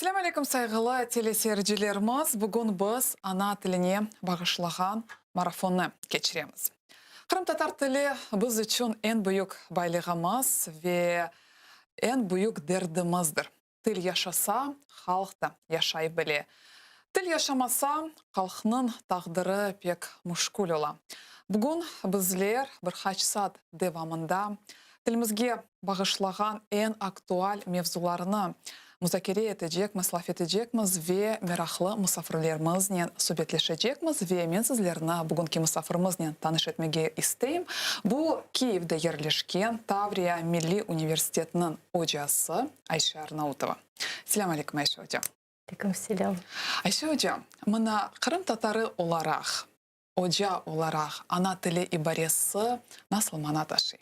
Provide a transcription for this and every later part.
Selâm aleyküm sayğılı teleseyircilerimiz! Bugün biz ana tiline bağışlağan marafonnı keçiremiz. Qırımtatar tili biz içün eñ büyük baylığımız ve eñ büyük derdimizdir. Til yaşasa, halq da yaşay bile. Til yaşamasa, halqnıñ taqdiri pek müşkül ola. Bugün bizler bir qaç saat devamında tilimizge bağışlağan eñ aktual mevzularnı muzakere etecekmiz, laf etecekmiz ve meraqlı musafirlerimiznen subetleşecekmiz. Ve men sizlerni bugünki musafirimiznen tanış etmege isteyim. Bu, Kiyevde yerleşken Tavriya milliy universitetiniñ ocası Ayşe Arnautova. Selâm aleyküm, Ayşe oca. Aleyküm selâm. Ayşe oca, mına qırımtatarı olaraq, oca olaraq ana tili ibaresi nasıl mana taşıy?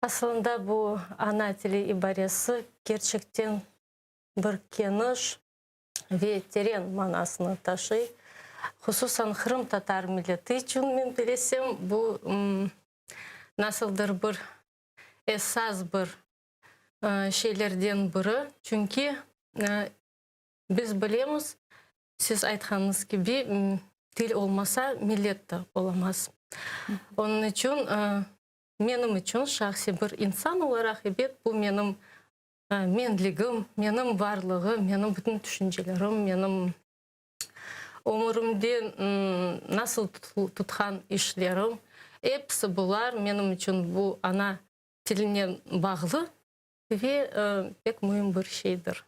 Aslında bu ana tili ibaresi kerçekten bir keniş ve teren manasını taşıy. Hususan qırımtatar milleti içün, men bilesem, bu nasıldır bir esas bir şeylerden biri. Çünki biz bilemiz, siz aytqanıñız kibi, til olmasa, millet de olamaz. Onıñ içün menim içün şahsiy bir insan olaraq, ebet, bu menim menligim, menim varlığım, menim bütün tüşüncelerim, menim ömürimde nasıl tutqan işlerim, episi bular menim içün bu ana tilinen bağlı ve pek müim bir şeydir.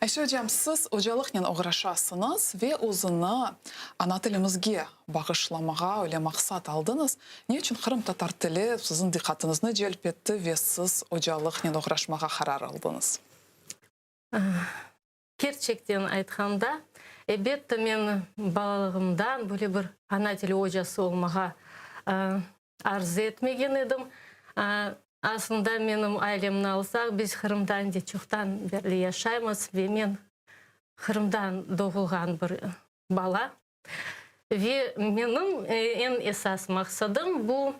Ayşe ocam, siz ocalıqnen oğraşasıñız ve özüni ana tilimizge bağışlamağa öyle maqsat aldıñız. Ne içün qırımtatar tili siziñ diqqatıñıznı celp etti ve siz ocalıqnen oğraşmağa qarar aldıñız? Kerçekten aytqanda, elbette, men balalığımdan böyle bir ana tili ocası olmağa arzu etmegen edim. Aslında, menim ailemni alsaq, biz Qırımda endi çoqtan berli yaşaymız ve men Qırımdan doğulğan bir bala. Ve menim eñ esas maqsadım bu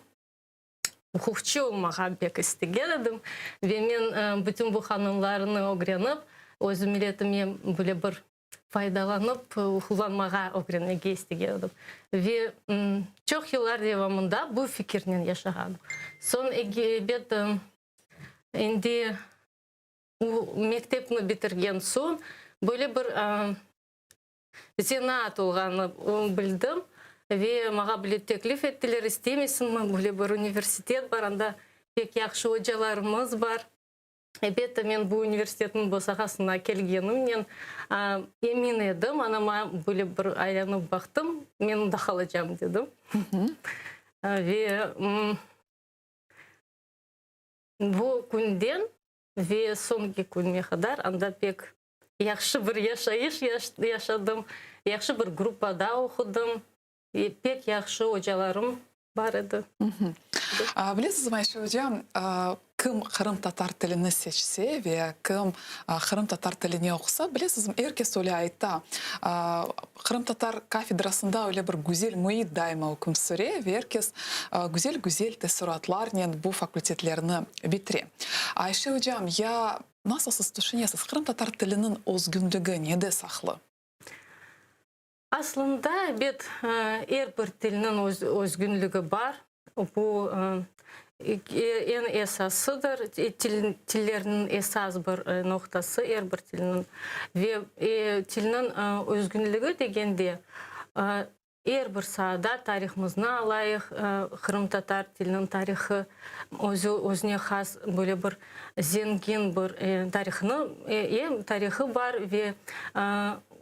uquqçı olmağa pek istegen edim ve men bütün bu qanunlarnı ögrenip, öz milletime böyle bir faydalanıp qullanmağa ögrenmege istegen edim. Ve çoq yıllar devamında bu fikirnen yaşağanım. Soñ, ebet, endi mektepni bitirgen soñ böyle bir Zenaat olğanını bildim ve maña bile teklif ettiler, istemeysiñmi, böyle bir universitet bar, anda pek yahşı ocalarımız bar. Elbette, men bu universitetniñ bosağasına kelgenimnen emin edim, ana maña böyle bir aylanıp baqtım, men mında qalacam dedim. Ve bu künden ve soñki künüme qadar anda pek Yahşı bir yaşayış yaşadım, yahşı bir gruppada oqudım, pek yahşı ocalarım bar edi. Bilesizmi, Ayşe oca, kim qırımtatar tilini seçse ve kim qırımtatar tiline oqusa, bilesizmi, er kes öyle ayta, qırımtatar kafedrasında öyle bir güzel müit daima üküm süre ve er kes güzel-güzel teessuratlarnen bu fakultetlerni bitire. Ayşe ocam, ya Nasıl siz tüşünesiz, qırımtatar tiliniñ özgünligi nede saqlı? Aslında, ebet, er bir tilniñ özgünligi bar. Bu eñ esasıdır, tillerniñ esas bir noqtası er bir tilniñ. Ve tilniñ özgünligi degende, Er bir saada tarihımıznı alayıq, qırımtatar tiliniñ tarihı özü özüne has böyle bir zengin bir tarihını, em tarihı bar ve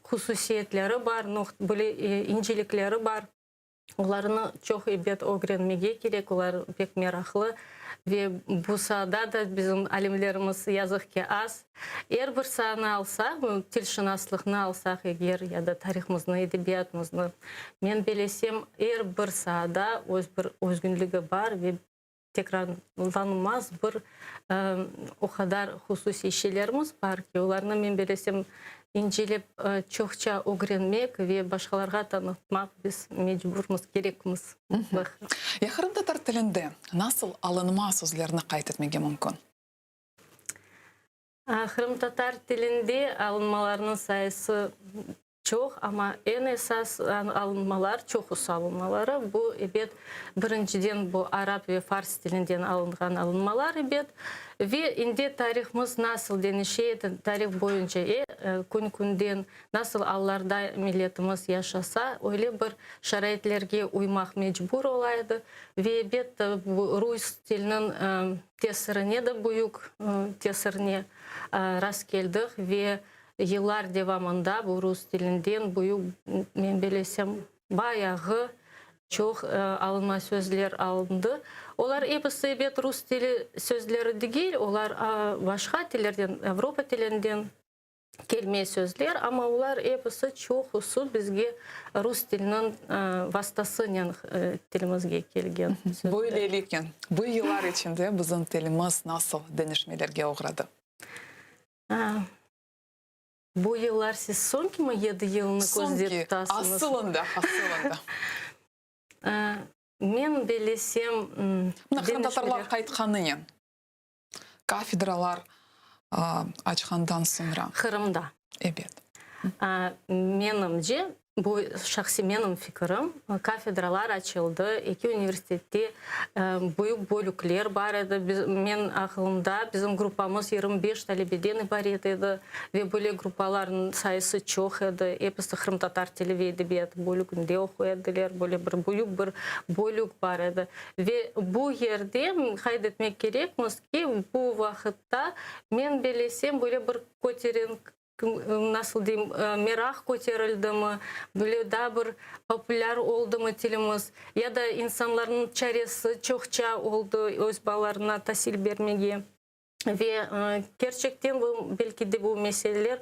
hususiyetleri bar, böyle incelikleri bar. Olarnı çoq ebet ögrenmege kerek, olar pek meraqlı ve bu saada da bizim alimlerimiz yazıq ki az. Er bir saanı alsaq, tilşınaslıqnı alsaq eger ya da tarihımıznı, edebiyatımıznı, men belesem, er bir saada öz bir özgünligi bar ve tekrarlanmaz bir o qadar hususiy şeylerimiz bar ki, olarnı, men belesem, incelep çoqça ögrenmek ve başqalarğa tanıtmaq biz mecburmız, kerekmiz. Ya qırımtatar tilinde nasıl alınma sözlerni qayd etmege mümkün? Qırımtatar tilinde alınmalarnıñ sayısı çoq, amma eñ esas alınmalar, çoqusı alınmaları, bu, ebet, birinciden bu arap ve fars tilinden alınğan alınmalar, ebet. Ve indi tarihımız nasıl deñişe edi, tarih boyunca kün-künden nasıl allarda milletimiz yaşasa, öyle bir şaraitlerge uymaq mecbur ola edi. Ve, ebet, bu rus tiliniñ tesirine de büyük tesirine rast keldik ve yıllar devamında bu rus tilinden büyük, men bilesem, bayağı çoq alınma sözler alındı. Olar episi, ebet, rus tili sözleri degil, olar başqa tillerden, avropa tilinden kelme sözler, amma olar episi, çoqusı bizge rus tiliniñ vastasınen tilimizge kelgen sözler. Böyleliknen, bu yıllar içinde bizim tilimiz nasıl deñişmelerge oğradı? Bu yıllar siz soñkimi yedi yılnı közde tutasıñız? Soñki, asılında, asılında. Men bellesem, Mına qırımtatarlar qaytqanınen. Kafedralar açqandan soñra. Qırımda. Ebet. Menimce, bu şahsiy menim fikirim, kafedralar açıldı, eki universitette büyük bölükler bar edi. Men aqılımda, bizim gruppamız 25 talebeden ibaret edi ve böyle gruppalarnıñ sayısı çoq edi. Episi qırımtatar tili ve edebiyatı bölüginde oquy ediler. Böyle bir büyük bir bölük bar edi. Ve bu yerde qayd etmek kerekmiz ki, bu vaqıtta, men bellesem, böyle bir köteren, nasıl deyim, meraq köterildimi, böyle daa bir populâr oldımı tilimiz, ya da insanlarnıñ çaresi çoqça oldı öz balalarına tasil bermege. Ve kerçekten bu, belki de bu meseleler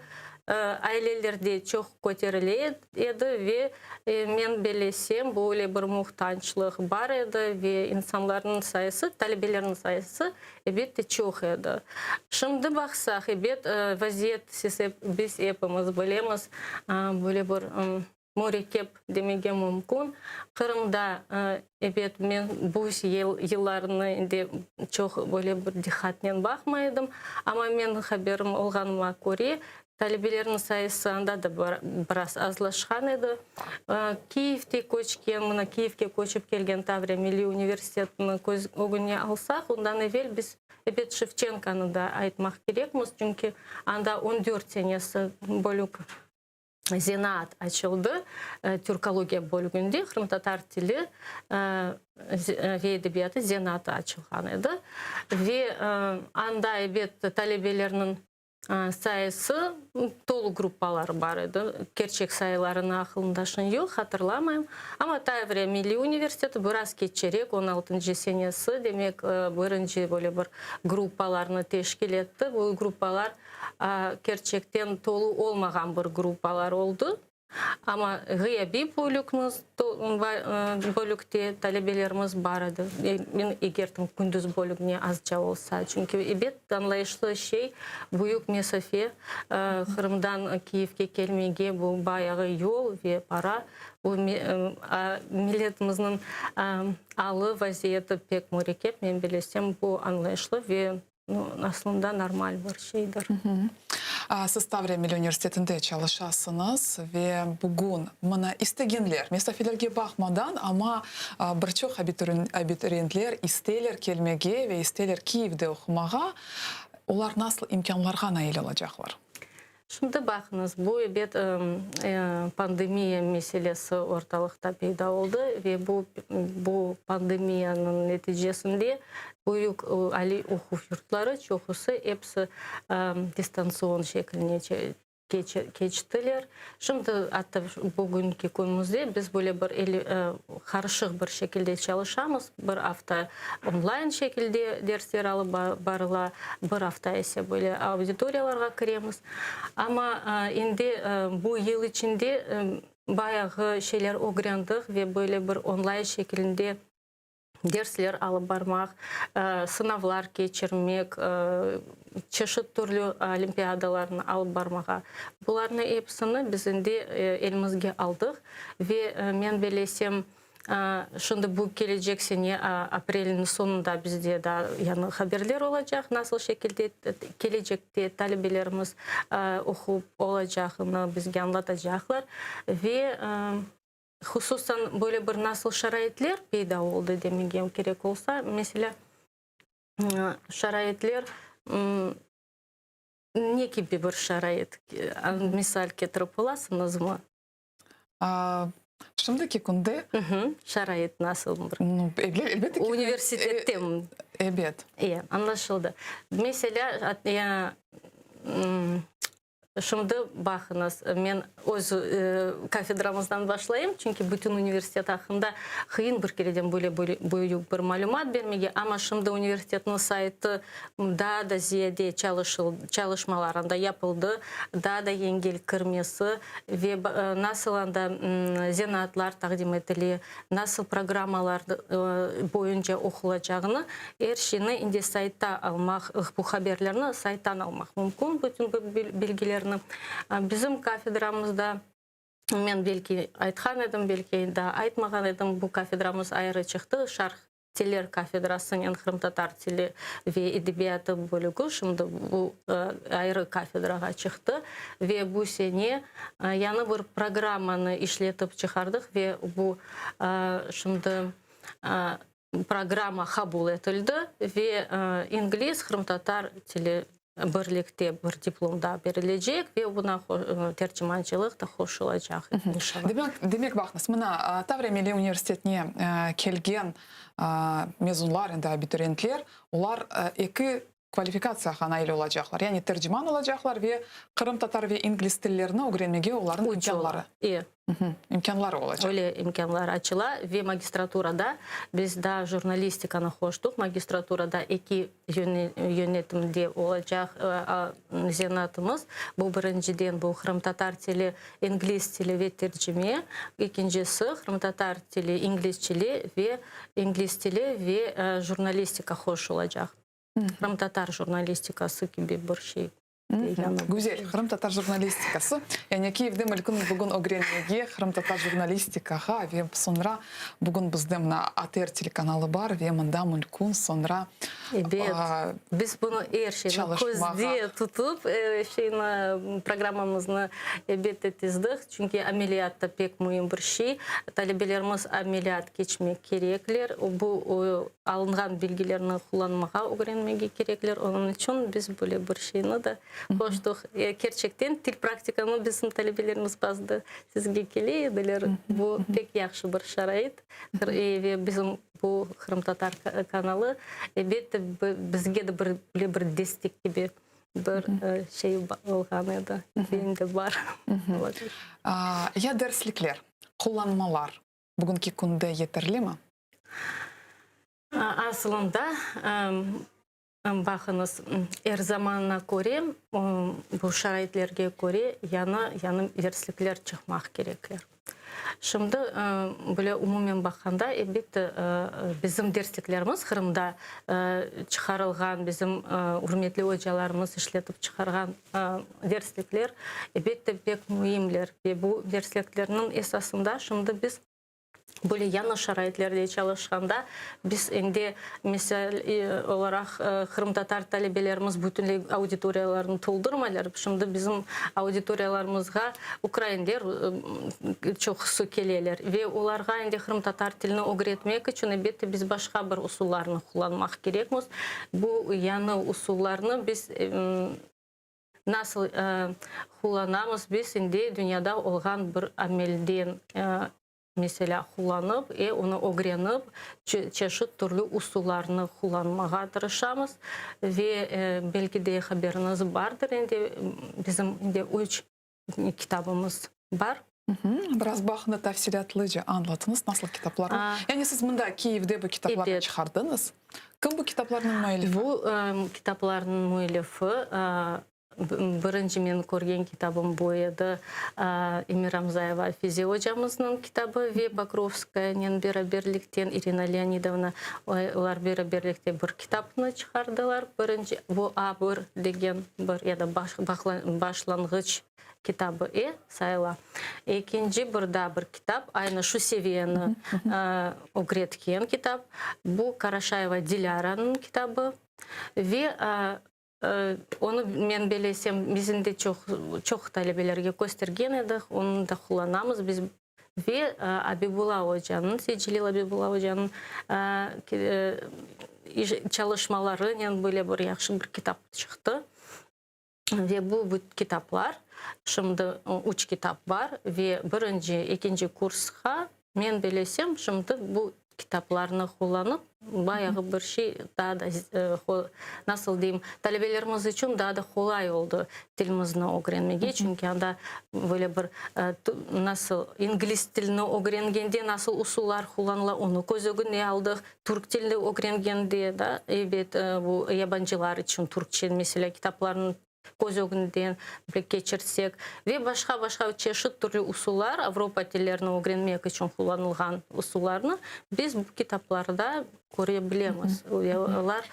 ailelerde çoq köterile edi ve men bellesem, böyle bir muhtaçlıq bar edi ve insanlarnıñ sayısı, talebelerniñ sayısı, elbette, çoq edi. Şimdi baqsaq, ebet, vaziyet, siz, biz epimiz bilemiz, böyle bir Mürekkep demege mümkün. Qırımda, ebet, men bu yıllarnı endi çoq böyle bir diqqatnen baqmay edim, amma men haberim olğanıma köre, talebelerniñ sayısı anda da biraz azlaşqan edi. Kiyevde köçken, mına Kiyevge köçip kelgen Tavriya milliy universitetini köz ögüne alsaq, ondan evel biz, ebet, Şevçenkonı da aytmaq kerekmiz, çünki anda on dört senesi bölük zenaat açıldı türkologiya bölüginde qırımtatar tili ve edebiyatı zenaatı açılğan edi. Ve anda, ebet, talebelerniñ sayısı, tolu gruppaları bar edi. Kerçek sayılarını aqılımda şimdi yoq, hatırlamayım. Amma Tavriya milliy universiteti biraz keçerek, on altıncı senesi, demek, birinci böyle bir gruppalarnı teşkil etti. Bu gruppalar Kerçekten tolu olmağan bir gruppalar oldı, amma ğıyabiy bölükmiz, bölükte talebelerimiz bar edi. Men egertim kündüz bölügine azca olsa, çünki ebet añlayışlı şey, büyük mesafe, Qırımdan Kiyevge kelmege bu bayağı yol ve para. Bu milletimizniñ alı, vaziyeti pek mürekkep, men bilesem, bu añlayışlı ve Aslında normal bir şeydir. Siz Tavriya Milliy universitetinde çalışasıñız ve bugün mına istegenler, mesafelerge baqmadan, amma bir çoq abituriyentler isteyler kelmege ve isteyler Kiyevde oqumağa, olar nasıl imkânlarğa nail olacaqlar? Şimdi baqıñız, bu, ebet, pandemiya meselesi ortalıqta peyda oldı ve bu bu pandemiyanıñ neticesinde büyük aliy oquv yurtları çoqusı episi distantsion şekline keçtiler. Şimdi atta bugünki künümizde biz böyle bir qarışıq bir şekilde çalışamız, bir afta onlayn şekilde dersler alıp barıla, bir afta ise böyle auditoriyalarğa kiremiz. Amma endi bu yıl içinde bayağı şeyler ögrendik ve böyle bir onlayn şekilinde dersler alıp barmaq, sınavlar keçirmek, çeşit türlü olimpiadalarnı alıp barmağa, bularnı episini biz endi elimizge aldıq ve men bellesem, Şimdi bu kelecek sene aprelniñ soñunda bizde daa yañı haberler olacaq, nasıl şekilde kelecekte talebelerimiz oqup olacağını bizge añlatacaqlar. Ve hususan böyle bir nasıl şaraitler peyda oldı demege kerek olsa, meselâ, şaraitler ne kibi bir şarait, misal ketirip olasıñızmı? Şimdiki künde. Şarait nasıl bir? Elbette ki. Universitette. Ebet. E, añlaşıldı. Meselâ, şimdi baqıñız, men öz kafedramızdan başlayım, çünki bütün universitet aqqında qıyın bir kereden böyle büyük bir malümat bermege, amma şimdi universitetniñ saytı daa da ziyade çalışmalar anda yapıldı, daa da yengil kirmesi ve nasıl anda zenaatlar taqdim etile, nasıl programmalar boyunca oqulacağını, er şeyni indi saytta almaq, bu haberlerni sayttan almaq mümkün, bütün bu bilgilerni. Bizim kafedramızda, men belki aytqan edim, belki daa aytmağan edim, bu kafedramız ayrı çıqtı, Şarq Tiller kafedrasınen qırımtatar tili ve edebiyatı bölügi şimdi bu ayrı kafedrağa çıqtı ve bu sene yañı bir programmanı işletip çıqardıq ve bu şimdi programma qabul etildi ve ingliz, qırımtatar tili birlikte bir diplom da berilecek ve buna tercimancılıq da qoşulacaq, inşallah. Demek, demek baqıñız, mına, Tavriya Milliy universitetine kelgen mezunlar, endi abituriyentler, olar eki kvalifikatsiyağa nail olacaqlar, yani terciman olacaqlar ve qırımtatar ve ingliz tillerini ögrenmege olarnıñ imkânları. İmkânları olacaq. Öyle imkânlar açıla ve magistraturada biz daa jurnalistikanı qoştıq. Magistraturada eki yönetimde olacaq zenaatımız. Bu birinciden bu qırımtatar tili, ingliz tili ve tercime. Ekincisi qırımtatar tili, ingliz tili ve ingliz tili ve jurnalistika qoşulacaq. Qırımtatar jurnalistikası kibi bir şey. Güzel, qırımtatar jurnalistikası. Yani Kiyevde mülkün bugün ögrenmege qırımtatar jurnalistikağa ve soñra bugün bizde mına ATR telekanalı bar ve mında mülkün soñra Ebet, biz bunı er şeyni közde tutıp, şeyni, programmamıznı elbette tizdik, çünki ameliyat da pek müim bir şey. Talebelerimiz ameliyat keçmek kerekler, bu alınğan bilgilerni qullanmağa ögrenmege kerekler, onıñ içün biz böyle bir şeyni de qoştıq. Kerçekten, til praktikamı bizim talebelerimiz bazıda sizge kele ediler, bu pek yahşı bir şarait ve bizim bu qırımtatar kanalı, elbette, bizge de böyle bir destek kibi bir şey olğan edi, endi bar. Ya derslikler, qullanmalar bugünki künde yeterlimi? Asılında, baqıñız, er zamanına köre, bu şaraitlerge köre yañı, yañı derslikler çıqmaq kerekler. Şimdi böyle umumen baqqanda, elbette, bizim dersliklerimiz Qırımda çıqarılğan, bizim ürmetli ocalarımız işletip çıqarğan derslikler, elbette, pek müimler. Ve bu dersliklerniñ esasında şimdi biz Böyle yañı şaraitlerde çalışqanda biz endi, misal olaraq, qırımtatar talebelerimiz bütünley auditoriyalarnı toldurmaylar. Şimdi bizim auditoriyalarımızğa ukrainler çoqusı keleler ve olarğa endi qırımtatar tilini ögretmek içün, elbette, biz başqa bir usullarnı qullanmaq kerekmiz. Bu yañı usullarnı biz Nasıl qullanamız? Biz indi dünyada olğan bir amelden, meselâ, qullanıp, e, onı ögrenip, çeşit türlü usullarnı qullanmağa tırışamız. Ve, belki de, haberiñiz bardır, endi bizim indi üç kitabımız bar. Biraz baqnı tafsilâtlıca añlatıñız, nasıl kitaplar o? Yani siz mında, Kiyevde bu kitaplarnı çıqardıñız. Kim bu kitaplarnıñ müellifi? Bu kitaplarnıñ müellifi. Birinci men körgen kitabım bu edi, Emiramzayeva Afize ocamıznıñ kitabı ve Pokrovskayanen beraberlikten İrina Leonidovna, olar beraberlikte bir kitapnı çıqardılar. Birinci, bu A bir degen bir ya da başlanğıç kitabı e sayıla. Ekinci bir daa bir kitap, aynı şu seviyeni ögretken kitap, bu Karaşayeva Dilâranıñ kitabı ve Onı, men belesem, bizim de çoq, çoq talebelerge köstergen edik, onı da qullanamız biz. Ve Abibulla ocanıñ, Seytcelil Abibulla ocanıñ çalışmalarınen böyle bir yahşı bir kitap çıqtı. Ve bu kitaplar, şimdi üç kitap bar ve birinci, ekinci kursqa, men belesem, şimdi bu kitaplarnı qullanıp, bayağı bir şey daa da, nasıl deyim, talebelerimiz içün daa da qolay oldı tilimizni ögrenmege, çünki anda böyle bir, nasıl, ingliz tilini ögrengende nasıl usullar qullanıla, onı köz ögüne aldıq, türk tilini ögrengende da, ebet, bu yabancılar içün türkçe, meselâ, kitaplarnı köz ögünden keçirsek ve başqa-başqa çeşit türlü usullar, Avropa tillerini ögrenmek içün qullanılğan usullarnı biz bu kitaplarda köre bilemiz. Olar,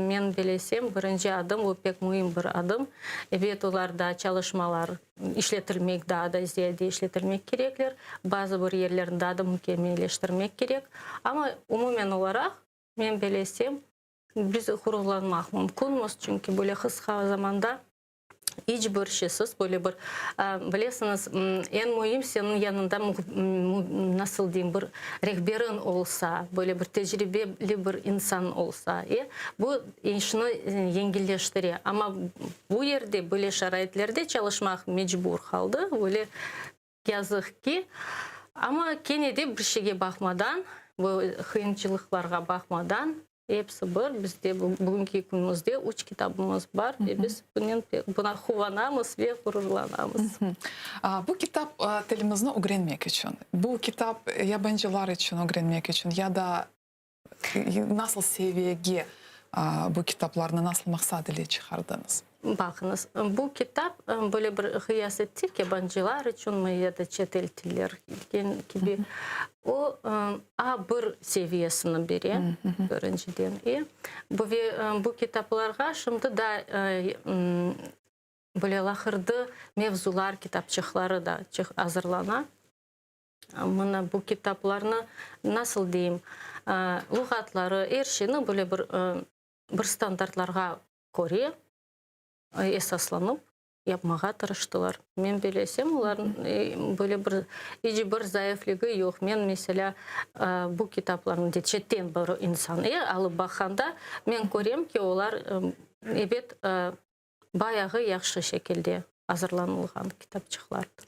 men belesem, birinci adım, bu pek müim bir adım. Ebet, olar daa çalışmalar işletilmek, daa da ziyade işletilmek kerekler, bazı bir yerlerini daa da mükemmelleştirmek kerek. Amma umumen olaraq, men belesem, Biz ğururlanmaq mümkünmiz, çünki böyle qısqa zamanda iç bir şeysiz, böyle bir, bilesiñiz, eñ müim seniñ yanıñda, nasıl deyim, bir rehberiñ olsa, böyle bir tecribeli bir insan olsa, e, bu işni yengilleştire. Amma bu yerde, böyle şaraitlerde çalışmaq mecbur qaldı, böyle Yazıq ki, amma kene de bir şeyge baqmadan, bu qıyınçılıqlarğa baqmadan, episi bir, bizde bugünki künümizde üç kitabımız bar ve biz bunen buna quvanamız ve ğururlanamız. Bu kitap tilimizni ögrenmek içün, bu kitap yabancılar içün ögrenmek içün ya da Nasıl seviyege bu kitaplarnı nasıl maqsad ile çıqardıñız? Baqıñız, bu kitap böyle bir qıyas etsek, yabancılar içünmi ya da çetel tiller degen kibi, o, A bir seviyesini bere, birinciden. E, bu ve bu kitaplarğa şimdi da böyle laqırdı mevzular kitapçıqları da azırlana. Mına bu kitaplarnı, nasıl deyim, luğatları, er şeyni böyle bir bir standartlarğa köre esaslanıp yapmağa tırıştılar. Men bilesem, olarnıñ böyle bir iç bir zayıfligi yoq. Men, meselâ, bu kitaplarnı çetten bir insan alıp baqqanda, men körem ki, olar, ebet, Bayağı yahşı şekilde azırlanılğan kitapçıqlardır.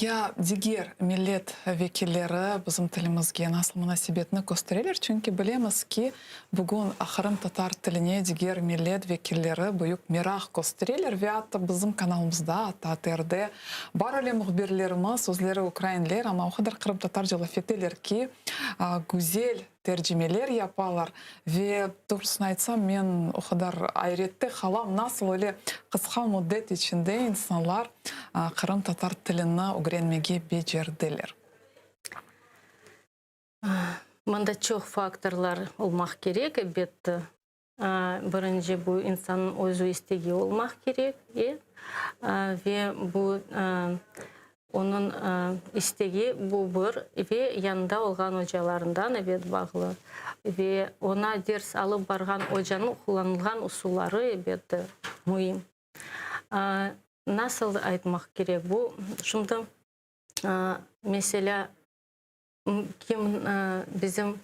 Ya diger millet vekilleri bizim tilimizge nasıl munasebetni köstereler? Çünki bilemiz ki, bugün qırımtatar tiline diger millet vekilleri büyük meraq köstereler ve atta bizim kanalımızda, atta ATRde bar öyle mühbirlerimiz, özleri ukrainler, amma o qadar qırımtatarca laf eteler ki, güzel tercimeler yapalar ve doğrusını aytsam, men o qadar ayrette qalam, nasıl öyle qısqa müddet içinde insanlar qırımtatar tilini ögrenmege becerdiler. Mında çoq faktorlar olmaq kerek, elbette. Birinci, bu insannıñ özü istegi olmaq kerek, e, ve bu onıñ istegi, bu bir, ve yanında olğan ocalarından, ebet, bağlı. Ve oña ders alıp barğan ocanıñ qullanılğan usulları, ebet, müim. Nasıl aytmaq kerek, bu şimdi, meselâ, kim bizim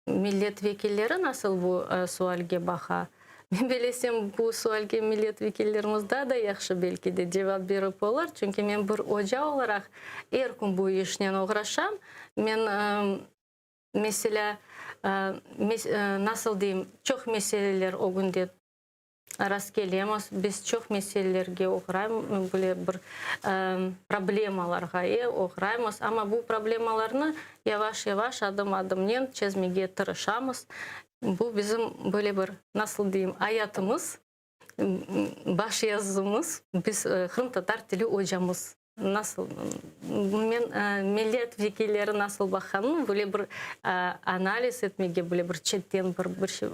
Millet vekilleri nasıl bu sualge baqa? Men bilesem, bu sualge millet vekillerimiz daa da yahşı belki de cevap berip olur, çünki men bir oca olaraq er kün bu işnen oğraşam. Men, meselâ, nasıl deyim, çoq meseleler ögünde rastkelemiz, biz çoq meselelerge oğraymız, böyle bir problemalarğa oğraymız, amma bu problemalarnı yavaş-yavaş, adım-adımnen çezmege tırışamız. Bu bizim böyle bir, nasıl deyim, ayatımız. Baş yazımız, biz qırımtatar tili ocamız. Nasıl men millet vekilleri nasıl baqqanını böyle bir analiz etmege, böyle bir çetten bir bir şey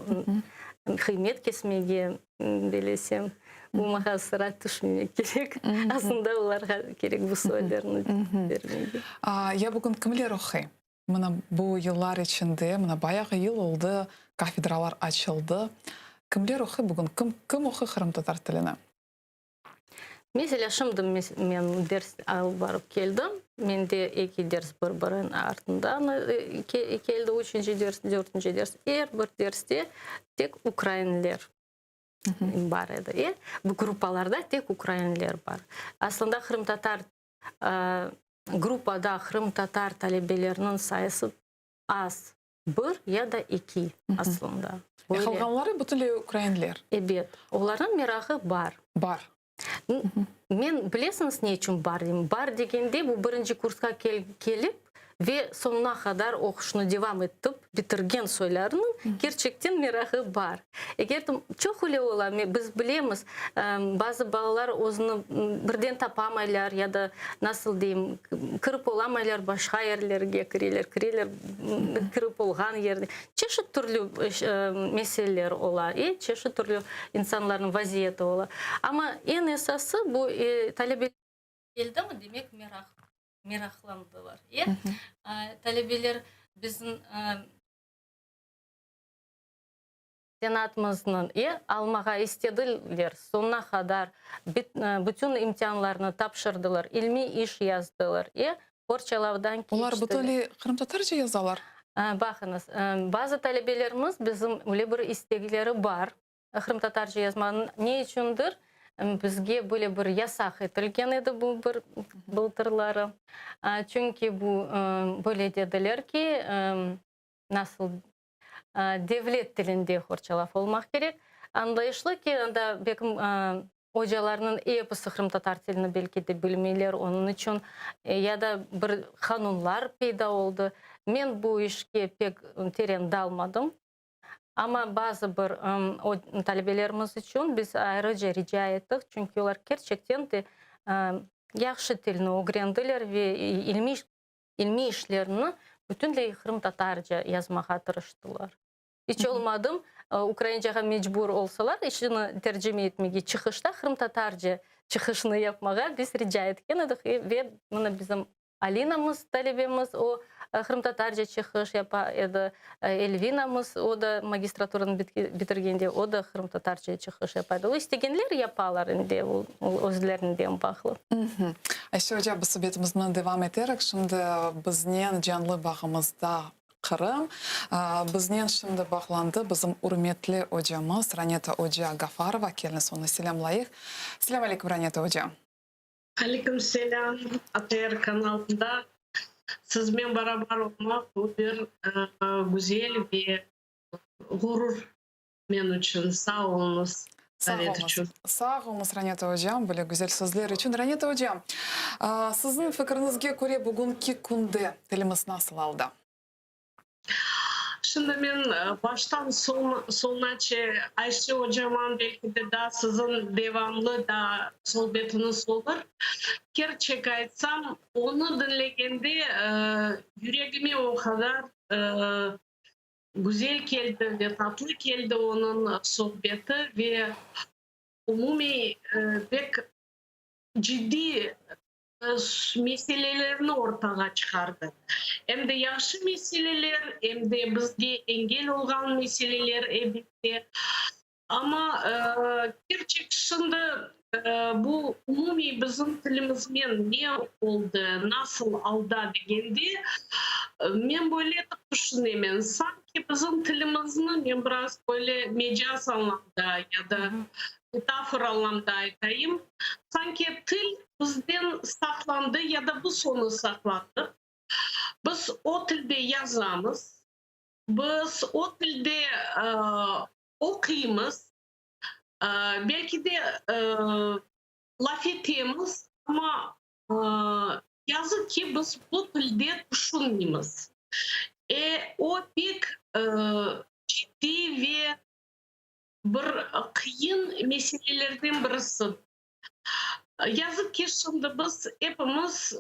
qıymet kesmege bilesem, bu maña sıra tüşmemek kerek. Aslında olarğa kerek bu suallerni bermege. Ya bugün kimler oquy? Mına bu yıllar içinde, mına bayağı yıl oldı, kafedralar açıldı. Kimler oquy bugün? Kim, kim oquy qırımtatar tilini? Meselâ, şimdi men ders alıp barıp keldim. Mende eki ders bir-biriniñ artından keldi, üçünci ders, dörtünci ders. Er bir derste tek ukrainler bar edi. E, bu gruppalarda tek ukrainler bar. Aslında qırımtatar gruppada qırımtatar talebeleriniñ sayısı az, bir ya da eki aslında. E, qalğanları bütünley ukrainler. Ebet, olarnıñ merağı bar. Bar. Men, bilesiñiz, ne içün bar deyim? Bar degende, bu birinci kursqa kelip ve soñuna qadar oquşnı devam etip bitirgen soylarınıñ kerçekten merağı bar. Eger çoq öyle ola, biz bilemiz, bazı balalar özüni birden tapamaylar ya da, nasıl deyim, kirip olamaylar, başqa yerlerge kireler, kireler kirip olğan yerde. Çeşit türlü meseleler ola, çeşit türlü insanlarnıñ vaziyeti ola. Amma eñ esası bu talebeler. Keldimi, demek meraq, meraqlandılar. Talebeler bizim. Senatımıznıñ e almağa istediler, soñuna qadar bütün imtianlarnı tapşırdılar, ilmiy iş yazdılar, e qorçalavdan keçtiler. Olar bütünley qırımtatarca yazalar? Baqıñız, bazı talebelerimiz bizim öyle bir istekleri bar, qırımtatarca yazmanıñ, ne içündir bizge böyle bir yasaq etilgen edi bu bir bıltırları, çünki bu böyle dediler ki, nasıl devlet tilinde qorçalav olmaq kerek. Añlayışlı ki, anda belkim ocalarnıñ episi qırımtatar tilini belki de bilmeyler, onıñ içün ya da bir qanunlar peyda oldı. Men bu işke pek teren dalmadım, amma bazı bir talebelerimiz içün biz ayrıca rica ettik, çünki olar kerçekten de yahşı tilni ögrendiler ve ilmiy İlmiy işlerini bütünley qırımtatarca yazmağa tırıştılar. İç olmadım, ukraincağa mecbur olsalar, işini tercime etmege, çıqışta qırımtatarca çıqışnı yapmağa biz rica etken edik ve mına bizim Alinamız, talebemiz, o, qırımtatarca çıqış yapa edi, Elvinamız, o da magistraturanı bitirgende, o da qırımtatarca çıqış yapa edi. O, istegenler yapalar endi, o özlerinden bağlı. Ayşe oca, biz subetimizni devam eterik. Şimdi biznen canlı bağımızda Qırım. Biznen şimdi bağlandı bizim ürmetli ocamız Raneta oca Gafarova. Keliñiz, onı selâmlayıq. Selâm aleyküm, Raneta oca. Aleyküm selâm, ATR kanalında sizmen beraber olmaq bu bir güzel ve ğurur men içün. Sağ oluñız davet içün. Sağ oluñız, Raneta ocam, böyle güzel sözler içün. Raneta ocam, siziñ fikriñizge köre bugünki künde tilimiz nasıl alda? Şimdi men baştan soñunace Ayşe ocaman belki de daa siziñ devamlı da sohbetiñiz olur. Kerçek aytsam, onı diñlegende yüregime o qadar güzel keldi ve tatlı keldi onıñ sohbeti ve umumiy pek ciddiy meselelerni ortağa çıqardı. Em de yahşı meseleler, em de bizge engel olğan meseleler, elbette. Amma kerçek şimdi bu umumiy bizim tilimiznen ne oldı, nasıl alda degende, men böyle etip tüşünemen, sanki bizim tilimizni, men biraz böyle mecaz añlamda ya da metafora añlamda aytayım, sanki til bizden saqlandı ya da biz onı saqladıq. Biz o tilde yazamız, biz o tilde oquymız, belki de laf etemiz, amma yazıq ki, biz bu tilde tüşünmeymiz. E, o pek ciddiy ve. bir qıyın meselelerden birisi. Yazıq ki, şimdi biz epimiz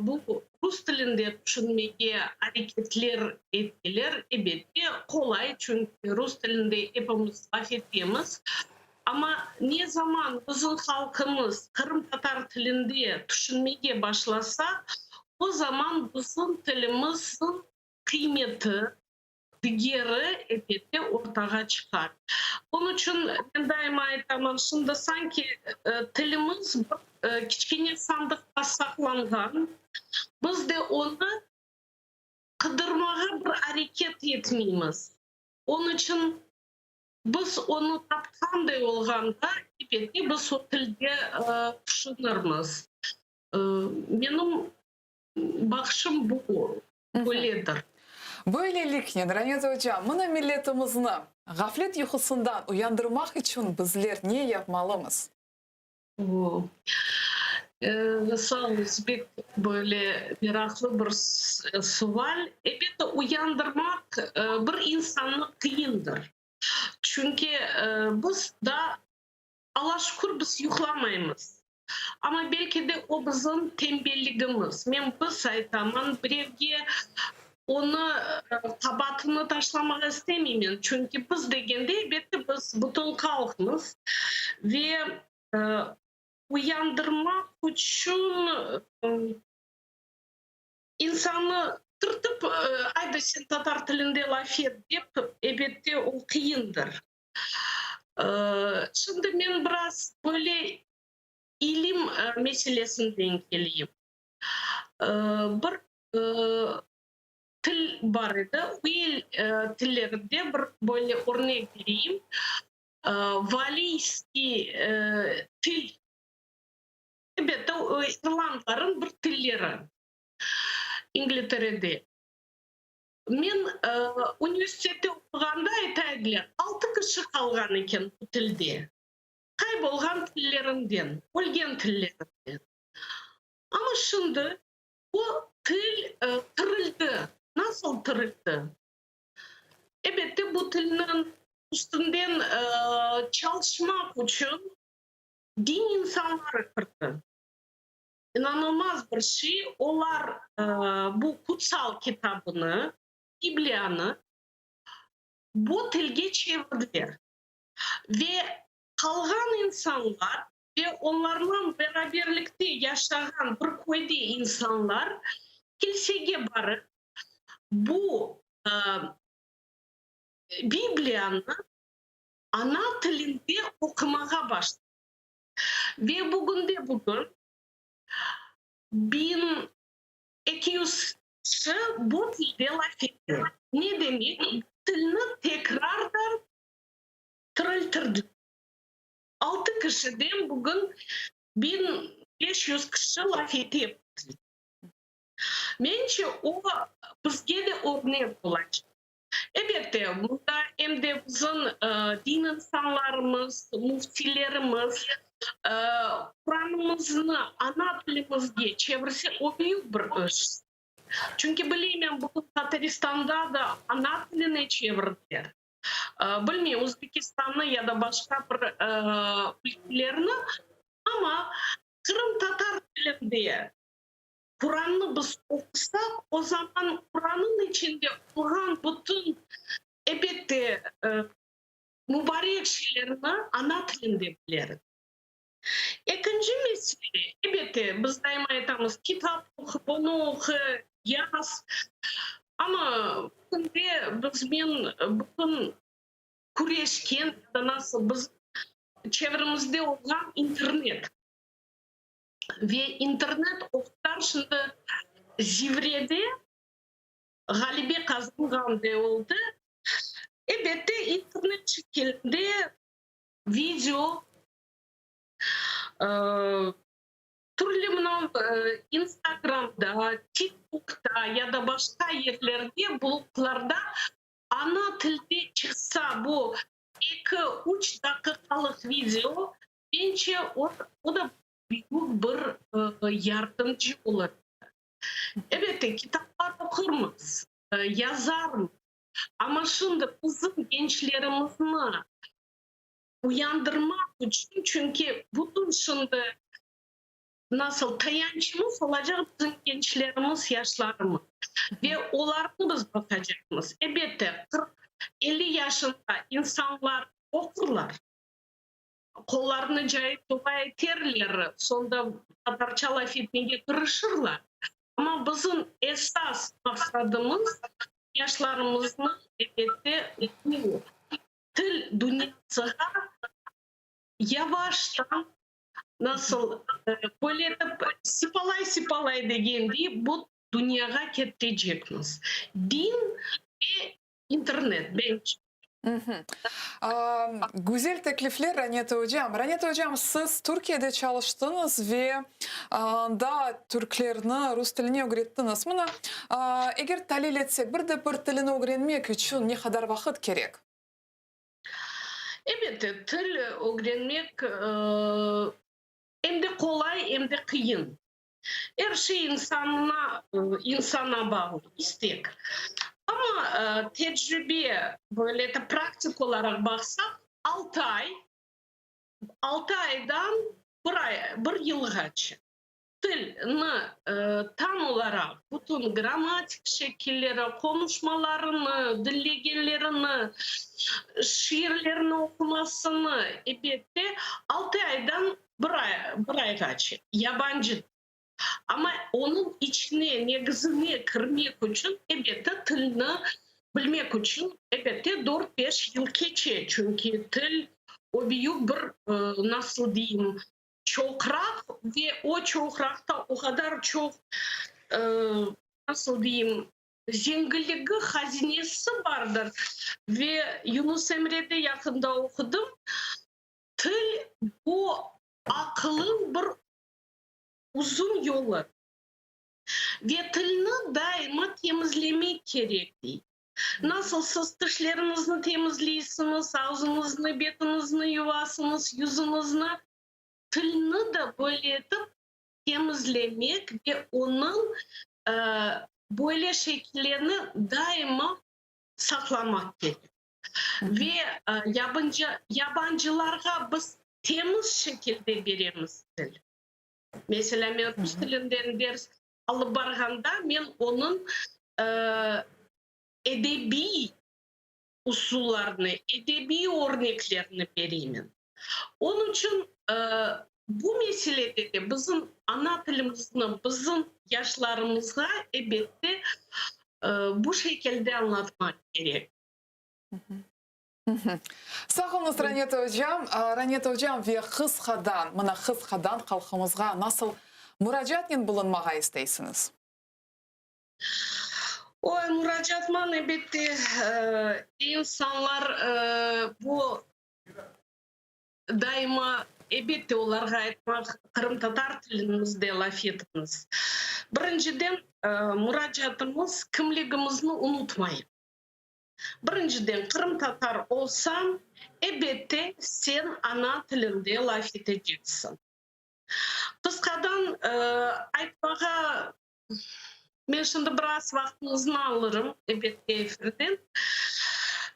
bu rus tilinde tüşünmege areketler eteler. Ebette, qolay, çünki rus tilinde epimiz laf etemiz. Amma ne zaman bizim halqımız qırımtatar tilinde tüşünmege başlasa, o zaman bizim tilimizniñ qıymeti, digeri, elbette, ortağa çıqar. Onıñ içün men daima aytaman, şimdi sanki tilimiz bir kiçkene sandıqta saqlanğan, biz de onı qıdırmağa bir areket etmeymiz. Onıñ içün biz onı tapqanday olğanda, elbette, biz o tilde tüşünirmiz. Menim Baqışım bu, böyledir. Böyleliknen, Ramiz oca, mına milletimizni ğaflet yuqusından uyandırmaq içün bizler ne yapmalımız? O, sağ oluñız, pek böyle meraqlı bir sual. Elbette, uyandırmaq bir insannı qıyındır. Çünki biz daa, Alla şükür, biz yuqlamaymız. Amma belki de o bizim tenbelligimiz. Men biz aytaman, birevge onı qabaatını taşlamağa istemeymen, çünki biz degende, elbette, biz bütün halqmız ve uyandırmaq içün insannı türtip, ayda sen tatar tilinde laf et dep, elbette, o qıyındır. Şimdi men biraz böyle ilim meselesinden keleyim. Bir til bar edi, uel tillerinde bir böyle örnek bereyim, valiyskiy til, elbette, irlandların bir tilleri İngilterede. Men universitette oquğanda ayta ediler, altı kişi qalğan eken bu tilde, qaybolğan tillerinden, ölgen tillerinden. Amma şimdi o til tirildi. Nasıl tirildi? Elbette, bu tilniñ üstünden çalışmaq içün din insanları kirdi. İnanılmaz bir şey, olar bu kutsal kitabını, Bibliyanı bu tilge çevirdiler ve qalğan insanlar ve onlarnen beraberlikte yaşağan bir köyde insanlar kilsege barıp, bu Bibliyanı ana tilinde oqumağa başladılar. Ve bugünde-bugün 1200 kişi bu tilde laf ete. Ne demek? Bu tilni tekrardan tiriltirdiler. Altı kişiden bugün 1500 kişi laf ete bu tilde. Mence, o bizge de örnek olacaq. Elbette, mında em de bizim din insanlarımız, müftilerimiz Quranımıznı ana tilimizge çevirse, o büyük bir iş. Çünki bileymen, bugün Tataristanda da ana tiline çevirdiler. Bilmeyim, Özbekistannı ya da başqa bir ülkelerni, amma qırımtatar tilinde Qurannı biz oqusaq, o zaman Qurannıñ içinde olğan bütün, ebette, mubarek şeylerni ana tilinde bilerik. Ekinci mesele, ebette, biz daima aytamız, kitap oqu, bunı oqu, yaz. Amma bugünde bizmen bütün küreşken ya da nasıl biz çevremizde olğan internet. Ve internet o qadar şimdi zivrede ğalebe qazanğanday oldı. Elbette, internet şekilinde video, türlü mına Instagramda, TikTokta ya da başqa yerlerde, bloglarda ana tilde çıqsa bu eki, üç daqiqalıq video, Mence, o, o da büyük bir yardımcı olur. Elbette, kitaplar oqurmız, yazarmız, amma şimdi bizim gençlerimizni. Uyandırmaq içün, çünki bütün şimdi nasıl tayançımız olacaq bizim gençlerimiz, yaşlarımız. Ve olarnı biz baqacaqmız. Elbette, 40, 50 yaşında insanlar oqurlar, qollarını cayıp dua eterler, soñda tatarca laf etmege tırışırlar. Amma bizim esas maqsadımız yaşlarımıznı, elbette, bu til dünyasığa yavaştan, nasıl, böyle etip, sipalay-sipalay degendiy, bu dünyağa ketirecekmiz. Din ve internet, bence. Güzel teklifler, Raneta ocam. Raneta ocam, siz Türkiyede çalıştıñız ve anda türklerni rus tiline ögrettiñiz. Mına, eger talil etsek, bir de bir tilini ögrenmek içün ne qadar vaqıt kerek? Elbette, til ögrenmek em de qolay, em de qıyın. Er şey insanına, insana bağlı, istek. Amma tecribe, böyle etip praktik olaraq baqsaq, altı ay, altı aydan bir ay, bir yılğace tilni tam olaraq, bütün grammatik şekilleri, qonuşmalarını, diñlegenlerini, şiirlerni oqumasını, elbette, altı aydan Bir ay, bir ayğace yabancı til. Amma onıñ içine, negizine kirmek içün, elbette, tilni bilmek içün, elbette, dört-beş yıl keçe. Çünki til, o büyük bir, nasıl deyim, çoqraq ve o çoqraqta o qadar çoq, nasıl deyim, zengilligi, hazinesi bardır. Ve Yunus Emrede yaqında oqudım, Til, bu aqılın bir uzun yolu ve tilni daima temizlemek kerek, dey. Nasıl siz tişleriñizni temizleysiñiz, ağzıñıznı, betiñizni yuvasıñız, yüzüñizni, tilni de böyle etip temizlemek ve onıñ böyle şekillerini daima saqlamaq kerek. Ve yabancılarğa biz temiz şekilde beremiz til. Meselâ, men rus tilinden ders alıp barğanda, men onıñ edebiy usullarını, edebiy örneklerini bereymen. Onıñ içün bu meselede de bizim ana tilimizni bizim yaşlarımızğa, ebette, bu şekilde añlatmaq kerek. Sağ oluñız, Raneta ocam. Raneta ocam, ve qısqadan, mına qısqadan halqımızğa nasıl muracaatnen bulunmağa isteysiñiz? Oy, muracaatman, elbette, insanlar bu daima, elbette, olarğa aytmaq, qırımtatar tilimizde laf etiñiz. Birinciden, muracaatımız, kimligimizni unutmayıq. Birinciden, qırımtatar olsañ, ebette, sen ana tilinde laf eteceksiñ. Qısqadan aytmağa, men şimdi biraz vaqtıñıznı alırım, ebette, efirden.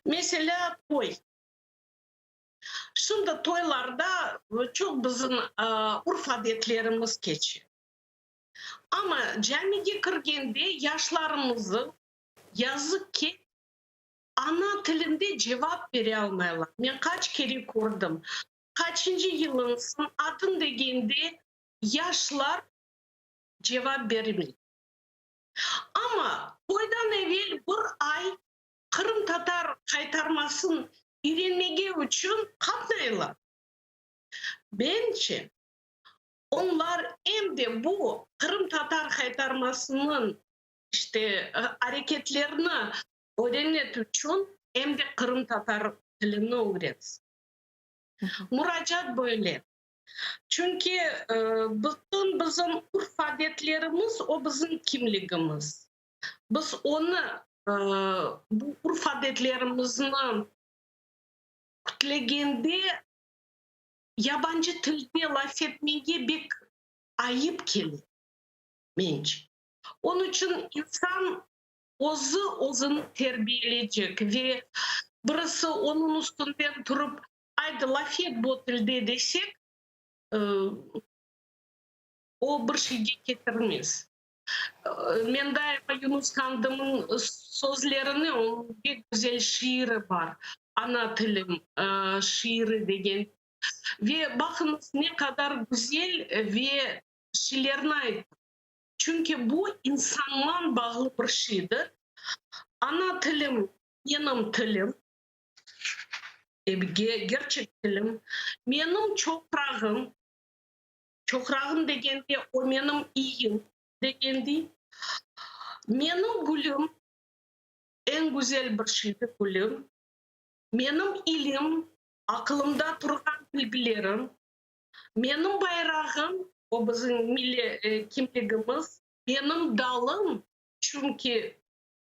Meselâ, toy. Şimdi toylarda çoq bizim urf-adetlerimiz keçe. Amma camige kirgende yaşlarımızı, Yazıq ki, ana tilinde cevap bere almaylar. Men qaç kere kördim. Qaçıncı yılıñsıñ, adıñ degende yaşlar cevap bermey. Amma toydan evel bir ay qırımtatar qaytarmasın üyrenmege içün qatnaylar. Bence, onlar em de bu qırımtatar qaytarmasınıñ işte, areketlerni öğrenmek içün em de qırımtatar tilini öğrensin. Muracaat böyle. Çünki bütün bizim urf-adetlerimiz, o bizim kimligimiz. Biz onı, bu urf-adetlerimizni kütlegende yabancı tilde laf etmege bek ayıp kele, mence. Onıñ içün insan özü özüni terbiyeleycek ve birisi onıñ üstünden turıp, Aydı, laf et bu tilde desek, o bir şeyge ketirmez. Men daima Yunus Qandımnıñ sözlerini, onıñ pek güzel şiiri bar, Ana tilim şiiri degen. Ve baqıñız, ne qadar güzel ve şeylerni ayta. Çünki bu insanman bağlı bir şeydir. Ana tilim, menim tilim, gerçek tilim, menim çoqrağım, çoqrağım degende o menim iyim degendiy, menim gülüm, eñ güzel bir şeydir gülüm, menim ilim, aqılımda turğan bilgilerim, Menim bayrağım, o bizim milliy kimligimiz, menim dalım, çünki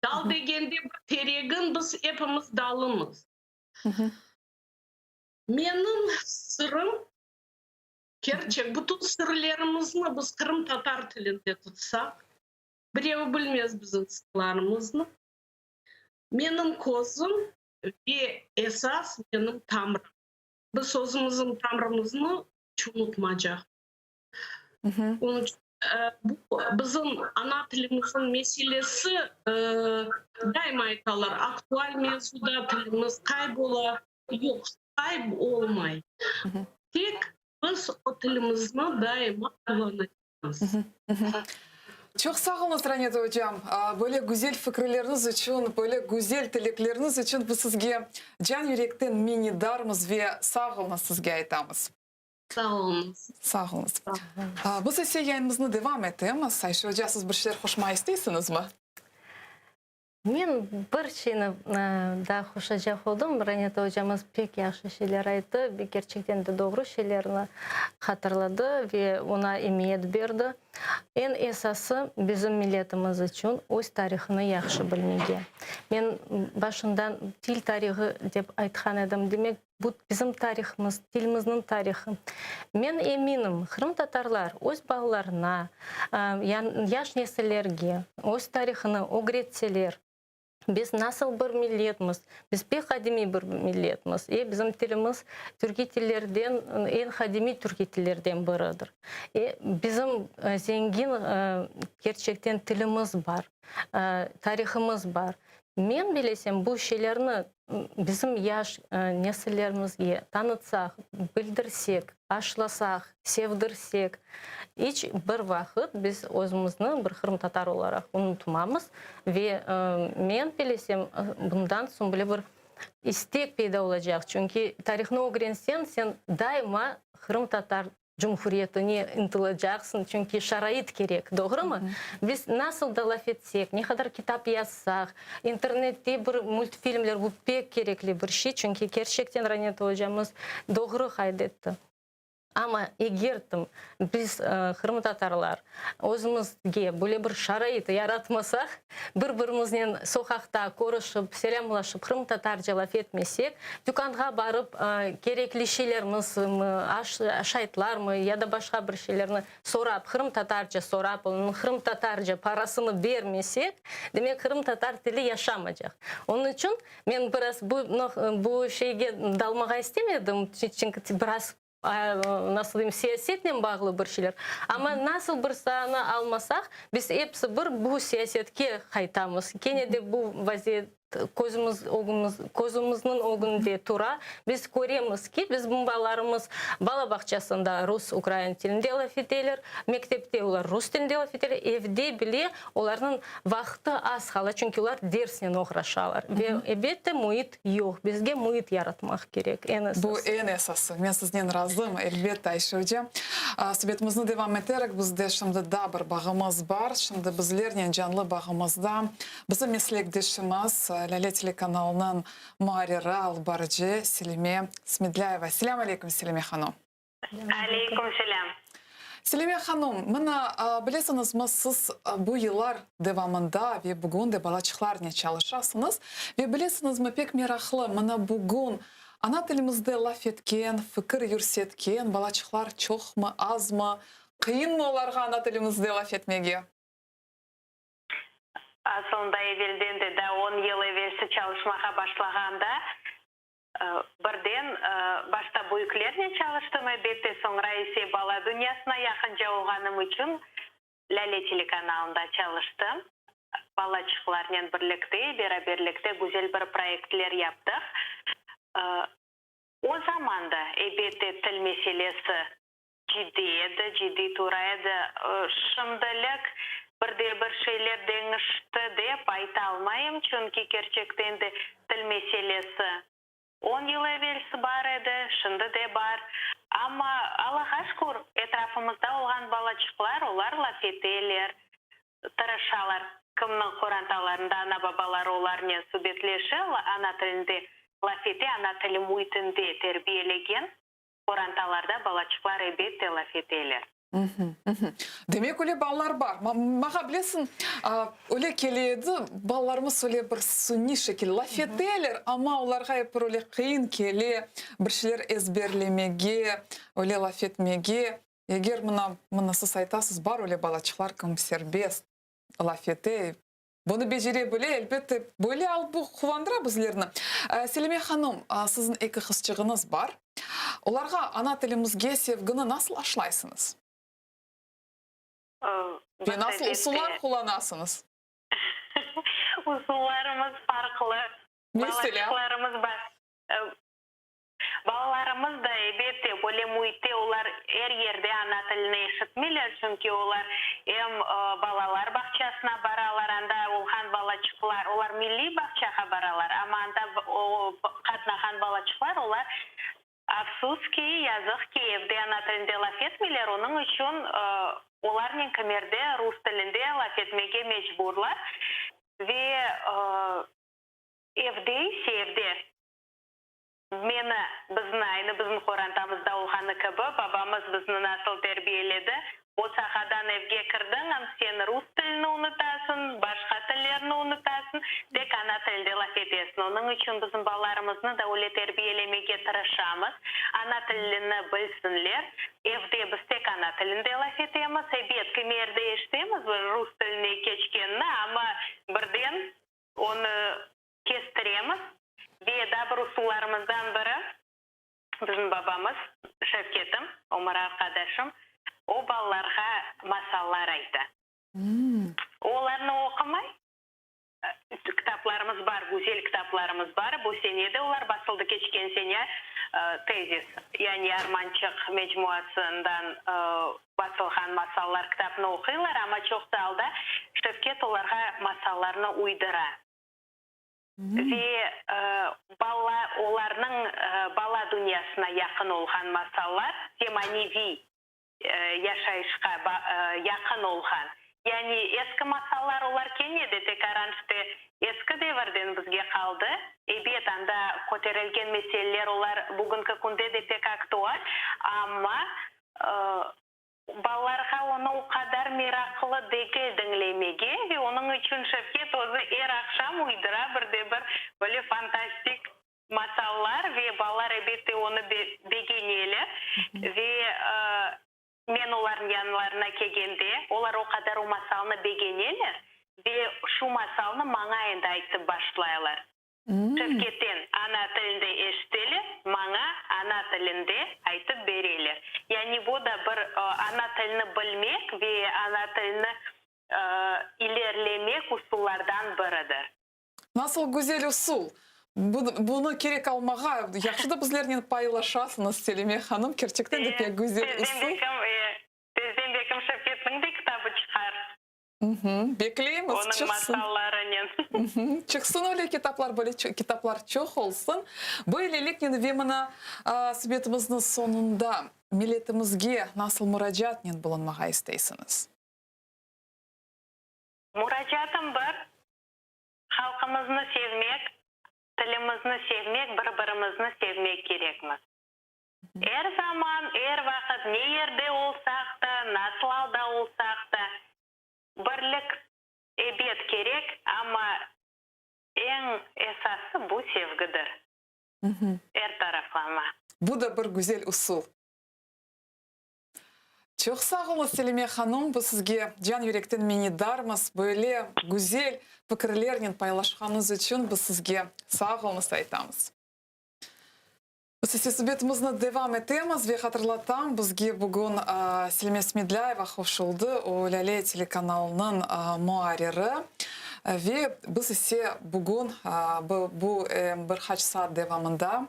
dal degende bir teregin biz epimiz dalımız. Menim sırım, kerçek, bütün sırlarımıznı biz qırımtatar tilinde tutsaq, birevi bilmez bizim sırlarımıznı. Menim közüm ve esas menim tamırım. Biz özümizniñ tamrımıznı iç unutmacaq. Onıñ içün bu bizim ana tilimizniñ meselesi, daima aytalar, aktual mevzuda tilimiz qaybola. Yoq, qayb olmay. Tek biz o tilimizni daima qullanacaqmız. Çoq sağ oluñız, Raneta ocam. Böyle güzel fikirleriniz içün, böyle güzel tilekleriniz içün biz sizge can yürekten minnetdarmız ve sağ oluñız sizge aytamız. Sağ oluñız. Sağ oluñız. Biz ise yayınımıznı devam etemiz. Ayşe oca, siz bir şeyler qoşmağa isteysiñizmi? Men bir şeyni daa qoşacaq oldım. Raneta ocamız pek yahşı şeyler ayttı ve kerçekten de doğru şeylerni hatırladı ve oña emiyet berdi. Eñ esası, bizim milletimiz içün öz tarihını yahşı bilmege. Men başından til tarihı dep aytqan edim. Demek, Bu bizim tarihımız, tilimizniñ tarihı. Men eminim, qırımtatarlar öz balalarına, yaş nesillerge öz tarihını ögretseler, biz nasıl bir milletmiz, biz pek qadimiy bir milletmiz, e, bizim tilimiz türkiy tillerden, eñ qadimiy türkiy tillerden biridir. E, bizim zengin, kerçekten, tilimiz bar, tarihımız bar. Men bilesem, bu şeylerni bizim yaş nesillerimizge tanıtsaq, bildirsek, aşlasaq, sevdirsek, iç bir vaqıt biz özümizni bir qırımtatar olaraq unutmamız ve men bilesem, bundan soñ böyle bir istek peyda olacaq, çünki tarihnı ögrenseñ, sen daima qırımtatar Cumhuriyetine ıntılacaqsıñ, çünki şarait kerek, doğrumı? Biz nasıl da laf etsek, ne qadar kitap yazsaq, internette bir multfilmler, bu pek kerekli bir şey, çünki kerçekten Raneta ocamız doğru qayd etti. Amma eger biz, qırımtatarlar, özümizge böyle bir şarait yaratmasaq, Bir-birimiznen soqaqta körüşip, selâmlaşıp, qırımtatarca laf etmesek, tükânğa barıp, kerekli şeylermizmi, aş, aşaytlarmı ya da başqa bir şeylerni sorap, qırımtatarca sorap, onıñ qırımtatarca parasını bermesek, demek, qırımtatar tili yaşamacaq. Onıñ içün men biraz bu, bu şeyge dalmağa istemedim, çünki biraz nasıl deyim, siyasetnen bağlı bir şeyler. Amma nasıl bir saanı almasaq, biz episi bir bu siyasetke qaytamız. Kene de bu vaziyet közümiz ögümiz, közümizniñ ögünde tura. Biz köremiz ki, bizim balalarımız bala bağçasında rus, ukrain tilinde laf eteler, mektepte olar rus tilinde laf eteler, evde bile olarnıñ vaqtı az qala, çünki olar dersnen oğraşalar. Ve, elbette, müit yoq. Bizge müit yaratmaq kerek, eñ esası. Bu eñ esası. Men siznen razım, elbette, Ayşe oca. Subetimizni devam eterek, bizde şimdi daa bir bağımız bar. Şimdi bizlernen canlı bağımızda bizim meslekdeşimiz, Lâle telekanalınıñ muarriri, alıp barıcı Selime Smedlâyeva. Selâm aleyküm, Selime hanım. Aleyküm selâm. Selime hanım, mına, bilesiñizmi, siz bu yıllar devamında ve bugün de balaçıqlarnen çalışasıñız. Ve bilesiñizmi, pek meraqlı, mına bugün ana tilimizde laf etken, fikir yürsetken balaçıqlar çoqmı, azmı, qıyınmı olarğa ana tilimizde laf etmege? Asılında evelden de, daa on yıl evelsi çalışmağa başlağanda, birden başta. Başta büyüklernen çalıştım, elbette, soñra ise bala dünyasına yaqınca olğanım içün Lâle telekanalında çalıştım. Balaçıqlarnen birlikte, beraberlikte güzel bir proyektler yaptıq. O zaman da, elbette, til meselesi ciddiy edi, ciddiy tura edi. Şimdilik bir de bir şeyler deñişti dep ayta almayım, çünki kerçekten de til meselesi on yıl evelsi bar edi, şimdi de bar. Amma, Allağa şükür, etrafımızda olğan balaçıqlar, olar laf eteler, tırışalar. Kimniñ qorantalarında ana-babaları olarnen subetleşe, ana tilinde laf ete, ana tili müitinde terbiyelegen qorantalarda balaçıqlar ebette laf eteler. Demek, öyle balalar bar. Maña, bilesiñ, öyle kele edi, balalarımız öyle bir suniy şekilde laf eteler, amma olarğa ep bir öyle qıyın kele bir şeyler ezberlemege, öyle laf etmege. Eger mına, mına siz aytasız, bar öyle balaçıqlar, kim serbest laf ete, bunı becere bile, elbette, böyle al bu quvandıra bizlerni. Selime hanım, siziñ eki qızçığıñız bar. Olarğa ana tilimizge sevgini nasıl aşlaysıñız? Ve nasıl usullar qullanasıñız? Usullarımız farqlı. Meselâ? Balaçıqlarımız bar. Balalarımız da, elbette, böyle müitte olar er yerde ana tilini eşitmeyler, çünki olar em balalar bağçasına baralar, anda olğan balaçıqlar, olar milliy bağçağa baralar, amma anda qatnağan balaçıqlar, olar, afsus ki, yazıq ki, evde ana tilinde laf etmeyler, onıñ içün olarnen kimerde rus tilinde laf etmege mecburlar ve evde ise, evde. Meni, bizni, aynı bizim qorantamızda olğanı kibi, babamız bizni nasıl terbiyeledi, bosağadan evge kirdiñ, am sen rus tilini unutasıñ, başqa tillerni unutasıñ, tek ana tilinde laf etesiñ. Onıñ içün bizim balalarımıznı da öyle terbiyelemege tırışamız, ana tilini bilsinler. Evde biz tek ana tilinde laf etemiz. Ebet, kimerde eşitemiz bir rus tiline keçkenini, amma birden onı Kestiremiz ve daa bir usullarımızdan biri, bizim babamız, Şevketim, ömür arqadaşım, o balalarğa masallar ayta. O olarnı oqumay, kitaplarımız bar, güzel kitaplarımız bar, bu sene de olar basıldı, keçken sene Tezis, yani Armançıq mecmuasından basılğan masallar kitapnı oquylar, amma çoqta alda Şevket olarğa masallarnı uydura. Ve bala, olarnıñ bala dünyasına yaqın olğan masallar, zemaneviy yaşayışqa yaqın olğan. Yani eski masallar olar kene de tekaran işte eski devirden bizge qaldı. Ebet, anda köterilgen meseleler olar bugünki künde de pek aktual, amma Balalarğa onı o qadar meraqlı degil diñlemege ve onıñ içün Şevket özü er aqşam uydura bir de bir böyle fantastik masallar ve balalar elbette onı begeneler ve men olarnıñ yanlarına kelgende olar o qadar o masalnı begeneler ve şu masalnı maña endi aytıp başlaylar. Şevketten ana tilinde eşiteler, maña ana tilinde aytıp bereler. Yani bu da bir ana tilini bilmek ve ana tilini ilerlemek usullardan biridir. Nasıl güzel usul! Bunı kerek almağa, yahşı da bizlernen paylaşasıñız, Selime hanım, kerçekten de pek güzel usul. Tezden belkim Şevketniñ de kitabı çıqar. Bekleymiz, Onıñ çıqsın. masallarınen. Çıqsın öyle kitaplar, böyle kitaplar çoq olsun. Böyleliknen ve mına subetimizniñ soñunda milletimizge nasıl muracaatnen bulunmağa isteysiñiz? Muracaatım bir, halqımıznı sevmek, tilimizni sevmek, bir-birimizni sevmek kerekmiz. Er zaman, er vaqıt, ne yerde olsaq da, nasıl alda olsaq da, birlik, ebet, kerek, amma eñ esası bu sevgidir, er taraflama. Bu da bir güzel usul. Çoq sağ oluñız, Selime hanım, biz sizge can yürekten minnetdarmız, böyle güzel fikirlernen paylaşqanıñız içün biz sizge sağ oluñız aytamız. Biz ise subetimizni devam etemiz ve hatırlatam, bizge bugün Selime Smedlâyeva qoşuldı, o, Lâle telekanalınıñ muarriri. Ve biz ise bugün bu bir qaç saat devamında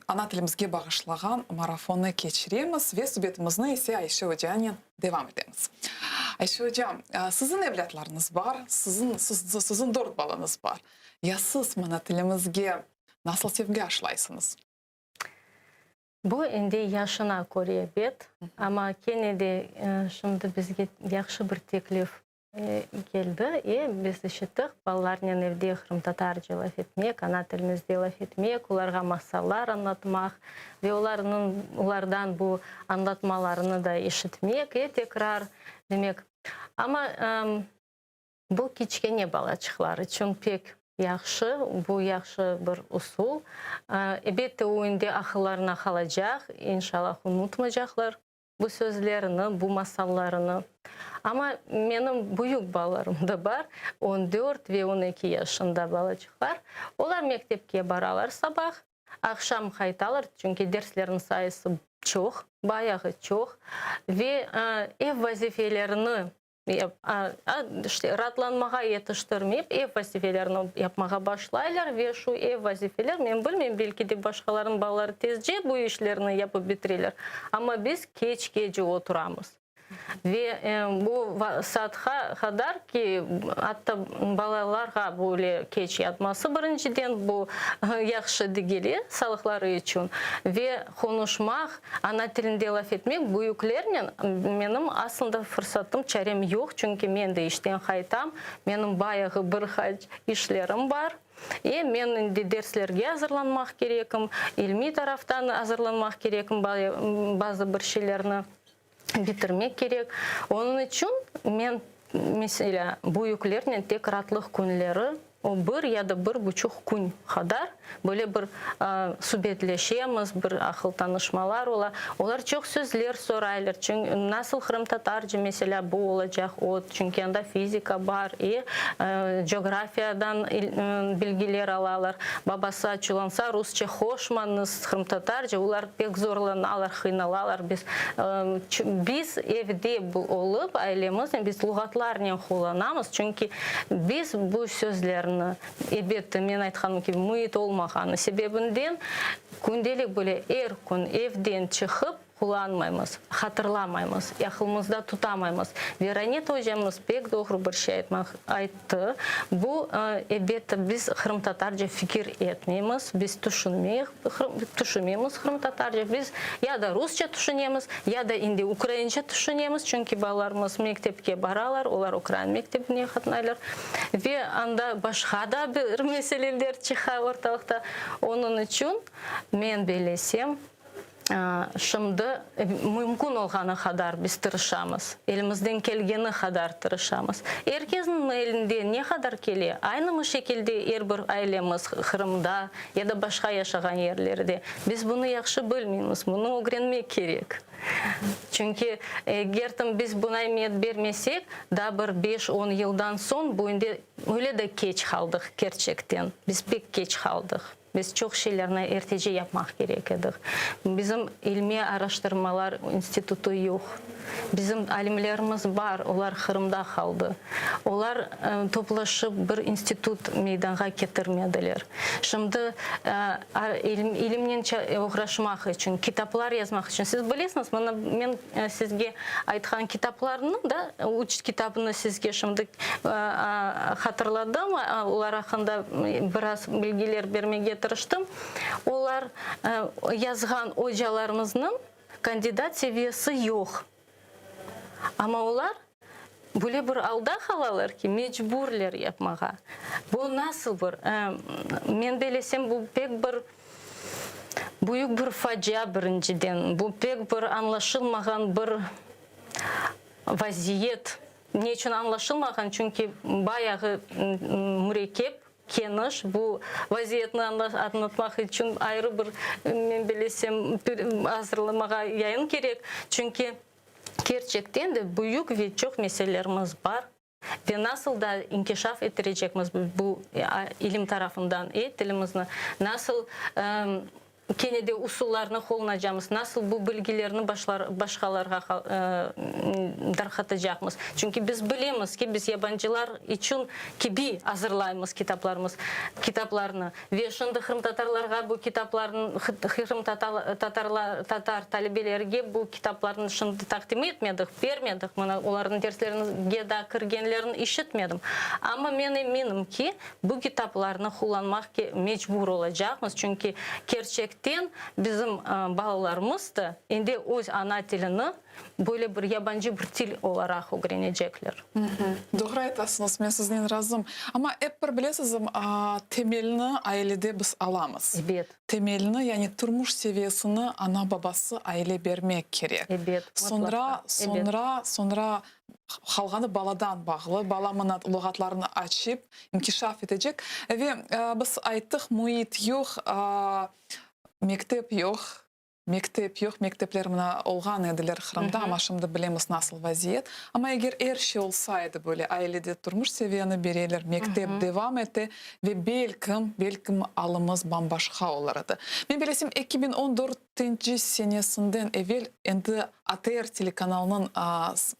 ana tilimizge bağışlağan marafonnı keçiremiz ve subetimizni ise Ayşe ocanen devam etemiz. Ayşe oca, siziñ evlâtlarıñız bar, siziñ, siziñ dört balañız bar. Ya siz mana tilimizge Nasıl sevgi aşlaysıñız? Bu endi yaşına köre, ebet, amma kene de şimdi bizge yahşı bir teklif keldi, e, biz işittik, balalarnen evde qırımtatarca laf etmek, ana tilimizde laf etmek, olarğa masallar añlatmaq ve olarnıñ, olardan bu añlatmalarını da işitmek, e, tekrar, demek, amma Bu kiçkene balaçıqlar içün pek yahşı, bu yahşı bir usul. Elbette, o endi aqıllarına qalacaq, inşallah, unutmacaqlar bu sözlerini, bu masallarını. Amma menim büyük balalarım da bar, on dört ve on eki yaşında balaçıqlar. Olar mektepke baralar sabah, aqşam qaytalar, çünki derslerniñ sayısı çoq, bayağı çoq ve ev vazifelerini İşte, raatlanmağa yetiştirmeyip, ev vazifelerini yapmağa başlaylar ve şu ev vazifeler, men bilmeyim, belki de başqalarnıñ balaları tezce bu işlerni yapıp bitireler, amma biz keç-gece oturamız. Ve bu saatqa qadar ki, atta balalarğa böyle keç yatması, birinciden, bu yahşı degil sağlıqları içün ve qonuşmaq, Ana tilinde laf etmek büyüklernen menim aslında fırsatım, çarem yoq, çünki men de işten qaytam, menim bayağı bir qaç işlerim bar. E, men indi derslerge azırlanmaq kerekim, ilmiy taraftan azırlanmaq kerekim, bazı bir şeylerni bitirmek kerek. Onıñ içün men, meselâ, büyüklernen tek raatlıq künleri, o bir ya da bir buçuq kün qadar böyle bir subetleşemiz, bir aqıl tanışmalar ola. Olar çoq sözler soraylar, çünki nasıl qırımtatarca, meselâ, bu olacaq, o, çünki anda fizika bar, e, coğrafiyadan bilgiler alalar. Babası açuvlansa, rusça qoşmañız, qırımtatarca, olar pek zorlanalar, qıynalalar. Biz, biz evde olıp, ailemiznen biz luğatlarnen qullanamız, çünki biz bu sözlerni, elbette, men aytqanım kibi, müit olmağanı sebebinden kündelik böyle er kün evden çıqıp qullanmaymız, hatırlamaymız, aqılımızda tutamaymız. Ve Ranet ocamız pek doğru bir şey aytmaq, ayttı, bu, elbette, biz qırımtatarca fikir etmeymiz, biz tüşünmeyik, tüşünmeymiz qırımtatarca, biz ya da rusça tüşünemiz, ya da indi ukraince tüşünemiz, çünki balalarımız mektepke baralar, olar ukrain mektebine qatnaylar ve anda başqa da bir meseleler çıqa ortalıqta. Onıñ içün men bellesem, Şimdi mümkün olğanı qadar biz tırışamız, elimizden kelgeni qadar tırışamız. Er kesniñ elinde ne qadar kele, aynı şekilde er bir ailemiz Qırımda ya da başqa yaşağan yerlerde, biz bunı yahşı bilmeymiz, bunı ögrenmek kerek. Çünki eger biz buna emiyet bermesek, daa bir beş-on yıldan soñ bu endi öyle de keç qaldıq kerçekten, biz pek keç qaldıq. Biz çoq şeylerni ertece yapmaq kerek edik. Bizim ilmiy araştırmalar institutı yoq. Bizim alimlerimiz bar, olar Qırımda qaldı. Olar toplaşıp bir institut meydanğa ketirmediler. Şimdi ilimnen oğraşmaq içün, kitaplar yazmaq içün, siz bilesiñiz, mına men sizge aytqan kitaplarnı da, üç kitabını sizge şimdi hatırladım, olar aqqında biraz bilgiler bermege tırıştım. Olar yazğan ocalarımıznıñ kandidat seviyesi yoq. Amma olar böyle bir alda qalalar ki, mecburler yapmağa. Bu nasıl bir, men bellesem, bu pek bir büyük bir facia birinciden, bu pek bir añlaşılmağan bir vaziyet. Ne içün añlaşılmağan? Çünki bayağı mürekkep, keniş. Bu vaziyetni añlatmaq içün ayrı bir, men bilesem, azırlamağa yayın kerek. Çünki kerçekten de büyük ve çoq meselelerimiz bar. Ve nasıl da inkişaf ettirecekmiz bu ilim tarafından, e, tilimizni, nasıl. kene de usullarnı qullanacamız, nasıl bu bilgilerni başqalarğa darqatacaqmız. Çünki biz bilemiz ki, biz yabancılar içün kibi azırlaymız kitaplarımız, kitaplarnı. Ve şimdi qırımtatarlarğa bu kitaplarnı, qırımtatarlar, tatar talebelerge bu kitaplarnı şimdi taqdim etmedik, bermedik. Mına, olarnıñ derslerine daa kirgenlerini işitmedim. Amma men eminim ki, Bu kitaplarnı qullanmaq mecbur olacaqmız, çünki kerçekten bizim balalarımız da endi öz ana tilini böyle bir yabancı bir til olaraq ögrenecekler. Doğru aytasıñız, men siznen razım. Amma ep bir bilesiz, temelni ailede biz alamız. Ebet. Temelni, yani turmuş seviyesini ana-babası, aile bermek kerek. Ebet, mıtlaqta. Soñra, soñra, soñra Qalğanı baladan bağlı, bala mına luğatlarnı açıp, inkişaf etecek. Ve biz ayttıq, müit yoq, mektep yoq, mektep yoq, mektepler mına olğan ediler Qırımda, amma şimdi bilemiz nasıl vaziyet. Amma eger er şey olsa edi böyle, ailede turmuş seviyeni bereler, mektep devam ete ve belkim, belkim alımız bam-başqa olur edi. Men bilesem, 2014 Tinci senesinden evel endi ATR telekanalınıñ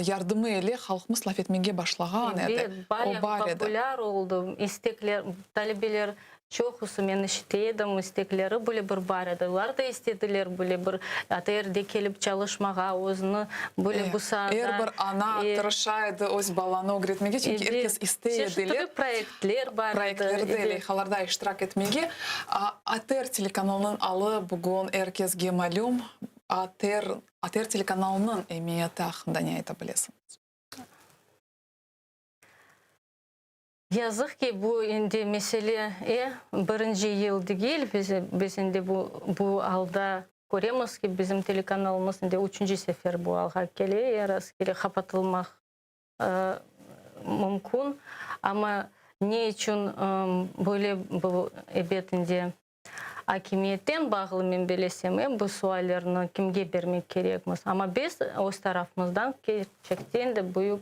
yardımı ile halqımız laf etmege başlağan edi. Ebet, O bayağı bar edi. populâr oldı. İstekler, talebeler çoqusı, men işite edim, istekleri böyle bir bar edi. Olar da istediler böyle bir ATRde kelip çalışmağa, özüni böyle bu saada. Er bir ana tırışa edi öz balanı ögretmege, çünki er kes istey ediler. Çeşit türlü proyektler bar edi. Proyektlerde, leyhalarda iştirak etmege. ATR telekanalınıñ alı bugün er kesge malüm. ATR, ATR telekanalınıñ emiyeti aqqında ne ayta bilesiñiz? Yazıq ki, bu endi mesele e, birinci yıl degil, biz, biz endi bu, bu alda köremiz ki, bizim telekanalımız endi üçünci sefer bu alğa kele, e, rastgele qapatılmaq mümkün. Amma ne içün böyle bu, ebet, endi akimiyetten bağlı, men belesem, e, bu suallerni kimge bermek kerekmiz. Amma biz öz tarafımızdan kerçekten de büyük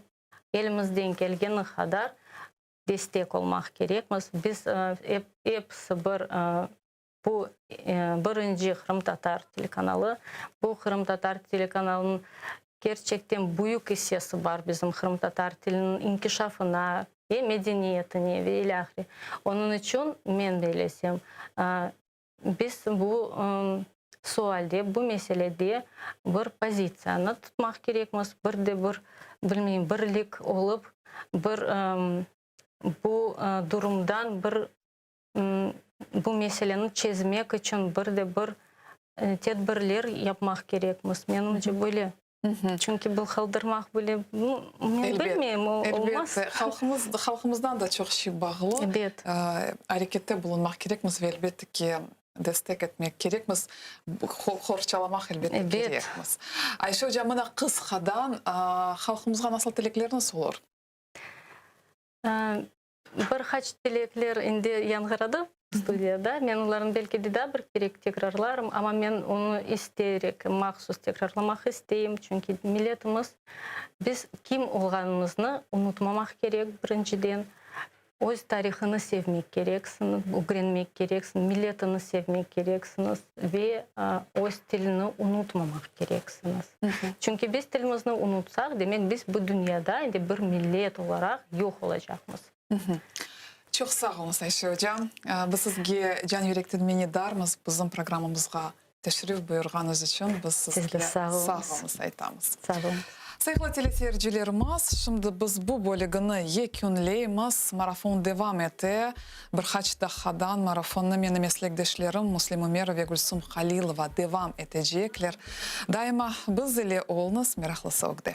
elimizden kelgeni qadar destek olmaq kerekmiz. Biz episi bir bu birinci qırımtatar telekanalı, bu qırımtatar telekanalınıñ kerçekten büyük issesi bar bizim qırımtatar tiliniñ inkişafına ve medeniyetine ve ilâhre. Onıñ içün men bellesem, Biz bu sualde, bu meselede bir pozitsiyanı tutmaq kerekmiz, bir de bir, bilmeyim, birlik olıp, bir bu durumdan bir bu meseleni çezmek içün bir de bir tedbirler yapmaq kerekmiz. Menimce, böyle. Çünki bu qaldırmaq bile, men bilmeyim, olmaz. Elbette, halqımız, halqımızdan da çoq şey bağlı. Ebet. Arekette bulunmaq kerekmiz ve elbette ki, destek etmek kerekmiz, qorçalamaq elbette kerekmiz. Ayşe oca, mına qısqadan halqımızğa nasıl tilekleriniz olur? Bir qaç tilekler indi yañğıradı studiyada. Men olarnı belki de daa bir kerek tekrarlarım, amma men onı isteyerek, mahsus tekrarlamaq isteyim, çünki milletimiz, biz kim olğanımıznı unutmamaq kerek, birinciden. Öz tarihını sevmek kereksiñiz, ögrenmek kereksiñ, milletini sevmek kereksiñiz ve öz tilini unutmamaq kereksiñiz. Çünki biz tilimizni unutsaq, demek biz bu dünyada endi bir millet olaraq yoq olacaqmız. Çoq sağ oluñız, Ayşe oca. Biz sizge can-yürekten minnetdarmız, bizim programmamızğa teşrif buyurğanıñız içün biz sizge sağ oluñız aytamız. Sağ oluñız. Sayğılı teleseyircilerimiz, şimdi biz bu bölügini yekünleymiz. Marafon devam ete. Bir qaç daqqadan marafonnı menim meslekdeşlerim Müslim Ümerov ve Gülsum Halilova devam etecekler. Daima biz ile oluñız, meraqlısı ögde.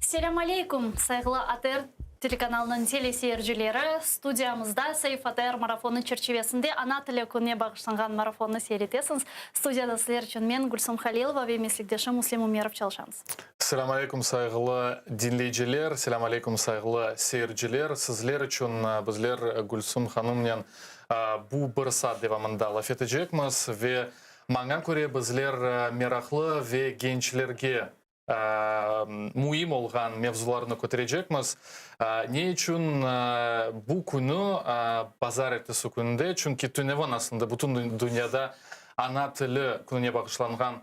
Selâm aleyküm, sayğılı ATR telekanalınıñ teleseyircileri! Studiyamızda Saif ATR marafonı çerçivesinde Ana tili kününe bağışlanğan marafonnı seyir etesiñiz. Studiyada sizler içün men, Gülsum Halilova ve meslekdeşim Müslim Ümerov çalışamız. Selâm aleyküm, sayğılı diñleyiciler, selâm aleyküm, sayğılı seyirciler! Sizler içün bizler Gülsum hanımnen bu bir saat devamında laf etecekmiz ve maña köre bizler meraqlı ve gençlerge müim olğan mevzularnı köterecekmiz. Ne içün bu künü, bazarertesi kününde, çünki tünevin aslında bütün dünyada ana tili kününe bağışlanğan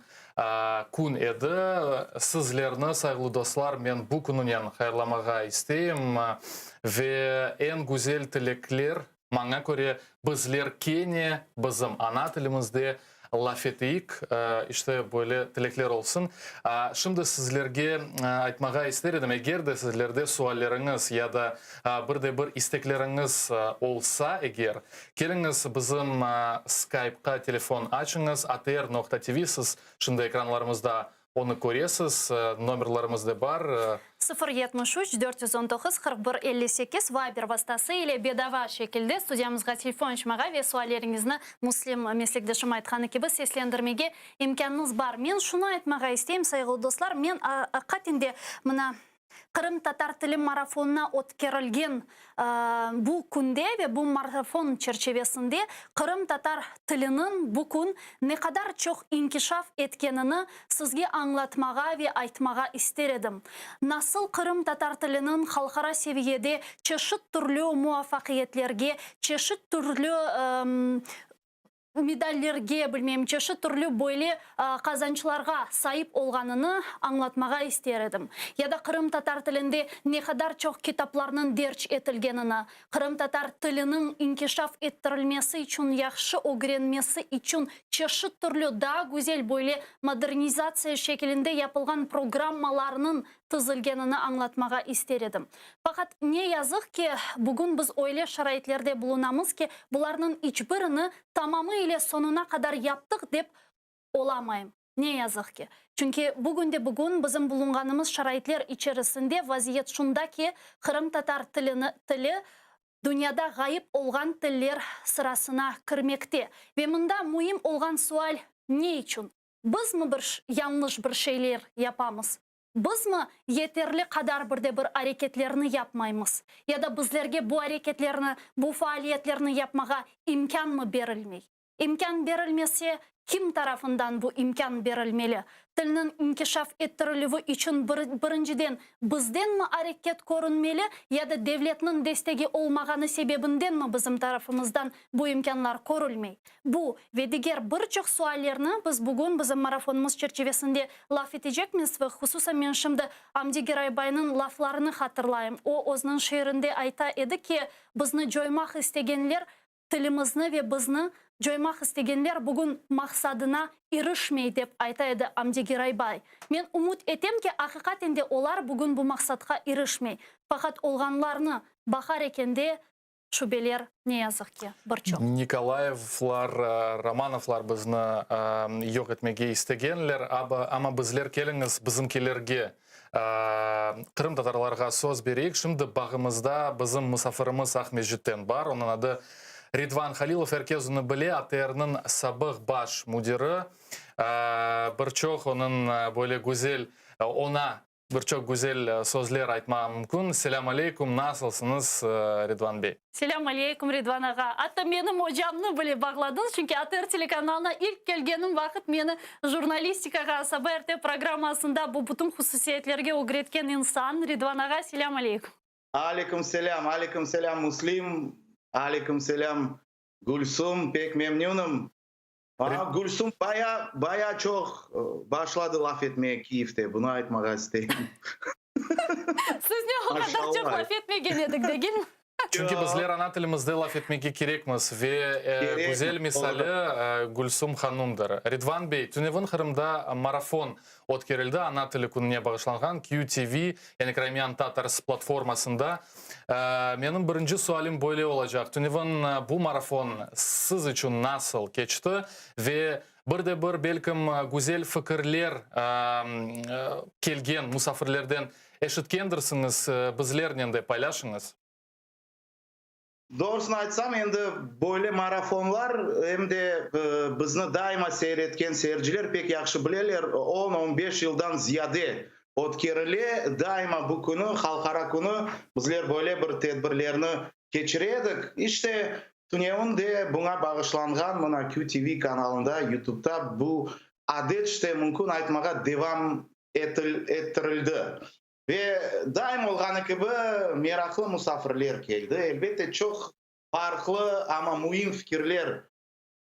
kün edi. Sizlerni, sayğılı dostlar, men bu kününen hayırlamağa isteyim ve eñ güzel tilekler Maña köre, bizler kene bizim ana tilimizde laf eteyik, işte, böyle tilekler olsun. Şimdi sizlerge aytmağa ister edim, eger de sizlerde sualleriñiz ya da bir de bir istekleriñiz olsa eger, keliñiz bizim Skype-qa telefon açıñız, atr noqta tv, siz şimdi ekranlarımızda Onı köresiz, nomerlarımız da bar. 0 73 419 41 58 Viber vastası ile bedava şekilde studiyamızğa telefon açmağa ve sualleriñizni Müslim meslekdeşim aytqanı kibi seslendirmege imkânıñız bar. Men şunı aytmağa isteyim, sayğılı dostlar, men aqiqaten de mına Qırımtatar tili marafonına ötkerilgen bu künde ve bu marafon çerçevesinde qırımtatar tiliniñ bu kün ne qadar çoq inkişaf etkenini sizge añlatmağa ve aytmağa ister edim. Nasıl qırımtatar tiliniñ halqara seviyede çeşit türlü muvafaqiyetlerge, çeşit türlü medallerge, bilmeyim, çeşit türlü böyle qazançlarğa saip olğanını añlatmağa ister edim. Ya da qırımtatar tilinde ne qadar çoq kitaplarnıñ derc etilgenini, qırımtatar tiliniñ inkişaf ettirilmesi içün, yahşı ögrenmesi içün çeşit türlü daa güzel böyle modernizatsiya şekilinde yapılğan programmalarnıñ tizilgenini añlatmağa ister edim. Faqat, ne yazıq ki, bugün biz öyle şaraitlerde bulunamız ki, bularnıñ iç birini tamamı ile soñuna qadar yaptıq dep olamayım. Ne yazıq ki. Çünki bugünde-bugün bizim bulunğanımız şaraitler içerisinde vaziyet şunda ki, qırımtatar tilini, tili dünyada ğayıp olğan tiller sırasına kirmekte. Ve mında müim olğan sual, ne içün? Bizmi bir yañlış bir şeyler yapamız? Bizmi yeterli qadar bir de bir areketlerni yapmaymız? Ya da bizlerge bu areketlerni, bu faaliyetlerni yapmağa imkânmı berilmey? İmkân berilmese, kim tarafından bu imkân berilmeli? Tilniñ inkişaf ettirilüvi içün bir, birinciden bizdenmi areket körünmeli ya da devletniñ destegi olmağanı sebebindenmi bizim tarafımızdan bu imkânlar körülmey? Bu ve diger bir çoq suallerni biz bugün bizim marafonımız çerçivesinde laf etecekmiz ve hususan men şimdi Amdi Geraybaynıñ laflarını hatırlayım. O, özüniñ şiirinde ayta edi ki, bizni coymaq istegenler tilimizni ve bizni coymaq istegenler bugün maqsadına irişmey, dep ayta edi Amdi Geraybay. Men ümüt etem ki, aqiqaten de olar bugün bu maqsadqa irişmey. Faqat olğanlarnı baqar ekende, Şübeler, ne yazıq ki, bir çoq. Nikolayevlar, Romanovlar bizni yoq etmege istegenler, amma bizler keliñiz bizimkilerge, qırımtatarlarğa söz bereyik. Şimdi bağımızda bizim musafirimiz Aqmescitten bar, onıñ adı Ridvan Halilov, er kes onı bile, ATRniñ sabıq baş müdiri. Bir çoq onıñ böyle güzel, oña Bir çoq güzel sözler aytmağa mümkün. Selâm aleyküm, nasılsıñız, Ridvan bey? Selâm aleyküm, Ridvan ağa. Atta menim ocamnı bile bağladıñız, çünki ATR telekanalına ilk kelgenim vaqıt meni jurnalistikağa, Saba erte programmasında bu bütün hususiyetlerge ögretken insan. Ridvan ağa, selâm aleyküm. Aleyküm selâm, aleyküm selâm, Müslim, aleyküm selâm, Gülsum, pek memnünim. Aa, Gülsum baya, baya çoq başladı laf etmege Kiyevde, bunı aytmağa isteyim. Siznen o qadar çoq laf etmegen edik, degilmi? Çünki bizler ana tilimizde laf etmege kerekmiz ve güzel misali Gülsum hanumdır. Ridvan bey, tünevin Qırımda marafon ötkerildi, ana tili kününe bağışlanğan QTV, yani Crimean Tatars platformasında. Menim birinci sualim böyle olacaq, tünevin bu marafon siz içün nasıl keçti ve bir de bir, belkim, güzel fikirler kelgen musafirlerden. eşitkendirsiñiz, bizlernen de paylaşıñız. Doğrusını aytsam, endi böyle marafonlar em de bizni daima seyir etken seyirciler pek yahşı bileler, on, on beş yıldan ziyade ötkerile. Daima bu künü, Halqara künü, bizler böyle bir tedbirlerni keçire edik. İşte, tünevin de buña bağışlanğan mına QTV kanalında, YouTubeta bu adet, işte, mümkün aytmağa, devam ettirildi. Ve daim olğanı kibi, meraqlı musafirler keldi. Elbette, çoq farqlı, amma müim fikirler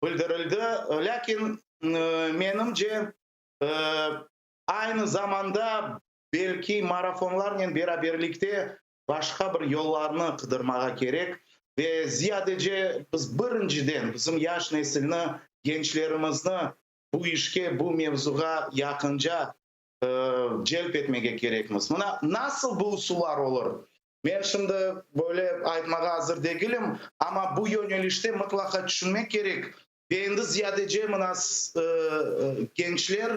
bildirildi. Lâkin, menimce, aynı zamanda, belki, marafonlarnen beraberlikte başqa bir yollarnı qıdırmağa kerek. Ve ziyadece biz birinciden bizim yaş nesilni, gençlerimizni bu işke, bu mevzuğa yaqınca celp etmege kerekmiz. Mına nasıl bu usullar olur? Men şimdi böyle aytmağa azır degilim, amma bu yönelişte mıtlaqa tüşünmek kerek. Ve endi ziyadece mına gençler,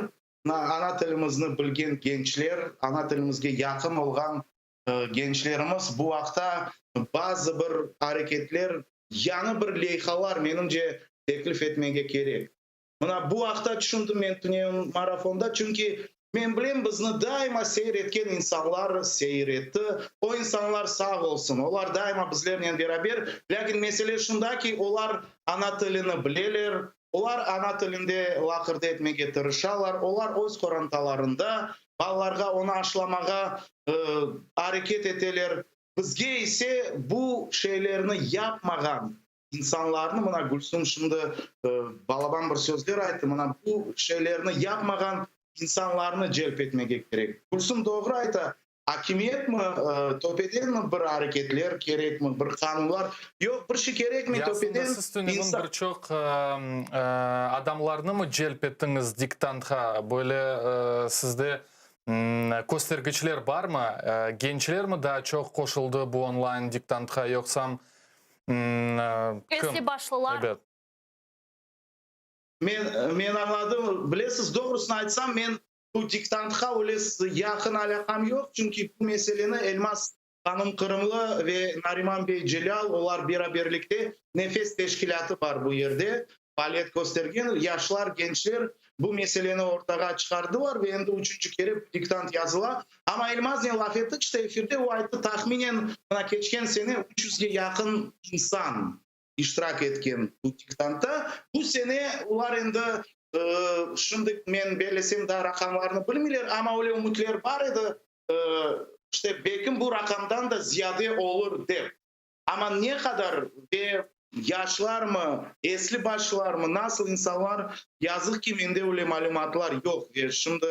ana tilimizni bilgen gençler, ana tilimizge yaqın olğan gençlerimiz bu aqta bazı bir areketler, yañı bir leyhalar, menimce, teklif etmege kerek. Mına bu aqta tüşündim men tünevin marafonda, çünki men bilem, bizni daima seyir etken insanlar seyir etti, o insanlar sağ olsun, olar daima bizlernen beraber, lâkin mesele şunda ki, olar ana tilini bileler, olar ana tilinde laqırdı etmege tırışalar, olar öz qorantalarında balalarğa onı aşlamağa areket eteler, bizge ise bu şeylerni yapmağan İnsanlarnı, mına Gülsüm şimdi balaban bir sözler ayttı, mına bu şeylerni yapmağan insanlarnı celp etmege kerek. Gülsüm doğru ayta, akimiyetmi, töpedenmi bir areketler kerekmi, bir qanunlar? Yoq, bir şey kerekmey töpeden. Aslında siz tünevin bir çoq adamlarnımı celp ettiñiz diktantqa? Böyle sizde köstergiçler barmı? Gençlermi daa çoq qoşuldı bu onlayn diktantqa yoqsam Esli başlılar. Ebet. Men, men añladım. Bilesiz, doğrusını aytsam, men bu diktantqa öyle yaqın alâqam yoq, çünki bu meseleni Elmaz hanım Qırımlı ve Nariman bey Celâl, olar beraberlikte, Nefes teşkilâtı bar bu yerde, faaliyet köstergen yaşlar, gençler bu meseleni ortağa çıqardılar ve endi üçünci kere bu diktant yazıla. Amma Elmaznen laf ettik işte efirde, o ayttı, tahminen mına keçken sene üç yüzge yaqın insan iştirak etken bu diktantta. Bu sene olar endi, şimdi men bellesem daa raqamlarnı bilmeyler, amma öyle ümütler bar edi, işte belkim bu raqamdan da ziyade olur dep. Amma ne qadar ve yaşlarmı, esli başlılarmı, nasıl insanlar, yazıq ki, mende öyle malümatlar yoq ve şimdi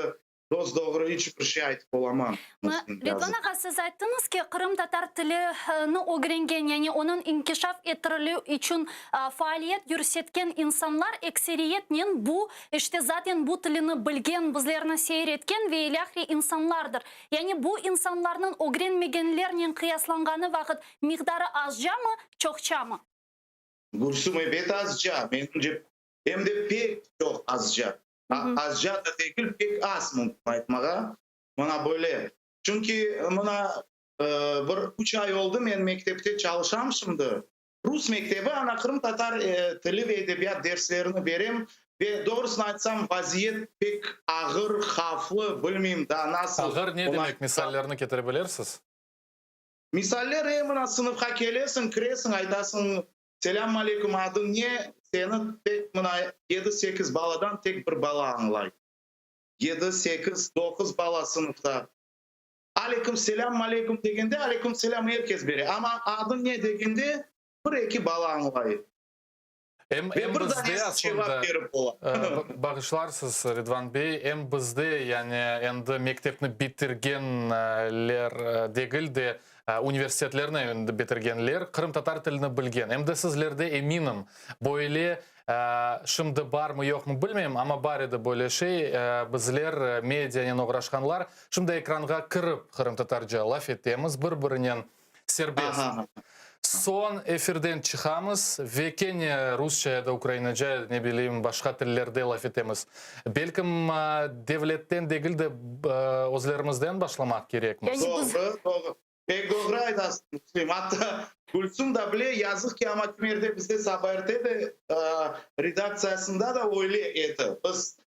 dos-doğru iç bir şey aytıp olamam. Ridvan ağa, siz ayttıñız ki, qırımtatar tilini ögrengen, yani onıñ inkişaf ettirilüvi içün faaliyet yürsetken insanlar ekseriyetnen bu, işte, zaten bu tilini bilgen, bizlerni seyir etken ve ilâhre insanlardır. Yani bu insanlarnıñ ögrenmegenlernen qıyaslanğanı vaqıt miqdarı azcamı, çoqçamı? Gülsüm, Ebet azca, menimce, em de pek çoq azca. Azca da degil, pek az mümkün aytmağa. Mına böyle. Çünki mına bir üç ay oldı men mektepte çalışam şimdi. Rus mektebi, ana qırımtatar tili ve edebiyat derslerini berem ve doğrusını aytsam, vaziyet pek ağır, havflı, bilmeyim daa nasıl. Ağır ne demek, misallerni ketire bilersiz? Misaller, e, mına sınıfqa kelesiñ, kiresiñ, aytasıñ, Selâm aleyküm, adıñ ne? Seni tek mına yedi-sekiz baladan tek bir bala añlay. Yedi, sekiz, doquz bala sınıfta. Aleyküm selâm, maleyküm degende, aleyküm selâm er kes bere. Amma adıñ ne degende, bir-eki bala añlay. Em, Ve em bir bizde danesi aslında, cevap berip ola. Bağışlarsız, Ridvan bey, em bizde, yani endi mektepni bitirgenler degil de, universitetlerni endi bitirgenler, qırımtatar tilini bilgen. Em de sizlerde, eminim, böyle Şimdi barmı yoqmı bilmeyim, amma bar edi böyle şey, bizler, medianen oğraşqanlar, şimdi ekranğa kirip qırımtatarca laf etemiz, bir-birinen serbest. Soñ efirden çıqamız ve kene rusça ya da ukrainaca, ya da ne bileyim, başqa tillerde laf etemiz. Belkim, devletten degil de, özlerimizden başlamaq kerekmiz. Doğru, doğru. Pek doğru aytasıñ, Müslim. Atta Gülsüm da bile, yazıq ki, amma kimerde bizde Saba erte de redaktsiyasında da öyle edi. Biz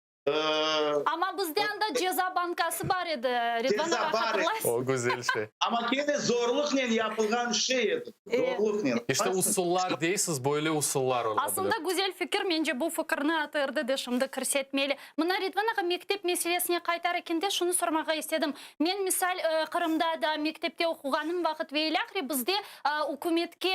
Amma bizde anda ceza bankası bar edi, Ridvan ağa, hatırlaysız? O güzel şey. Amma kene zorluqnen yapılğan şey edi, zorluqnen. İşte usullar deysiz, böyle usullar ola bilir. Aslında güzel fikir, mence bu fikirni ATRde de şimdi kirsetmeli. Mına, Ridvan ağa, mektep meselesine qaytar ekende şunı sormağa istedim. Men, misal, Qırımda da mektepte oquğanım vaqıt ve ilâhre bizde ükümetke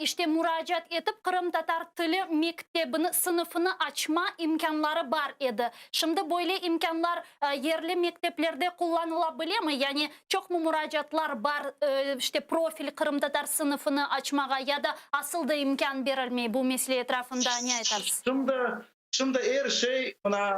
İşte, muracaat etip, qırımtatar tili mektebini, sınıfını açma imkânları bar edi. Şimdi böyle imkânlar yerli mekteplerde qullanıla bilemi? Yani çoqmı muracaatlar bar, işte, profil qırımtatar sınıfını açmağa ya da asıl da imkân berilmey? Bu mesele etrafında ne aytarsız? Şimdi, şimdi er şey mına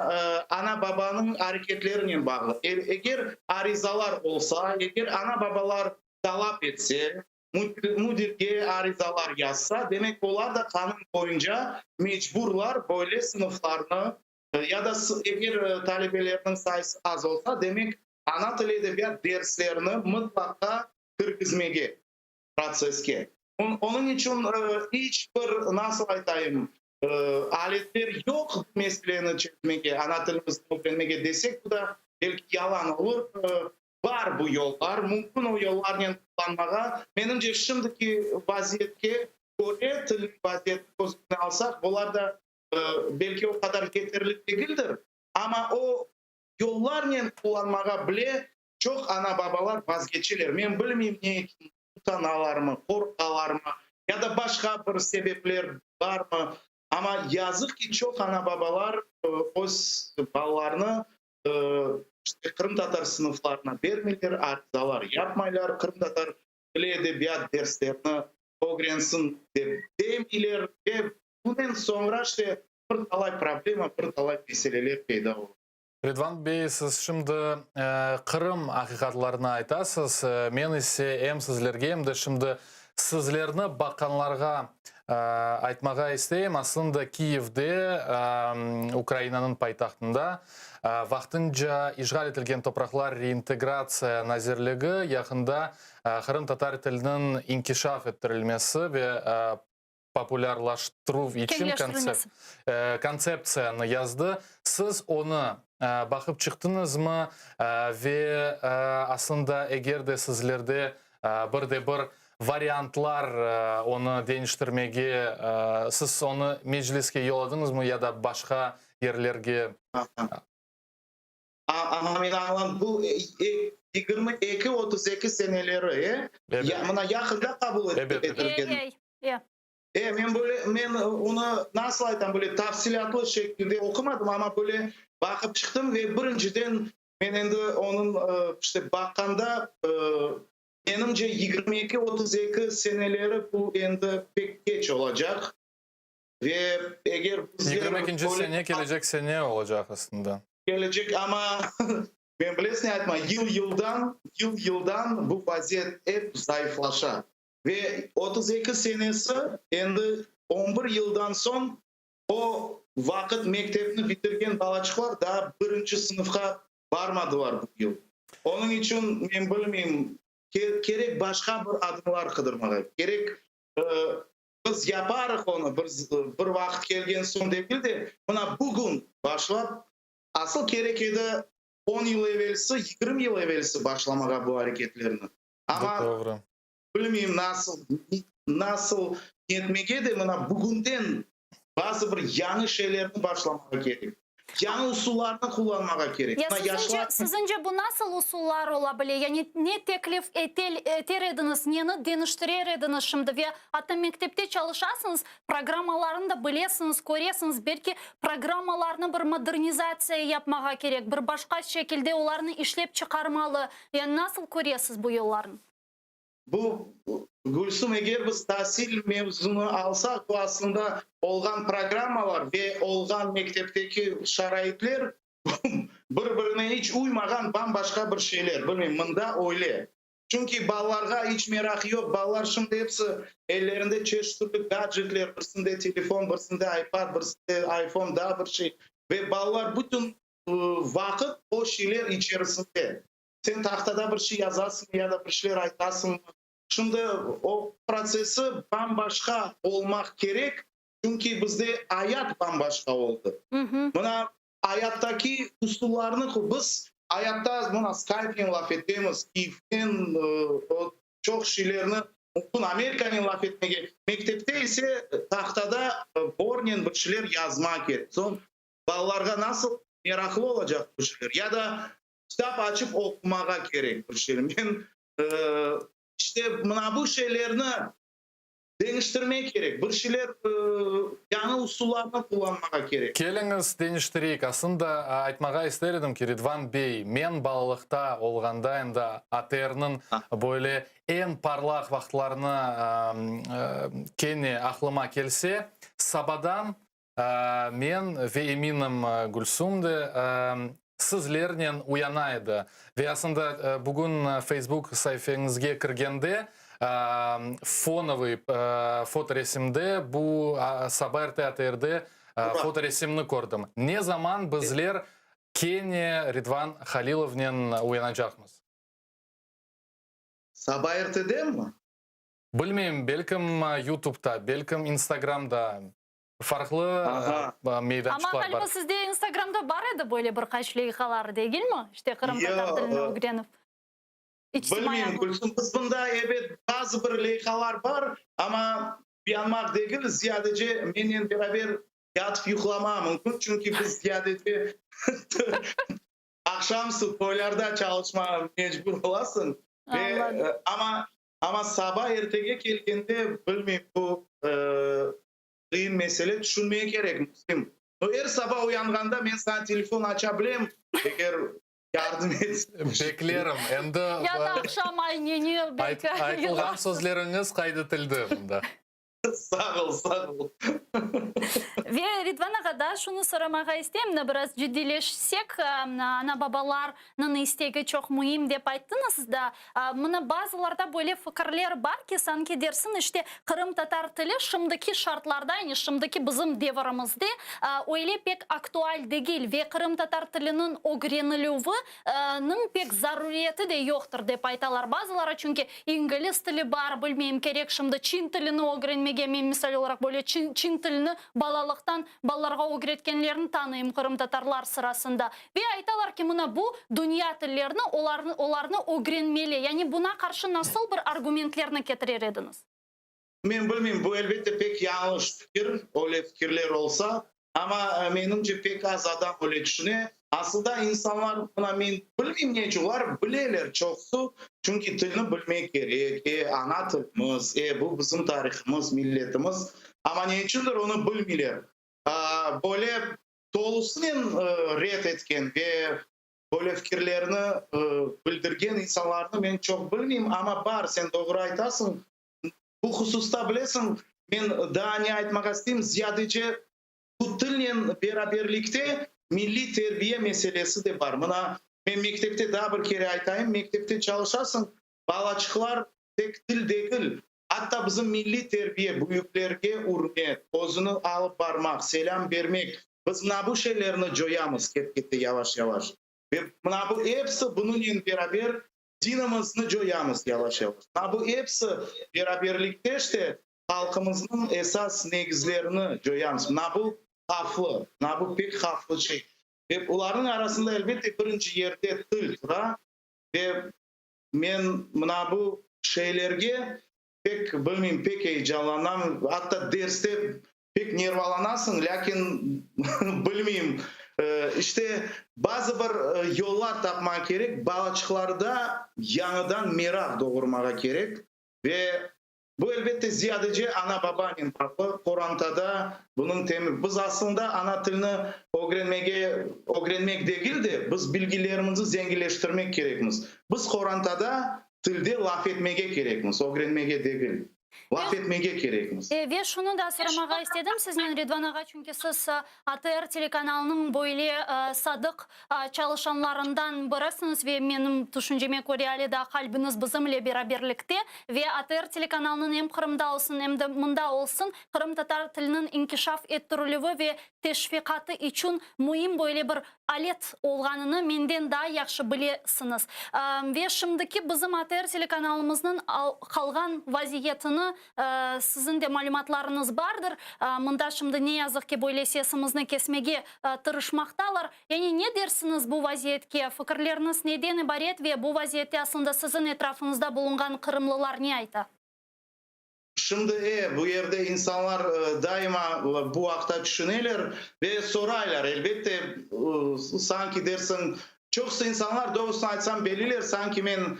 ana-babanıñ areketlerinen bağlı. Eger arizalar olsa, eger ana-babalar talap etse, Müdirge arizalar yazsa, demek olar da qanun boyunca mecburlar böyle sınıflarnı, ya da eger talebelerniñ sayısı az olsa, demek ana tili edebiyat derslerini mıtlaqa kirgizmege protsesske. Onıñ içün iç bir, nasıl aytayım, aletler yoq bu meseleni çezmege, ana tilimizni ögrenmege desek, bu da belki yalan olur. Bar bu yollar, mümkün o yollarnen qullanmağa. Menimce, şimdiki vaziyetke köre, tilniñ vaziyetini köz ögüne alsaq, bular da belki o qadar yeterli degildir, amma o yollarnen qullanmağa bile çoq ana-babalar vazgeçeler. Men bilmeyim, ne içün, utanalarmı, qorqalarmı ya da başqa bir sebepler barmı, amma yazıq ki, çoq ana-babalar öz balalarını İşte, qırımtatar sınıflarına bermeyler, arizalar yapmaylar, qırımtatar tili edebiyat derslerini ögrensin dep demeyler ve bunen soñra işte bir talay problema, bir talay meseleler peyda ola. Ridvan bey, siz şimdi Qırım aqiqatlarını aytasız, men ise em sizlerge, em de şimdi sizlerni baqqanlarğa Aytmağa isteyim, aslında Kiyevde, Ukrainanıñ paytahtında, vaqtınca işğal etilgen topraqlar reintegratsiya nazirligi yaqında qırımtatar tiliniñ inkişaf ettirilmesi ve populârlaştıruv içün kontseptsiyanı yazdı. Siz onı baqıp çıqtıñızmı ve aslında eger de sizlerde bir de bir variantlar onı deñiştirmege, siz onı Mecliske yolladıñızmı ya da başqa yerlerge? Amma men añlam, bu 22, 32 seneleri, e? Mına yaqında qabul etilgen. E, men böyle, men onı nasıl aytam, böyle tafsilâtlı şekilde oqumadım, amma böyle baqıp çıqtım ve birinciden men endi onıñ, işte, baqqanda, menimce, 22, 32 seneleri bu endi pek keç olacaq ve eger bizler Yigirmi ekinci sene kelecek sene olacaq aslında. Kelecek, amma men bilesiñ ne aytma, yıl-yıldan, yıl-yıldan bu vaziyet ep zayıflaşa. Ve 32 senesi, endi on bir yıldan soñ, o vaqıt mektepni bitirgen balaçıqlar daa birinci sınıfqa barmadılar bu yıl. Onıñ içün, men bilmeyim, kerek başqa bir adımlar qıdırmağa, kerek biz yaparıq onı bir, bir vaqıt kelgen soñ degil de, mına bugün başlap, asıl kerek edi on yıl evelsi, 20 yıl evelsi başlamağa bu areketlerni. Amma Doğru. Bilmeyim nasıl, nasıl etmege de, mına bugünden bazı bir yañı şeylerni başlamağa kerek. Yañı usullarnı qullanmağa kerek. Ya sizince, sizince bu nasıl usullar ola bile? Yani ne teklif etel, eter ediñiz, neni deñiştirer ediñiz şimdi? Ve atta mektepte çalışasıñız, programmalarnı da bilesiñiz, köresiñiz, belki programmalarnı bir modernizatsiya yapmağa kerek, bir başqa şekilde olarnı işlep çıqarmalı. Yani nasıl köresiz bu yollarnı? Bu, Gülsüm, eger biz tasil mevzunı alsaq, bu aslında olğan programmalar ve olğan mektepteki şaraitler bir-birine iç uymağan bam-başqa bir şeyler. Bilmeyim, mında öyle. Çünki balalarğa iç meraq yoq, balalar şimdi episi ellerinde çeşit türlü gadjetler, birisinde telefon, birisinde iPad, birisinde iPhone, daa bir şey. Ve balalar bütün vaqıt o şeyler içerisinde. Sen tahtada bir şey yazasıñ ya da bir şeyler aytasıñ. Şimdi o protsessi bam-başqa olmaq kerek, çünki bizde ayat bam-başqa oldı. Mına ayattaki usullarnı biz ayatta mına Skypnen laf etemiz, Kyivden çoq şeylerni mümkün Amerikanen laf etmege. Mektepte ise tahtada bornen bir şeyler yazma kerek. Soñ balalarğa nasıl meraqlı olacaq bu şeyler? Ya da kitap açıp oqumağa kerek bir şeyler. Men işte mına bu şeylerni deñiştirmek kerek, bir şeyler yañı usullarnı qullanmağa kerek. Keliñiz, deñiştireyik. Aslında, aytmağa ister edim ki, Ridvan bey, men balalıqta olğanda, endi ATRniñ böyle eñ parlaq vaqıtlarını kene aqlıma kelse, sabadan Men ve eminim Gülsum de sizlernen uyana edi. Ve aslında bugün Facebook saifeñizge kirgende fonovıy fotoresimde bu saba erte ATRde fotoresimni kördim. Ne zaman bizler kene Ridvan Halilovnen uyanacaqmız? Saba ertedenmi? Bilmeyim, belkim YouTubeta, belkim Instagramda. Farqlı meydançıqlar Amma bar. ğaliba sizde Instagramda bar edi böyle bir qaç leyhalar, degilmi? İşte qırımtatar tilini ögrenip. Bilmeyim, Gülsüm, biz bunda, ebet, bazı bir leyhalar bar, amma uyanmaq degil, ziyadece mennen beraber yatıp yuqlama mümkün, çünki biz ziyadece aqşamüstü toylarda çalışmağa mecbur olasıñ. Ve, amma Amma saba ertege kelgende, bilmeyim, bu qıyın mesele, tüşünmege kerek, Müslim. No, er saba uyanğanda men saña telefon aça bilem, eger yardım etseñ. Beklerim, endi. Ya da aqşam ayneni belki. Aytılğan sözleriñiz qayd etildi mında. Sağ ol, sağ ol. Ve Ridvan ağa, daa şunı soramağa isteyim, mına biraz ciddiyleşsek, ana-babalarnıñ istegi çoq müim dep ayttıñız da, mına bazılarda böyle fikirler bar ki, sanki dersiñ, işte, qırımtatar tili şimdiki şartlarda, yani şimdiki bizim devirimizde öyle pek aktual degil ve qırımtatar tiliniñ ögrenilüvi nıñ pek zaruriyeti de yoqtır, dep aytalar bazıları, çünki ingliz tili bar, bilmeyim, kerek şimdi çin tilini ögrenmege, men misal olaraq böyle çin çin tilini balalıqtan balalarğa ögretkenlerni tanıyım qırımtatarlar sırasında. Ve aytalar ki, mına bu dünya tillerini olarnı olarnı ögrenmeli. Yani buna qarşı nasıl bir argumentlerni ketirer ediñiz? Men bilmeyim, bu elbette pek yañlış fikir, öyle fikirler olsa, amma menimce pek az adam öyle tüşüne. Asılda insanlar, mına men bilmeyim ne içün, olar bileler çoqusı, çünki tilni bilmek kerek, e, ana tilimiz, e, bu bizim tarihimiz, milletimiz, amma ne içündir onı bilmeyler. Böyle tolusınen red etken ve Böyle fikirlerni bildirgen insanlarnı men çoq bilmeyim, amma bar, sen doğru aytasıñ. Bu hususta, bilesiñ, men daa ne aytmağa isteyim, ziyadece bu tilnen beraberlikte milliy terbiye meselesi de bar. Mına, men mektepte, daa bir kere aytayım, mektepte çalışasıñ, balaçıqlar tek til degil, atta bizim milliy terbiye, büyüklerge ürmet, özüni alıp barmaq, selâm bermek, biz mına bu şeylerni coyamız ket-kete, yavaş-yavaş. Ve mına bu episi bunıñnen beraber dinimizni coyamız yavaş-yavaş. Mına bu episi beraberlikte işte halqımıznıñ esas negizlerini coyamız. Mına bu havflı, mına bu pek havflı şey. Ve olarnıñ arasında elbette birinci yerde til tura ve Men mına bu şeylerge pek, bilmeyim, pek eyecanlanam, atta derste pek nervalanasıñ, lâkin bilmeyim, işte, bazı bir yollar tapmaq kerek, balaçıqlarda yañıdan meraq doğurmağa kerek ve Bu, elbette, ziyadece ana-babanen bağlı, qorantada bunıñ temi. Biz aslında ana tilini ögrenmege, ögrenmek degil de, biz bilgilerimizni zenginleştirmek kerekmiz. Biz qorantada tilde laf etmege kerekmiz, ögrenmege degil. Laf etmege kerekmiz. Ve şunı da soramağa istedim siznen, Ridvan ağa, çünki siz ATR telekanalınıñ böyle sadıq çalışanlarından birisiñiz ve menim tüşünceme köre ale daa qalbiñiz bizimle beraberlikte ve ATR telekanalınıñ em Qırımda olsun, em de mında olsun qırımtatar tiliniñ inkişaf ettirilüvi ve teşviqatı içün müim böyle bir alet olğanını menden daa yahşı bilesiñiz. Ve şimdiki bizim ATR telekanalımıznıñ qalğan vaziyetini siziñ de malümatlarıñız bardır. Mında şimdi ne yazıq ki böyle sesimizni kesmege tırışmaqtalar. Yani ne dersiñiz bu vaziyetke? Fikirleriñiz neden ibaret ve bu vaziyette aslında siziñ etrafıñızda bulunğan qırımlılar ne ayta? Şimdi, e, bu yerde insanlar daima bu aqta tüşüneler ve soraylar, elbette, sanki dersiñ, çoqusı insanlar, doğrusını aytsam, beliler, sanki men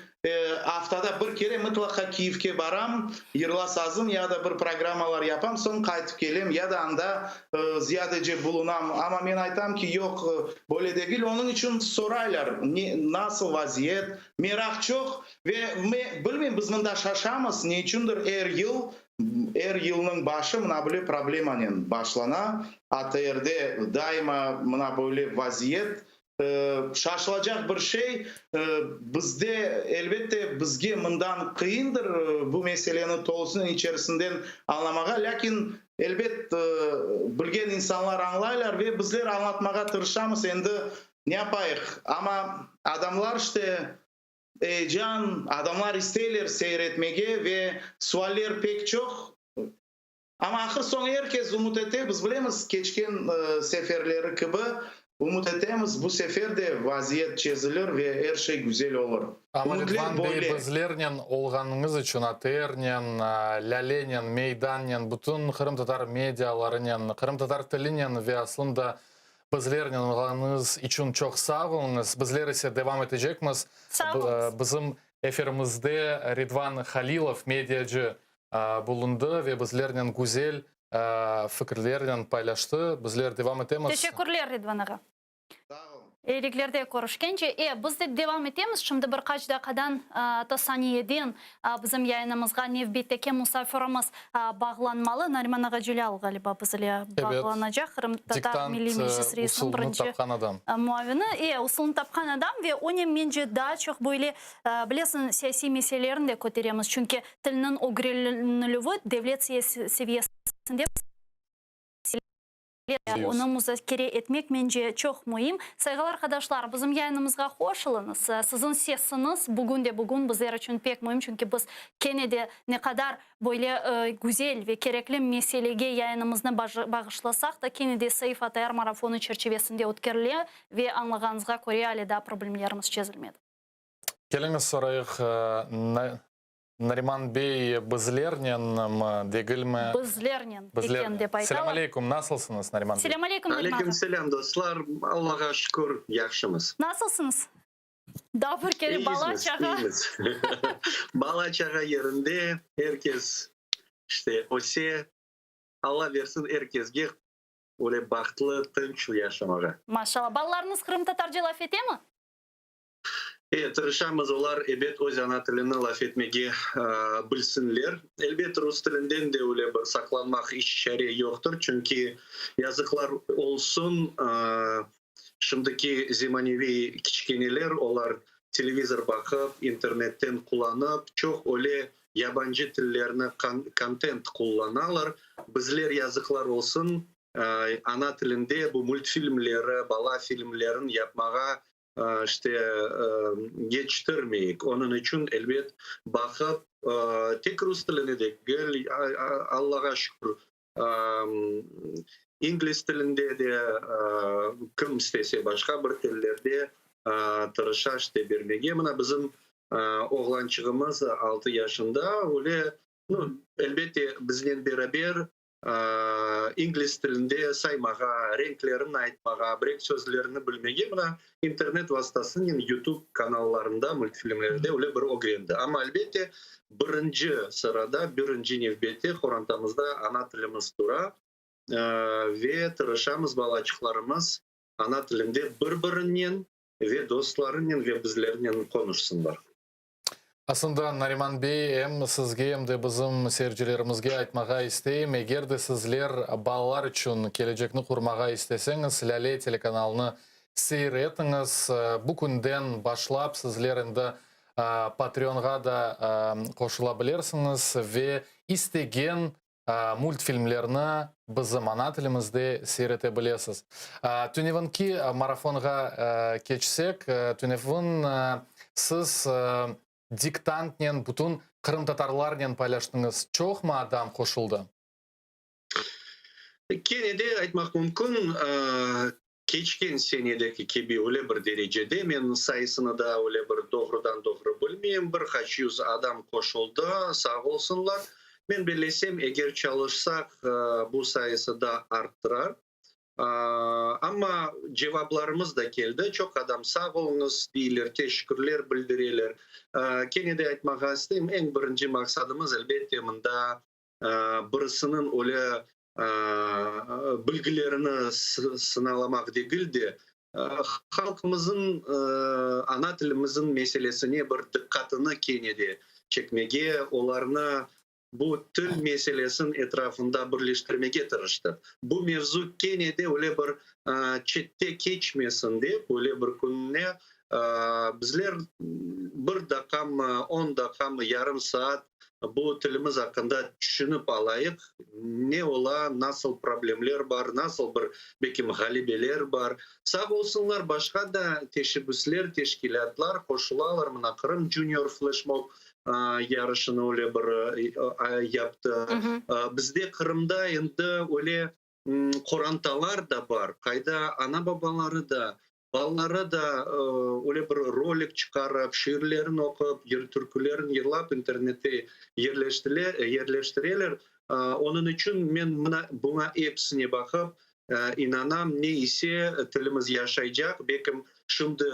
aftada bir kere mıtlaqa Kiyevke baram, yırla sazım ya da bir programmalar yapam, soñ qaytıp kelem ya da anda ziyadece bulunam. Amma men aytam ki, yoq, böyle degil. Onıñ içün soraylar, ne, nasıl vaziyet, Meraq çoq ve me, bilmeyim, biz mında şaşamız, ne içündir er yıl, er yılnıñ başı mına böyle problemanen başlana, ATRde daima mına böyle vaziyet. Şaşılacaq bir şey, bizde, elbette, bizge mından qıyındır bu meseleni tolusınen içerisinden añlamağa, lâkin, elbet, bilgen insanlar añlaylar ve bizler añlatmağa tırışamız, endi Ne yapayıq? Amma adamlar işte eyecan, adamlar isteyler seyir etmege ve sualler pek çoq. Amma ahır-soñu er kes ümüt ete, biz bilemiz, keçken seferleri kibi ümüt etemiz, bu sefer de vaziyet çezilir ve er şey güzel olur. Amma Ümütler Ridvan bey, böyle. bizlernen olğanıñız içün, ATRnen, Lâlenen, Meydannen, bütün qırımtatar medialarınen, qırımtatar tilinen ve aslında Bizlernen olğanıñız içün çoq sağ oluñız. Bizler ise devam etecekmiz. Sağ oluñız. Bizim efirimizde Ridvan Halilov, mediacı, bulundı ve bizlernen güzel fikirlernen paylaştı. Bizler devam etemiz. Teşekkürler, Ridvan ağa. Sağ olun. Eyiliklerde körüşkence. E, biz de devam etemiz. Şimdi bir qaç daqiqadan, ta saniyeden bizim yayınımızğa nevbetteki musafirimiz bağlanmalı. Nariman ağa Celâl, ğaliba, biz ile bağlanacaq, Qırımtatar Milliy Meclis reisiniñ birinci muavini. E, usulını tapqan adam ve onen, mence, daa çoq böyle, bilesiñ, siyasiy meselelerini de köteremiz. Çünki tilniñ ögrenilüvi devlet seviyesinde. Onı muzakere etmek, mence, çoq müim. Sayğılı arqadaşlar, bizim yayınımızğa hoş oluñız. Siziñ sesiñiz bugün de bugün bizler içün pek müim, çünki biz kene de ne qadar böyle güzel ve kerekli meselege yayınımıznı bağışlasaq da, kene de Saif ATR marafonı çerçivesinde ötkerile ve añlağanıñızğa köre, ale daa problemlerimiz çezilmedi. Keliñiz sorayıq, Nariman bey bizlernenmi, degilmi? Bizlernen eken dep aytalar. Selâm aleyküm, nasılsıñız, Nariman bey? Selâm aleyküm, Nariman ağa. Aleyküm selâm, dostlar, Allağa şükür, yahşımız. Nasılsıñız? Daa bir kere bala-çağa. İyimiz, iyimiz. Bala-çağa yerinde, er kes işte öse, Alla bersin er kesge öyle bahtlı, tınç yaşamağa. Maşallah. Balalarıñız qırımtatarca laf etemi? E, tırışamız, olar, ebet, öz ana tilini laf etmege bilsinler. Elbet, rus tilinden de öyle bir saqlanmaq iç çare yoqtır, çünki, yazıqlar olsun, şimdiki zemaneviy kiçkeneler, olar televizor baqıp, internetten qullanıp, çoq öyle yabancı tillerni kontent qullanalar. Bizler, yazıqlar olsun, ana tilinde bu multfilmleri, bala filmlerin yapmağa işte geçtirmeyik. Onıñ içün, elbet, baqıp, tek rus tilini degil, Allağa şükür, ingliz tilinde de, kim istese, başqa bir tillerde tırışa işte bermege. Mına bizim oğlançığımız altı yaşında, öyle, nu, elbette, biznen beraber İngliz tilinde saymağa, renklerini aytmağa, birek sözlerini bilmege mına internet vastasınen YouTube kanallarında, multfilmlerde öyle bir ögrendi. Amma, elbette, birinci sırada, birinci nevbette qorantamızda ana tilimiz tura ve tırışamız balaçıqlarımız ana tilinde bir-birinen ve dostlarınen ve bizlernen qonuşsınlar. Aslında, Nariman bey, em sizge, em de bizim seyircilerimizge aytmağa isteyim, eger de sizler balalar içün kelecekni qurmağa isteseñiz, Lâle telekanalını seyir etiñiz. Bu künden başlap sizler endi Patreonğa da qoşula bilersiñiz ve istegen multfilmlerni bizim ana tilimizde seyir ete bilesiz. Tünevinki marafonğa keçsek, tünevin siz diktantnen bütün qırımtatarlarnen paylaştıñız. Çoqmı adam qoşuldı? Kene de aytmaq mümkün, keçken senedeki kibi öyle bir derecede, men sayısını da öyle bir doğrudan-doğru bilmeyim, bir qaç yüz adam qoşuldı, sağ olsunlar. Men bellesem, eger çalışsaq, bu sayısı da arttırar. Amma cevaplarımız da keldi, çoq adam sağ oluñız deyler, teşekkürler bildireler. Kene de aytmağa isteyim, eñ birinci maqsadımız, elbette, mında birisiniñ öyle bilgilerini sınalamaq degil de, halqımızıñ, ana tilimizniñ meselesine bir diqqatını kene de çekmege, olarnı bu til meselesiniñ etrafında birleştirmege tırıştıq. Bu mevzu kene de öyle bir çette keçmesin dep, öyle bir kününe bizler bir daqqamı, on daqqamı, yarım saat bu tilimiz aqqında tüşünip alayıq, ne ola, nasıl problemler bar, nasıl bir, belkim, ğalebeler bar. Sağ olsunlar, başqa da teşebbüsler, teşkilâtlar qoşulalar, mına, Qırım Junior Flashmob yarışını öyle bir yaptı. Bizde Qırımda endi öyle qorantalar da bar, qayda ana-babaları da, balaları da öyle bir rolik çıqarıp, şiirlerini oqup, türkülerini yırlap internette yerleştireler. Onıñ içün men mına buña episine baqıp inanam, ne ise tilimiz yaşaycaq, belkim şimdi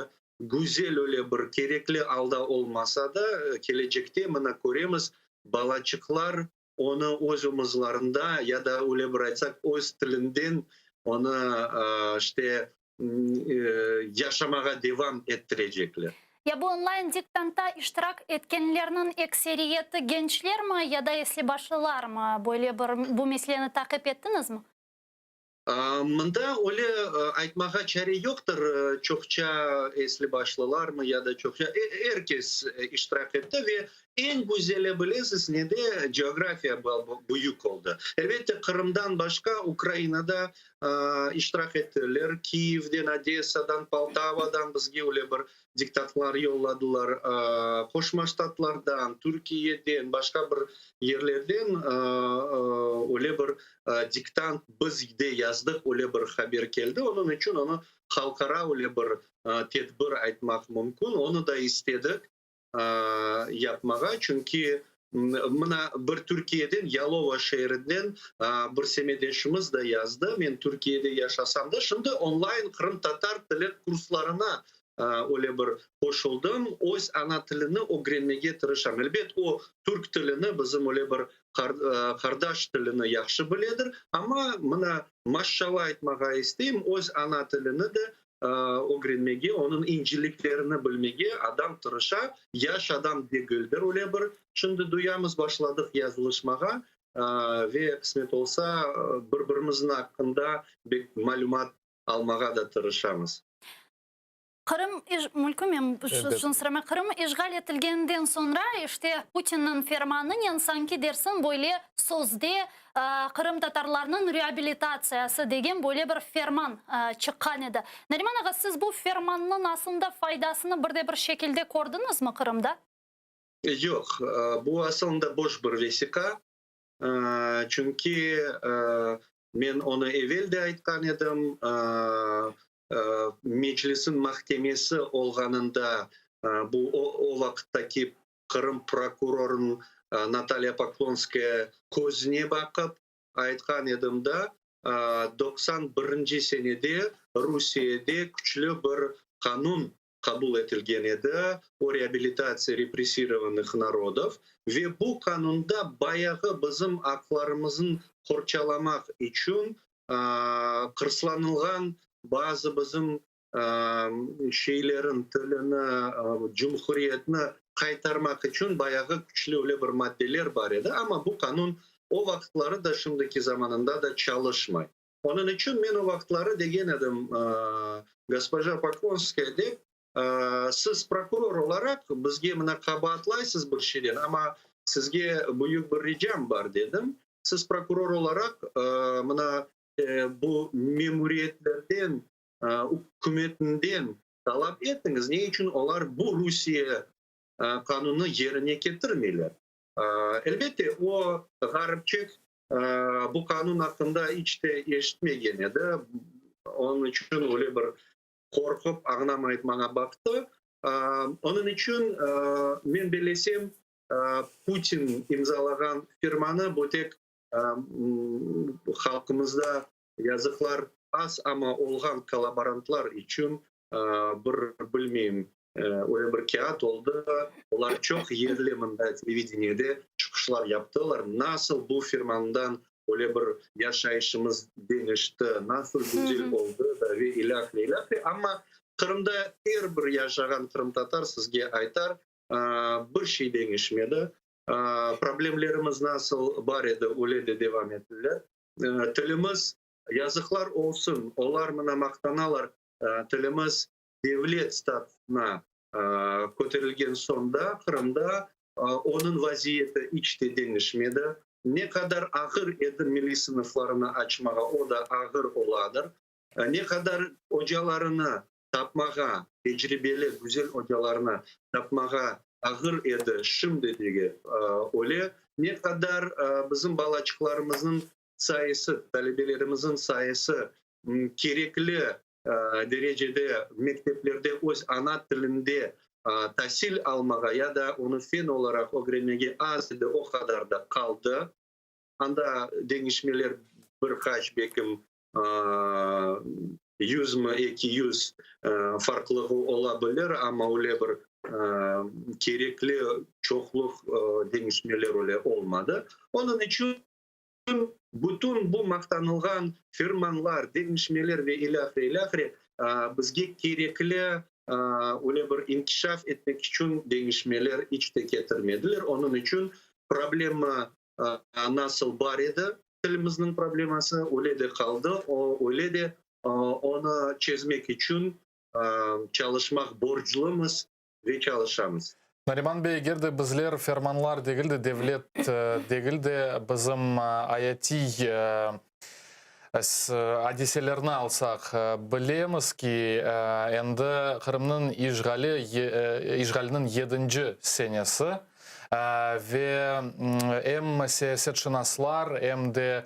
güzel öyle bir kerekli alda olmasa da, kelecekte mına köremiz, balaçıqlar onı öz omuzlarında ya da öyle bir aytsaq, öz tilinden onı işte yaşamağa devam ettirecekler. Ya bu onlayn diktantta iştirak etkenlerniñ ekseriyeti gençlermi ya da esli-başlılarmı? Böyle bir bu meseleni taqip ettiñizmi? Mında öyle aytmağa çare yoqtır, çoqça esli-başlılarmı ya da çoqça, er kes iştirak etti ve eñ güzeli, bilesiz nede, cografiya büyük oldı. Elbette, Qırımdan başqa Ukrainada iştirak ettiler, Kiyevden, Odessadan, Poltavadan bizge öyle bir diktatlar yolladılar, Qoşma Ştatlardan, Türkiyeden, başqa bir yerlerden öyle bir diktant biz de yazdıq, öyle bir haber keldi. Onıñ içün onı halqara öyle bir tedbir aytmaq mümkün. Onı da istedik yapmağa, çünki mına bir Türkiyeden, Yalova şeerinden bir semetdeşimiz de yazdı, men Türkiyede yaşasam da, şimdi onlayn qırımtatar tili kurslarına öyle bir qoşuldım, öz ana tilini ögrenmege tırışam. Elbet, o türk tilini, bizim öyle bir qardaş tilini yahşı biledir, amma mına maşşala aytmağa isteyim, öz ana tilini de ögrenmege, onıñ inceliklerini bilmege adam tırışa, yaş adam degildir öyle bir. Şimdi duyamız, başladıq yazılışmağa ve qısmet olsa, bir-birimizniñ aqqında bek malümat almağa da tırışamız. Qırım mülkü men şunı soramaq, Qırım işğal etilgeninden soñra, işte, Putinniñ fermanınen sanki dersiñ böyle sözde qırımtatarlarnıñ reabilitatsiyası degen böyle bir ferman çıqqan edi. Nariman ağa, siz bu fermannıñ aslında faydasını bir de bir şekilde kördiñizmi Qırımda? Yoq, bu asılında boş bir vesiqa, çünki men onı evel de aytqan edim, Meclisniñ mahkemesi olğanında bu o vaqıttaki Qırım prokurorınıñ Natalya Poklonskaya közüne baqıp aytqan edim da, 91-nci senede Rusiyede küçlü bir qanun qabul etilgen edi, O reabilitatsiya repressirovanıh narodov, ve bu qanunda bayağı bizim aqlarımıznı qorçalamaq içün qırslanılğan bazı bizim şeylerin, tilini, cumhuriyetni. qaytarmaq içün bayağı küçlü öyle bir maddeler bar edi, amma bu qanun o vaqıtları da, şimdiki zamanında da çalışmay. Onıñ içün men o vaqıtları degen edim, Gospoja Poklonskaya dep, siz prokuror olaraq bizge mına qabaatlaysız bir şeyden, amma sizge büyük bir ricam bar dedim, siz prokuror olaraq mına bu memuriyetlerden, ükümetinden talap etiñiz, ne içün olar bu Rusiye qanunı yerine ketirmeyler? Elbette, o ğaripçik bu qanun aqqında iç te eşitmegen edi, onıñ içün öyle bir qorqıp añlamayıp maña baqtı. Onıñ içün men bellesem, Putin imzalağan firmanı bu tek halqımızda yazıqlar az, amma olğan kollaborantlar içün bir, bilmeyim, öyle bir kâğıt oldı. Olar çoq yerli mında televideniyede çıqışlar yaptılar, nasıl bu firmandan öyle bir yaşayışımız deñişti, nasıl güzel oldı da ve ilâhre, ilâhre. Amma Qırımda er bir yaşağan qırımtatar sizge aytar, bir şey deñişmedi. Problemlerimiz nasıl bar edi, öyle de devam ettiler. Tilimiz, yazıqlar olsun, olar mına maqtanalar, tilimiz devlet statusına köterilgen soñ da Qırımda onıñ vaziyeti iç te deñişmedi. Ne qadar ağır edi milliy sınıflarını açmağa, o da ağır oladır. Ne qadar ocalarını tapmağa, tecribeli, güzel ocalarnı tapmağa ağır edi, şimdi de öyle. Ne qadar bizim balaçıqlarımıznıñ sayısı, talebelerimizniñ sayısı kerekli derecede mekteplerde öz ana tilinde tasil almağa ya da onı fen olaraq ögrenmege az edi, o qadar da qaldı. Anda deñişmeler bir qaç, belkim, yüzmi, 200 farqlığı ola bilir, amma öyle bir kerekli çoqluq deñişmeler öyle olmadı. Onıñ içün bütün bu maqtanılğan firmanlar, deñişmeler ve ilâhre, ilâhre bizge kerekli öyle bir inkişaf etmek içün deñişmeler iç te ketirmediler. Onıñ içün problema nasıl bar edi, tilimizniñ probleması öyle de qaldı, o öyle de onı çezmek içün çalışmaq borclumız ve çalışamız. Nariman bey, eger de bizler fermanlar degil de, devlet degil de, bizim ayatiy adiselerni alsaq, bilemiz ki, endi Qırımnıñ işğali, işğaliniñ yedinci senesi ve em siyasetşınaslar, em de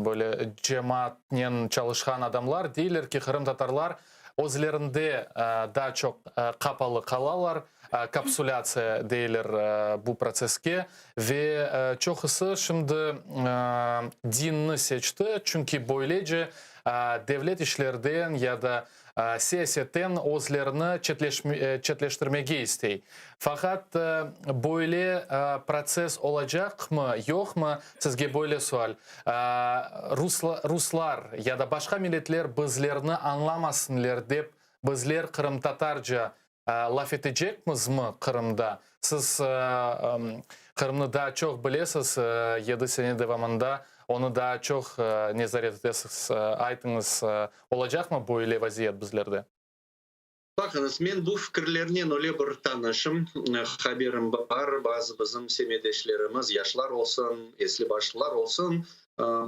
böyle cemaatnen çalışqan adamlar deyler ki, qırımtatarlar özlerinde daa çoq qapalı qalalar, kapsulâtsiya deyler bu protsesske, ve çoqusı şimdi dinni seçti, çünki böylece devlet işlerden ya da siyasetten özlerini çetleştirmege istey. Faqat böyle protsess olacaqmı, yoqmı, sizge böyle sual, ruslar ya da başqa milletler bizlerni añlamasınler dep bizler qırımtatarca laf etecekmizmi Qırımda? Siz Qırımnı daa çoq bilesiz, yedi sene devamında onı daa çoq nezaret etesiz. Aytıñız, olacaqmı böyle vaziyet bizlerde? Baqıñız, men bu fikirlernen öyle bir tanışım, haberim bar, bazı bizim semetdeşlerimiz, yaşlar olsun, esli-başlılar olsun,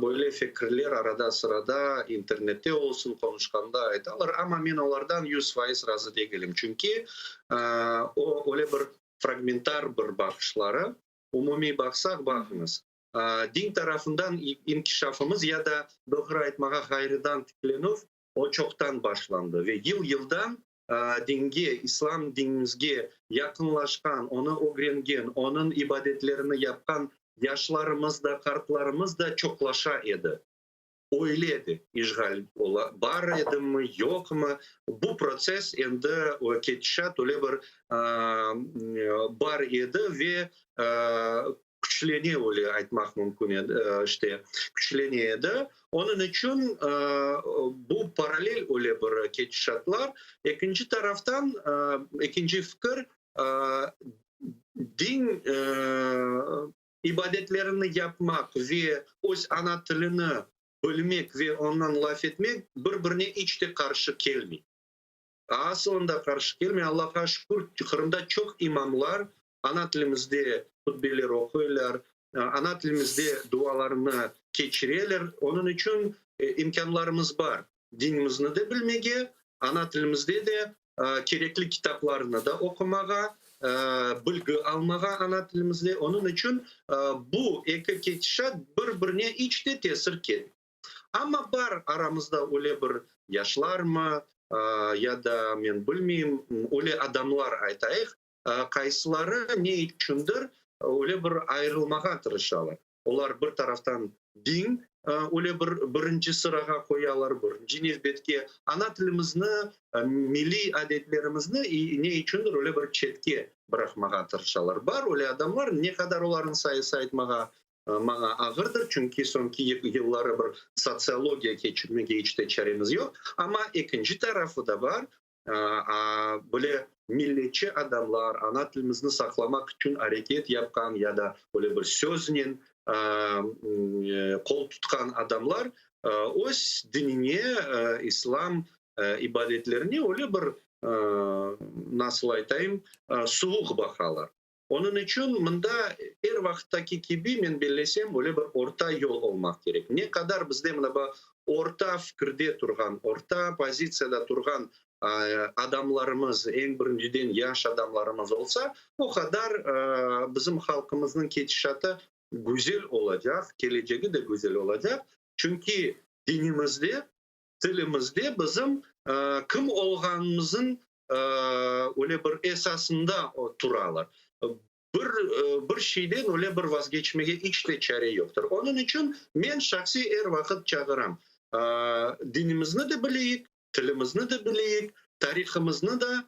böyle fikirler arada-sırada internette olsun, qonuşqanda aytalar, amma men olardan 100% razı degilim, çünki o, öyle bir fragmentar bir baqışları, umumiy baqsaq, baqıñız, din tarafından inkişafımız ya da, doğru aytmağa, ğayrıdan tiklenüv, O çoqtan başlandı ve yıl-yıldan dinge, İslam dinimizge yaqınlaşqan, onı ögrengen, onıñ ibadetlerini yapqan yaşlarımız da, qartlarımız da çoqlaşa edi. Öyle edi, işğal ola, bar edimi, yoqmı, bu protsess endi ketişat öyle bir bar edi ve küçlene, öyle aytmaq mümkün edi, işte, küçlene edi. Onıñ içün bu parallel öyle bir ketişatlar. Ekinci taraftan, ekinci fikir, Din ibadetlerini yapmaq ve öz ana tilini bilmek ve ondan laf etmek bir-birine iç te qarşı kelmey. Asılında qarşı kelmey. Allahqa şükür, Qırımda çoq imamlar ana tilimizde hutbeler oquylar, ana tilimizde dualarını keçireler. Onıñ içün imkânlarımız bar, dinimizni de bilmege, ana tilimizde de kerekli kitaplarnı da oqumağa, bilgi almağa ana tilimizde. Onıñ içün bu eki ketişat bir-birine iç de tesir ketmey. Amma bar aramızda öyle bir yaşlarmı, ya da men bilmeyim, öyle adamlar aytayıq, qaysıları ne içündir öyle bir ayırılmağa tırışalar. Olar bir taraftan din öyle bir birinci sırağa qoyalar, birinci nevbetke, ana tilimizni, milliy adetlerimizni ne içündir öyle bir çetke bıraqmağa tırışalar. Bar öyle adamlar, ne qadar olarnıñ sayısı aytmağa maña ağırdır, çünki soñki yılları bir sotsiologiya keçirmege iç te çaremiz yoq. Amma ekinci tarafı da bar, böyle milletçi adamlar, ana tilimizni saqlamaq içün areket yapqan ya da böyle bir söznen qol tutqan adamlar öz dinine, islam ibadetlerine öyle bir, nasıl aytayım, suvuq baqalar. Onıñ içün mında er vaqıttaki kibi, men bellesem, öyle bir orta yol olmaq kerek. Ne qadar bizde mına bu orta fikirde turğan, orta pozitsiyada turğan adamlarımız, eñ birinciden yaş adamlarımız olsa, o qadar bizim halqımıznıñ ketişatı güzel olacaq, kelecegi de güzel olacaq. Çünki dinimizde, tilimizde bizim kim olğanımızın öyle bir esasında turalar. Bir, bir şeyden öyle bir vazgeçmege iç de çare yoqtır. Onıñ içün men şahsiy er vaqıt çağıram, dinimizni de bileyik, tilimizni de bileyik, tarihımıznı da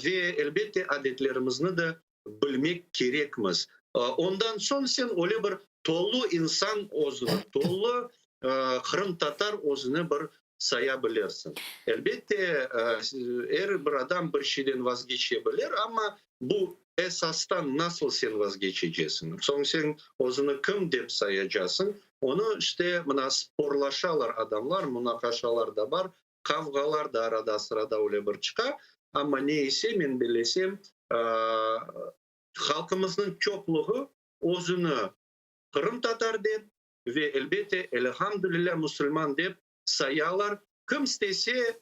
ve, elbette, adetlerimizni de bilmek kerekmiz. Ondan soñ sen öyle bir tolu insan özüni, tolu qırımtatar özüni bir saya bilirsiñ. Elbette, er bir adam bir şeyden vazgeçe bilir, amma bu esastan nasıl sen vazgeçecesiñ? Soñ sen özüni kim dep sayacasıñ? Onı işte mına sporlaşalar adamlar, munaqaşalar da bar, qavğalar da arada-sırada öyle bir çıqa. Amma ne ise, men bellesem, halqımıznıñ çoqluğı özüni qırımtatar dep ve, elbette, elhamdülilâ, musulman dep sayalar. Kim istese,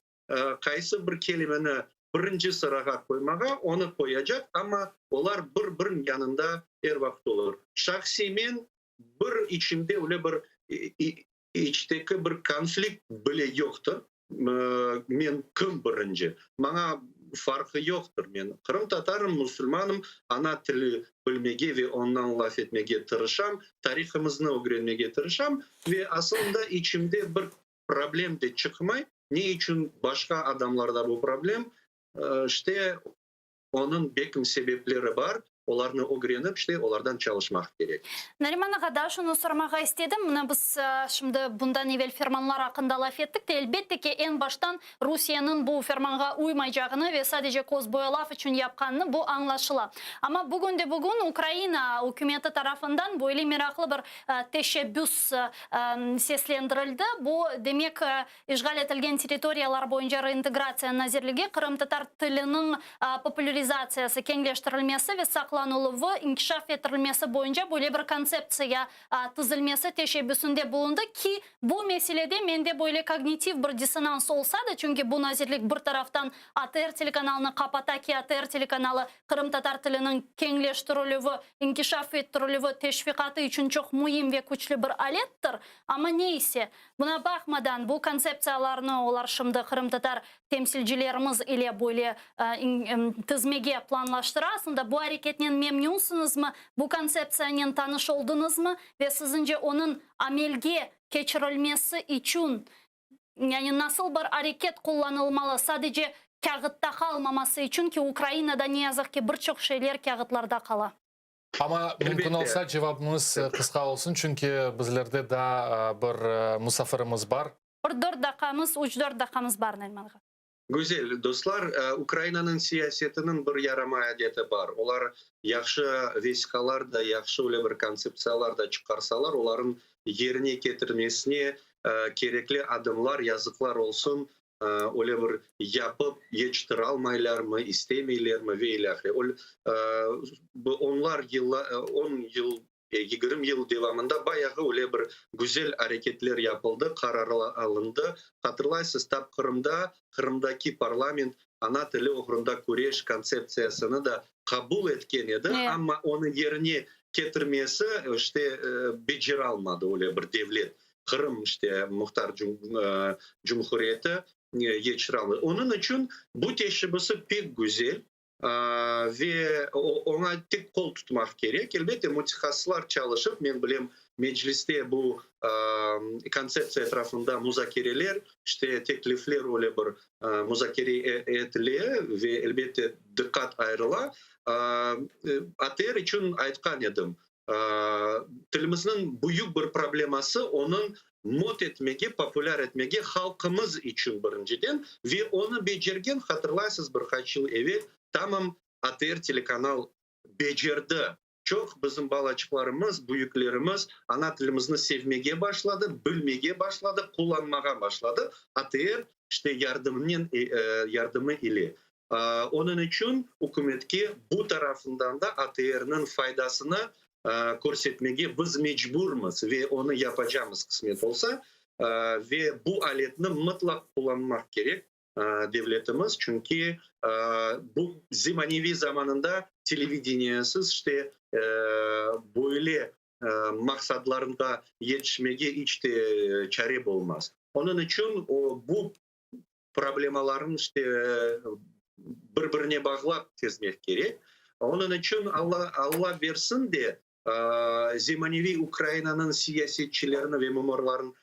qaysı bir kelimeni birinci sırağa qoymağa, onı qoyacaq, amma olar bir-biriniñ yanında er vaqıt olur. Şahsiy men, bir içimde öyle bir içteki bir konflikt bile yoqtır. Men kim birinci? Maña farqı yoqtır. Men qırımtatarım, musulmanım, ana tili bilmege ve ondan laf etmege tırışam, tarihımıznı ögrenmege tırışam ve asılında içimde bir problem de çıqmay. Ne içün başqa adamlarda bu problem? İşte, Onıñ bekim sebepleri bar, olarnı ögrenip, işte, olardan çalışmaq kerek. Nariman ağa, daa şunı soramağa istedim, mına biz şimdi bundan evel fermanlar aqqında laf ettik de, elbette ki, eñ baştan Rusiyeniñ bu fermanğa uymaycağını ve sadece közboyalav içün yapqanını bu añlaşıla. Amma bugünde-bugün Ukraina ükümeti tarafından böyle meraqlı bir teşebbüs seslendirildi, bu, demek, İşğal etilgen territoriyalar boyunca Reintegratsiya nazirligi qırımtatar tiliniñ populârizatsiyası, keñleştirilmesi ve saqlanıluvı, inkişaf ettirilmesi boyunca böyle bir kontseptsiya tizilmesi teşebbüsinde bulundı ki, bu meselede mende böyle kognitiv bir dissonans olsa da, çünki bu nazirlik bir taraftan ATR telekanalını qapata ki, ATR telekanalı qırımtatar tiliniñ keñleştirilüvi, inkişaf ettirilüvi, teşviqatı içün çoq müim ve küçlü bir alettir, amma ne ise, Buna baqmadan, bu kontseptsiyalarnı olar şimdi qırımtatar temsilcilerimiz ile böyle tizmege planlaştıra. Aslında bu areketnen memnünsiñizmi? Bu kontseptsiyanen tanış oldıñızmı? Ve siziñce onıñ amelge keçirilmesi içün yani nasıl bir areket qullanılmalı, sadece kâğıtta qalmaması içün ki, Ukrainada, ne yazıq ki, bir çoq şeyler kâğıtlarda qala? Amma mümkün olsa cevabıñız qısqa olsun, çünki bizlerde daa bir musafirimiz bar. Bir dört daqqamız, üç-dört daqqamız bar, Nariman ağa. Güzel, dostlar, Ukrainanıñ siyasetiniñ bir yaramay adeti bar, olar yahşı vesiqalar da, yahşı öyle bir kontseptsiyalar da çıqarsalar, olarnıñ yerine ketirmesine kerekli adımlar, yazıqlar olsun, öyle bir yapıp yetiştiralmaylarmı, istemeylermi ve ilâhre. Onlar yıllar, on yıl 20 yıl devamında bayağı öyle bir güzel areketler yapıldı, qararlar alındı. Hatırlaysız, tap Qırımda, Qırımdaki parlament ana tili oğrunda küreş kontseptsiyasını da qabul etken edi, amma onı yerine ketirmesi, işte, beceralmadı öyle bir devlet, Qırım, işte, Muhtar Cumhuriyeti yetiştiralmadı. Onıñ içün bu teşebbüsi pek güzel. Ve oña tek qol tutmaq kerek. Elbette, mütehassıslar çalışıp, men bilem, Mecliste bu kontseptsiya etrafında muzakereler, işte, teklifler öyle bir muzakere etile ve, elbette, diqqat ayırıla. ATR içün aytqan edim, Tilimizniñ büyük bir probleması, onıñ mot etmege, populâr etmege halqımız içün birinciden ve onı becergen, hatırlaysız, bir qaç yıl evel tamam ATR telekanal becerdi. Çoq bizim balaçıqlarımız, büyüklerimiz ana tilimizni sevmege başladı, bilmege başladı, qullanmağa başladı ATR işte yardımınen, yardımı ile. Onıñ içün ükümetke bu tarafından da ATRniñ faydasını körsetmege biz mecburmız ve onı yapacamız qısmet olsa. Ve bu aletni mıtlaq qullanmaq kerek devletimiz, çünki bu zemaneviy zamanında televideniyesiz işte böyle maqsadlarğa yetişmege iç te çare bolmaz. Onıñ içün bu problemalarnı işte bir-birine bağlap çezmek kerek. Onıñ içün Alla, Alla bersin de, zemaneviy Ukrainanıñ siyasetçilerini ve memurlarınıñ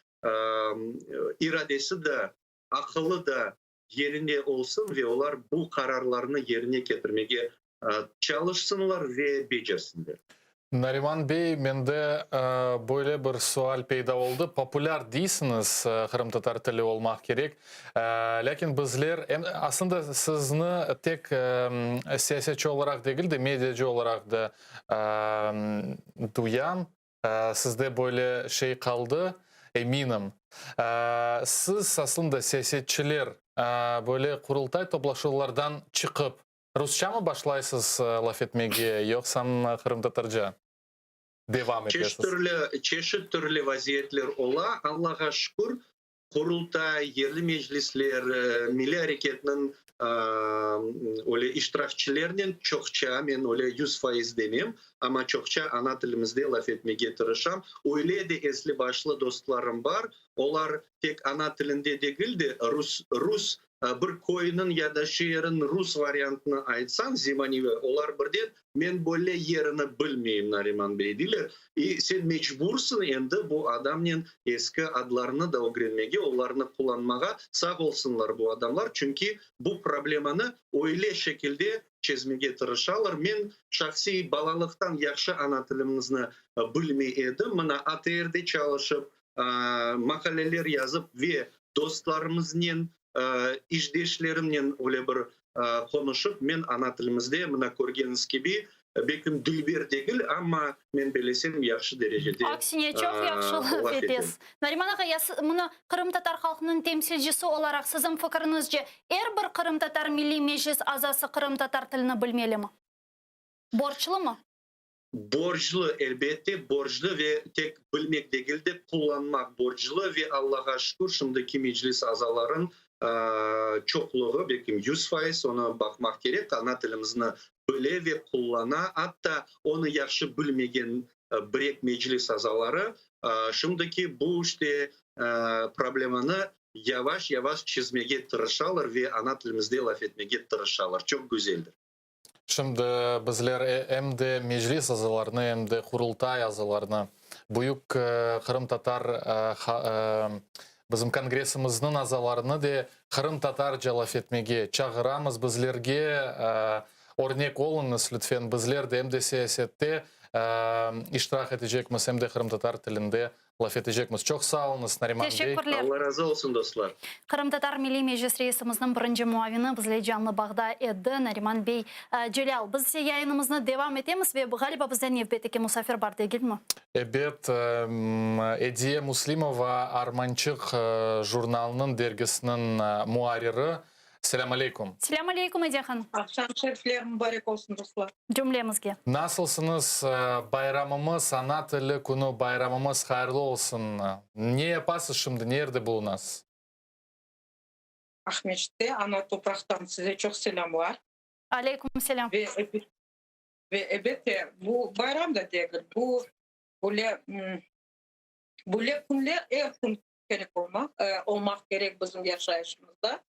iradesi de, aqılı da yerinde olsun ve olar bu qararlarnı yerine ketirmege çalışsınlar ve becersinler. Nariman bey, mende böyle bir sual peyda oldı. Populâr deysiñiz, qırımtatar tili olmaq kerek. Lâkin bizler, em aslında sizni tek siyasetçi olaraq degil de, mediacı olaraq da duyam. Sizde böyle şey qaldı, eminim. Siz aslında siyasetçiler böyle Qurultay toplaşuvlardan çıqıp, Rusçamı başlaysız laf etmege, yoqsam qırımtatarca devam etesiz? Çeşit türlü vaziyetler ola, Allağa şükür, Qurultay, yerli meclisler, milliy areketniñ öyle iştirakçilernen çoqça, men öyle 100% demem, amma çoqça ana tilimizde laf etmege tırışam. Öyle de esli-başlı dostlarım bar, olar tek ana tilinde degil de, rus, rus Bir köyniñ ya da şeerniñ rus variantını aytsañ, zemaneviy, olar birden, men böyle yerini bilmeyim, Nariman bey, deyler. I sen mecbursıñ endi bu adamnen eski adlarnı da ögrenmege, olarnı qullanmağa. Sağ olsunlar bu adamlar, çünki bu problemanı öyle şekilde çezmege tırışalar. Men şahsiy balalıqtan yahşı ana tilimizni bilmey edim. Mına ATRde çalışıp, maqaleler yazıp ve dostlarımıznen, işdeşlerimnen öyle bir qonuşıp, men ana tilimizde, mına körgeniñiz kibi, belkim dülber degil, amma men belesem yahşı derecede Aksine, çoq yahşı laf etesiz. Nariman ağa, ya mına qırımtatar halqınıñ temsilcisi olaraq siziñ fikriñizce, er bir qırımtatar milliy meclis azası qırımtatar tilini bilmelimi? Borclumı? Borclu, elbette, borclu ve tek bilmek degil de, qullanmaq borclu ve Allağa şükür, şimdiki Meclis azalarıñ çoqluğı, belkim 100%, onı baqmaq kerek, ana tilimizni bile ve qullana, atta onı yahşı bilmegen birek Meclis azaları şimdiki bu işte problemanı yavaş-yavaş çezmege tırışalar ve ana tilimizde laf etmege tırışalar. Çoq güzeldir. Şimdi bizler em de Meclis azalarını, em de Qurultay azalarını, büyük qırımtatar bizim Kongressimizniñ azalarını de qırımtatarca laf etmege çağıramız. Bizlerge örnek oluñız, lütfen, bizler de em de siyasette iştirak etecekmiz, em de qırımtatar tilinde. Laf etecekmiz. Çoq sağ oluñız, Nariman bey. Teşekkürler. Alla razı olsun, dostlar. Qırımtatar Milliy Meclis reisimizniñ birinci muavini bizle canlı bağda edi, Nariman bey Celâl. Biz ise yayınımıznı devam etemiz ve ğaliba bizde nevbetteki musafir bar, degilmi? Ebet, Ediye Muslimova, Armançıq jurnalınıñ, dergisiniñ muarriri. Selâm aleyküm. Selâm aleyküm, Ediye hanım. Aqşam şerifler mübarek olsun, dostlar. Cümlemizge. Nasılsıñız? Bayramımız, Ana tili künü bayramımız hayırlı olsun. Ne yapasız şimdi, nerde bulunasız? Aqmescitte, ana topraqtan size çoq selâmlar. Aleyküm selâm. Ve, ve elbette, bu bayram da degil, bu böyle, böyle künler er kün kerek olmaq, olmaq kerek bizim yaşayışımızda.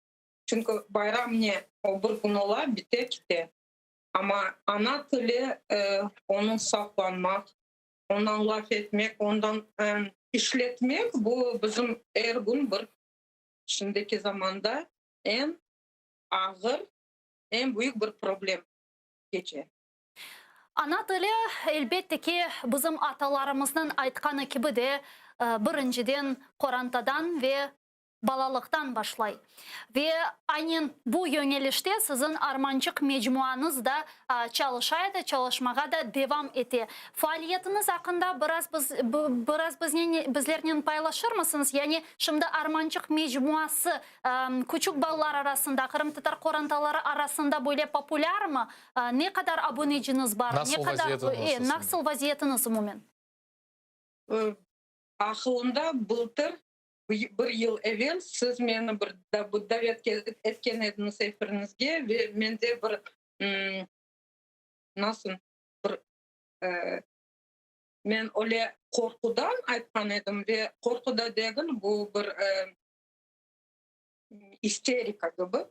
Çünki bayram ne, o bir kün ola, bite, kite. Amma ana tili, onıñ saqlanmaq, ondan laf etmek, ondan işletmek, bu bizim er kün bir şimdiki zamanda eñ ağır, eñ büyük bir problem keçe. Ana tili, elbette ki, bizim atalarımıznıñ aytqanı kibi de, birinciden qorantadan ve balalıqtan başlay. Ve aynen bu yöñelişte siziñ Armançıq mecmuañız da çalışa edi, çalışmağa da devam ete. Faaliyetiñiz aqqında biraz biz, biraz biznen, bizlernen paylaşırmısıñız? Yani şimdi Armançıq mecmuası küçük balalar arasında, qırımtatar qorantaları arasında böyle populârmı? Ne qadar abuneciniz bar? Nasıl Ne qadar, vaziyetiñiz? Nasıl vaziyetiñiz umumen? Aqılımda bıltır Bir yıl evel siz meni bir davet etken ediñiz efiriñizge ve mende bir, nasıl, bir, men öyle qorqudan aytqan edim ve qorqu da degil, bu bir isterika kibi,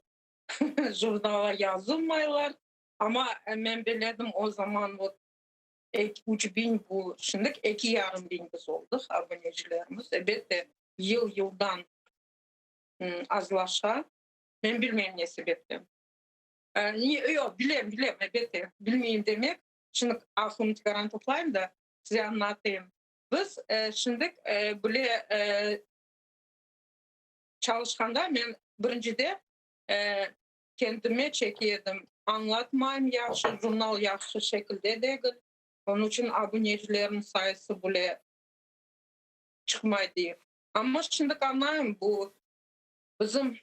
jurnala yazılmaylar, amma men bile edim o zaman vot Üç biñ bu şimdik eki yarım biñ biz oldıq abunecilerimiz. Elbette, yıl-yıldan azlaşa. Men bilmeyim ne sebepten. Yoq, bilem, bilem, elbette, bilmeyim demek. Şimdi aqlımnı tikaran toplayım da, size añlatayım. Biz şimdik bile çalışqanda men birincide Kendime çeke edim. Añlatmayım yahşı, jurnal yahşı şekilde degil, onıñ içün abunecilerniñ sayısı bile çıqmay deyip. Amma şimdi añlayım, bu bizim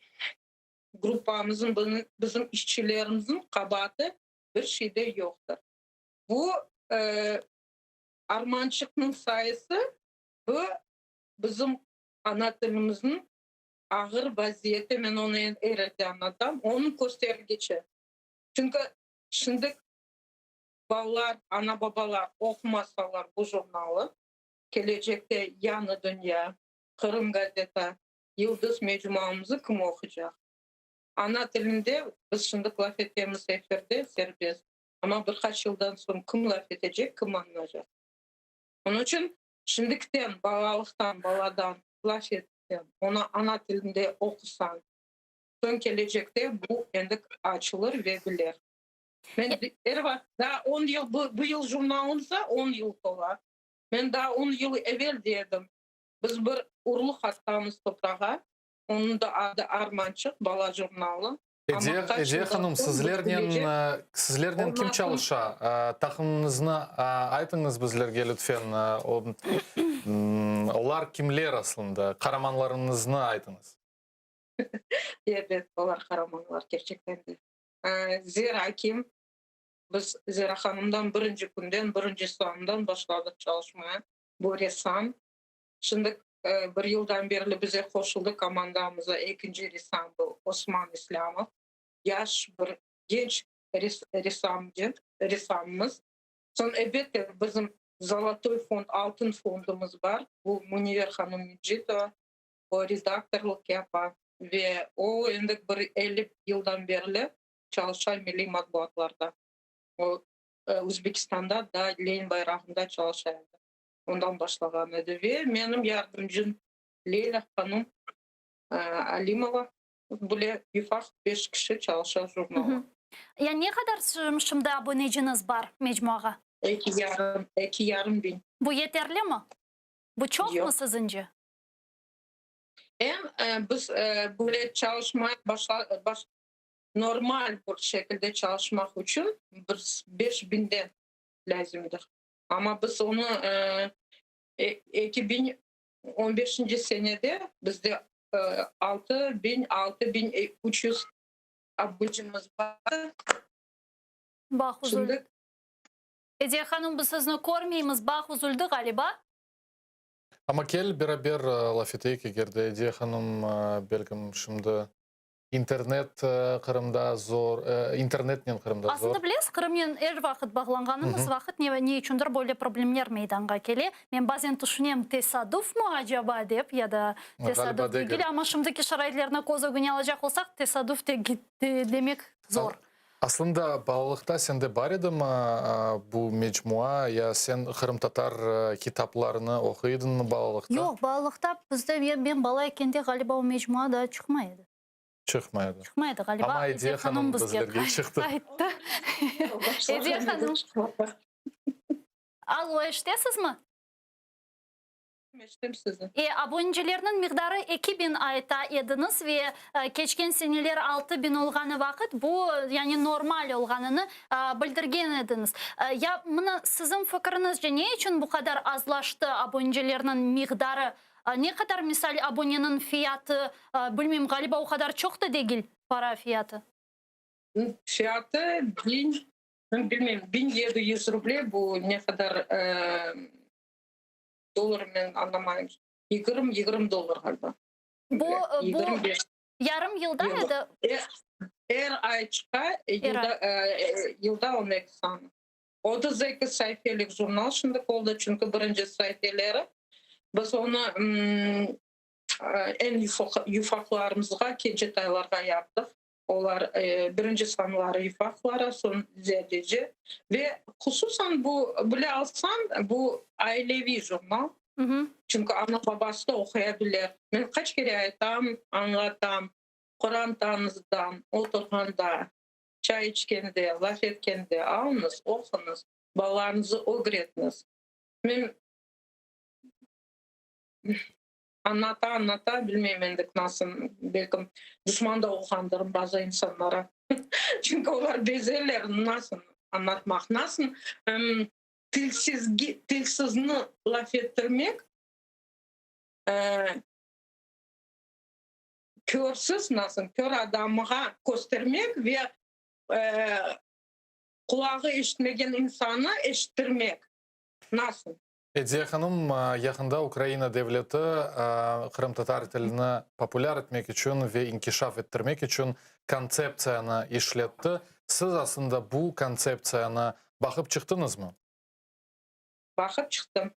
gruppamıznıñ, bizim işçilerimizniñ qabaatı bir şeyde yoqtır. Bu armançıqnıñ sayısı, bu bizim ana tilimizniñ ağır vaziyeti, men onı er erde añlatam, onıñ köstergiçi. Çünki şimdi balalar, ana-babalar oqumasalar bu jurnalı, kelecekte Yañı dünya, Qırım gazeta, Yıldız mecmuamızı kim oqucaq? Ana tilinde biz şimdi laf etemiz efirde serbest, amma bir qaç yıldan soñ kim laf etecek, kim añlaycaq? Onıñ içün şimdikten, balalıqtan, baladan laf etseñ, onı ana tilinde oqusañ, soñ kelecekte bu endi açılır ve biler. Men er vaqıt, daa on yıl, bu yıl jurnalımıza on yıl tola, men daa on yıl evel dedim, biz bir urluq atamız toprağa, onıñ da adı Armançıq bala jurnalı. Ediye, Ediye hanım, sizlernen, sizlernen kim çalışa? Taqımıñıznı aytıñız bizlerge lütfen. Olar kimler aslında? Qaramanlarıñıznı aytıñız. Ebet, olar qaramanlar kerçekten de. Zera kim? Biz Zera hanımdan birinci künden, birinci sanından başladıq çalışmaya. Bu ressam. Şimdi bir yıldan berli bize qoşuldı komandamıza ekinci ressam bu Osman İslâmov. Yaş bir genç ressamcı, ressamımız. Soñ elbette bizim zolotoy fond, altın fondumız bar. Bu Münevver hanım Mecitova, o redaktorlıq yapa ve o endi bir 50 yıldan berli çalışa milliy matbuatlarda. O Özbekistanda da Lenin bayrağında çalışa edi. Ondan başlağan edi. Ve menim yardımcım Leyla hanım Alimova, böyle ufaq beş kişi çalışa jurnalda. Ya ne qadar şimdi abuneciniz bar mecmuağa? Eki yarım, eki yarım biñ. Bu yeterlimi? Bu çoqmı Yoq. sizince? Em biz böyle çalışmaya başla, baş, normal bir şekilde çalışmaq içün bir 5000-den lâzimdir. Amma biz onı 2015-nci senede bizde 6000, 6300 abunecimiz bardı. Bağ üzüldi. Şimdi Ediye hanım, biz sizni körmeymiz, bağ üzüldi, ğaliba. Amma kel beraber laf eteyik, eger de Ediye hanım, belkim, şimdi internet Qırımda zor, internetnen Qırımda zor. Aslında bilesiz, Qırımnen er vaqıt bağlanğanımız vaqıt ne içündir böyle problemler meydanğa kele. Men bazen tüşünem, tesadufmı acaba dep, ya da tesaduf degil, amma şimdiki şaraitlerni köz ögüne alacaq olsaq, tesaduf demek zor. Aslında balalıqta sende bar edimi bu mecmua ya sen qırımtatar kitaplarını oquy ediñmi balalıqta? Yoq, balalıqta bizde, men bala ekende ğaliba o mecmua daa çıqmay edi. Çıqmay edi. Çıqmay edi ğaliba. Amma Ediye hanım bizge bizlerge çıqtı. ayttı. Ediye hanım. Allo, eşitesizmi? Eşitem sizni. E, abonecilerniñ miqdarı 2000 ayta ediñiz ve keçken seneler 6000 olğanı vaqıt bu, yani normal olğanını bildirgen ediñiz. Ya mına siziñ fikriñizce ne içün bu qadar azlaştı abonecilerniñ miqdarı? Ne qadar, misal, aboneniñ fiyatı, bilmeyim, ğaliba o qadar çoq da degil para fiyatı. Fiyatı biñ, bilmeyim, 1700 ruble, bu ne qadar Dollar men añlamayım. 20, 20 dollar ğaliba. Bu, bu 25. yarım yılda Yıllıq. edi? Er, er ay çıqa, yılda, yılda 12 sanı. 32 sayfelik jurnal şimdi oldı, çünki birinci sayfeleri biz onı eñ yufaqlarımızğa, kencetaylarğa yaptıq. Olar birinci sanları yufaqlara, soñ ziyadece. Ve hususan bu, bile alsañ, bu aileviy jurnal. Çünki ana-babası da oquya bilir. Men qaç kere aytam, añlatam, qorantañızdan oturğanda, çay içkende, laf etkende alıñız, oquñız, balalarıñızı ögretñiz. Men Añlata, añlata, bilmeyim endi nasıl, belkim duşman da olğandırım bazı insanlara. Çünki olar bezeler, nasıl añlatmaq, nasıl tilsizge, tilsizni laf ettirmek, körsiz nasıl, kör adamğa köstermek ve qulağı eşitmegen insannı eşittirmek, nasıl? Ediye hanım, yaqında Ukraina devleti qırımtatar tilini populâr etmek içün ve inkişaf ettirmek içün kontseptsiyanı işletti. Siz aslında bu kontseptsiyanı baqıp çıqtıñızmı? Baqıp çıqtım.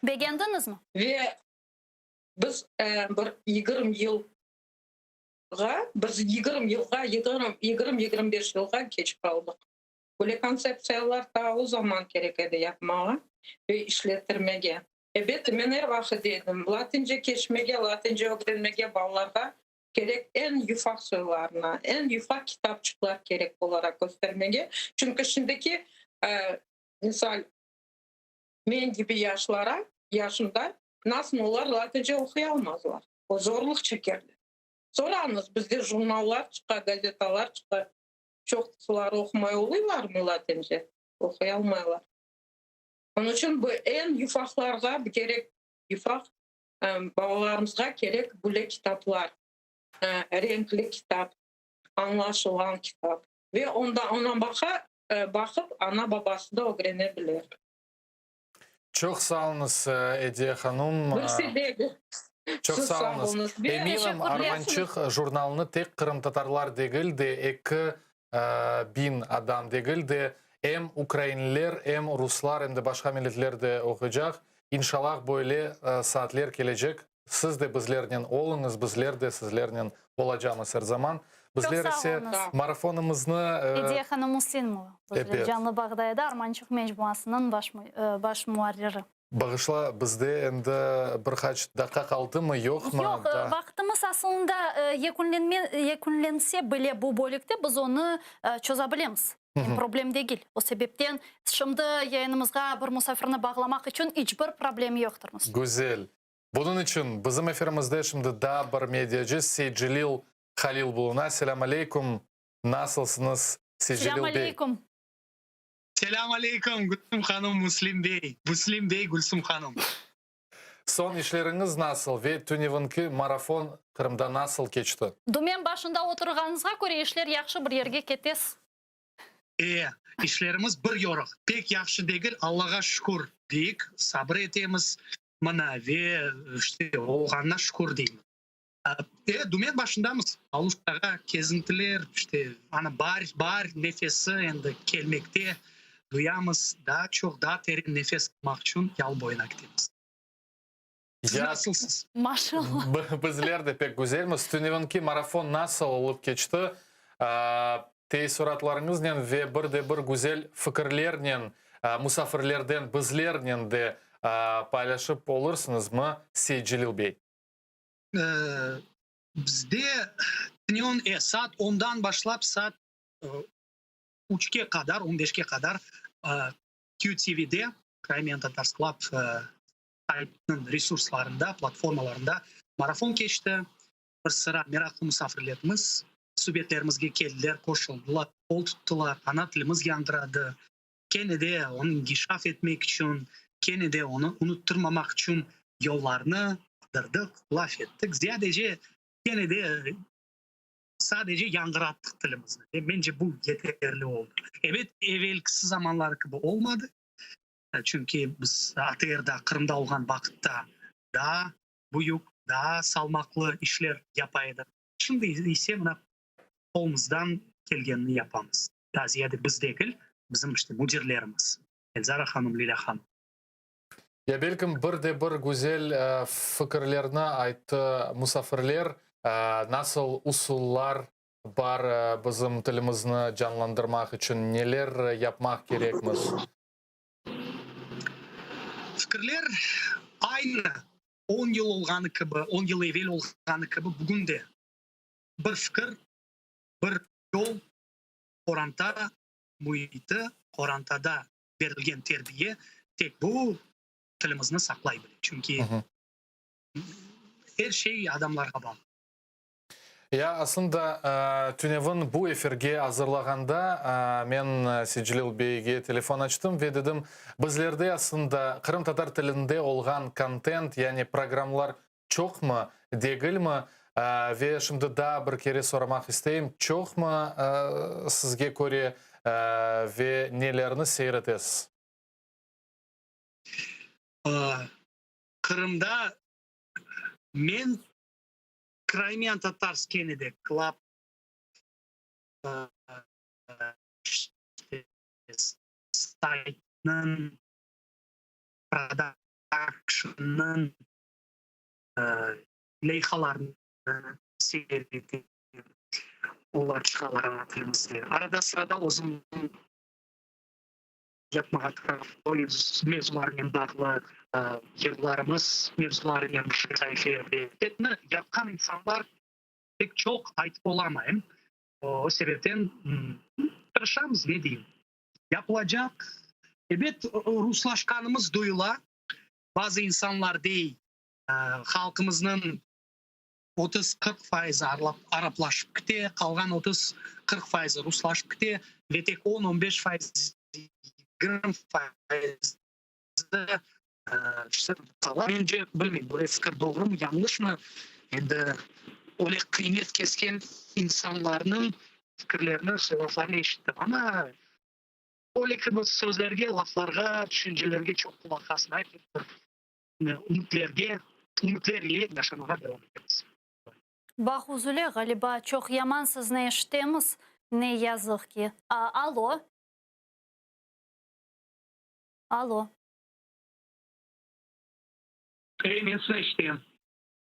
Begendiñizmi? Ve biz bir 20 yılğa, biz 20 yılğa, 20-25 yılğa keç qaldıq. Böyle kontseptsiyalar taa o zaman kerek edi yapmağa ve işlettirmege. Ebet, men er vaqıt dedim, latince keçmege, latince ögrenmege balalarğa kerek eñ yufaq soylarına, eñ yufaq kitapçıqlar kerek olaraq köstermege. Çünki şimdiki, misal, men kibi yaşlara, yaşımda, nasıl olar latince oquy almazlar, o zorluq çekerler. Sorañız, bizde jurnallar çıqa, gazetalar çıqa, Çoqusıları oqumay oluylarmı latince? Oquy almaylar. Onıñ içün bu eñ yufaqlarğa kerek, yufaq balalarımızğa kerek böyle kitaplar, renkli kitap, añlaşılğan kitap. Ve onda oña baqa, baqıp ana-babası da ögrene bilir. Çoq sağ oluñız, Ediye hanım. Bir şey degil. Çoq Siz sağ sağ oluñız. oluñız. Eminim, Teşekkürler. Armançıq jurnalını tek qırımtatarlar degil de, 2000 adam degil de, em ukrainliler, em ruslar, em de başqa milletler de oquycaq. İnşallah, böyle saatler kelecek. Siz de bizlernen oluñız, bizler de sizlernen olacamız er zaman. Bizler sağ ise oluñız. marafonımıznı. Ediye hanım Muslimova bizler Ebet. canlı bağda edi, Armançıq mecmuasınıñ baş baş muarriri. Bağışla, bizde endi bir qaç daqqa qaldımı, yoqmı? Yoq, Da. vaqtımız asılında yekünlenme yekünlense bile bu bölükte biz onı çoza bilemiz. Problem degil. O sebepten şimdi yayınımızğa bir musafirni bağlamaq içün iç bir problem yoqtır. Güzel. Bunıñ içün bizim efirimizde şimdi daa bir mediacı Seytcelil Halil buluna. Selâm aleyküm. Nasılsıñız, Seytcelil Selâm bey? aleyküm. Selâm aleyküm, Gülsüm hanım, Müslim bey. Müslim bey, Gülsüm hanım. Soñ işleriñiz nasıl ve tünevinki marafon Qırımda nasıl keçti? Dümen başında oturğanıñızğa köre işler yahşı bir yerge ketesiz. E, işlerimiz bir yoruq, pek yahşı degil, Allağa şükür deyik, sabır etemiz, mına, ve işte olğanına şükür deymiz. E, dümen başındamız, Aluştağa kezintiler, işte, ana, baar, baar nefesi endi kelmekte, duyamız, daa çoq, daa teren nefes almaq içün yalı boyuna ketemiz. Siz nasılsız? Maşallah. Bizler de pek güzelmiz. Tünevinki marafon nasıl olıp keçti? Teessuratlarıñıznen ve bir de bir güzel fikirlernen musafirlerden bizlernen de paylaşıp olursıñızmı, Seytcelil bey? Bizde tünevin saat ondan başlap saat üçke qadar, on beşke qadar QTVde, Crimean Tatars Club saytınıñ resurslarında, platformalarında marafon keçti. Bir sıra meraqlı musafirlerimiz subetlerimizge keldiler, qoşuldılar, qol tuttılar, ana tilimiz yañğıradı. Kene de onı inkişaf etmek içün, kene de onı unuttırmamaq içün yollarnı qıdırdıq, laf ettik. Ziyadece kene de sadece yañğırattıq tilimizni. Ve mence bu yeterli oldı. Ebet, evelkisi zamanları kibi olmadı. Çünki biz ATRda, Qırımda olğan vaqıtta daa büyük, daa salmaqlı işler yapa edik. Şimdi ise mına qolumızdan kelgenini yapamız. Daa ziyade biz degil, bizim işte müdirlerimiz, Elzara hanım, Lilâ hanım. Ya belkim bir de bir güzel fikirlerni ayttı musafirler, nasıl usullar bar bizim tilimizni canlandırmaq içün, neler yapmaq kerekmiz? Fikirler aynı, on yıl olğanı kibi, on yıl evel olğanı kibi bugün de bir fikir, bir yol, qoranta müiti, qorantada berilgen terbiye tek bu tilimizni saqlay bile. Çünki er şey adamlarğa bağlı. Ya aslında tünevin bu efirge azırlağanda men Seytcelil beyge telefon açtım ve dedim, bizlerde aslında qırımtatar tilinde olğan kontent, yani programlar çoqmı, degilmi? Ve şimdi daa bir kere soramaq isteyim, çoqmı sizge köre ve nelerni seyir etesiz? Qırımda men Crimean Tatars kene de Club saytnıñ prodakşnnıñ leyhalarını seyir etem, olar çıqalar ana tilimizde. Arada-sırada özüm yapmağa tırışam, mevzularnen bağlı yırlarımız mevzularınen saifelerde. Etni yapqan insanlar pek çoq, aytıp olamayım. O sebepten tırışamız, ne deyim. Yapılacaq. Ebet, ruslaşqanımız duyula. Bazı insanlar dey, halqımıznıñ 30-40 fayızı araplaşıp kite, qalğan 30-40 fayızı ruslaşıp kite ve tek on, on beş fayız, 20 fayızı qala. Mence, bilmeyim, böyle fikir doğrumı, yañlışmı, endi öyle qıymet kesken insanlarnıñ fikirlerini, laflarını eşittim. Amma öyle kibi sözlerge, laflarğa, tüşüncelerge çoq qulaq asmayıp, bir ümütlerge, ümütler ile yaşamağa devam etemiz. Bağ üzüle, ğaliba, çoq yaman sizni eşitemiz, ne yazıq ki. Alo. Alo. E, men sizni eşitem.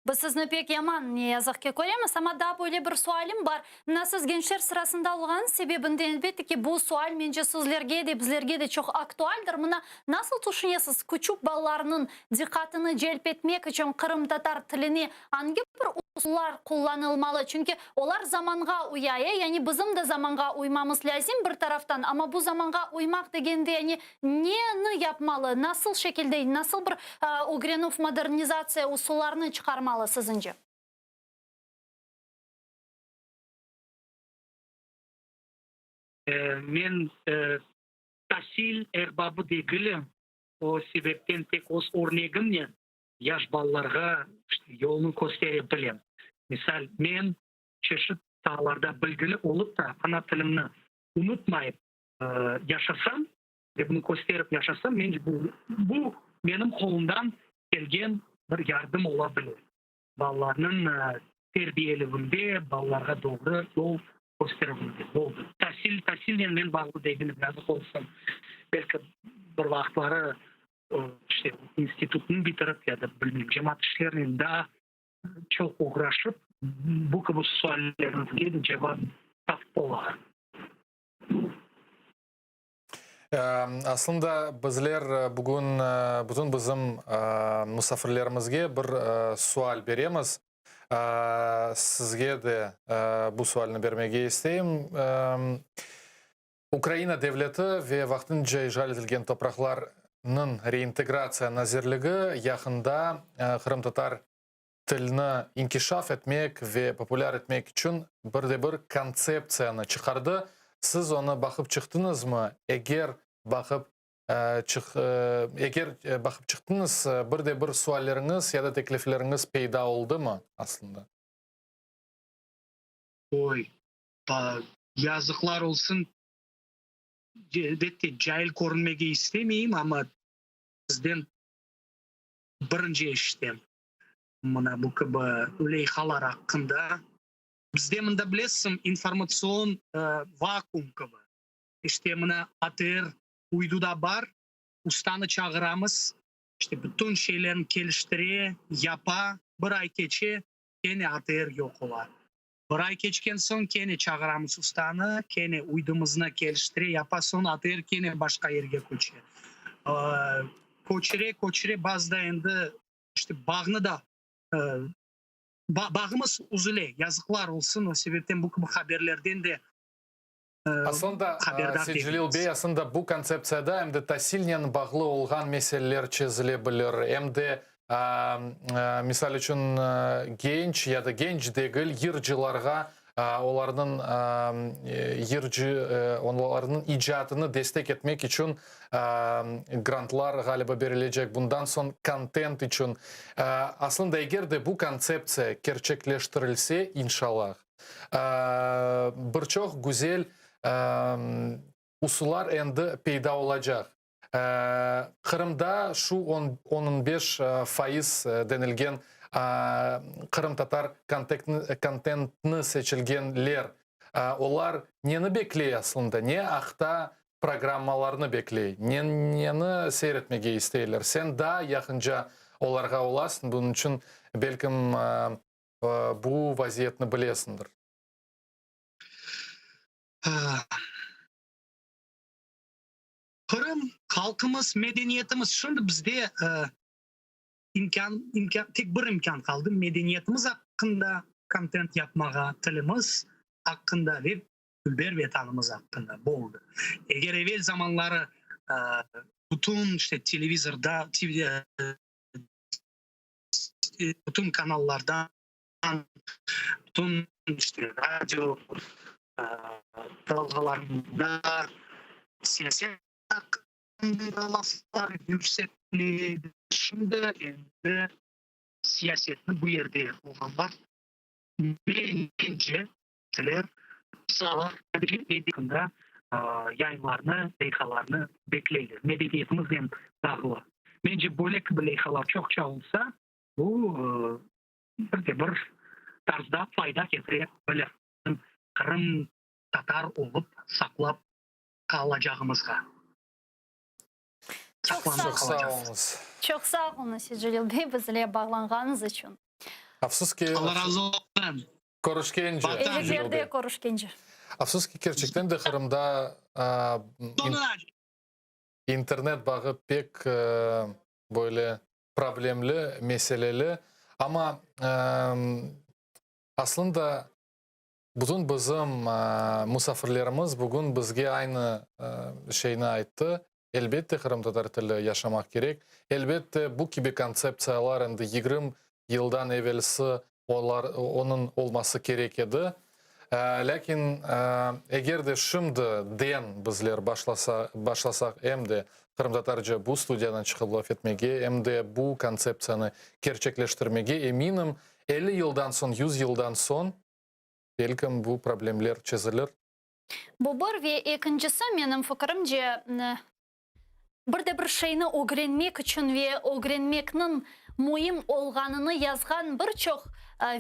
Biz sizni pek yaman, ne yazıq ki, köremiz, amma daa böyle bir sualim bar. Mına siz gençler sırasında olğanıñız sebebinden, elbette ki, bu sual, mence, sizlerge de, bizlerge de çoq aktualdir. Mına nasıl tüşünesiz, küçük balalarnıñ diqqatını celp etmek içün qırımtatar tiline angi bir usullar qullanılmalı? Çünki olar zamanğa uya, e, yani bizim de zamanğa uymamız lâzim bir taraftan, amma bu zamanğa uymaq degende, yani Neni yapmalı, nasıl şekilde, nasıl bir ögrenüv, modernizatsiya usullarını çıqarmalı siziñce? Men tasil erbabı degilim, o sebepten tek öz örnegimnen yaş balalarğa yolnı köstere bilem. Misal, men çeşit saalarda bilgili olıp da, ana tilimni unutmayıp, yaşasam ve bunı kösterip yaşasam, mence bu, bu menim qolumdan kelgen bir yardım ola bile. Balalarnıñ terbiyelevinde, balalarğa doğru yol kösterüvinde. Boldı. Tasil, tasilnen men bağlı degilim, yazıq olsun. Belki bir vaqıtları işte institutnı bitirip ya da bilmeyim cemaat işlerinen daa çoq oğraşıp, bu kibi suallerimizge de cevap tapıp olarım. Aslında bizler bugün bütün bizim musafirlerimizge bir sual beremiz. Sizge de bu sualni bermege isteyim. Ukraina devleti ve vaqtınca işğal etilgen topraqlarnıñ reintegratsiya nazirligi yaqında qırımtatar tilni inkişaf etmek ve populâr etmek içün bir de bir kontseptsiyanı çıqardı. Siz onı baqıp çıqtıñızmı? Eger baqıp eger baqıp çıqtıñız, bir de bir sualleriñiz ya da teklifleriñiz peyda oldımı aslında? Oy, yazıqlar olsun, elbette, cail körünmege istemeyim, amma sizden birinci eşitem. Mına bu kibi leyhalar aqqında. Bizde mında bilesiñ, informatsion vakuum kibi. İşte mına ATR uyduda bar, ustanı çağıramız, işte bütün şeylerni keliştire, yapa, bir ay keçe, kene ATR yoq ola. Bir ay keçken soñ kene çağıramız ustanı, kene uydumıznı keliştire, yapa, soñ ATR kene başqa yerge köçe. Köçüre, köçüre, bazıda endi işte bağnı da, bağımız üzüle, yazıqlar olsun, o sebepten bu kibi haberlerden de Aslında, haberdar Seytcelil degilmiz. bey, aslında bu kontseptsiyada em de tasilnen bağlı olğan meseleler çezile bilir, em de, misal içün, genç ya da genç degil yırcılarğa olarnıñ yırcı, olarnıñ icatını destek etmek içün grantlar, ğaliba, berilecek, bundan soñ kontent içün. Aslında, eger de bu kontseptsiya kerçekleştirilse, inşallah, bir çoq güzel usullar endi peyda olacaq. Qırımda şu on, on beş fayız denilgen qırımtatar kontentni seçilgenler, olar neni bekley aslında, ne aqta programmalarnı bekley, neni seyir etmege isteyler? Sen daa yaqınca olarğa olasıñ, bunıñ içün, belkim, bu vaziyetni bilesiñdir. Qırım, halqımız, medeniyetimiz, şimdi bizde imkân, imkân, tek bir imkân qaldı, medeniyetimiz aqqında kontent yapmağa, tilimiz aqqında ve dülber Vetanımız aqqında, boldı. Eger evel zamanları bütün işte televizorda, bütün kanallardan, bütün işte radio dalğalarında siyaset aqqında laflar yükseldi. Şimdi endi siyasetni bu yerde olğanlar mence aqqında yayınlarnı, leyhalarnı bekleyler. Medeniyetimiznen bağlı. Mence, böyle kibi leyhalar çoqça olsa, bu bir de bir tarzda fayda ketire bilir qırımtatar olıp saqlap qalacağımızğa. Çoq sağ oluñız. Çoq sağ oluñız, Seytcelil bey, bizle bağlanğanıñız içün. Afsus ki, Allah razı olsun. Körüşkence. Efirde körüşkence. Afsus ki, kerçekten de Qırımda internet bağı pek böyle problemli, meseleli. Amma aslında bütün bizim musafirlerimiz bugün bizge aynı şeyni ayttı, elbette qırımtatar tili yaşamaq kerek, elbette bu kibi kontseptsiyalar endi 20 yıldan evelsi olar, onıñ olması kerek edi. Lâkin eger de şimdi den bizler başlasa, başlasaq em de qırımtatarca bu studiyadan çıqıp laf etmege, em de bu kontseptsiyanı kerçekleştirmege, eminim, 50 yıldan soñ, 100 yıldan soñ, belkim bu problemler çezilir. Bu bir ve ekincisi, menim fikirimce, bir de bir şeyni ögrenmek içün ve ögrenmekniñ müim olğanını yazğan bir çoq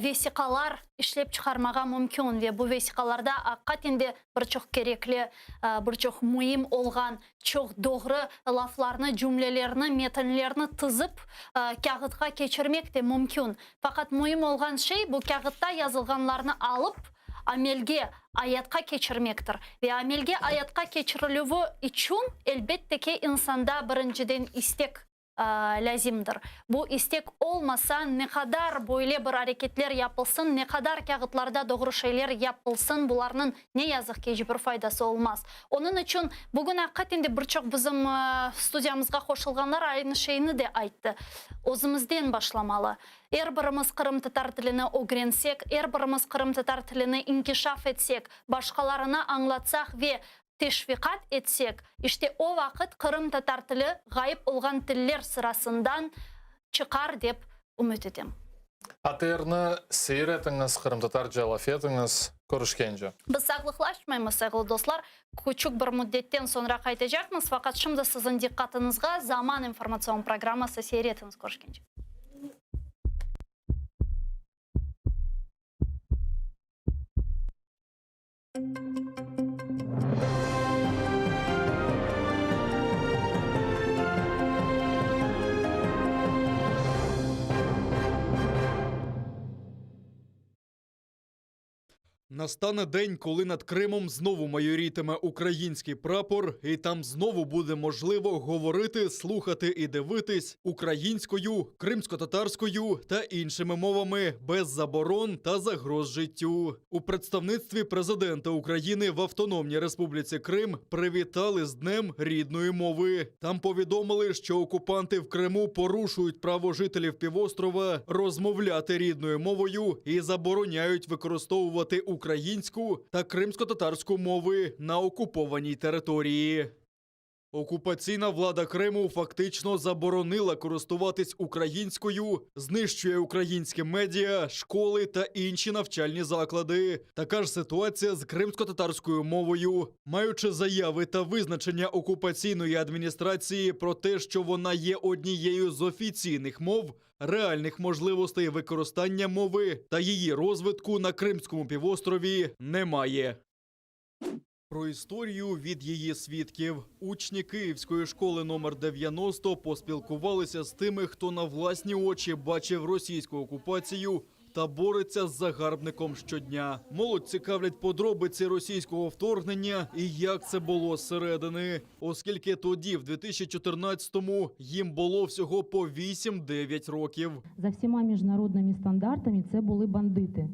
vesiqalar işlep çıqarmağa mümkün ve bu vesiqalarda aqiqaten de bir çoq kerekli, bir çoq müim olğan, çoq doğru laflarnı, cümlelerni, metinlerni tizip kâğıtqa keçirmek de mümkün. Faqat müim olğan şey bu kâğıtta yazılğanlarnı alıp, amelge, ayatqa keçirmektir. Ve amelge, ayatqa keçirilüvi içün, elbette ki, insanda birinciden istek lâzimdir. Bu istek olmasa, ne qadar böyle bir areketler yapılsın, ne qadar kâğıtlarda doğru şeyler yapılsın, bularnıñ, ne yazıq ki, iç bir faydası olmaz. Onıñ içün bugün aqiqaten de bir çoq bizim studiyamızğa qoşulğanlar aynı şeyni de ayttı. Özümizden başlamalı. Er birimiz qırımtatar tilini ögrensek, er birimiz qırımtatar tilini inkişaf etsek, başqalarına añlatsaq ve teşviqat etsek, işte o vaqıt qırımtatar tili ğayıp olğan tiller sırasından çıqar dep ümüt etem. ATRni seyir etiñiz, qırımtatarca laf etiñiz. Körüşkence. Biz sağlıqlaşmaymız, sayğılı dostlar. Küçük bir müddetten soñra qaytacaqmız, faqat şimdi siziñ diqqatıñızğa Zaman informatsion programması seyir etiñiz. Körüşkence. Настане день, коли над Кримом знову майорітиме український прапор, і там знову буде можливо говорити, слухати і дивитись українською, кримськотатарською та іншими мовами без заборон та загроз життю. У представництві президента України в Автономній Республіці Крим привітали з Днем рідної мови. Там повідомили, що окупанти в Криму порушують право жителів півострова розмовляти рідною мовою і забороняють використовувати українську та кримськотатарську мови на окупованій території. Окупаційна влада Криму фактично заборонила користуватись українською, знищує українські медіа, школи та інші навчальні заклади. Така ж ситуація з кримськотатарською мовою. Маючи заяви та визначення окупаційної адміністрації про те, що вона є однією з офіційних мов, реальних можливостей використання мови та її розвитку на Кримському півострові немає. Про історію від її свідків. Учні Київської школи номер 90 поспілкувалися з тими, хто на власні очі бачив російську окупацію та бореться з загарбником щодня. Молодь цікавлять подробиці російського вторгнення і як це було зсередини, оскільки тоді, в 2014-му, їм було всього по 8-9 років. За всіма міжнародними стандартами це були бандити.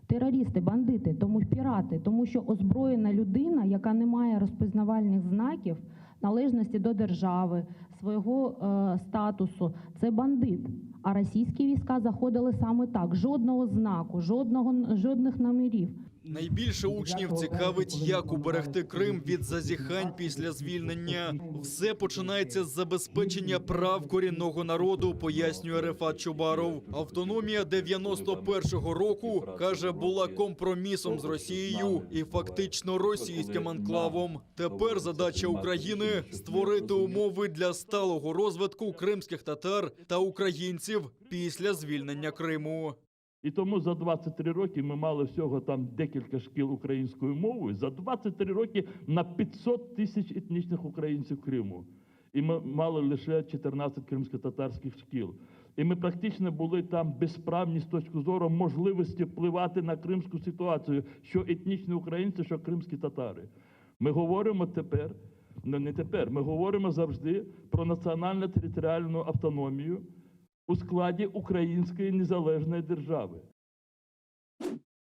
Терористи, бандити, тому пірати, тому що озброєна людина, яка не має розпізнавальних знаків належності до держави, свого е, статусу, це бандит. А російські війська заходили саме так: жодного знаку, жодного жодних номерів. Найбільше учнів цікавить, як уберегти Крим від зазіхань після звільнення. Все починається з забезпечення прав корінного народу, пояснює Рефат Чубаров. Автономія 91-го року, каже, була компромісом з Росією і фактично російським анклавом. Тепер задача України створити умови для сталого розвитку кримських татар та українців після звільнення Криму. І тому за 23 роки ми мали всього там декілька шкіл українською мовою. За 23 роки на 500 тисяч етнічних українців Криму. І ми мали лише 14 кримськотатарських шкіл. І ми практично були там безправні з точки зору можливості впливати на кримську ситуацію, що етнічні українці, що кримські татари. Ми говоримо тепер, ну не тепер, ми говоримо завжди про національну територіальну автономію у складі Української незалежної держави.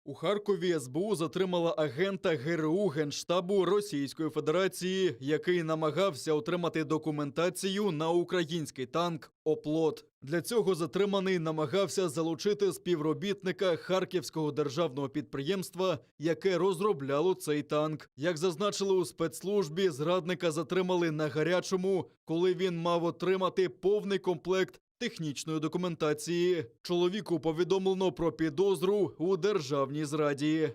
У Харкові СБУ затримала агента ГРУ Генштабу Російської Федерації, який намагався отримати документацію на український танк Оплот. Для цього затриманий намагався залучити співробітника Харківського державного підприємства, яке розробляло цей танк. Як зазначили у спецслужбі, зрадника затримали на гарячому, коли він мав отримати повний комплект технічної документації. Чоловіку повідомлено про підозру у державній зраді.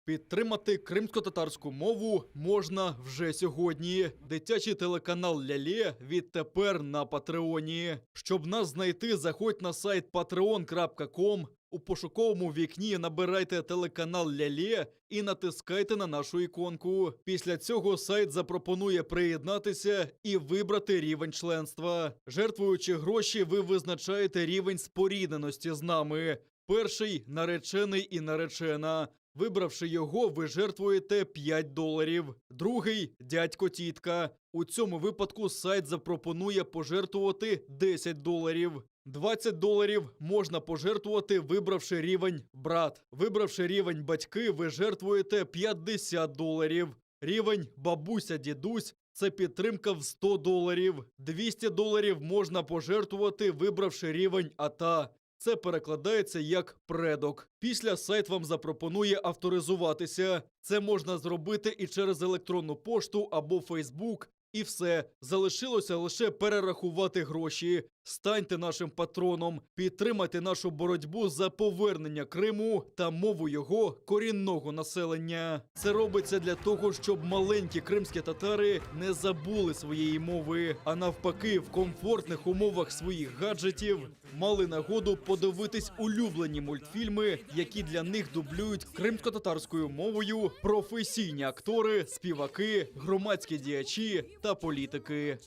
Підтримати кримськотатарську мову можна вже сьогодні. Дитячий телеканал Ляле відтепер на Патреоні. Щоб нас знайти, заходь на сайт patreon.com. У пошуковому вікні набирайте телеканал Ляле і натискайте на нашу іконку. Після цього сайт запропонує приєднатися і вибрати рівень членства. Жертвуючи гроші, ви визначаєте рівень спорідненості з нами. Перший наречений і наречена. Вибравши його, ви жертвуєте 5 доларів. Другий дядько тітка. У цьому випадку сайт запропонує пожертвувати 10 доларів. 20 доларів можна пожертвувати, вибравши рівень брат. Вибравши рівень батьки, ви жертвуєте 50 доларів. Рівень бабуся дідусь це підтримка в 100 доларів. 200 доларів можна пожертвувати, вибравши рівень АТА. Це перекладається як предок. Після сайт вам запропонує авторизуватися. Це можна зробити і через електронну пошту або Фейсбук. І все залишилося лише перерахувати гроші. Станьте нашим патроном, підтримайте нашу боротьбу за повернення Криму та мову його корінного населення. Це робиться для того, щоб маленькі кримські татари не забули своєї мови, а навпаки, в комфортних умовах своїх гаджетів мали нагоду подивитись улюблені мультфільми, які для них дублюють кримськотатарською мовою професійні актори, співаки, громадські діячі та політики.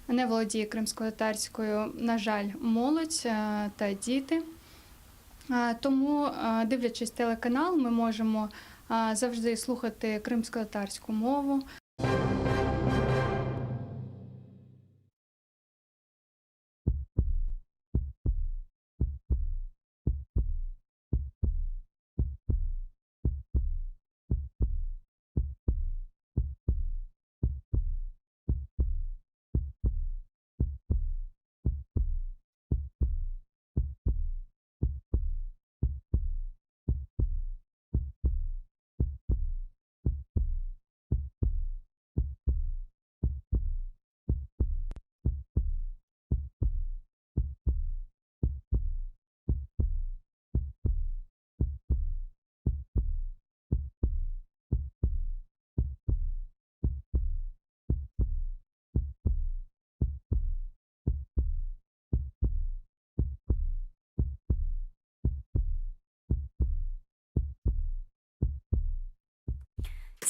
Не володіє кримськотатарською, на жаль, молодь е, та діти. Е, Тому, е, дивлячись телеканал, ми можемо е, завжди слухати кримськотатарську мову.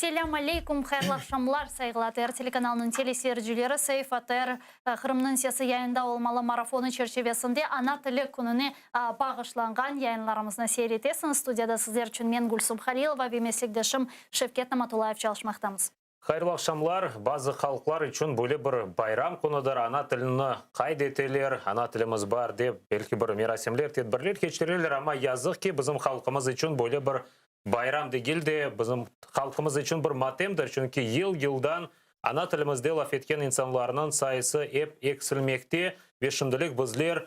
Selâm aleyküm, hayırlı aqşamlar, sayğılı ATR telekanalınıñ teleseyircileri. Saif ATR Qırımnıñ sesi yayında olmalı marafonı çerçivesinde Ana tili kününe bağışlanğan yayınlarımıznı seyir etesiñiz. Studiyada sizler içün men, Gülsum Halilova, ve meslekdeşim Şevket Namatullayev çalışmaqtamız. Hayırlı aqşamlar! Bazı halqlar içün böyle bir bayram künüdir, ana tilini qayd eteler, ana tilimiz bar dep, belki bir merasimler, tedbirler keçireler, amma yazıq ki, bizim halqımız içün böyle bir bayram degil de, bizim halqımız içün bir matemdir, çünki yıl-yıldan ana tilimizde laf etken insanlarnıñ sayısı ep eksilmekte ve şimdilik bizler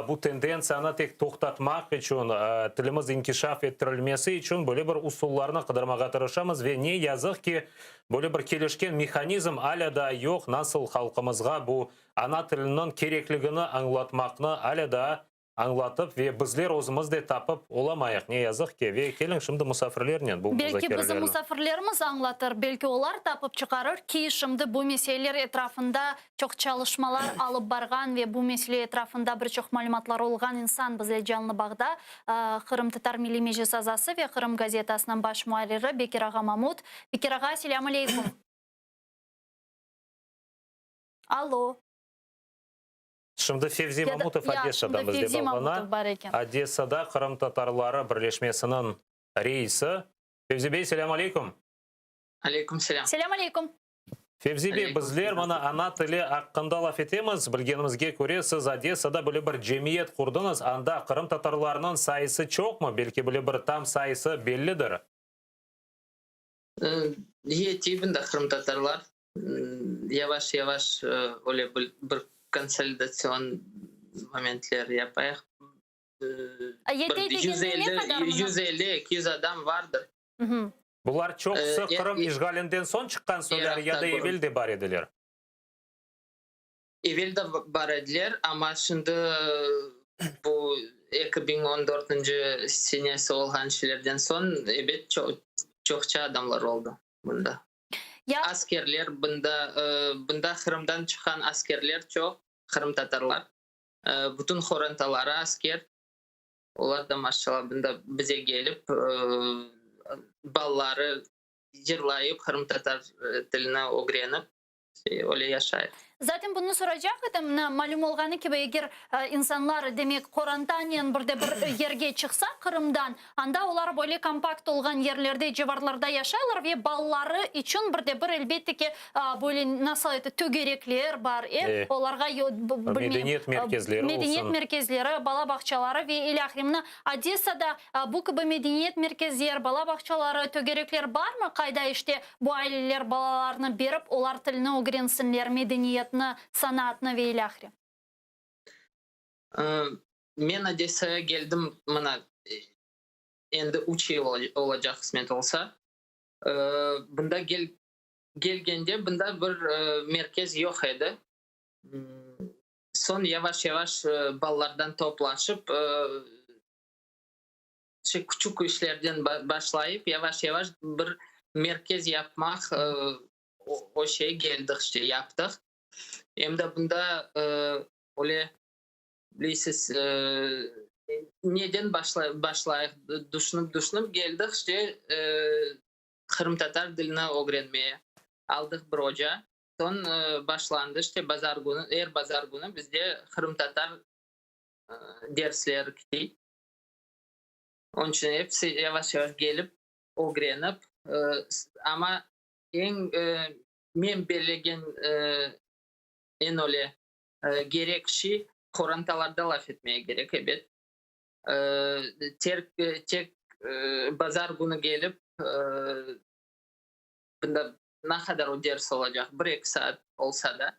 Bu tendentsiyanı tek toqtatmaq içün, tilimiz inkişaf ettirilmesi içün böyle bir usullarnı qıdırmağa tırışamız ve ne yazıq ki, böyle bir kelişken mehanizm alâ daa yoq, nasıl halqımızğa bu ana tiliniñ kerekligini añlatmaqnı alâ daa añlatıp ve bizler özümiz de tapıp olamayıq, ne yazıq ki. Ve keliñ şimdi musafirlernen bu Belki bizim muzakerelerni. musafirlerimiz añlatır, belki olar tapıp çıqarır ki, şimdi bu meseleler etrafında Çoq çalışmalar alıp barğan ve bu mesele etrafında bir çoq malümatları olğan insan bizle canlı bağda, Qırımtatar Milliy Meclis azası ve Qırım gazetasınıñ baş muarriri Bekir ağa Mamut. Bekir ağa, selâm aleyküm. Allo. Şimdi Fevzi Ya da, Mamutov ya, Odessadan şimdi bizde Fevzi bağlana. Mamutov bar eken. Odessada Qırımtatarları birleşmesiniñ reisi. Fevzi bey, selâm aleyküm. Aleyküm selâm. Selâm aleyküm. Fevzi bey, Aleyküm bizler selâm. mına ana tili aqqında laf etemiz. Bilgenimizge köre, siz Odessada böyle bir cemiyet qurdıñız. Anda qırımtatarlarnıñ sayısı çoqmı? Belki böyle bir tam sayısı bellidir? Yetiy bunda qırımtatarlar. Yavaş yavaş öyle bir konsolidatsion momentler yapayıq. Yetiy Bir degende ne qadar mına? 150, 200 adam vardır. Bular çoqusı Qırım işğalinden soñ çıqqan soylar ya da evel de bar ediler? Evel de bar ediler, amma şimdi bu 2014-nci senesi olğan şeylerden soñ, ebet, çoqça adamlar oldı bunda. Askerler bunda, bunda Qırımdan çıqqan askerler çoq, qırımtatarlar. Bütün qorantaları asker. Olar da maşallah bunda bize gelip, balaları yırlayıp, qırımtatar tilini ögrenip, öyle yaşay. Zaten bunı soracaq edim, mına, malüm olğanı kibi, eger insanlar, demek, qorantanen bir de bir yerge çıqsa Qırımdan, anda olar böyle kompakt olğan yerlerde, civarlarda yaşaylar ve balaları içün bir de bir, elbette ki, böyle, nasıl ayta, tögerekler bar, e, olarğa, bilmeyim, Medeniyet merkezleri olsun. Medeniyet merkezleri, bala bağçaları ve ilâhre. Mına, Odessada bu kibi medeniyet merkezler, bala bağçaları, tögerekler barmı, qayda işte Bu aileler balalarını berip, olar tilni ögrensinler, medeniyetni, sanatnı ve ilâhre. Men Odessaya keldim, mına, endi üç yıl olacaq, qısmet olsa. Bunda kelgende, bunda bir merkez yoq edi. Soñ yavaş-yavaş balalardan toplaşıp, Şey, küçük işlerden başlayıp, yavaş-yavaş bir merkez yapmaq o şey keldik, işte, yaptıq. Em de bunda öyle, bileysiz, neden başlayıq düşünip-düşünip keldik, işte, qırımtatar dilini ögrenmeye. Aldıq bir oca. Soñ başlandı, işte, bazar künü, er bazar künü bizde qırımtatar dersleri ketey. Onıñ içün episi yavaş-yavaş kelip, ögrenip, amma eñ men bellegen eñ öyle kerek şey, qorantalarda laf etmege kerek, ebet. Tek bazar künü kelip, bunda ne qadar o ders olacaq, bir-eki saat olsa da,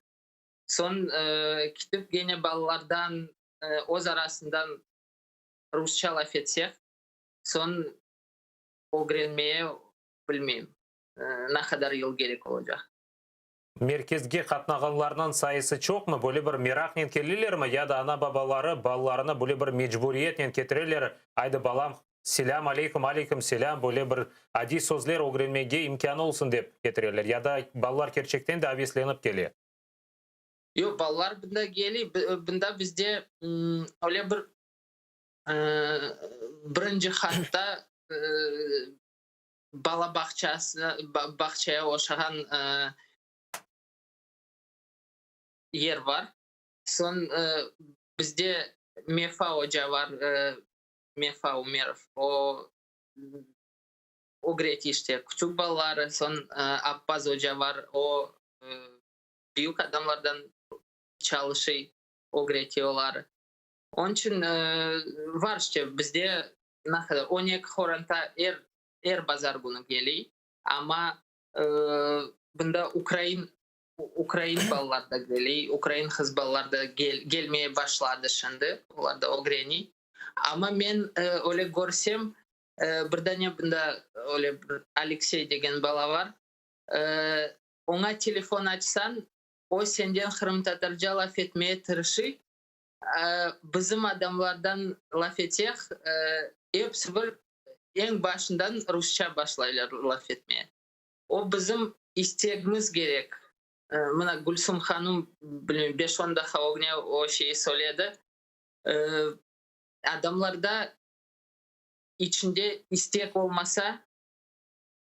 soñ ketip kene balalardan öz arasından rusça laf etsek, soñ ögrenmeye, bilmeyim, ne qadar yıl kerek olacaq. Merkezge qatnağanlarnıñ sayısı çoqmı? Böyle bir meraqnen kelelermi ya da ana-babaları balalarını böyle bir mecburiyetnen ketireler, aydı balam, selâm aleyküm, aleyküm selâm, böyle bir adiy sözler ögrenmege imkânı olsun dep ketireler ya da balalar kerçekten de aveslenip kele? Yoq, balalar bunda kele, bunda bizde öyle bir birinci hatta bala bağçası, bağçaya oşağan yer bar. Soñ bizde Mefa oca bar, Mefa Umerov, o ögrete işte küçük balaları, soñ Appaz oca bar, o büyük adamlardan çalışıy, ögrete oları. Onıñ içün var işte bizde ne qadar 12 qoranta er er bazar künü keliy, amma bunda ukrain ukrain balalar da keliy, ukrain qız balalar da gelmeye başladı şimdi, olar da ögreniy. Amma men öyle körsem, bir dane bunda öyle bir Aleksey degen bala var, oña telefon açsañ, o senden qırımtatarca laf etmeye tırışıy, Bizim adamlardan laf etsek, episi bir eñ başından rusça başlaylar laf etmeye. O bizim istegimiz kerek. Mına Gülsüm hanım, bilmeyim, beş-on daqqa ögüne o şeyi söyledi. Adamlarda içinde istek olmasa,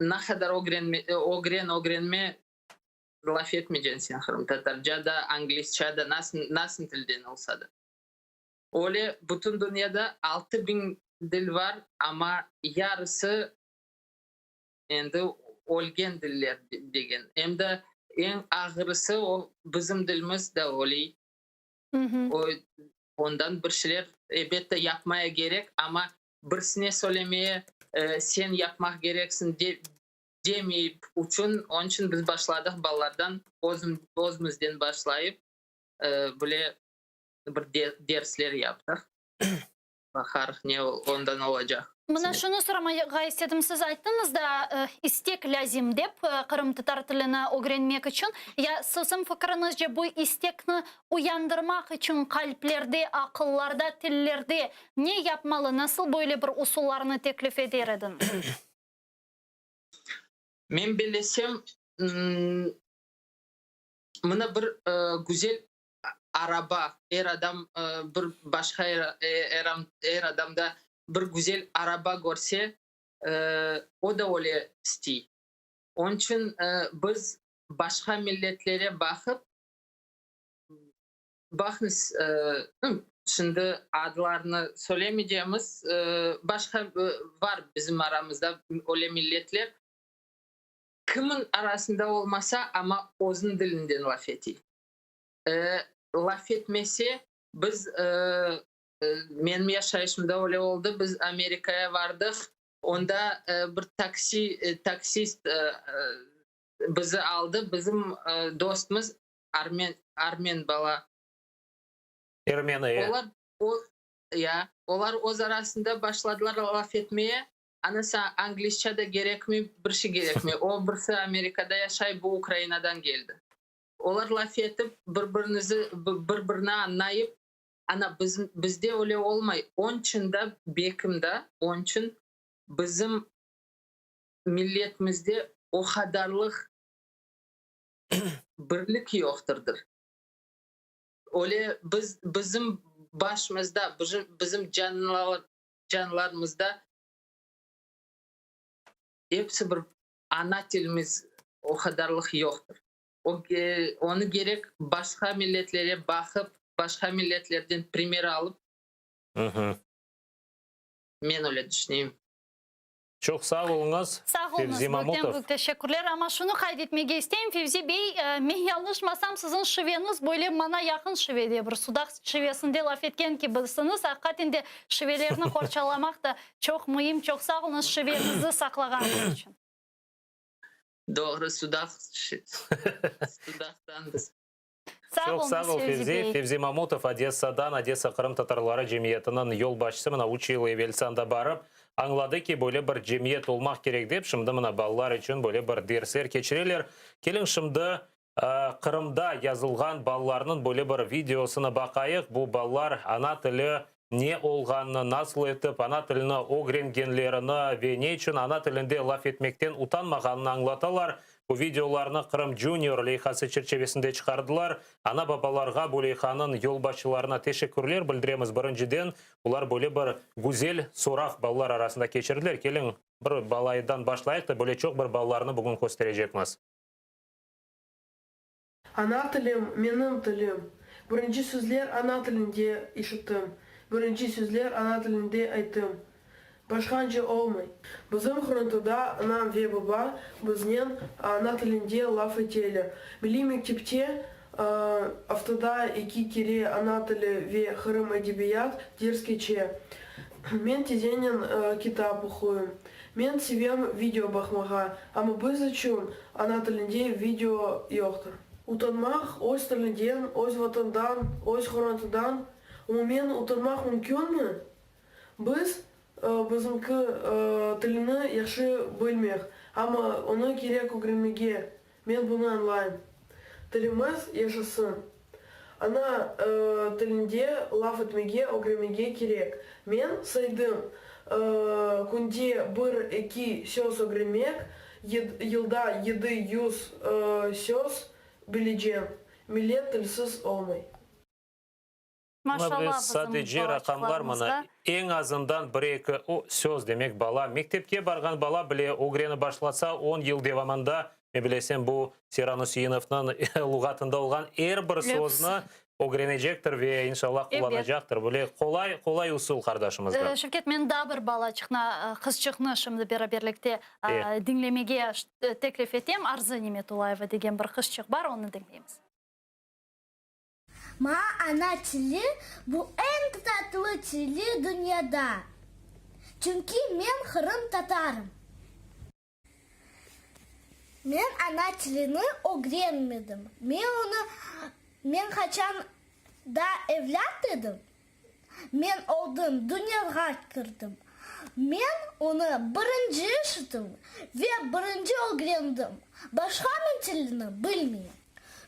ne qadar ögren, ögrenme. Laf etmeyceksin sen qırımtatarca da, anglizca da, nasıl, nasıl tilden olsa da. Öyle bütün dünyada 6000 dil var, amma yarısı endi ölgen diller degen. Em de eñ ağırısı o bizim dilimiz de öyle. O, ondan bir şeyler elbette yapmaya gerek, amma birisine söylemeye sen yapmaq kereksiñ de, demeyip içün, onıñ içün biz başladıq balalardan, özümizden başlayıp, böyle bir dersler yaptıq. Baqarıq ne ondan olacaq. Mına şunı soramağa istedim, siz ayttıñız da, istek lâzim dep, qırımtatar tilini ögrenmek içün. Ya siziñ fikriñizce bu istekni uyandırmaq içün qalplerde, aqıllarda, tillerde ne yapmalı, nasıl böyle bir usullarnı teklif eder ediñiz? Men bellesem, mına bir güzel araba, er adam bir başqa er adamda bir güzel araba körse, o da öyle istey. Onıñ içün biz başqa milletlere baqıp, baqıñız, şimdi adlarını söylemeycemiz, başqa var bizim aramızda öyle milletler, kimin arasında olmasa, amma özüniñ dilinden laf ete. Laf etmese, biz, menim yaşayışımda öyle oldı, biz Amerikaya vardıq, onda bir taksi, taksist bizi aldı, bizim dostumız armen, armen bala. Ermeni, e. Olar, o, ya, olar öz arasında başladılar laf etmeye, anasa anglizca da kerekmey, bir şey kerekmey. O birisi Amerikada yaşay, bu Ukrainadan keldi. Olar laf etip, bir-birinizi, bir-birini añlayıp, ana bizim, bizde öyle olmay. Onıñ içün da, bekim da, onıñ içün bizim milletimizde o qadarlıq birlik yoqtırdır. Öyle biz, bizim başımızda, bizim canlarımızda episi bir ana tilimiz o qadarlıq yoqtır. O, onı kerek başqa milletlere baqıp, başqa milletlerden primer alıp, men öyle tüşüneyim. Çoq sağ oluñız, Sağ oluñız, Fevzi büyükten Mamutov. büyük teşekkürler. Amma şunı qayd etmege isteyim, Fevzi bey, men yañlışmasam, siziñ şiveñiz böyle maña yaqın şivede, bir Sudaq şivesinde laf etken kibisiñiz. Aqiqaten de şivelerni qorçalamaq da çoq müim. Çoq sağ oluñız şiveñizni saqlağanıñız içün. Doğru, Sudaq, Sudaqtan biz. Sağ Çoq sağ oluñız, ol, Fevzi Fevzi. bey. Fevzi Mamutov Odessadan, Odessa qırımtatarları cemiyetiniñ yolbaşçısı, mına üç yıl evelsi anda barıp, añladı ki, böyle bir cemiyet olmaq kerek dep, şimdi mına balalar içün böyle bir dersler keçireler. Keliñ, şimdi Qırımda yazılğan balalarnıñ böyle bir videosını baqayıq. Bu balalar ana tili ne olğanını, nasıl etip ana tilini ögrengenlerini ve ne içün ana tilinde laf etmekten utanmağanını añlatalar. Bu videolarnı Qırım Junior leyhası çerçevesinde çıqardılar. Ana-babalarğa, bu leyhanıñ yolbaşçılarına teşekkürler bildiremiz. Birinciden, olar böyle bir güzel sorav balalar arasında keçirdiler. Keliñ, bir balaydan başlayıq da, böyle çoq bir balalarnı bugün kösterecekmiz. Ana tilim, menim tilim. Birinci sözler ana tilinde işittim, Birinci sözler ana tilinde ayttım. Başqance olmay. Bizim qorantada anam ve baba biznen ana tilinde laf eteler. Milliy mektepte aftada eki kere ana tili ve qırım edebiyat ders keçe. Men tizenen kitap oquyım. Men sevem video baqmağa, amma biz içün ana tilinde video yoqtır. Utanmaq öz tilinden, öz vatandan, öz qorantadan, umumen utanmaq mümkünmi? Biz bizimki tilini yahşı bilmeyik, amma onı kerek ögrenmege, men bunı añlayım. Tilimiz yaşasın. Ana tilinde laf etmege ögrenmege kerek. Men saydım, künde bir, eki söz ögrenmek, yılda 700 söz bilecem. Millet tilsiz olmay. Maşallah bizim Sadece raqamlar mına, balaçıqlarımızğa. eñ azından bir-eki söz, demek bala, mektepke barğan bala bile ögrenip başlasa, on yıl devamında. Men bilesem, bu Seyran Üseinovnıñ luğatında olğan er bir sözni ögrenecektir ve inşallah qullanacaqtır. Böyle qolay, qolay usul qardaşımızdan. Şevket, men daa bir balaçıqnı, qızçıqnı şimdi beraberlikte diñlemege teklif etem. Arzı Nimetulayeva degen bir qızçıq bar, onı diñleymiz. Maña ana tili, bu eñ tatlı tili dünyada, çünki men qırımtatarım. Men ana tilini ögrenmedim. Men onı, men qaçan da evlât edim, men oldım, dünyağa kirdim. Men onı birinci eşittim ve birinci ögrendim. Başqa men tilini bilmeyim.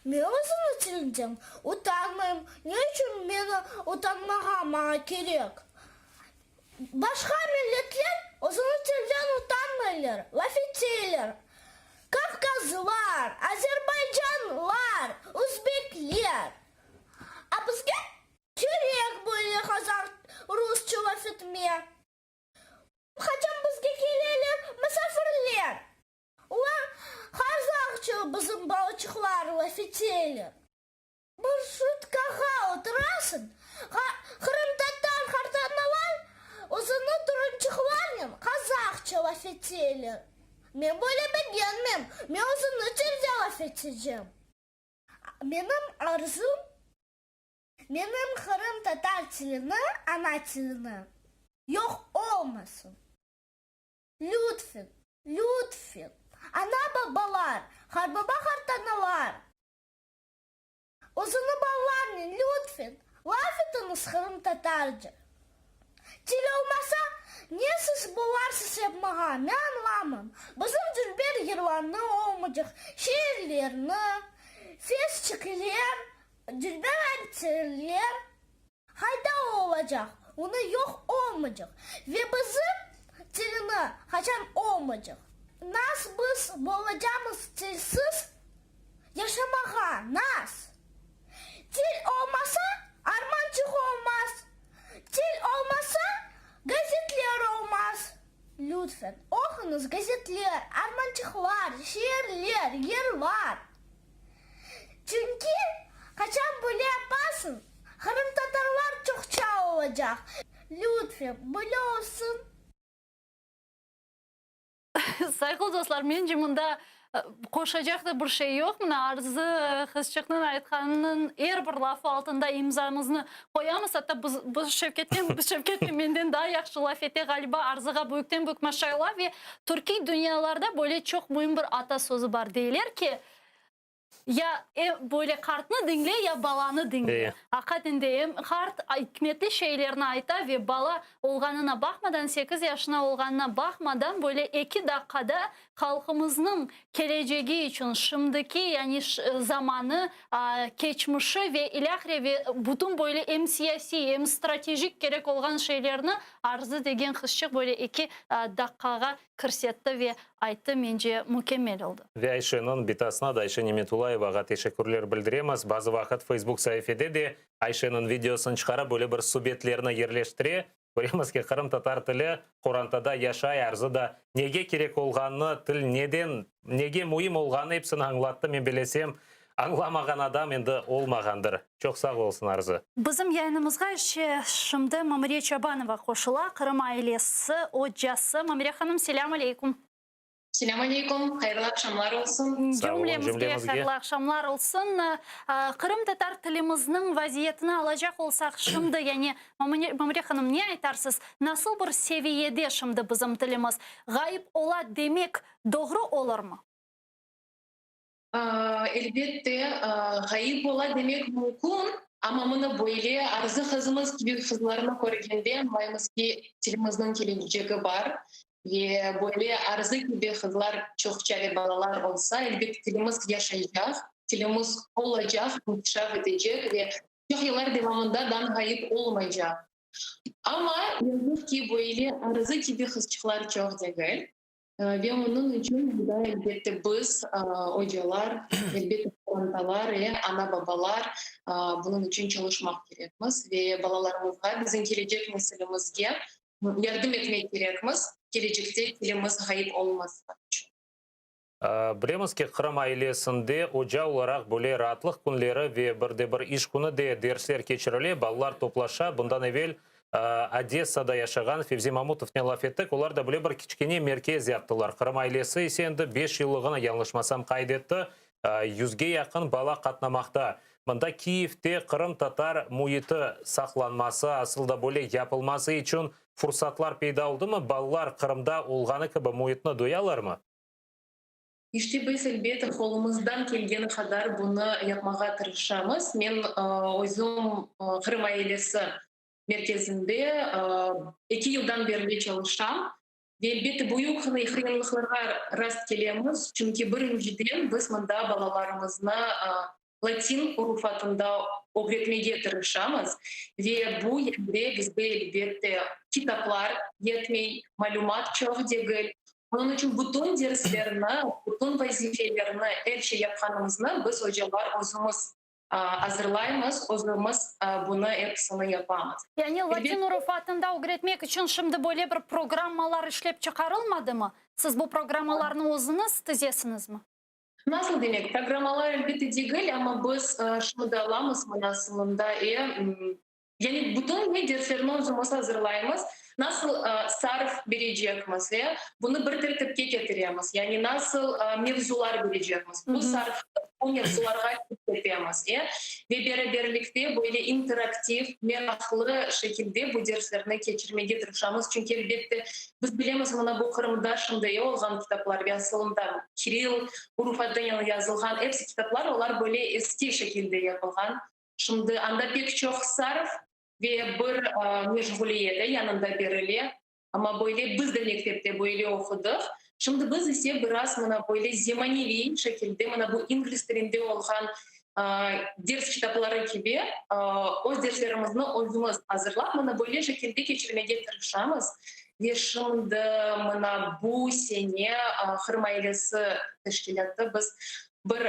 Men özümniñ tilimden utanmayım. Ne içün meni utanmağa maña kerek? Başqa milletler özüniñ tilden utanmaylar, laf eteyler. Kavkazlar, azerbaycanlar, özbekler. A bizge kerek böyle hazar rusça laf etme. Qaçan bizge keleler musafirler, olar hazarca bizim balaçıqlar laf eteyler. Marşrutkağa oturasıñ, qırımtatar qartanalar özüni torunçıqlarnen qazahça laf eteler. Men böyle begenmem, men özüni tilde laf etecem. Menim arzum, menim qırımtatar tilini, ana tilini, yoq olmasın. Lütfen, lütfen, ana-babalar, qarbaba-qartanalar, Özüni balalarnen, lütfen, laf etiñiz qırımtatarca. Til olmasa, ne siz bolarsız yapmağa, men añlamam. Bizim dülber yırlarnı olmaycaq, şiirlerni, fesçikler, dülber anterler qayda olacaq, onı yoq olmaycaq. Ve bizim tilini qaçan olmaycaq. Nas biz bolacamız tilsiz? Yaşamağa naz. Til olmasa, armançıq olmaz. Til olmasa, gazetler olmaz. Lütfen, oquñız gazetler, armançıqlar, şiirler, yırlar. Çünki qaçan böyle yapasıñ, qırımtatarlar çoqça olacaq. Lütfen, böyle olsun. Sayğılı dostlar, mence mında qoşacaq da bir şey yoq. Mına Arzı qızçıqnıñ aytqanınıñ er bir lafı altında imzamıznı qoyamız. Atta biz, biz Şevketnen, Şevket de menden daa yahşı laf ete ğaliba. Arzığa büyükten-büyük maşallah ve türkiy dünyalarda böyle çoq müim bir ata sözü bar. Deyler ki, Ya böyle qartnı diñle, ya balanı diñle. Aqiqaten de, em qart ikmetli şeylerni ayta ve bala olğanına baqmadan, sekiz yaşına olğanına baqmadan, böyle eki daqqada halqımıznıñ kelecegi içün, şimdiki, yani zamanı, keçmişi ve ilâhre ve bütün böyle em siyasiy, em stratejik kerek olğan şeylerni Arzı degen qızçıq böyle eki daqqağa kirsetti ve ayttı, mence, mükemmel oldı. Ve Ayşeniñ bitasına da, Ayşe Nimetulayevağa teşekkürler bildiremiz. Bazı vaqıt Facebook saifede de Ayşeniñ videosını çıqara, böyle bir subetlerni yerleştire. Köremiz ki, qırımtatar tili qorantada yaşay, arzı da nege kerek olğanını, til neden, nege müim olğanını episini añlattı. Men bilesem, añlamağan adam endi olmağandır. Çoq sağ olsun, Arzı. Bizim yayınımızğa işe şimdi Mamure Çabanova qoşula, Qırım ailesi ocası. Mamure hanım, selâm aleyküm. Selâm aleyküm, hayırlı aqşamlar olsun. Sağ olun, Cümlemizge cümlemizge. hayırlı aqşamlar olsun. Qırımtatar tilimizniñ vaziyetini alacaq olsaq şimdi, yani Mamure hanım, ne aytarsız, nasıl bir seviyede şimdi bizim tilimiz? Ğayıp ola demek doğru olurmı? Elbette, ğayıp ola demek mümkün, amma mına böyle Arzı qızımız kibi qızlarnı körgende añlaymız ki, tilimizniñ kelecegi bar ve böyle Arzı kibi qızlar çoqça ve balalar olsa, elbette, tilimiz yaşaycaq, tilimiz olacaq, inkişaf etecek ve çoq yıllar devamında dan ğayıp olmaycaq. Amma, yazıq ki, böyle Arzı kibi qızçıqlar çoq degil. Ve onıñ içün bunda, elbette, biz, ocalar, elbette, qorantalar, ana-babalar bunıñ içün çalışmaq kerekmiz ve balalarımızğa, bizim kelecek nesilimizge yardım etmek kerekmiz, kelecekte tilimiz ğayıp olmasın içün. Bilemiz ki, Qırım ailesinde oca olaraq böyle raatlıq künleri ve bir de bir iş künü de dersler keçirile, balalar toplaşa. Bundan evel Odessada yaşağan Fevzi Mamutovnen laf ettik, olar da böyle bir kiçkene merkez yaptılar. Qırım ailesi ise endi beş yıllığını, yañlışmasam, qayd etti, yüzge yaqın bala qatnamaqta. Mında Kiyevde qırımtatar müiti saqlanması, asıl da böyle yapılması içün fursatlar peyda oldımı? Balalar Qırımda olğanı kibi müitni duyalarmı? İşte biz, elbette, qolumızdan kelgeni qadar bunı yapmağa tırışamız. Men özüm Qırım ailesi merkezinde eki yıldan berli çalışam. Ve, elbette, büyük qıyınlıqlarğa rast kelemiz, çünki, birinciden, biz mında balalarımıznı latin urufatında ögretmege tırışamız ve bu yerde bizge, elbette, kitaplar yetmey, malümat çoq degil. Onıñ içün bütün derslerni, bütün vazifelerni, er şey yapqanımıznı biz, ocalar, özümiz azırlaymız, özümiz bunı episini yapamız. Yani latin urufatında ögretmek içün şimdi böyle bir programmalar işlep çıqarılmadımı? Siz bu programmalarnı özüñiz tizesiñizmi? Nasıl demek? Programmalar elbette degil, amma biz şunı da alamız manasında, e, yani bütün ne derslerni özümiz azırlaymız, nasıl sarf berecekmiz, e, bunı bir tertipke ketiremiz, yani nasıl mevzular berecekmiz, bu sarfnı bu mevzularğa kirsetemiz, e, ve beraberlikte böyle interaktiv, meraqlı şekilde bu derslerni keçirmege tırışamız, çünki elbette Biz bilemiz, mına bu Qırımda şimdi e olğan kitaplar ve asılında kirill urufatınen yazılğan episi kitaplar, olar böyle eski şekilde yapılğan. Şimdi anda pek çoq sarf ve bir meşğuliyet e yanında berile. Amma böyle biz de mektepte böyle oqudıq. Şimdi biz ise biraz mına böyle zemaneviy şekilde, mına bu ingliz tilinde olğan ders kitapları kibi öz derslerimizni özümiz azırlap, mına böyle şekilde keçirmege tırışamız. Ve şimdi mına bu sene Qırım ailesi teşkilâtı biz bir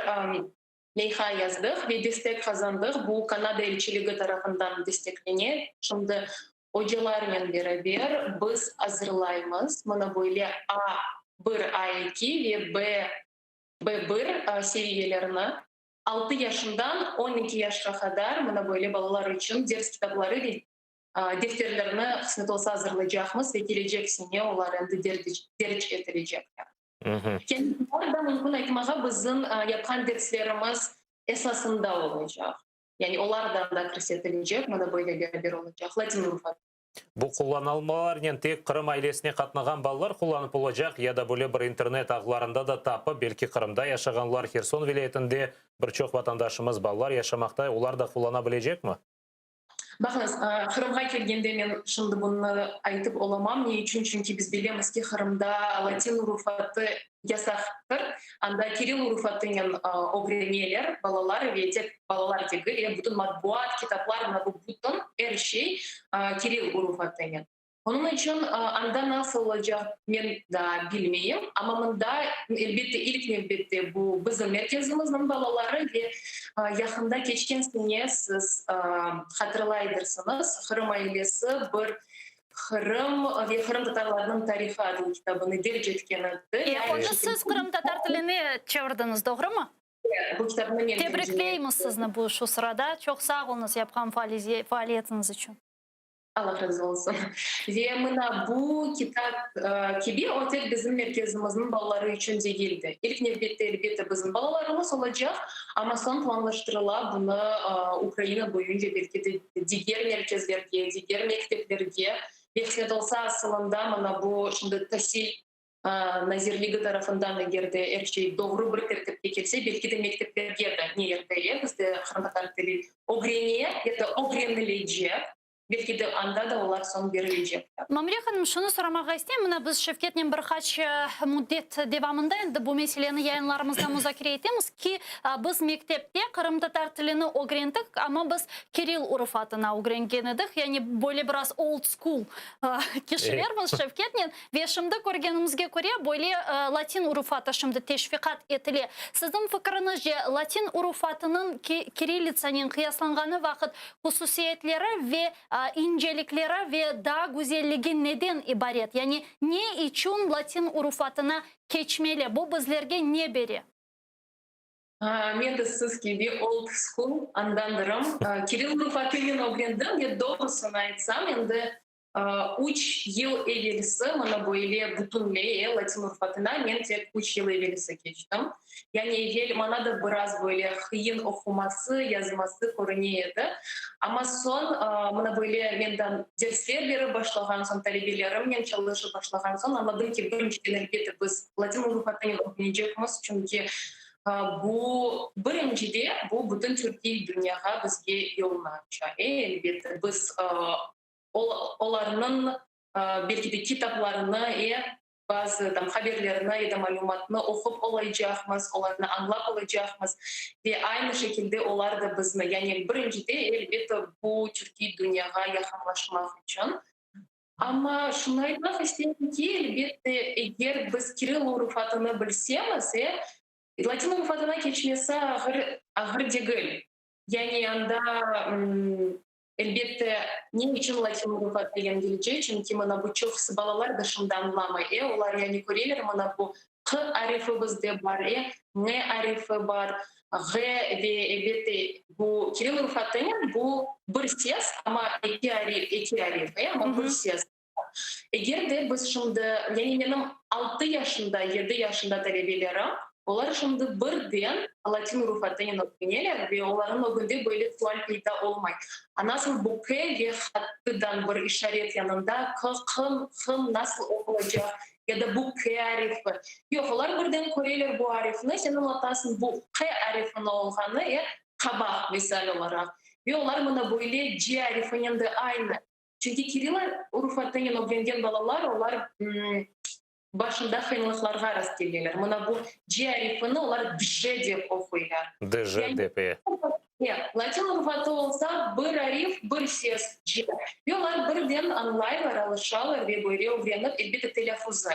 leyha yazdıq ve destek qazandıq. Bu Kanada elçiligi tarafından desteklene. Şimdi ocalarnen beraber biz azırlaymız mına böyle A bir, A eki ve B B bir seviyelerini altı yaşından 12 yaşqa qadar mına böyle balalar içün ders kitapları ve defterlerni qısmet olsa azırlaycaqmız ve kelecek sene olar endi derc etilecekler. Yani bular da mümkün aytmağa bizim yapqan derslerimiz esasında olacaq. Yani olar da anda kirsetilecek, mına böyle beraber olacaq latin urufatı. Bu qullanılmalarnen tek Qırım ailesine qatnağan balalar qullanıp olacaq ya da böyle bir internet ağlarında da tapıp, belki Qırımda yaşağanlar, Herson vilâyetinde bir çoq vatandaşımız, balalar yaşamaqta, olar da qullana bilecekmi? Baqıñız, Qırımğa kelgende men şimdi bunı aytıp olamam. Ne içün? Çünki biz bilemiz ki, Qırımda latin urufatı yasaqtır. Anda kirill urufatınen ögreneler balalar ve tek balalar degil, e, bütün matbuat, kitaplar, mına bu bütün er şey kirill urufatınen. Onıñ içün anda nasıl olacaq men daa bilmeyim, amma mında, elbette, ilk nevbette bu bizim merkezimizniñ balaları ve yaqında keçken sene siz hatırlaydırsıñız, Qırım ailesi bir Qırım ve qırımtatarlarnıñ tarihı adlı kitabını derc etken edi. E, onı siz qırımtatar tiline çevirdiñiz, doğrumı? Bu kitabnı men tercime ettim. Tebrikleymiz sizni bu şu sırada. Çoq sağ oluñız yapqan faaliyetiñiz içün. Allah razı olsun. Ve mına bu kitap kibi o tek bizim merkezimizniñ balaları içün degildi. İlk nevbette, elbette, bizim balalarımız olacaq, amma soñ planlaştırıla bunı Ukraina boyunca belki de diger merkezlerge, diger mekteplerge ve qısmet olsa, asılında mına bu şimdi tasil Nazirligi tarafından eger de er şey doğru bir tertipke kelse, belki de mekteplerge de ne yerde bizde qırımtatar tili ögrene ya da ögrenilecek, belki de anda da olar soñ berilecekler. Mamure hanım, şunı soramağa isteyim, mına biz Şevketnen bir qaç müddet devamında endi bu meseleni yayınlarımızda muzakere etemiz ki, biz mektepte qırımtatar tilini ögrendik, amma biz kirill urufatına ögrengen edik, yani böyle biraz old school kişilermiz Şevketnen. Ve şimdi körgenimizge köre, böyle latin urufatı şimdi teşviqat etile. Siziñ fikriñizce, latin urufatınıñ kirillitsanen qıyaslanğanı vaqıt hususiyetleri ve incelikleri ve daa güzelligi neden ibaret? Yani ne içün latin urufatına keçmeli? Bu bizlerge ne bere? Men de siz kibi old school andandırım. Kirill urufatınen ögrendim ve doğrusını aytsam, endi Üç yıl evelsi mına böyle bütünley latin urufatına men tek üç yıl evelsi keçtim. Yani evel maña da biraz böyle qıyın oquması, yazması körüne edi. Amma soñ mına böyle men de dersler berip başlağan soñ, talebelerimnen çalışıp başlağan soñ añladım ki, birinciden, elbette, biz latin urufatınen ögrenecekmiz, çünki bu, birincide, bu bütün türkiy dünyağa bizge yolnı aça. E, elbette, biz Olarnıñ, belki de, kitaplarını, e, bazı tam haberlerini ya da malümatnı oqup olaycaqmız, olarnı añlap olacaqmız ve aynı şekilde olar da bizni, yani birincide, elbette, bu türkiy dünyağa yaqınlaşmaq içün. Amma şunı aytmaq isteyim ki, elbette, eger biz kirill urufatını bilsemiz, e, latin urufatına keçmesi ağır, ağır degil. Yani anda Elbette, ne içün latin urufatı yengilce, çünki mına bu çoqusı balalar da şimdi añlamay, e, olar yani köreler, mına bu q arifi bizde bar, e, n arifi bar, ğ ve elbette bu kiril urufatınen bu bir ses, amma eki arif, eki arif, e, amma bir ses. Eger de biz şimdi, yani menim altı yaşında, yedi yaşında talebelerim, olar şimdi birden latin urufatınen ögreneler ve olarnıñ ögünde böyle sual peyda olmay, A nasıl bu k ve hattıdan bir işaret yanında k, qım, hım nasıl oqulacaq ya da bu k arifi? Yoq, olar birden köreler bu arifni, sen añlatasıñ bu k arifini olğanı, e, qabaq, misal olaraq. Ve olar mına böyle c arifinen de aynı. Çünki kirill urufatınen ögrengen balalar, olar başında qıyınlıqlarğa rastkeleler. Mına bu c arifini olar dj dep oquylar. Dj dep, e. E, latin urufatı olsa, bir arif, bir ses, c. Ve olar birden añlaylar, alışalar ve böyle ögrenip, elbette, telâffuzı,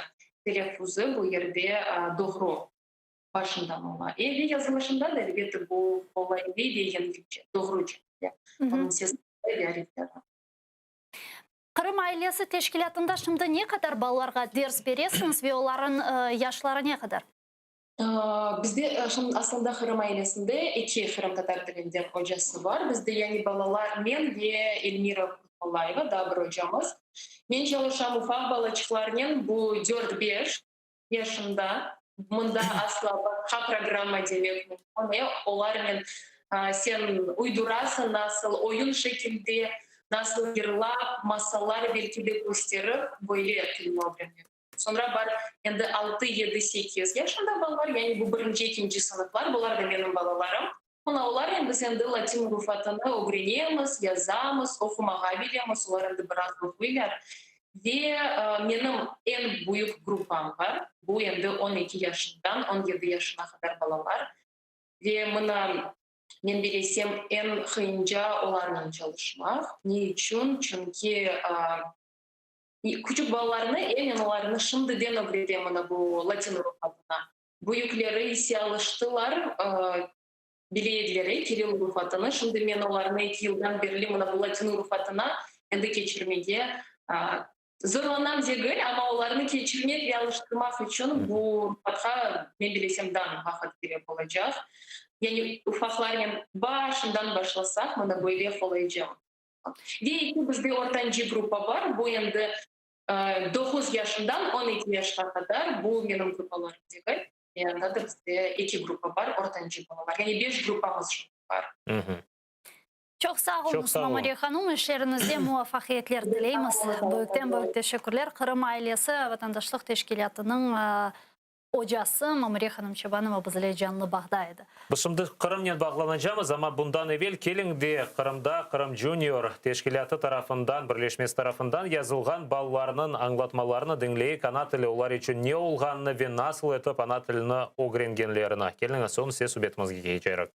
telâffuzı bu yerde doğru başından ola. E, ve yazılışında da, elbette, bu qolaylı ve yengilce, doğruca. Onıñ sesi ve arifleri. Qırım ailesi teşkilâtında şimdi ne qadar balalarğa ders beresiñiz ve olarıñ yaşları ne qadar? Bizde aslında Qırım ailesinde eki qırımtatar tilinden ocası bar. Bizde yani balalar men ve Elmira Kurtullayeva, daa bir ocamız. Men çalışam ufaq balaçıqlarnen, bu dört-beş yaşında. Mında asla başqa programma demek mümkün. Olarnen sen uydurasıñ nasıl oyun şekilde, nasıl yırlap, masallar belki de kösterip, böyle tilni ögrenmek. Soñra bar endi altı, yedi, sekiz yaşında balalar, yani bu birinci, ekinci sınıflar, bular da menim balalarım. Mına olarnen biz endi latin urufatını ögrenemiz, yazamız, oqumağa bilemiz, olar endi biraz oquylar. Ve menim eñ büyük gruppam bar, bu endi on eki yaşından on yedi yaşına qadar balalar. Ve mına men bilesem, eñ qıyınca olarnen çalışmaq. Ne içün? Çünki küçük balalarnı, e, men olarnı şimdiden ögretem mına bu latin urufatına. Büyükleri ise alıştılar, bile ediler kirill urufatını. Şimdi men olarnı eki yıldan berli mına bu latin urufatına endi keçirmege zorlanam degil, amma olarnı keçirmek ve alıştırmaq içün bu urufatqa, men bilesem, daa vaqıt kerek olacaq. Yani ufaqlarnen başından başlasaq, mına böyle qolayca. Ve eki bizde ortancı gruppa bar, bu endi doquz yaşından on eki yaşqa qadar, bu menim gruppalarım degil. Anda da bizde eki gruppa bar, ortancı balalar. Yani beş gruppamız şimdi bar. Çoq sağ oluñız, Mamuriye hanım, işleriñizde muvafaqiyetler tileymiz. Büyükten-büyük teşekkürler. Qırım ailesi vatandaşlıq teşkilâtınıñ ocası Mamuriye hanım Çabanova bizle canlı bağda edi. Biz şimdi Qırımnen bağlanacamız, amma bundan evel keliñ de Qırımda Qırım Junior teşkilâtı tarafından, birleşmesi tarafından yazılğan balalarnıñ añlatmalarını diñleyik, ana tili olar içün ne olğanını ve nasıl etip ana tilini ögrengenlerini. Keliñiz, soñ ise subetimizge keçerik.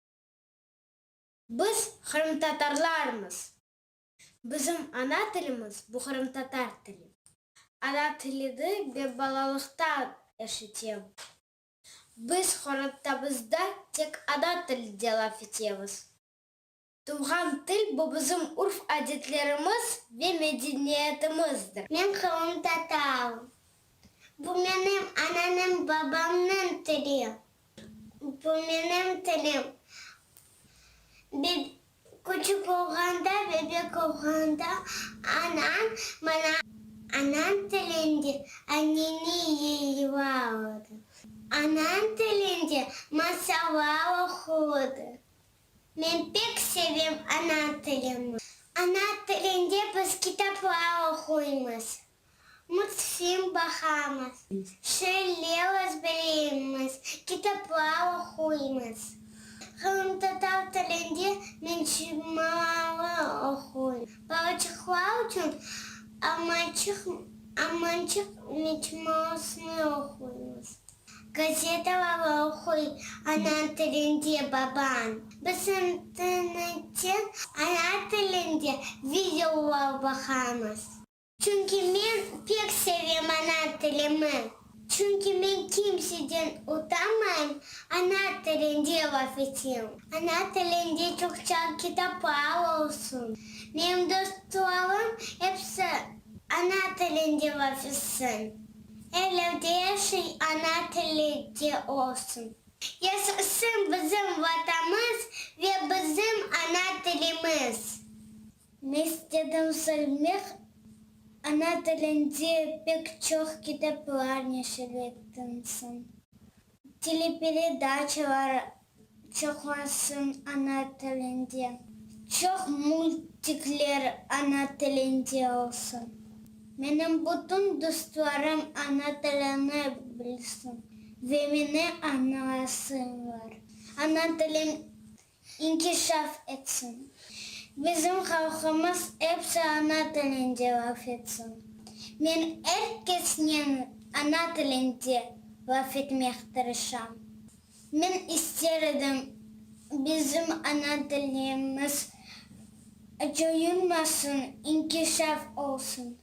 Biz qırımtatarlarmız. Bizim ana tilimiz bu qırımtatar tili. Ana tilini men balalıqtan eşitem. Biz qorantamızda tek ana tilinde laf etemiz. Tuvğan til, bu bizim urf-adetlerimiz ve medeniyetimizdir. Men qırımtatarım. Bu menim ananıñ, babamnıñ tili. Bu menim tilim. Küçük olğanda, bebek olğanda anam maña anam tilinde anneni yırladı. Anam tilinde masallar oqudı. Men pek sevem ana tilimi. Ana tilinde biz kitaplar oquymız, multfilm baqamız, şiirler ezberleymiz, kitaplar oquymız. Qırımtatar tilinde mecmualar oquyım. Balaçıqlar içün Armançıq Armançıq mecmuasını oquymız. Gazetalar oquy ana tilinde babam. Biz internetten ana tilinde videolar baqamız. Çünki men pek sevem ana tilimi. Çünki men kimseden utanmayım, ana tilinde laf etem. Ana tilinde çoqça kitaplar olsun. Menim dostlarım episi ana tilinde laf etsin. Evlerde er şey ana tilinde olsun. Yaşasın bizim Vatanımız ve bizim ana tilimiz! Men istedim söylemek, ana tilinde pek çoq kitaplar neşir etilsin, teleperedaçalar çoqlansın ana tilinde, çoq multikler ana tilinde olsun. Menim bütün dostlarım ana tilini bilsin ve meni añlasınlar. Ana tilim inkişaf etsin. Bizim halqımız episi ana tilinde laf etsin. Men er kesnen ana tilinde laf etmek tırışam. Men ister edim, bizim ana tilimiz coyulmasın, inkişaf olsun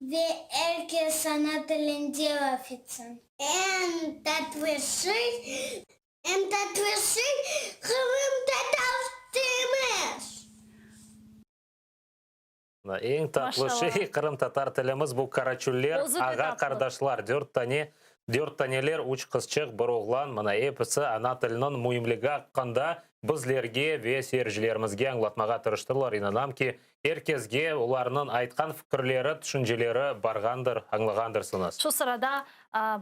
ve er kes ana tilinde laf etsin. Eñ tatlı şey, eñ tatlı şey qırımtatar tilimiz. Eñ tatlı şey qırımtatar tilimiz, bu Karaçüller, ağa-qardaşlar, dört tane, dört taneler, üç qızçıq, bir oğlan, mına episi ana tiliniñ müimligi aqqında bizlerge ve seyircilerimizge añlatmağa tırıştılar. İnanam ki, er kesge olarnıñ aytqan fikirleri, tüşünceleri barğandır, añlağandırsıñız. Şu sırada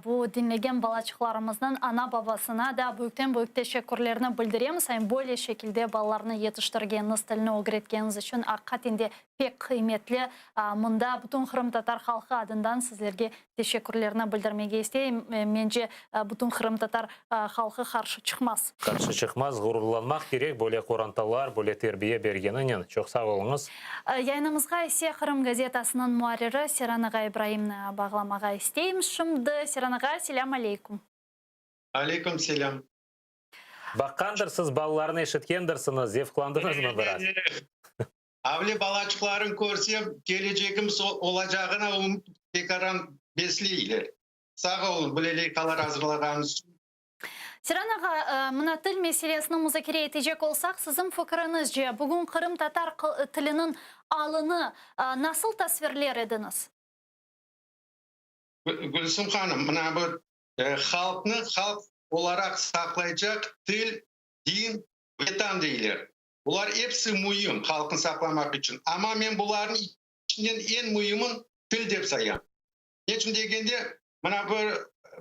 Bu diñlegen balaçıqlarımıznıñ ana-babasına da büyükten-büyük teşekkürlerni bildiremiz. Em böyle şekilde balalarnı yetiştirgeniñiz, tilni ögretkeniñiz içün aqiqaten de pek qıymetli. Mında bütün qırımtatar halqı adından sizlerge teşekkürlerni bildirmege isteyim. Mence, bütün qırımtatar halqı qarşı çıqmaz. Qarşı çıqmaz, ğururlanmaq kerek böyle qorantalar, böyle terbiye bergeninen. Çoq sağ oluñız. Yayınımızğa ise Qırım gazetasınıñ muarriri Seran ağa İbraimni bağlamağa isteyim şimdi. Seran ağa, selâm aleyküm. Aleyküm selâm. Baqqandırsız, balalarnı eşitkendirsiñiz, zevqlandıñızmı biraz? Avle balaçıqlarını körsem, kelecegimiz olacağına ümüt tekaran besleyler. Sağ olun, böyle leyhalar azırlağanıñız içün. Seren ağa, mına til meselesini muzakere etecek olsaq, siziñ fikriñizce, bugün qırımtatar tiliniñ alını nasıl tasvirler ediñiz? Gülsüm hanım, mına bu halqnı halq olaraq saqlaycaq til, din, Vetan deyler. Bular episi müim halqnı saqlamaq içün. Amma men bularnıñ içinden eñ müimin til dep sayam. Ne içün degende, mına bir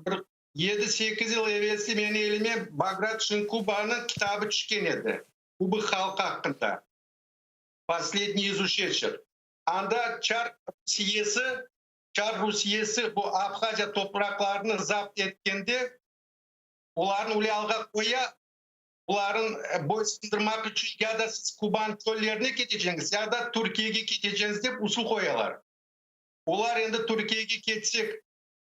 bir yedi-sekiz yıl evelsi menim elime Bagrat Şinkubanıñ kitabı tüşken edi, Kubık halqı aqqında, Posledniy iz uşedşih. Anda çar Rusiyesi, çar Rusiyesi bu Abhaziya topraqlarını zapt etkende, olarnı öyle alğa qoya, olarnı boysundırmaq içün ya da siz Kuban çöllerine keteceñiz, ya da Türkiyege keteceñiz dep usul qoyalar. Olar endi Türkiyege ketsek,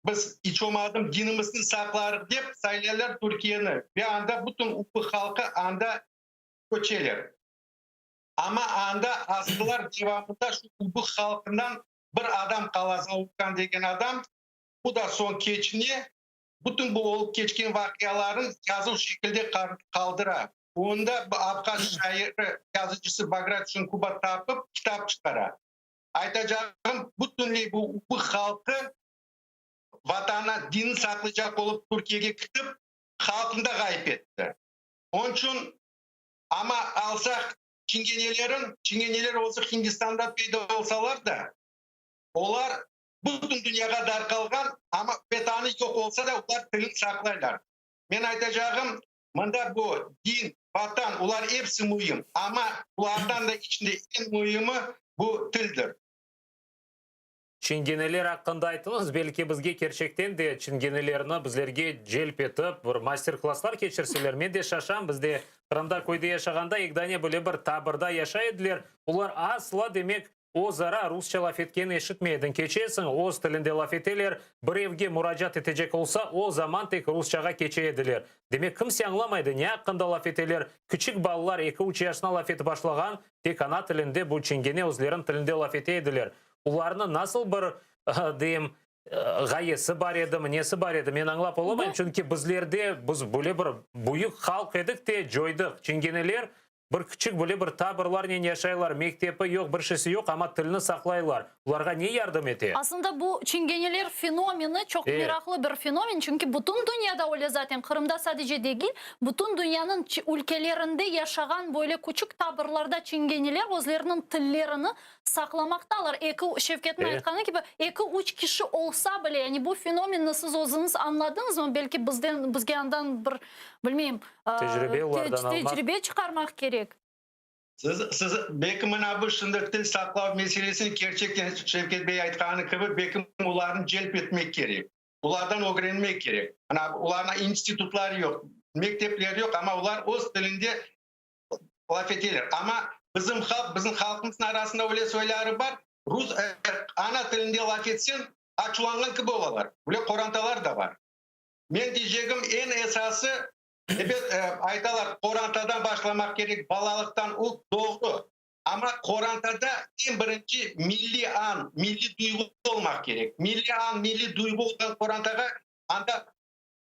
biz iç olmadım dinimizni saqlarıq dep saylaylar Türkiyeni ve anda bütün ufı halqı anda köçeler. Amma anda asırlar devamında şu ubıq halqından bir adam qala, Zavurkan degen adam, bu da soñ keçine, bütün bu olıp keçken vaqialarnı yazuv şekilde qaldıra. Onda abhaz şairi, yazıcısı Bagrat Şinkuba tapıp, kitap çıqara. Aytacağım, bütünley bu ubıq halqı Vatanına, dinini saqlaycaq olıp Türkiyege kitip, halqını da ğayıp etti. Onıñ içün, amma alsaq çingenelerin, çingeneler özü Hindistanda peyda olsalar da, olar bütün dünyağa darqalğan, amma Vetanı yoq olsa da, olar tilini saqlaylar. Men aytacağım, mında bu din, Vatan, olar episi müim, amma bulardan da içinde eñ müimi bu tildir. Çingeneler aqqında ayttıñız, belki bizge kerçekten de çingenelerni bizlerge celp etip, bir master-klasslar keçirseler. Men de şaşam, bizde Qırımda köyde yaşağanda ekdane böyle bir tabırda yaşay ediler, olar asla, demek, özara rusça laf etkenini eşitmey ediñ. Keçesiñ, öz tilinde laf eteler, bir evge muracaat etecek olsa, o zaman tek rusçağa keçe ediler. Demek, kimse añlamaydı, ne aqqında laf eteler. Kiçik balalar eki-üç yaşına laf etip başlağan, tek ana tilinde, bu çingene özleriniñ tilinde laf ete ediler. Olarnıñ nasıl bir, deyim, ğayesi bar edimi, nesi bar edi, men añlap olamayım, çünki bizlerde, biz böyle bir büyük halq edik de, coydıq. Çingeneler bir kiçik böyle bir taborlarnen yaşaylar, mektepi yoq, bir şeysi yoq, amma tilni saqlaylar. Olarğa ne yardım ete? Aslında bu çingeneler fenomeni çoq meraqlı bir fenomen, çünki bütün dünyada öyle zaten, Qırımda sadece degil, bütün dünyanıñ ülkelerinde yaşağan böyle küçük taborlarda çingeneler özleriniñ tillerini saqlamaqtalar. Eki, Şevketniñ aytqanı kibi, eki, üç kişi olsa bile, yani bu fenomenni siz özüñiz añladıñızmı? Belki bizden, bizge andan bir, bilmeyim, Tecribe olardan almaq. tecribe çıqarmaq kerek. Siz, siz, belki mına bu şimdi til saqlav meselesini kerçekten Şevket bey aytqanı kibi, belki olarnı celp etmek kerek. Olardan ögrenmek kerek. Mına olarnıñ institutları yoq, mektepleri yoq, amma olar öz tilinde laf eteler. Amma bizim halq, bizim halqımıznıñ arasında öyle soyları bar, rus, ana tilinde laf etseñ, açuvlanğan kibi olalar. Öyle qorantalar da bar. Men deycegim, eñ esası, ebet, aytalar, qorantadan başlamaq kerek, balalıqtan, o doğru. Amma qorantada eñ birinci milliy añ, milliy duyğu olmaq kerek. Milliy añ, milliy duyğu olğan qorantağa anda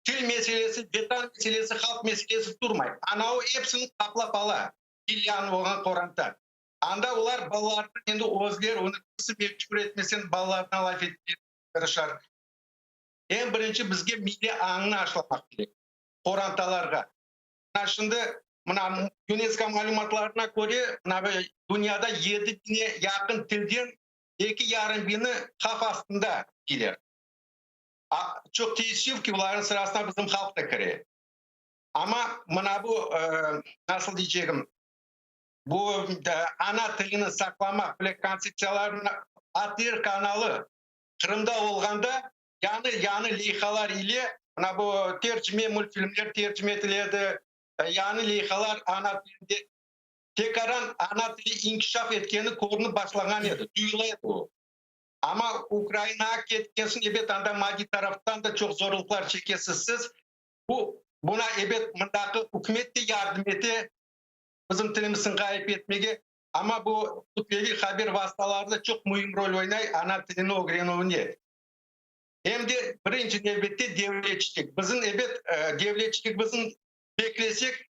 Til meselesi, Vetan meselesi, halq meselesi turmay. Ana o epsini qaplap ala, milliy olğan qoranta. Anda olar balalarını endi özleri, onı kimse mecbur etmesen, balalarına laf etmege tırışar. Eñ birinci bizge milliy añnı aşlamaq kerek qorantalarğa. Mına şimdi, mına UNESCO malümatlarına köre, mına dünyada yedi biñe yaqın tilden eki yarım biñi havf astında deyler. Çoq teessüf ki, bularnıñ sırasına bizim halq da kire. Amma mına bu, nasıl deycegim, bu ana tilini saqlamaq bile kontseptsiyalarını ATR kanalı Qırımda olğanda yañı-yañı leyhalar ile mına bu tercime, mültfilmler tercime etile edi, yañı leyhalar ana tilinde tekaran ana tili inkişaf etkeni körünip başlağan edi, duyula edi o. Amma Ukrainağa ketken soñ, ebet, anda maddiy taraftan da çoq zorluqlar çekesiz siz. Bu, buna, ebet, mındaki ükümet de yardım ete, bizim tilimizni ğayıp etmege. Amma bu kütleviy haber vastaları da çoq müim rol oynay ana tilini ögrenüvinde. Em de, birinci nevbette, devletçilik. Bizim, ebet, devletçiligimizni beklesek,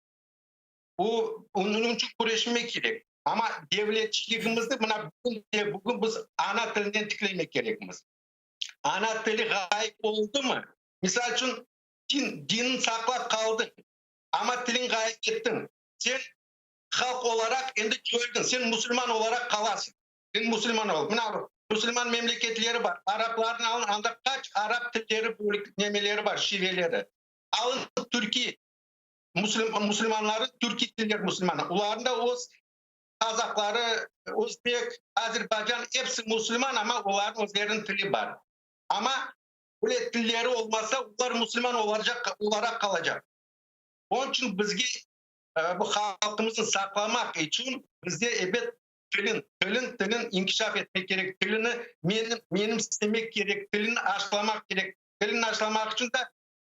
Bu, onıñ içün küreşmek kerek. Amma devletçiligimizni mına bugün de bugün biz ana tilinen tiklemek kerekmiz. Ana tili ğayıp oldımı? Misal içün, din, dinni saqlap qaldıñ, amma tiliñ ğayıp ettiñ. Sen halq olaraq endi coydıñ, sen musulman olaraq qalasıñ. Sen musulman ol. Mına musulman memleketleri bar, araplarnı alın, anda qaç arap tilleri bölük nemeleri bar, şiveleri. Alın türkiy Musulmanları, türkiy tiller musulmanı. Olarnıñ da öz qazaqları, özbek, azerbaycan, episi musulman, amma olarnıñ özleriniñ tili bar. Amma böyle tilleri olmasa, olar musulman olacaq, olaraq qalacaq. Onıñ içün bizge bu halqımıznı saqlamaq içün bizde, ebet, tilin, tilin, tilin inkişaf etmek kerek, tilini menimsemek kerek, tilini aşlamaq kerek. Tilini aşlamaq içün de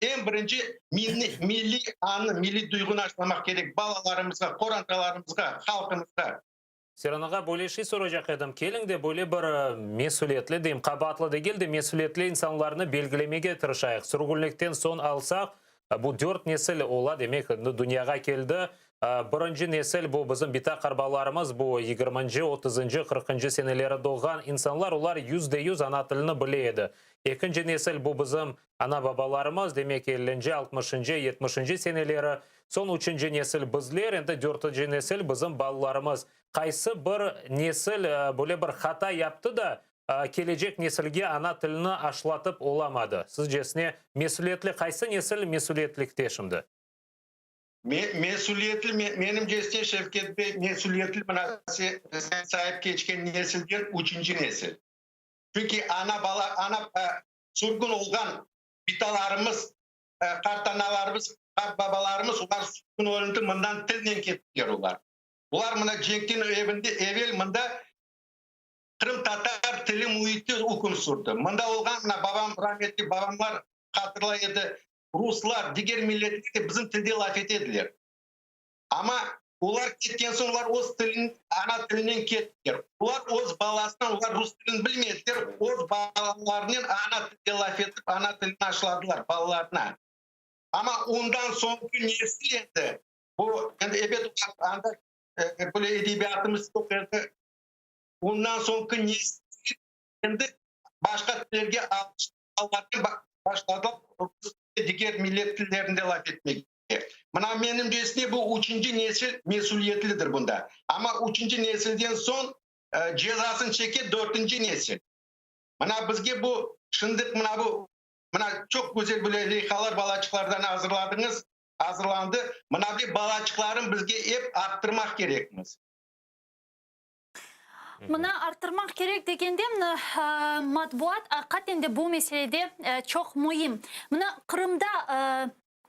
Eñ birinci milliy añnı, milliy duyğunı aşlamaq kerek balalarımızğa, qorantalarımızğa, halqımızğa. Seren ağa, böyle şey soracaq edim, keliñ de böyle bir mesülietli, deyim, qabaatlı degil de, mesülietli insanlarnı belgilemege tırışayıq. Sürgünlikten soñ alsaq, Bu dört nesil ola, demek, endi dünyağa keldi. Birinci nesil, bu bizim bita-qarbalarımız, bu yigirminci, otuzıncı, qırqıncı seneleri doğğan insanlar, olar 100% ana tilini bile edi. Ekinci nesil, bu bizim ana-babalarımız, demek, ellinci, altmışıncı, yetmişinci seneleri. Soñ üçünci nesil bizler, endi dörtünci nesil bizim balalarımız. Qaysı bir nesil böyle bir hata yaptı da, kelecek nesilge ana tilini aşılatıp olamadı? Sizcesine, mesüliyetli qaysı nesil mesüliyetlikte şimdi? Mesüliyetli, menimcesine, Şevket bey, mesüliyetli mına sen sayıp keçken nesilden üçünci nesil. Çünki ana, bala, ana, sürgün olğan bitalarımız, qartanalarımız, qartbabalarımız, olar sürgün olundı, mından tilnen kettiler olar. Olar mına cenkten evinde, evel mında qırımtatar tili müiti üküm sürdi. Mında olğan mına babam, rahmetli babamlar hatırlay edi, ruslar, diger milletler de bizim tilde laf ete ediler. Amma olar ketken soñ olar öz tilin, ana tilinen kettiler. Olar öz balasına, olar rus tilini bilmediler, öz balalarınen ana tilde laf etip, ana tilini aşıladılar balalarına. Amma ondan soñki nesil endi, bu endi ebet anda böyle edebiyatımız yoq edi. Ondan soñki nesil endi başqa tillerge alıştı, başladılar rus ve diger millet tillerinde laf etmege. Mına menimcesine bu üçünci nesil mesüliyetlidir bunda. Amma üçünci nesilden soñ cezasını çeke dörtünci nesil. Mına bizge bu şimdiq mına bu mına çoq güzel böyle leyhalar balaçıqlardan azırladıñız, azırlandı. Mına bu balaçıqların bizge ep arttırmaq kerekmiz. Mına arttırmaq kerek degende, mına matbuat aqiqaten de bu meselede çoq müim. Mına Qırımda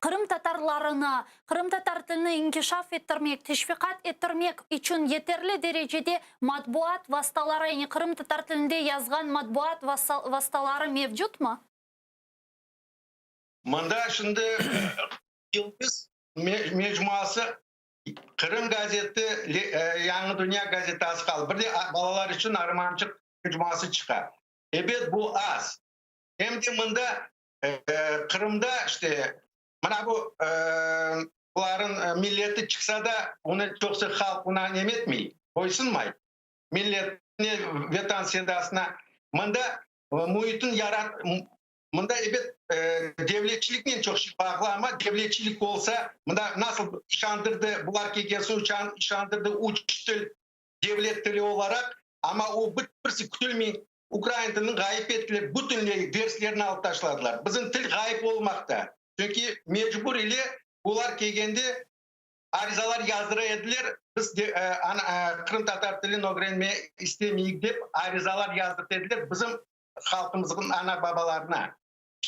qırımtatarlarını, qırımtatar tilini inkişaf ettirmek, teşviqat ettirmek içün yeterli derecede matbuat vastaları, yani qırımtatar tilinde yazğan matbuat vastaları mevcutmı? Mında şimdi Yıldız mecmuası Qırım gazeti, Yañı dünya gazetası qaldı. Bir de balalar içün Armançıq mecmuası çıqa. Ebet, bu az. Em de mında Qırımda işte mına bu buların milleti çıqsa da, onı çoqsu halq buna nem etmey, boysunmay. Milletine, Vetan sevdasına. Mında müitin yarat, Mında, ebet, devletçiliknen çoq şey bağlı, amma devletçilik olsa, mında nasıl işandırdı, bular kelgen soñ işandırdı üç til devlet tili olaraq, amma o birisi kütülmey, ukrain tilini ğayıp ettiler, bütünley derslerini alıp taşladılar. Bizim til ğayıp olmaqta, çünki mecbur ile bular kelgende arizalar yazdıra ediler, biz qırımtatar tilini ögrenmege istemeyik dep arizalar yazdırta ediler, bizim halqımıznıñ ana-babalarına.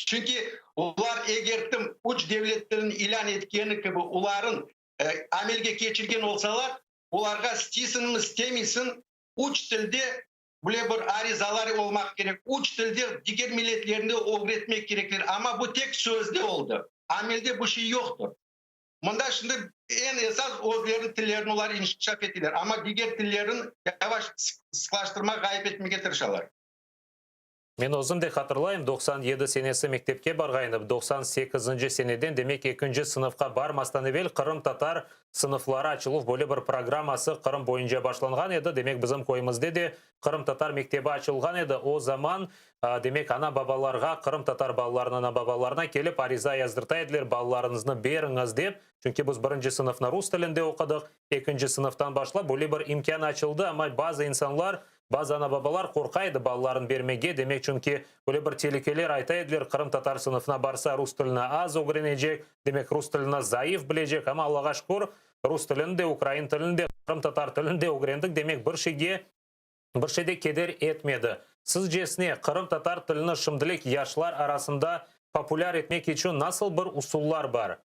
Çünki olar eger tim üç devlet tilini ilân etkeni kibi oların amelge keçirgen olsalar, olarğa isteysiñmi, istemeysiñ, üç tilde bile bir arizalar olmaq kerek, üç tilde diger milletlerni ögretmek kerekler. Amma bu tek sözde oldı, amelde bu şey yoqtır. Mında şimdi eñ esas özleriniñ tillerini olar inkişaf eteler, amma diger tillerini yavaş sıqlaştırmaq, ğayıp etmege tırışalar. Men özüm de hatırlayım, 97 senesi mektepke barğan edim, 98-nci seneden, demek ekinci sınıfqa barmastan evel qırımtatar sınıfları açıluv böyle bir programması Qırım boyunca başlanğan edi, demek bizim köyümizde de qırımtatar mektebi açılğan edi, o zaman, demek ana-babalarğa, qırımtatar balalarınıñ ana-babalarına kelip ariza yazdırta ediler, balalarıñıznı beriñiz dep, çünki biz birinci sınıfnı rus tilinde oqudıq, ekinci sınıftan başlap böyle bir imkân açıldı, amma bazı insanlar Bazı ana-babalar qorqa edi balaların bermege, demek çünki böyle bir telükeler ayta ediler, qırımtatar sınıfına barsa rus tilini az ögrenecek, demek rus tilini zayıf bilecek, amma Allağa şükür, rus tilini de, ukrain tilini de, qırımtatar tilini de ögrendik, demek bir şeyge, bir şey de keder etmedi. Sizcesine, qırımtatar tilini şimdilik yaşlar arasında populâr etmek içün nasıl bir usullar bar?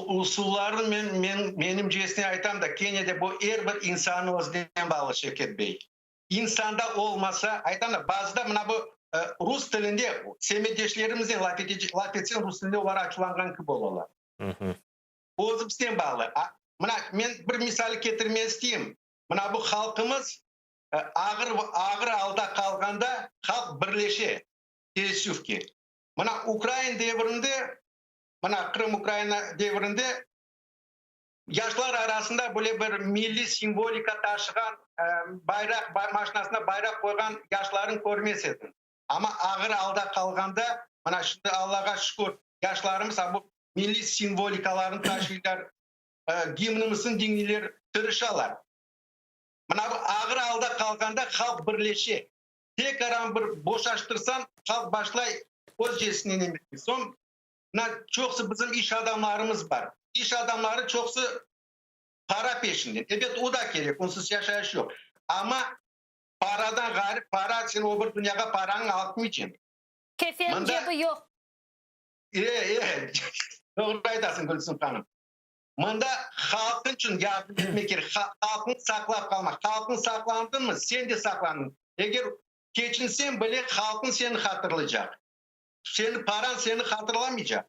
Usullarını men, men, menimcesine aytam da, kene de bu er bir insannıñ özünen bağlı, Şevket bey. İnsanda olmasa, aytam da, bazıda mına bu rus tilinde semetdeşlerimiznen laf etece, laf etseñ rus tilinde olar açuvlanğan kibi olalar. Özümizden bağlı. Mına men bir misal ketirmege isteyim. Mına bu halqımız ağır, ağır alda qalğanda halq birleşe, teessüf ki. Mına ukrain devrinde, mına Qırım-Ukraina devrinde yaşlar arasında böyle bir milliy simvolika taşığan, bayraq, maşinasına bayraq qoyğan yaşlarnı körmez ediñ. Amma ağır alda qalğanda, mına şimdi Allağa şükür, yaşlarımız bu milliy simvolikalarnı taşıylar, gimnimizni diñleyler, tırışalar. Mına bu ağır alda qalğanda halq birleşe. Tek aran bir boşaştırsañ, halq başlay özcesine neme. Soñ, mına çoqusı bizim iş adamlarımız bar. İş adamları çoqusı para peşinden. Ebet, o da kerek, onsız yaşayış yoq. Amma paradan ğayrı, para, sen o bir dünyağa paranı alıp ketmeyceñ. Kefen cebi yoq. E, e, doğru aytasıñ, Gülsüm hanım. Mında halqıñ içün yardım etmek kerek, halqıñnı saqlap qalmaq. Halqıñ saqlandımı, sen de saqlandıñ. Eger keçinseñ bile, halqıñ seni hatırlaycaq. Seniñ parañ seni hatırlamaycaq.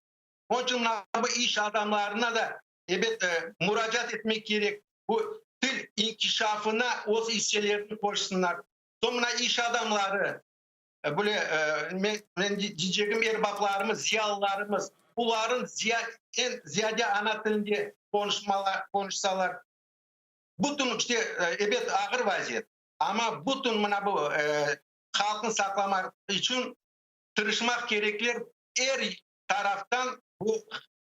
Onıñ içün mına bu iş adamlarına da, ebet, muracaat etmek kerek, bu til inkişafına öz isselerini qoşsunlar. Soñ mına iş adamları, Böyle, men diycegim, erbaplarımız, ziyalılarımız, oların eñ ziyade ana tilinde qonuşsalar, bütün, işte, ebet, ağır vaziyet, amma bütün mına bu halqnı saqlamaq içün tırışmaq kerekler, er taraftan bu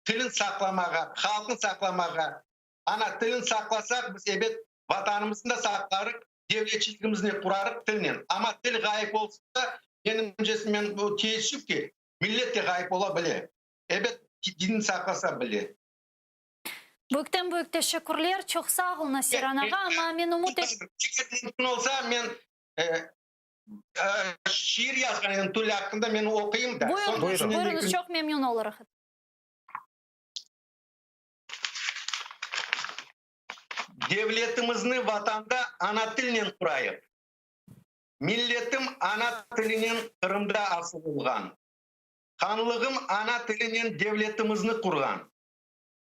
tilin saqlamağa, halqnı saqlamağa. Ana tilin saqlasaq, biz, ebet, Vatanımıznı da saqlarıq, devletçiligimizni qurarıq tilnen. Amma til ğayıp olsa, menimcesi, men bu teessüf ki, millet de ğayıp ola bile. Ebet, dinni saqlasa bile. Büyükten büyük teşekkürler, çoq sağ oluñız, Seyran ağa, amma men ümüt et. Eger mümkün olsa, men şiir yazğan edim til aqqında, men oquyım da. Buyurıñız, buyurıñız, çoq memnün olurıq. Devletimizni Vatanda ana tilnen qurayıq. Milletim ana tilinen Qırımda asıl olğan. Hanlığım ana tilinen devletimizni qurğan.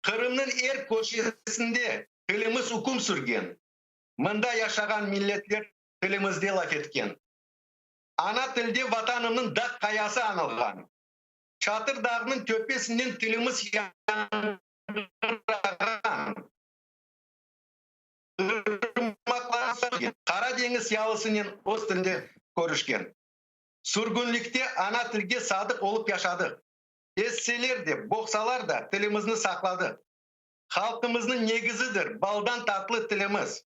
Qırımnıñ er köşesinde tilimiz üküm sürgen. Mında yaşağan milletler tilimizde laf etken. Ana tilde Vatanımnıñ dağ-qayası añılğan. Çatır dağnıñ töpesinden tilimiz yañğırağan. Qara deñiz yalısınen öz tilinde körüşken. Sürgünlikte ana tilge sadıq olıp yaşadıq. Ezseler de, boqsalar da tilimizni saqladıq. Halqımıznıñ negizidir baldan tatlı tilimiz.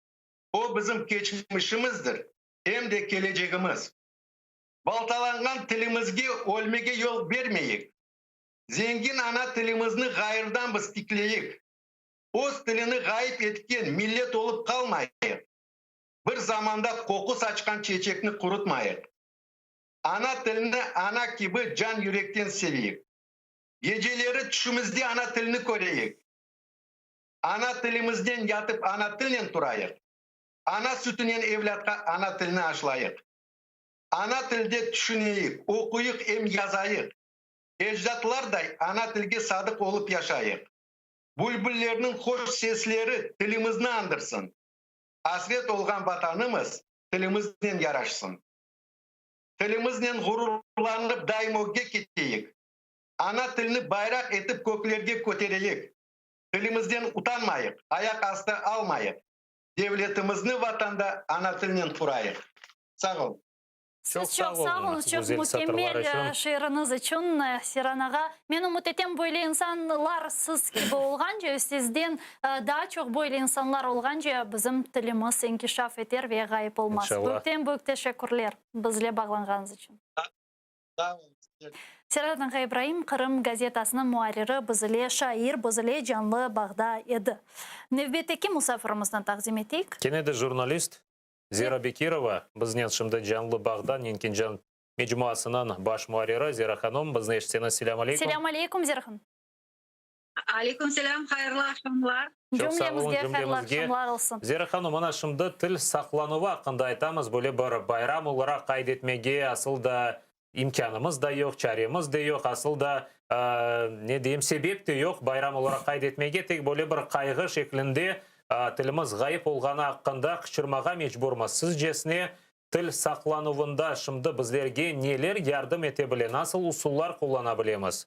O bizim keçmişimizdir, em de kelecegimiz. Baltalanğan tilimizge ölmege yol bermeyik. Zengin ana tilimizni ğayırdan biz tikleyik. Öz tilini ğayıp etken millet olıp qalmayıq. Bir zamanda qoqu saçqan çeçekni qurutmayıq. Ana tilini ana kibi can-yürekten seveyik. Geceleri tüşümizde ana tilini köreyik. Ana tilimizden yatıp ana tilnen turayıq. Ana sütünen evlâtqa ana tilini aşlayıq. Ana tilde tüşüneyik, oquyıq em yazayıq. Ecdatlarday ana tilge sadıq olıp yaşayıq. Bülbüllerniñ hoş sesleri tilimizni añdırsın. Asret olğan Vatanımız tilimiznen yaraşsın. Tilimiznen ğururlanıp daim ögge keteyik. Ana tilni bayraq etip köklerge kötereyik. Tilimizden utanmayıq, ayaq astı almayıq. Devletimizni Vatanda ana tilnen qurayıq. Sağ olun. Siz çoq sağ oluñız, çoq mükemmel şiiriñiz içün, Seyran ağa. Men ümüt etem, böyle insanlar siz kibi olğance, sizden daa çoq böyle insanlar olğance bizim tilimiz inkişaf eter ve ğayıp olmaz. Büyükten-büyük teşekkürler bizle bağlanğanıñız içün. Sağ oluñ. Seyran ağa İbraim, Qırım gazetasınıñ muarriri, biz ile şair, biz ile canlı bağda edi. Nevbetteki musafirimizni taqdim eteyik. Kene de jurnalist Zera Bekirova biznen şimdi canlı bağda, Nenkincan mecmuasınıñ baş muarriri. Zera hanım, bizni eşitseñiz, selâm aleykum. Selâm aleykum, Zera hanım. Aleyküm selâm, hayırlı aqşamlar. Çoq sağ olun, Cümlemizge hayırlı cümlemizge. aqşamlar olsun. Zera hanım, mına şimdi til saqlanuvı aqqında aytamız, böyle bir bayram olaraq qayd etmege asıl da imkânımız da yoq, çaremiz de yoq, asıl da, ne deyim, sebep de yoq bayram olaraq qayd etmege, tek böyle bir qayğı şeklinde tilimiz ğayıp olğanı aqqında qıçırmağa mecburmız. Sizcesine, Til saqlanuvında şimdi bizlerge neler yardım ete bile, nasıl usullar qullana bilemiz?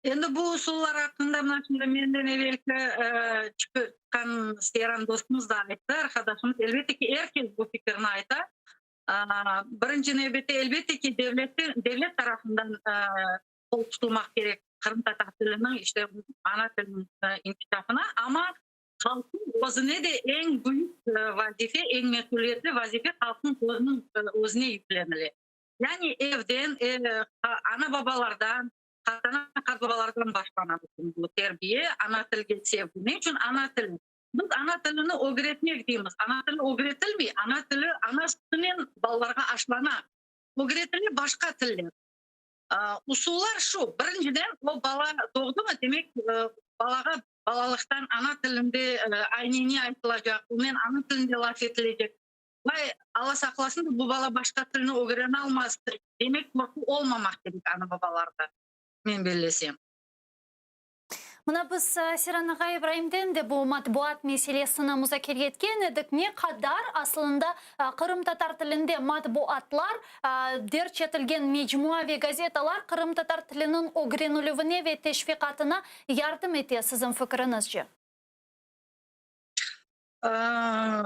Endi bu usullar aqqında mına şimdi menden evelki çıqqan Seyran dostumız da ayttı, arqadaşımız. Elbette ki, er kes bu fikirni ayta. Birinci nevbette, elbette ki, devletten, devlet tarafından qol tutulmaq kerek qırımtatar tiliniñ, işte, ana tiliniñ inkişafına, amma halqnıñ özüne de eñ büyük vazife, eñ mesüliyetli vazife halqnıñ özüniñ özüne yüklenile. Yani evden, ana-babalardan, qartana, qartbabalardan başlana bütün bu terbiye, ana tilge sevgi. Ne içün ana tili? Biz ana tilini ögretmek deymiz. Ana tili ögretilmey, ana tili ana sütünen balalarğa aşlana. Ögretile başqa tiller. Usullar şu, birinciden, o bala doğdumı, demek, balağa balalıqtan ana tilinde ayneni aytılacaq, onen ana tilinde laf etilecek. Vay, Alla saqlasın, bu bala başqa tilni ögrenalmaz, demek qorqu olmamaq kerek ana-babalarda, men bellesem. Mına biz Seyran ağa İbraimden de bu matbuat meselesini muzakere etken edik. Ne qadar aslında qırımtatar tilinde matbuatlar, derc etilgen mecmua ve gazetalar qırımtatar tiliniñ ögrenilüvine ve teşviqatına yardım ete, siziñ fikriñizce?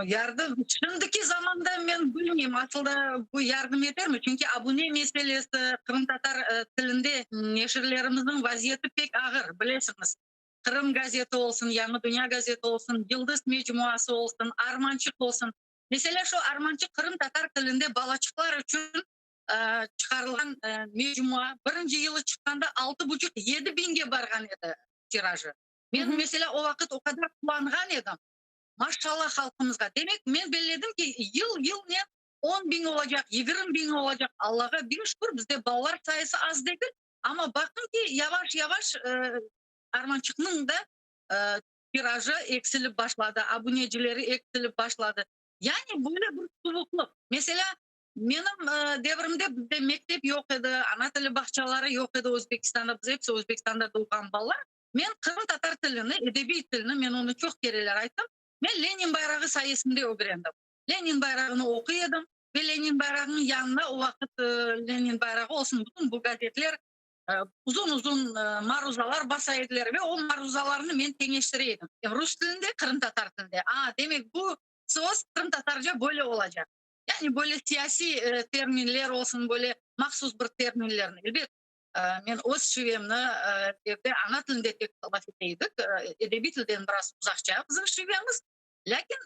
Yardım, şimdiki zamanda men bilmeyim, asılda bu yardım etermi, çünki abune meselesi, qırımtatar tilinde neşirlerimizniñ vaziyeti pek ağır, bilesiñiz. Qırım gazeti olsun, Yañı dünya gazeti olsun, Yıldız mecmuası olsun, Armançıq olsun. Meselâ, şu Armançıq qırımtatar tilinde balaçıqlar içün çıqarılğan mecmua, birinci yılı çıqqanda altı buçuq, yedi biñge barğan edi tirajı. Men, meselâ, o vaqıt o qadar quvanğan edim, maşallah halqımızğa. Demek, men belledim ki, yıl-yılnen on biñ olacaq, 20 biñ olacaq. Allağa biñ şükür, bizde balalar sayısı az degil, amma baqtım ki, yavaş-yavaş Armançıqnıñ da tirajı eksilip başladı, abunecileri eksilip başladı. Yani böyle bir suvuqlıq. Meselâ, menim devrimde bizde mektep yoq edi, ana tili bağçaları yoq edi Özbekistanda, biz episi Özbekistanda doğğan balalar. Men qırımtatar tilini, edebiy tilni, men onı çoq kereler ayttım, men Lenin bayrağı sayesinde ögrendim. Lenin bayrağını oquy edim ve Lenin bayrağınıñ yanına o vaqıt Lenin bayrağı olsun, bütün bu gazetler uzun-uzun maruzalar basa ediler ve o maruzalarnı men teñeştire edim, em rus tilinde, qırımtatar tilinde. A, demek, bu söz qırımtatarca böyle olacaq. Yani böyle siyasiy terminler olsun, böyle mahsus bir terminlerni, elbet, Men öz şivemni evde ana tilinde pek laf ete edik, edebiy tilden biraz uzaqça bizim şivemiz, lâkin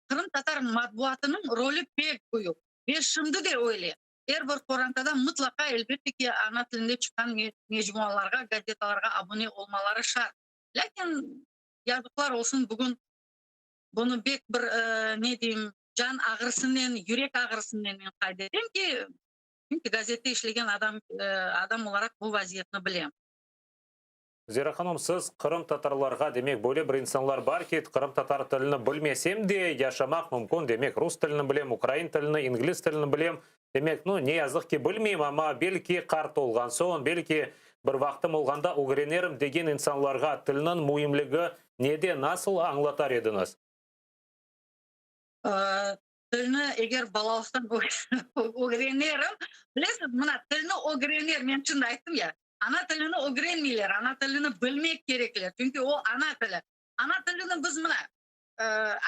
qırımtatar matbuatınıñ rolü pek büyük ve şimdi de öyle. Er bir qorantada mıtlaqa, elbette ki, ana tilinde çıqqan mecmualarğa, gazetalarğa abune olmaları şart. Lâkin, yazıqlar olsun, bugün bunı bek bir, ne deyim, can ağrısınen, yürek ağrısınen men qayd etem ki, Çünki gazette işlegen adam adam olaraq bu vaziyetni bilem. Zera hanım, siz qırımtatarlarğa, demek, böyle bir insanlar bar ki, qırımtatar tilini bilmesem de, yaşamaq mümkün, demek, rus tilini bilem, ukrain tilini, ingliz tilini bilem, demek, nu, ne yazıq ki, bilmeyim, amma belki qart olğan soñ, belki bir vaqtım olğanda ögrenerim degen insanlarğa tilniñ müimligi nede, nasıl añlatar ediñiz? Tilni eger balalıqtan ögrenirim, bilesiz, mına, tilni ögrenir, men şimdi ayttım ya, ana tilini ögrenmeyler, ana tilini bilmek kerekler, çünki o ana tili. Ana tilini biz mına,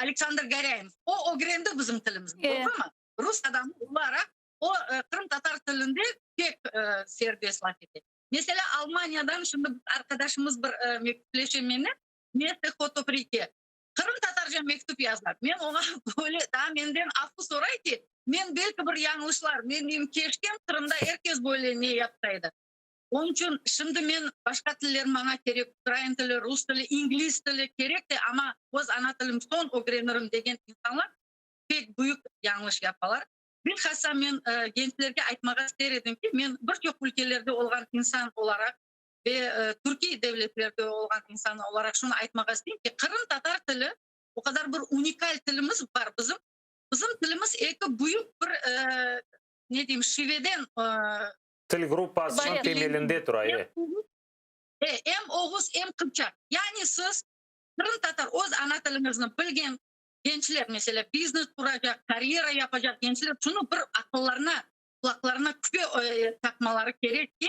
Aleksandr Gorâinov, o ögrendi bizim tilimizni, doğrumı? Rus adamı olaraq o qırımtatar tilinde pek serbest laf ete. Meselâ, Almaniyadan şimdi arqadaşımız bir mektüpleşe menen, Mette Hotoprike. Qırımtatarca mektüp yaza. Men oña böyle daa menden afu soray ki, men belki bir yañlışlar, men deyim, keşkem Qırımda er kes böyle ne yapsa edi. Onıñ içün şimdi men başqa tiller maña kerek, ukrain tili, rus tili, ingliz tili kerek de, amma öz ana tilim soñ ögrenirim degen insanlar pek büyük yañlış yapalar. Bilhassa men gençlerge aytmağa ister edim ki, men bir çoq ülkelerde olğan insan olaraq, Ve türkiy devletlerde olğan insan olaraq şunı aytmağa isteyim ki, qırımtatar tili o qadar bir unikal tilimiz bar bizim. Bizim tilimiz eki büyük bir, ne deyim, şiveden Til gruppasınıñ temelinde tura, e. E, em oğuz, em qıpçaq. Yani siz qırımtatar öz ana tiliñizni bilgen. Gençler, meselâ, biznes quracaq, karyera yapacaq gençler şunı bir aqıllarına, qulaqlarına küpe taqmaları kerek ki,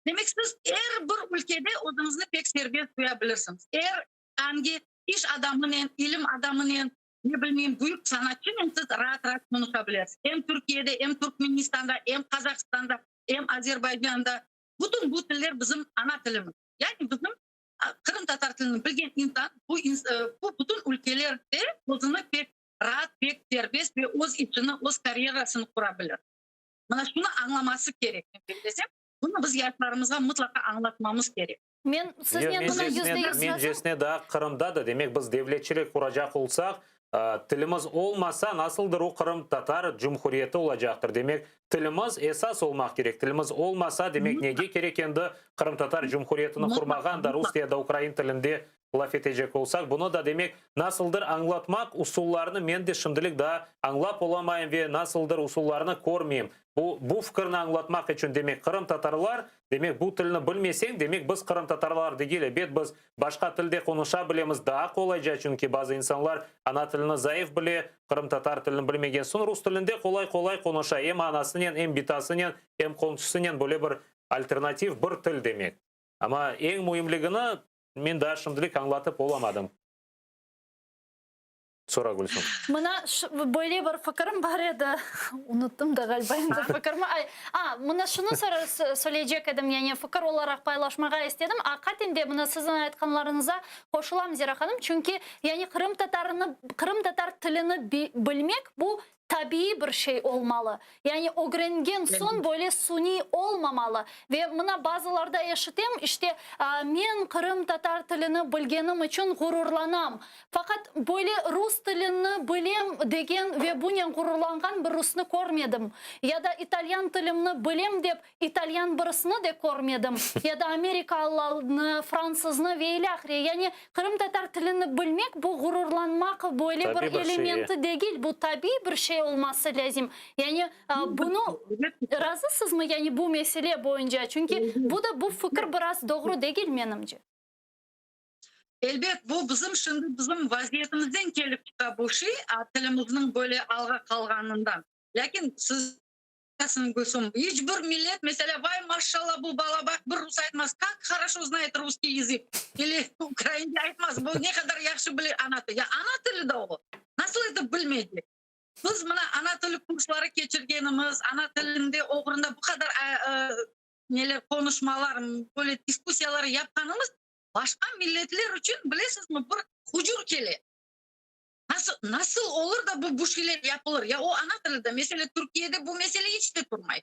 demek siz er bir ülkede özüñizni pek serbest duya bilirsiñiz. Er angi iş adamınen, ilim adamınen, ne bilmeyim, büyük sanatçınen siz raat-raat qonuşa bilesiz. Em Türkiyede, em Turkmenistanda, em Qazahstanda, em Azerbaycanda. Bütün bu tiller bizim ana tilimiz. Yani bizim qırımtatar tilini bilgen insan bu bu bütün ülkelerde özüni pek raat, pek serbest ve öz işini, öz karyerasını qura bilir. Mına şunı añlaması kerek, men bellesem. Bunı biz yaşlarımızğa mıtlaqa añlatmamız kerek. Men siznen bunı %100 razım. Mencesine daa Qırımda da, demek biz devletçilik quracaq olsaq, tilimiz olmasa, nasıldır o qırımtatar cumhuriyeti olacaqtır. Demek, tilimiz esas olmaq kerek. Tilimiz olmasa, demek, nege kerek endi qırımtatar cumhuriyetini qurmağan da rus ya da ukrain tilinde laf etecek olsaq, bunı da, demek, nasıldır añlatmaq usullarını men de şimdilik daa añlap olamayım ve nasıldır usullarını körmeyim. Bu, bu fikirni añlatmaq içün, demek, qırımtatarlar, demek, bu tilni bilmeseñ, demek, biz qırımtatarlar degil, ebet, biz başqa tilde qonuşa bilemiz, daa qolayca, çünki bazı insanlar ana tilini zayıf bile, qırımtatar tilini bilmegen soñ, rus tilinde qolay-qolay qonuşa, em anasınen, em bitasınen, em qomşusınen, böyle bir alternativ bir til, demek. Amma eñ müimligini men daa şimdilik añlatıp olamadım. Sora, Gülsüm. Mına böyle bir fikirim bar edi, unuttım da ğaliba endi fikirimi. Ay, a, mına şunı söyleycek edim, yani fikir olaraq paylaşmağa istedim. Aqiqaten de mına siziñ aytqanlarıñıza qoşulam, Zera hanım, çünki yani qırımtatarını, qırımtatar tilini bilmek bu tabiiy bir şey olmalı. Yani ögrengen soñ böyle suniy olmamalı. Ve mına bazılarda eşitem, işte, men qırımtatar tilini bilgenim içün ğururlanam. Faqat böyle rus tilini bilem degen ve bunen ğururlanğan bir rusnı körmedim. Ya da italyan tilimni bilem dep İtalyan birisini de körmedim, ya da amerikalını, fransıznı ve ilâhre. Yani qırımtatar tilini bilmek, bu ğururlanmaq böyle bir elementi degil, bu tabiiy bir şey olması lâzim. Yani bunı razısızmı, yani bu mesele boyunca? Çünki bu da bu fikir biraz doğru degil menimce. Elbet, bu bizim şimdi bizim vaziyetimizden kelip çıqa bu şey, tilimizniñ böyle alğa qalğanından. Lâkin siz. Gülsüm, iç bir millet, meselâ, vay, maşşalla, bu bala baq, bir rus aytmaz, kak horoşo znает russkiy yazık, ili ukraince aytmaz, bu ne qadar yahşı bile ana tili. Ya ana tili de o, nasıl etip bilmeycek? Biz mına ana tili kursları keçirgenimiz, ana tilinde oğrunda bu qadar neler, qonuşmalar, böyle diskussiyalar yapqanımız başqa milletler içün, bilesizmi, bir hucur kele. Nasıl, nasıl olur da bu, bu şeyler yapılır? Ya o ana tilinde, mesele Türkiyede bu mesele iç de turmay.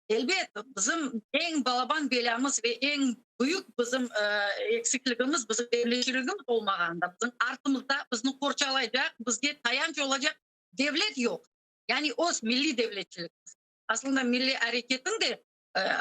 Elbet, bizim eñ balaban belâmız ve eñ büyük bizim eksikligimiz, bizim devletçiligimiz olmağanında, bizim artımızda bizni qorçalaycaq, bizge tayanç olacaq devlet yoq. Yani öz milliy devletçiligimiz. Aslında milliy areketiñ de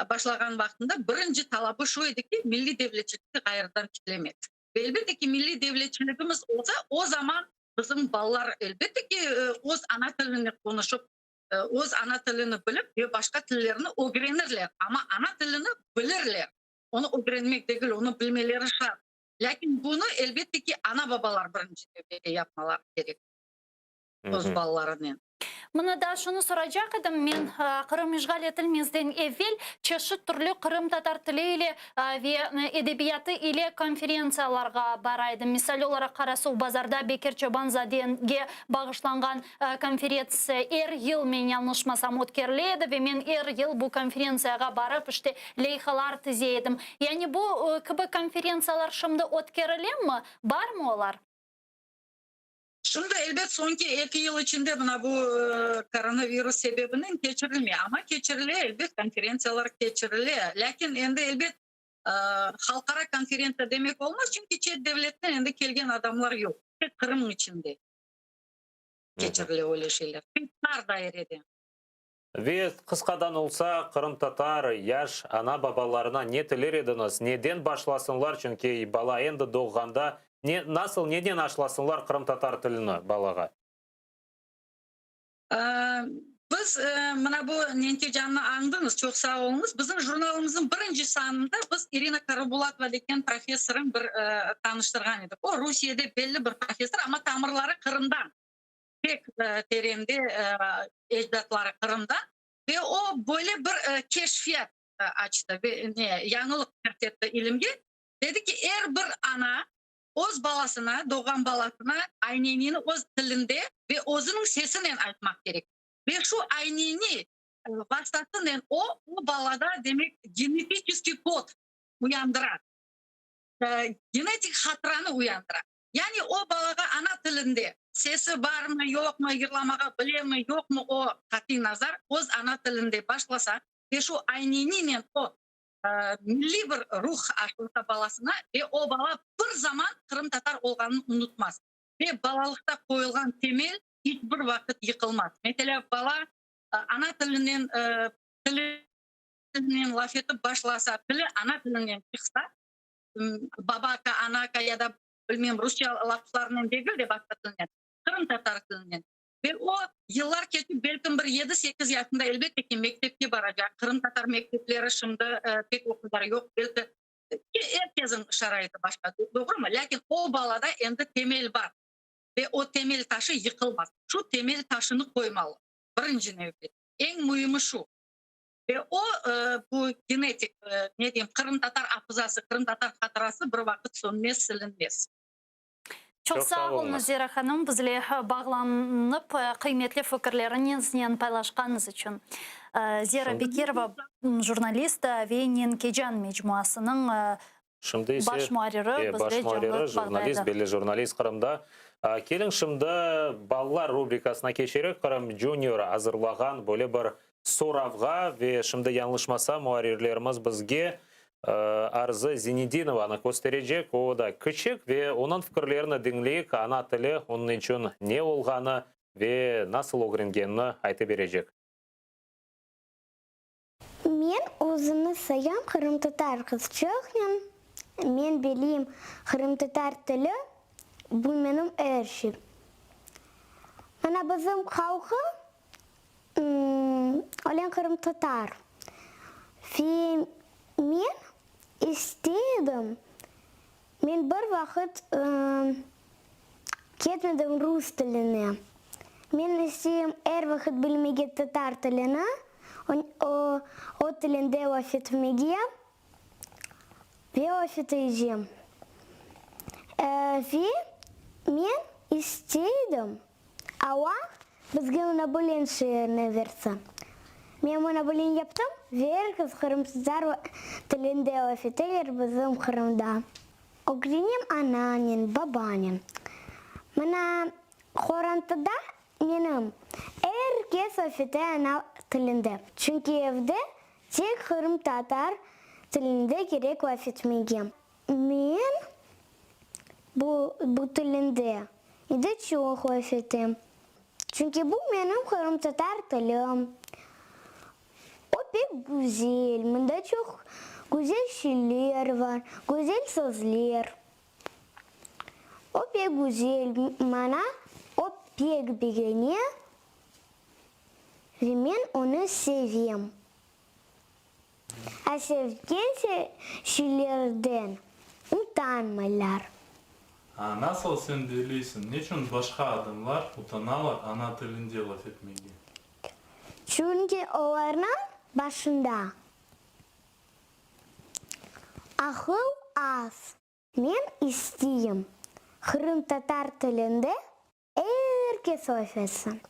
başlağan vaqtında birinci talabı şu edi ki, milliy devletçilikni ğayrıdan tiklemek. Ve elbette ki, milliy devletçiligimiz olsa, o zaman bizim balalar, elbette ki, öz ana tilini qonuşıp, öz ana tilini bilip ve başqa tillerni ögrenirler. Amma ana tilini bilirler. Onı ögrenmek degil, onı bilmeleri şart. Lâkin bunı, elbette ki, ana-babalar birinci nevbette yapmaları kerek öz balalarınen. Mına daa şunı soracaq edim, men Qırım işğal etilmezden evel çeşit türlü qırımtatar tili ile ve edebiyatı ile konferentsiyalarğa bara edim. Misal olaraq, Qarasuvbazarda Bekir Çoban-zadege bağışlanğan konferetsiya er yıl, men yañlışmasam, ötkerile edi ve men er yıl bu konferentsiyağa barıp, işte, leyhalar tize edim. Yani bu kibi konferentsiyalar şimdi ötkerilemi, barmı olar? Şimdi, elbet, soñki eki yıl içinde mına bu koronavirus sebebinen keçirilmey, amma keçirile, elbet, konferentsiyalar keçirile. Lâkin endi, elbet, halqara konferentsiya demek olmaz, çünki çet devletten endi kelgen adamlar yoq, tek Qırım içinde keçirile öyle şeyler, tek tar dairede. Ve qısqadan olsa, qırımtatar yaş ana-babalarına ne tiler ediñiz, neden başlasınlar, çünki bala endi doğğanda, ne, nasıl, neden aşlasınlar qırımtatar tilini balağa? Biz, mına bu Nenkecanı añdıñız, çoq sağ oluñız. Bizim jurnalımıznıñ birinci sanında biz İrina Karabulatova degen professorıñ bir tanıştırğan edik. O, Rusiyede belli bir professor, amma tamırları Qırımdan. Pek terende ecdatları Qırımda ve o böyle bir keşfiyat açtı ve ne yañılıq kirsetti ilimge. Dedi ki, er bir ana öz balasına, doğğan balasına aynenini öz tilinde ve özüniñ sesinen aytmaq kerek. Ve şu ayneni vastasınen o, o balada, demek, genetiçeskiy kod uyandıra, genetik hatıranı uyandıra. Yani o balağa ana tilinde, sesi barmı, yoqmı, yırlamağa bilemi, yoqmı, o, qatiy nazar, öz ana tilinde başlasa ve şu ayneninen o, milliy bir ruh aşılsa balasına ve o bala bir zaman qırımtatar olğanını unutmaz. Ve balalıqta qoyulğan temel iç bir vaqıt yıqılmaz. Meselâ, bala ana tilinen tilinen laf etip başlasa, tili ana tilinen çıqsa, babaka, anaka ya da bilmem rusça laflarnen degil de başqa tilnen, qırımtatar tilinen. Ve o, yıllar keçip, belkim bir yedi-sekiz yaşında, elbette ki, mektepke baracaq, qırımtatar mektepleri şimdi pek o qadar yoq, belki, er kezniñ şaraiti başqa, doğrumı? Lâkin o balada endi temel bar ve o temel taşı yıqılmaz. Şu temel taşını qoymalı, birinci nevbet. Eñ müimi şu. Ve o, bu genetik, ne deyim, qırımtatar afızası, qırımtatar hatırası bir vaqıt sönmez, silinmez. Çoq sağ oluñız, Zera hanım, bizle bağlanıp, qıymetli fikirleriñiznen paylaşqanıñız içün. Zera Bekirova, jurnalist ve Nenkecan mecmuasınıñ Şimdi ise, baş muarriri, baş bizle muarriri, canlı jurnalist, bağdaydı. belli jurnalist Qırımda. Keliñ şimdi balalar rubrikasına keçerik. Qırım Junior azırlağan böyle bir soravğa ve şimdi yañlışmasam muarrirlerimiz bizge Arzı Zinedinovanı kösterecek. O da kiçik ve onıñ fikirlerini diñleyik, ana tili onıñ içün ne olğanı ve nasıl ögrengenini aytıp berecek. Men özüni sayam qırımtatar qızçıqnen, men bileyim qırımtatar tili, bu menim er şey. Mana bizim halqı Olen qırımtatar. Ve men istey edim, men bir vaqıt ketmedim rus tiline. Men isteyim er vaqıt bilmege tatar tilini, o, o tilinde laf etmege ve laf etecem. Ve men istey edim Alla bizge mına bulen şiirni versin. Men mına bulen yaptım ve er kes qırımtatar tilinde laf eteler bizim Qırımda. Ögrenem ananen, babanen. Mına qorantada menim er kes laf ete ana tilinde. Çünki evde tek qırımtatar tilinde kerek laf etmege. Men bu bu tilinde de çoq laf etem, çünki bu menim qırımtatar tilim. O pek güzel, mında çoq güzel şeyler bar, güzel sözler. O pek güzel, maña o pek begene ve men onı sevem. A sevgen şeylerden utanmaylar. A nasıl sen belleysiñ, neçün başqa adamlar utanalar ana tilinde laf etmege? Çünki olarnıñ başında aqıl az. Men isteyim, qırımtatar tilinde Er kes laf etsin.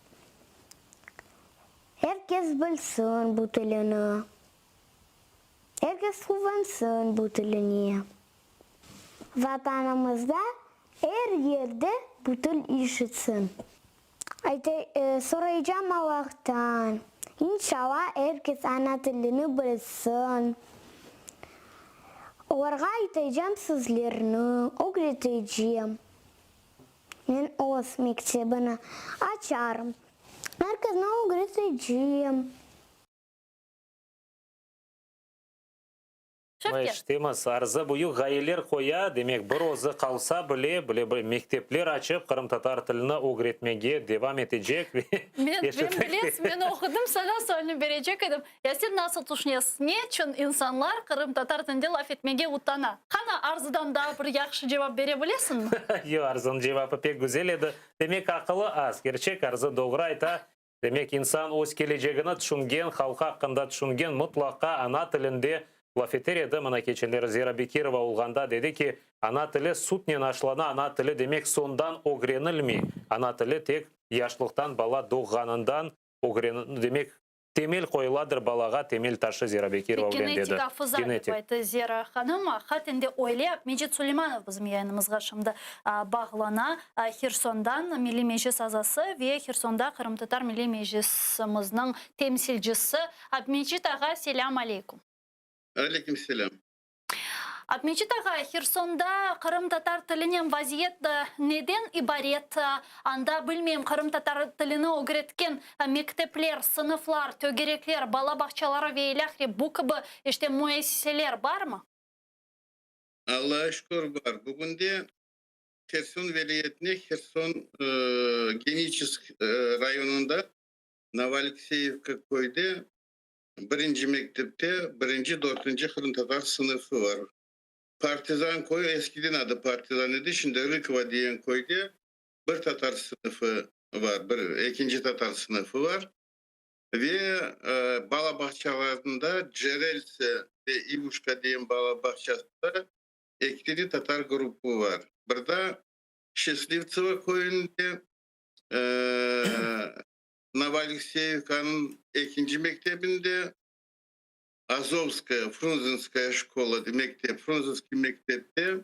Er kes bilsin bu tilini. Er kes quvansın bu tiline. Vatanımızda er yerde bu til işitsin. Soraycam Allahtan, inşallah er kes ana tilini bilsin. Olarğa aytacam sözlerni, ögretecem. Men öz mektebini açarım, er kesni ögretecem. Şevket. Eşitemiz, Arzı büyük ğayeler qoya, demek, bir özü qalsa bile, bile bir mektepler açıp, qırımtatar tilini ögretmege devam etecek ve Men, men bilesiñ, men oqudım, saña sualni berecek edim. Ya sen nasıl tüşünesiñ, ne içün insanlar qırımtatar tilinde laf etmege utana? Qana, Arzıdan daa bir yahşı cevap bere bilesiñmi? Yoq, Arzınıñ cevapı pek güzel edi. Demek, aqılı az. Kerçek, Arzı doğru ayta. Demek, insan öz kelecegini tüşüngen, halqı aqqında tüşüngen, mıtlaqa ana tilinde laf eter edi. Mına keçenleri Zera Bekirova olğanda dedi ki, ana tili sütnen aşlana, ana tili demek soñdan ögrenilmey, ana tili tek yaşlıqtan, bala doğğanından ögren, demek, Temel qoyuladır balağa, temel taşı Zera Bekirova öyle dedi. Genetik afıza dep Genetik. ayttı Zera hanım. Aqiqaten de öyle. Abmecit Suleymanov bizim yayınımızğa şimdi bağlana. Hersondan Milliy Meclis azası ve Hersonda Qırımtatar Milliy Meclisimizniñ temsilcisi. Abmecit ağa, selâm aleyküm. Aleyküm selâm. Abmecit ağa, Hersonda qırımtatar tilinen vaziyet neden ibaret? Anda, bilmeyim, qırımtatar tilini ögretken mektepler, sınıflar, tögerekler, bala bağçaları ve ilâhre bu kibi, işte, müessiseler barmı? Allağa şükür, bar. Bugünde Herson vilâyetinde, Herson, Geniçesk rayonında, Novoalekseyevka köyde Birinci mektepte birinci, dörtünci qırımtatar sınıfı bar. Partizan köyü, eskiden adı Partizan edi, şimdi Rıkovo diyen köyde bir tatar sınıfı var, bir, ekinci tatar sınıfı var. Ve bala bağçalarında Cerelse ve İvuşka diyen bala bağçasında ekili tatar gruppı var. Bir da Şçeslivtsevo köyünde Novoalekseyevkanıñ ekinci mektebinde, Azovskaya, Frunzenskaya şkola, mektep, Frunzenskiy mektepte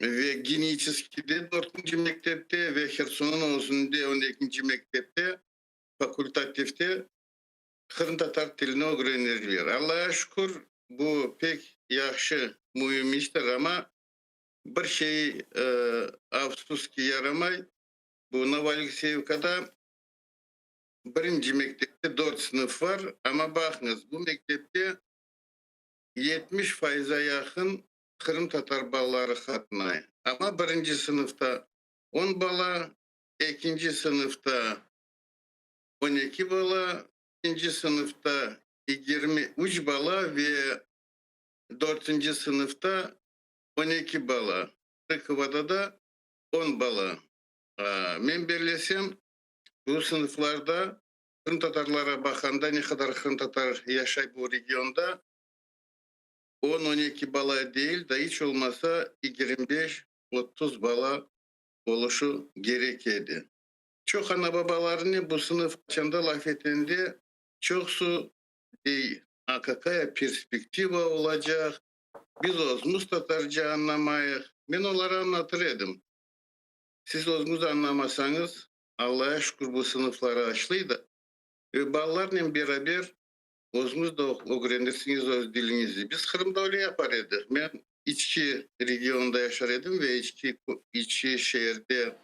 ve Geniçeskiyde dörtünci mektepte ve Hersonnıñ özünde on ekinci mektepte fakultativte qırımtatar tilini ögrenirler. Allağa şükür, bu pek yahşı, müim iştir, amma bir şey, afsus ki, yaramay, Bu Novoalekseyevkada birinci mektepte dört sınıf var, amma baqıñız, bu mektepte 70 fayıza yaqın qırımtatar balaları qatnay. Amma birinci sınıfta on bala, ekinci sınıfta 12 bala, üçünci sınıfta 23 bala ve dörtünci sınıfta 12 bala. Rıkovada da On bala. Men bellesem, bu sınıflarda qırımtatarlara baqanda, ne qadar qırımtatar yaşay bu regionda, on, on eki bala değil da, iç olmasa 25, 30 bala oluşı kerek edi. Çoq ana-babalarınen bu sınıf açanda laf etende, çoqsu dey, a kakaya perspektiva olacaq, Biz özümiz tatarca añlamayıq. Men olara añlatır edim, Siz özüñiz añlamasañız, Allaya şükür bu sınıfları açlıydı ve balalarnen beraber özüñiz de ögrenirsiñiz öz diliñizi. Biz Qırımda öyle yapar edik. Men içki regionda yaşar edim ve içki içki şeerde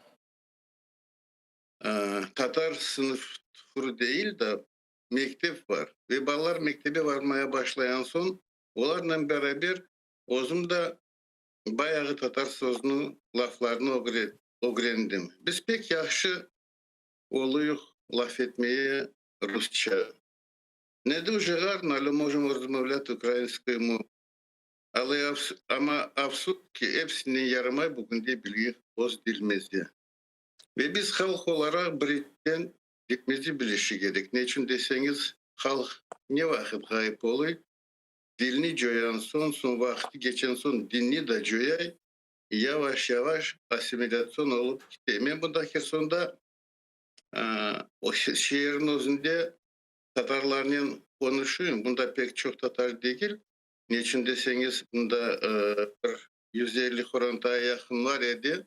tatar sınıfı değil de, mektep bar ve balalar mektebe varmaya başlayan soñ Olarnen beraber özüm de bayağı tatar sözüni, laflarını ögrendim. Biz pek yahşı oluyıq laf etmeye rusça. Ne duje garno, ale mojemo rozmavlâti ukrainskoy mov. Ale amma afsus ki, epsinden yaramay bugünde biliyik öz dilimizi. Ve biz halq olaraq birikten dilimizi bilişi kerek. Neçün deseñiz, halq ne vaqıt ğayıp oluy? Dilni coyan soñ, soñ vaqtı keçen soñ dinni da coyay, yavaş-yavaş assimilâtsion olıp kite. Men bunda Hersonda, o şeerniñ özünde tatarlarnen qonuşuyım. Bunda pek çoq tatar degil. Neçün deseñiz, bunda bir 150 qorantaya yaqın bar edi.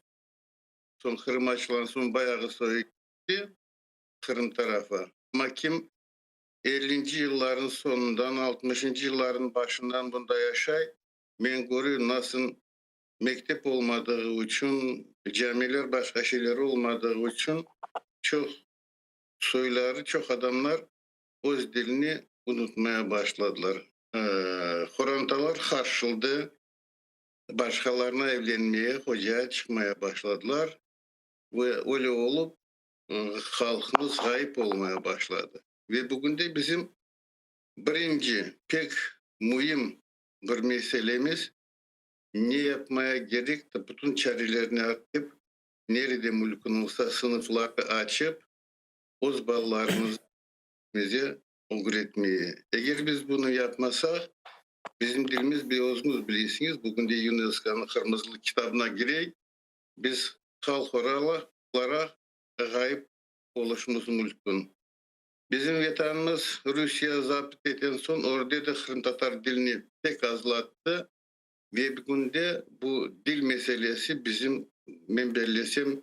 Soñ Qırım açılan soñ bayağı soyu ketti Qırım tarafa. Amma kim Ellinci yıllarnıñ soñundan, altmışıncı yıllarnıñ başından bunda yaşay. Men körüyüm, nasıl mektep olmadığı içün, camiler, başqa şeyler olmadığı içün çoq soyları, çoq adamlar öz dilini unutmaya başladılar. Qorantalar qarşıldı, başqalarına evlenmeye, hocaya çıqmaya başladılar ve öyle olıp halqımız ğayıp olmaya başladı. Ve bugünde bizim birinci pek müim bir meselemiz, ne yapmaya kerek, bütün çarelerni arttıp, nerede mülkün olsa sınıflarnı açıp, öz balalarımıznı ögretmeye. Eger biz bunı yapmasaq, bizim dilimiz, bir özüñiz bilesiñiz, bugün de YUNESKOnıñ Qırmızılı kitabına kirey, biz halq olaraq ğayıp oluşımız mülkün. Bizim Vetanımız Rusiye zapt eten soñ, orada da qırımtatar dilini pek azlattı ve bugünde bu dil meselesi bizim, men bellesem,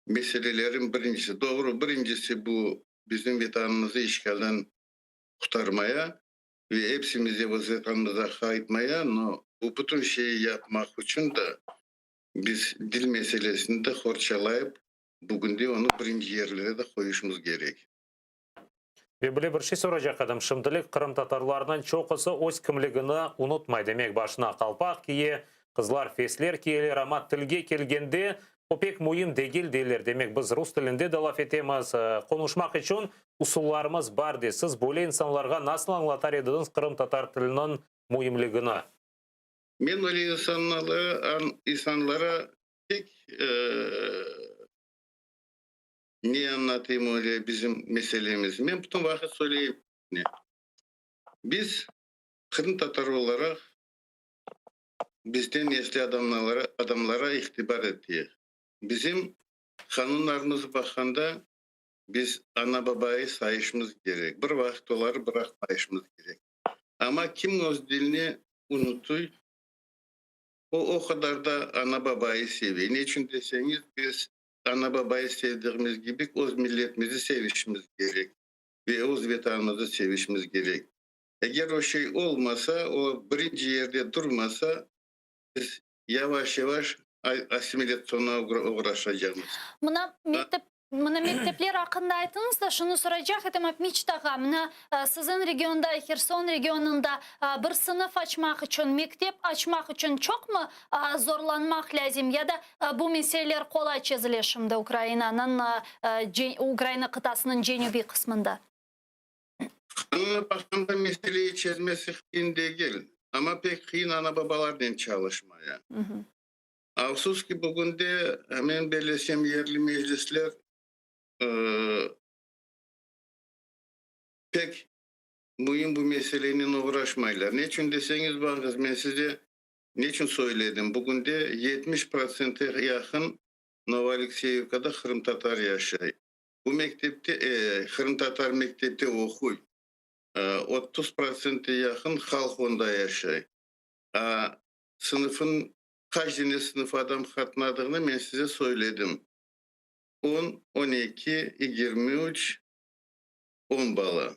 meselelerin birincisi. Doğru, birincisi bu bizim Vetanımızı işğalden qurtarmaya ve epsimize öz Vetanımıza qaytmaya, no bu bütün şeyi yapmaq içün da biz dil meselesini de qorçalayıp, bugünde onı birinci yerlere de qoyuşımız kerek. Ve bile bir şey soracaq edim, şimdilik qırımtatarlarnıñ çoqusı öz kimligini unutmay, demek, başına qalpaq kiye, qızlar fesler kiyeler, amma tilge kelgende, o pek müim degil deyler, demek, biz rus tilinde de laf etemiz, qonuşmaq içün usullarımız bar dey. Siz böyle insanlarğa nasıl añlatar ediñiz qırımtatar tiliniñ müimligini? Men öyle insanlara pek Ne añlatayım öyle bizim meselemizni? Men bütün vaqıt söyleyim. Biz qırımtatar olaraq bizden esli adamlara adamlara itibar eteyik. Bizim qanunlarımız baqqanda biz ana-babayı sayışımız kerek. Bir vaqıt oları bıraqmayışımız kerek. Amma kim öz dilini unutuy, o o qadar da ana-babayı seve. Ne içün deseñiz, biz Ana-babayı sevdigimiz kibi, öz milletimizi sevişimiz kerek ve öz Vetanımızı sevişimiz kerek. Eger o şey olmasa, o birinci yerde durmasa, biz yavaş-yavaş assimilâtsiyona oğraşacaqmız. Mına mektep, mına mektepler aqqında aytıñız da, şunı soracaq edim, Abmecit ağa, mına siziñ regionda, Herson regionında bir sınıf açmaq içün, mektep açmaq içün çoqmı zorlanmaq lâzim ya da bu meseleler qolay çezile şimdi Ukrainanıñ, Ukraina qıtasınıñ cenübiy qısmında? Qanunğa baqqanda meseleyi çezmesi qıyın degil, amma pek qıyın ana-babalarnen çalışmaya. Afsus ki, bugünde, men bellesem, yerli meclisler pek müim bu meselenen oğraşmaylar. Neçün deseñiz, baqıñız, men size Neçün söyledim, bugünde 70 protsente yaqın Novoalekseyevkada qırımtatar yaşay. Bu mektepte, qırımtatar mektepte oquy. 30 protsente yaqın halq onda yaşay. A sınıfın, qaç dene sınıf adam qatnadığını men size söyledim. On, on eki, 23, on bala.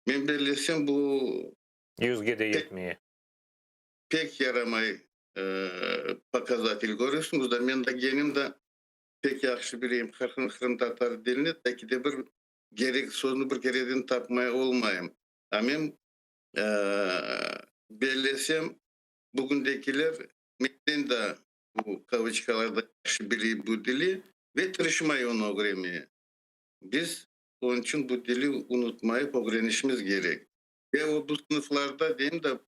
Men bellesem, bu. Yüzge de yetmey. Pek yaramay pokazatel körüsiñiz da, men da kenim da pek yahşı bileyim qırımtatar dilini, taki de bir kerek sözni bir kereden tapmay olmayım. A men bellesem, bugündekiler menden da bu kavıçkalarda yahşı biley bu dili ve tırışmay onı ögrenmeye. Biz onıñ içün bu dili unutmayıp ögrenişimiz kerek. Ve o bu sınıflarda deyim da,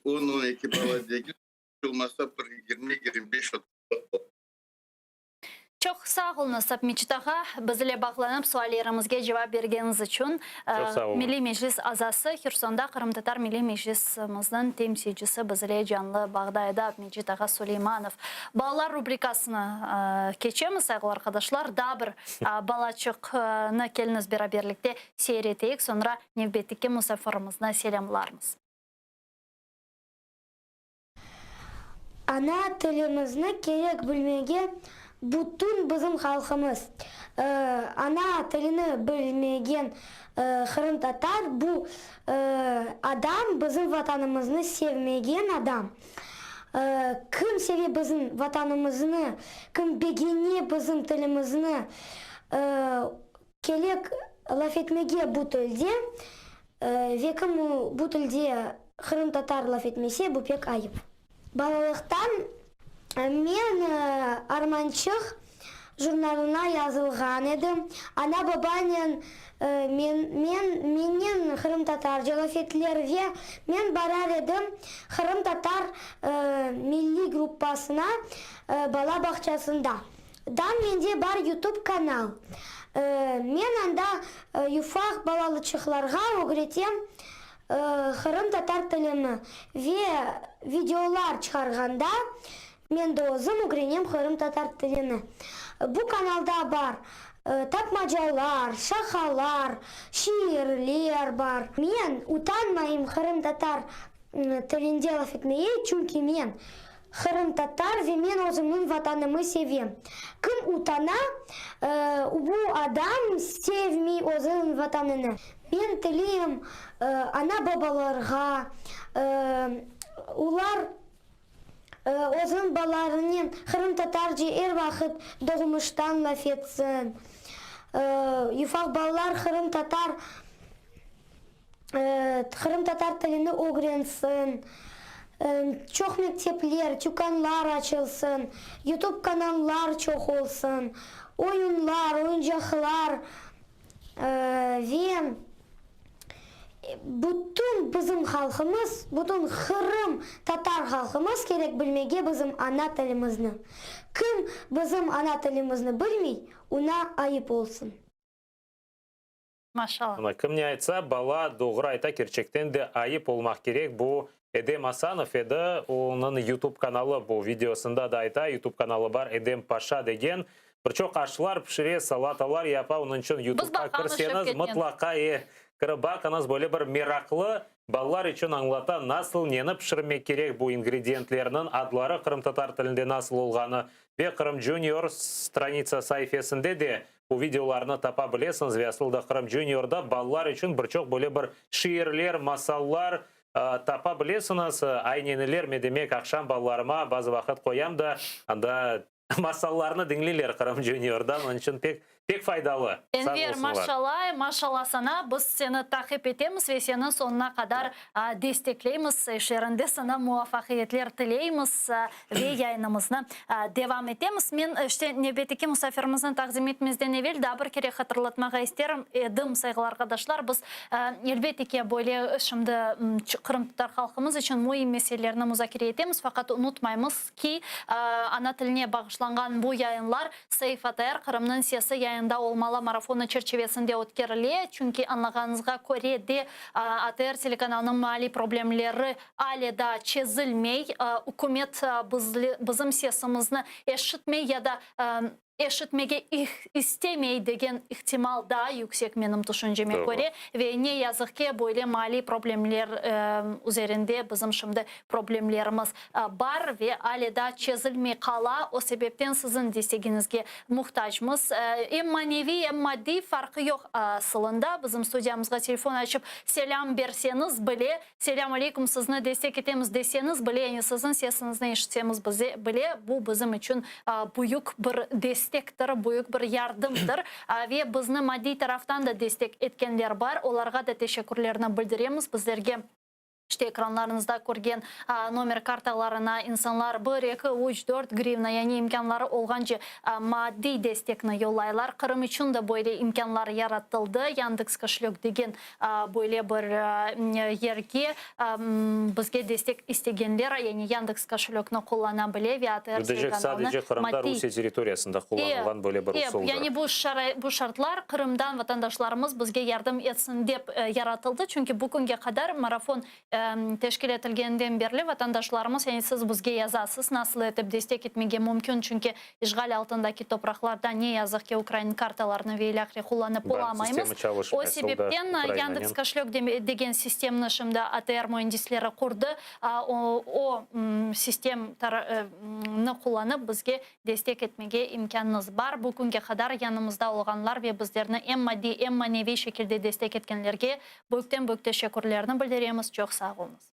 On, on eki bala degil, iç olmasa bir 20, 25, 30 bala. Çoq sağ oluñız, Abmecit ağa, biz ile bağlanıp suallerimizge cevap bergeniñiz içün. Çoq sağ oluñ. Milliy Meclis azası, Hersonda Qırımtatar Milliy Meclisimizniñ temsilcisi biz ile canlı bağda edi, Abmecit ağa Suleymanov. Balalar rubrikasına keçemiz, sayğılı arqadaşlar. Daa bir balaçıqnı keliñiz beraberlikte seyir eteyik, soñra nevbetteki musafirimizni selâmlarmız. Ana tilimizni kerek bilmege bütün bizim halqımız. Ana tilini bilmegen qırımtatar bu adam bizim Vatanımıznı sevmegen adam. Kim seve bizim Vatanımıznı, kim begene bizim tilimizni, kerek laf etmege bu tilde ve kim bu tilde. qırımtatar laf etmese, bu pek ayıp. Balalıqtan men Armançıq jurnalına yazılğan edim. Ana-babanen men, men, mennen qırımtatarca laf ettiler ve men barar edim qırımtatar milliy gruppasına bala bağçasında. Dan mende bar YouTube kanal. Men anda yufaq balalıçıqlarğa ögretem qırımtatar tilini ve videolar çıqarğanda men de özüm ögrenem qırımtatar tilini. Bu kanalda bar tapmacalar, şaqalar, şiirler bar. Men utanmayım qırımtatar tilinde laf etmeye, çünki men Qırımtatar ve men özümniñ Vatanımı sevem. Kim utana, bu adam sevmey özüniñ Vatanını. Men tileyim ana-babalarğa, olar özüniñ balalarınen qırımtatarca er vaqıt doğmuştan laf etsin. Ufaq balalar qırımtatar qırımtatar tilini ögrensin, çoq mektepler, tükânlar açılsın, YouTube kanallar çoq olsun, oyunlar, oyuncaqlar ve bütün bizim halqımız, bütün Qırım tatar halqımız kerek bilmege bizim ana tilimizni. Kim bizim ana tilimizni bilmey, oña ayıp olsun. Maşallah. Mına, kim ne aytsa, bala doğru ayta, kerçekten de ayıp olmaq kerek. Bu Edem Asanov edi, onıñ YouTube kanalı, bu videosında da ayta, YouTube kanalı bar, Edem Paşa degen. Bir çoq aşlar pişire, salatalar yapa, onıñ içün YouTubeqa baqamız kirseñiz, Şevketnen. mıtlaqa e, kirip baqıñız, böyle bir meraqlı, balalar içün añlata, nasıl neni pişirmek kerek, bu ingrediyentlerniñ adları qırımtatar tilinde nasıl olğanı ve Qırım Junior stranitsa saifesinde de Bu videolarnı tapa bilesiñiz ve asıl da Qırım Juniorda balalar içün bir çoq böyle bir şiirler, masallar tapa bilesiñiz. Ayneniler me demek aqşam balalarıma bazı vaqıt qoyam da, anda masallarnı diñleyler Qırım Juniordan, onıñ içün pek pek faydalı. Sağ Enver, olsunlar. maşallah, maşallah sana, biz seni taqip etemiz ve seni soñuna qadar destekleymiz, işlerinde sana muvafaqiyetler tileymiz ve yayınımıznı devam etemiz. Men, işte, nevbetteki musafirimizni taqdim etmezden evel daa bir kere hatırlatmağa isterim edim, sayğılı arqadaşlar, biz, elbette ki, böyle şimdi qırımtatar halqımız içün müim meselelerni muzakere etemiz, faqat unutmaymız ki, ana tiline bağışlanğan bu yayınlar Save ATR, Qırımnıñ sesi yayında olmalı marafonı çerçivesinde ötkerile, çünki añlağanıñızğa köre de ATR telekanalınıñ maliy problemleri ale daa çezilmey, ükümet bizim sesimizni eşitmey ya da eşitmege istemey degen ihtimal daa yüksek menim tüşünceme köre ve ne yazıq ki, böyle maliy problemler üzerinde bizim şimdi problemlerimiz bar ve ale daa çezilmey qala, o sebepten siziñ destegiñizge muhtacmız. Em maneviy, em maddiy, farqı yoq asılında. Bizim studiyamızğa telefon açıp selâm berseñiz bile, Selâm aleyküm, sizni destek etemiz deseñiz bile, yani siziñ sesiñizni eşitsemiz bile, bu bizim içün büyük bir destektir, büyük bir yardımdır. Ve bizni maddiy taraftan da destek etkenler bar, olarğa da teşekkürlerni bildiremiz. Bizlerge. İşte, ekranlarıñızda körgen nomer kartalarına insanlar bir, eki, üç, dört grivna, yani imkânları olğance maddiy destekni yollaylar. Qırım içün de böyle imkânlar yaratıldı. Yandeks koşelök degen böyle bir yerge bizge destek istegenler, yani Yandeks koşelökni qullana bile ve ATR Bu diyecek, telekanalını sadece Qırımda, maddiy Rusiye territoriyasında qullanılğan böyle bir E, usuldır. yani bu bu şartlar Qırımdan vatandaşlarımız bizge yardım etsin dep yaratıldı, çünki bu künge qadar marafon teşkil etilgeninden berli vatandaşlarımız, yani siz bizge yazasız, nasıl etip destek etmege mümkün, çünki işğal altındaki topraqlarda ne yazıq ki ukrain kartalarını ve ilâhre qullanıp Bank olamaymız. sistemi çalışmay, O asıl da sebepten Ukrainanen. Yandeks koşelök degen sistemni şimdi ATR müendisleri qurdı. O sistemni qullanıp bizge destek etmege imkânıñız bar. Bu künge qadar yanımızda olğanlar ve bizlerni em maddiy, em maneviy şekilde destek etkenlerge büyükten-büyük teşekkürlerni bildiremiz. Çoq sağ oluñız.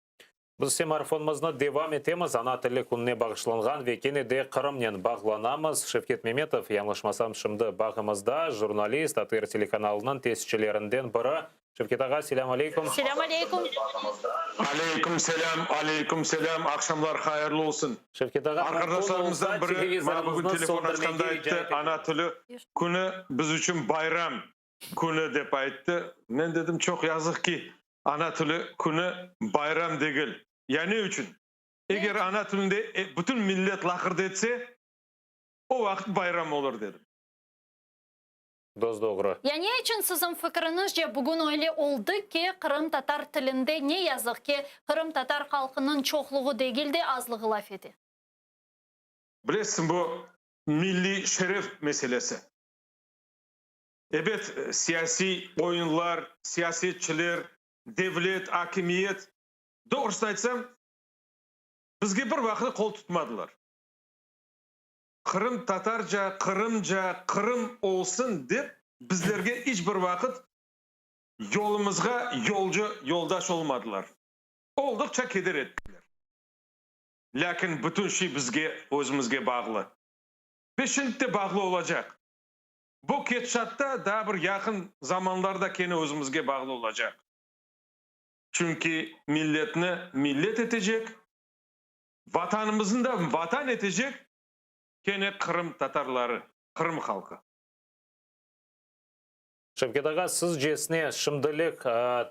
Biz ise marafonımıznı devam etemiz, Ana tili kününe bağışlanğan ve kene de Qırımnen bağlanamız. Şevket Memetov, yañlışmasam, şimdi bağımızda, jurnalist, ATR telekanalınıñ tesisçilerinden biri. Şevket ağa, selâm aleyküm. Selâm aleyküm. Aleyküm selâm, aleyküm selâm, aqşamlar hayırlı olsun. Şevket ağa, Arqadaşlarımızdan biri maña bugün telefon açqanda ayttı, ana tili künü biz içün bayram künü dep ayttı. Men dedim, çoq yazıq ki, ana tili künü bayram degil. Ya ne içün? Eger ana tilinde bütün millet laqırdı etse, o vaqıt bayram olur dedim. Dos-doğru. Ya ne içün siziñ fikriñizce bugün öyle oldı ki, qırımtatar tilinde, ne yazıq ki, qırımtatar halqınıñ çoqluğı degil de, azlığı laf ete? Bilesiñ, bu milliy şeref meselesi. Ebet, siyasiy oyunlar, siyasetçiler, devlet, akimiyet, doğrusını aytsam, bizge bir vaqıt qol tutmadılar. Qırımtatarca, qırımca, Qırım olsun dep bizlerge iç bir vaqıt yolumızğa yolcu, yoldaş olmadılar. Olduqça keder ettiler. Lâkin bütün şey bizge, özümizge bağlı. Ve şimdi de bağlı olacaq. Bu ketişatta daa bir yaqın zamanlarda kene özümizge bağlı olacaq. Çünki milletni millet etecek, Vatanımıznı da vatan etecek kene Qırım tatarları, Qırım halqı. Şevket ağa, sizcesine, şimdilik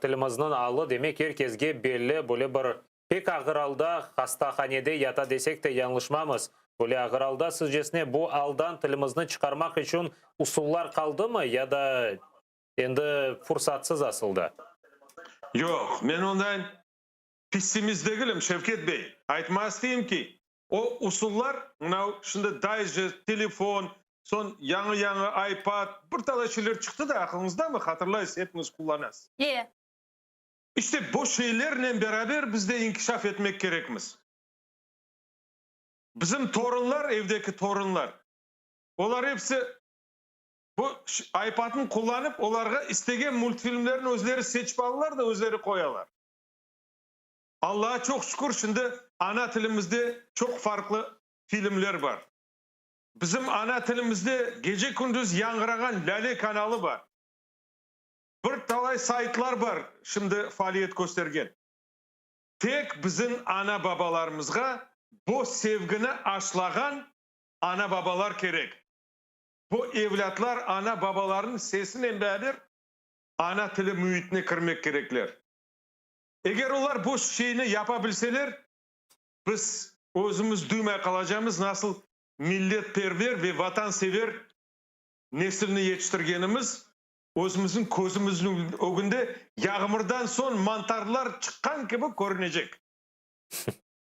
tilimizniñ alı, demek, er kesge belli, böyle bir pek ağır alda, hastahanede yata desek de yañlışmamız. Böyle ağır alda, sizcesine, bu aldan tilimizni çıqarmaq içün usullar qaldımı ya da endi fursatsız asılda? Yoq, men ondan Pessimist degilim, Şevket bey. Aytmağa isteyim ki, o usullar, mınav şimdi dayjest, telefon, soñ yañı-yañı aypad, bir talay şeyler çıqtı da, aqılıñızdamı, hatırlaysız, epiñiz qullanasız. E. İşte, bu şeylernen beraber biz de inkişaf etmek kerekmiz. Bizim torunlar, evdeki torunlar, olar episi bu aypadnı qullanıp, olarğa istegen multfilmlerni özleri seçip alalar da, özleri qoyalar. Allağa çoq şükür, şimdi ana tilimizde çoq farqlı filmler bar. Bizim ana tilimizde gece-kündüz yañğırağan Lâle kanalı bar. Bir talay saytlar bar şimdi faaliyet köstergen. Tek bizim ana-babalarımızğa bu sevgini aşlağan ana-babalar kerek. Bu evlâtlar ana-babalarınıñ sesinen beraber ana tili müitine kirmek kerekler. Eger olar bu şeyni yapa bilseler, biz özümiz duymay qalacamız, nasıl milletperver ve vatansever nesilni yetiştirgenimiz, özümizniñ közümizniñ ögünde yağmurdan soñ mantarlar çıqqan kibi körünecek.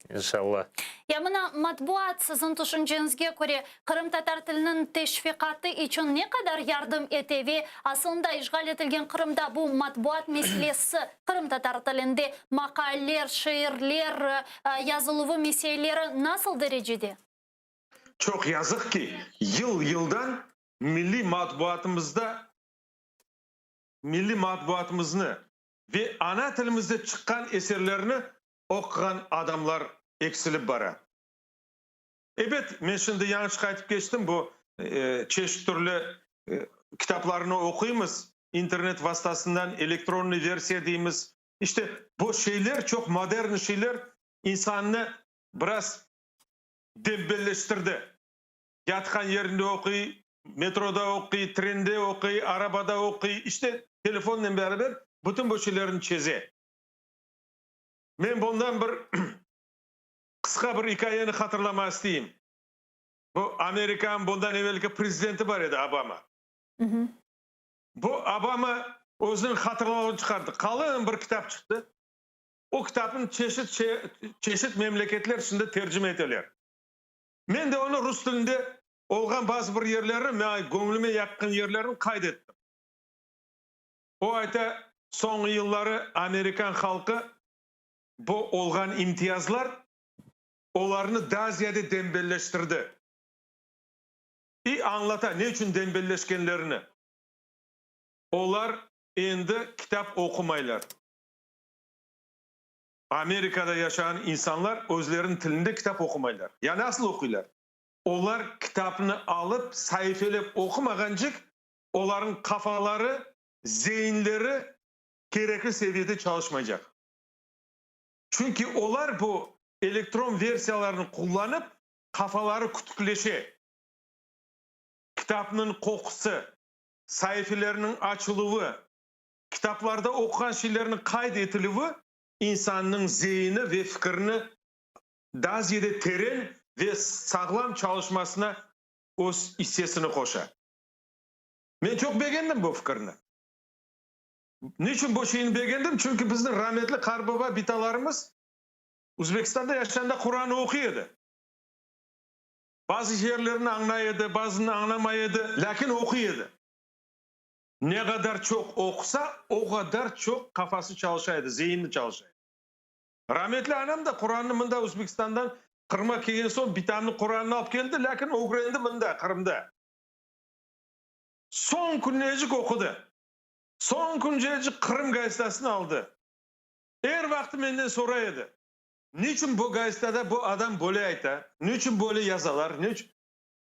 İnşallah. Ya mına matbuat, siziñ tüşünceñizge köre, qırımtatar tiliniñ teşviqatı içün ne qadar yardım ete ve asılında işğal etilgen Qırımda bu matbuat meselesi, qırımtatar tilinde maqaleler, şiirler yazıluvı meseleleri nasıl derecede? Çoq yazıq ki, yıl-yıldan milliy matbuatımızda milliy matbuatımıznı ve ana tilimizde çıqqan eserlerni oquğan adamlar eksilip bara. Ebet, men şimdi yañış qaytıp keçtim, bu çeşit türlü kitaplarnı oquymız, internet vastasından, elektronnıy versiya deymiz. İşte, bu şeyler, çoq modern şeyler insannı biraz dembelleştirdi. Yatqan yerinde oquy, metroda oquy, trende oquy, arabada oquy, işte, telefonnen beraber bütün bu şeylerni çeze. Men bundan bir qısqa bir ikâyeni hatırlamağa isteyim. Bu Amerikanıñ bundan evelki prezidenti bar edi, Obama. Bu Obama özüniñ hatırlavını çıqardı. Qalın bir kitap çıqtı. O kitapnı çeşit çeşit memleketler şimdi tercime eteler. Men de onı rus tilinde olğan bazı bir yerlerini, maña göñlüme yaqqın yerlerini qayd ettim. O ayta, soñğı yılları amerikan halqı bu olğan imtiyazlar olarnı daa ziyade dembelleştirdi. İ añlata, ne içün dembelleşkenlerini. Olar endi kitap oqumaylar. Amerikada yaşağan insanlar özleriniñ tilinde kitap oqumaylar. Ya nasıl oquylar? Olar kitapnı alıp, saifelep oqumağancık, olarnıñ qafaları, zeinleri. kerekli seviyede çalışmaycaq. Çünki olar bu elektron versiyalarnı qullanıp, qafaları kütükleşe. Kitapnıñ qoqusı, saifelerniñ açıluvı, kitaplarda oquğan şeylerniñ qayd etilüvi insannıñ zeini ve fikirini daa ziyade teren ve sağlam çalışmasına öz issesini qoşa. Men çoq begendim bu fikirni. Niçün bu şeyni begendim? Çünki bizni rametli qarbaba, bitalarımız Üzbekistanda yaşağanda Quranı oquy edi. Bazı yerlerini añlay edi, bazını añlamay edi, lâkin oquy edi. Ne qadar çoq oqusa, o qadar çoq qafası çalışa edi, zeyini çalışa edi. Rametli anam da Qurannı mında Üzbekistandan Qırımğa kelgen soñ bitamnıñ Quranını alıp keldi, lâkin ögrendi mında, Qırımda. Soñ künecik oqudı. Soñ küncecik Qırım gazetasını aldı. Er vaqtı menden soray edi, Niçün bu gazetada bu adam böyle ayta, niçün böyle yazalar, niçün.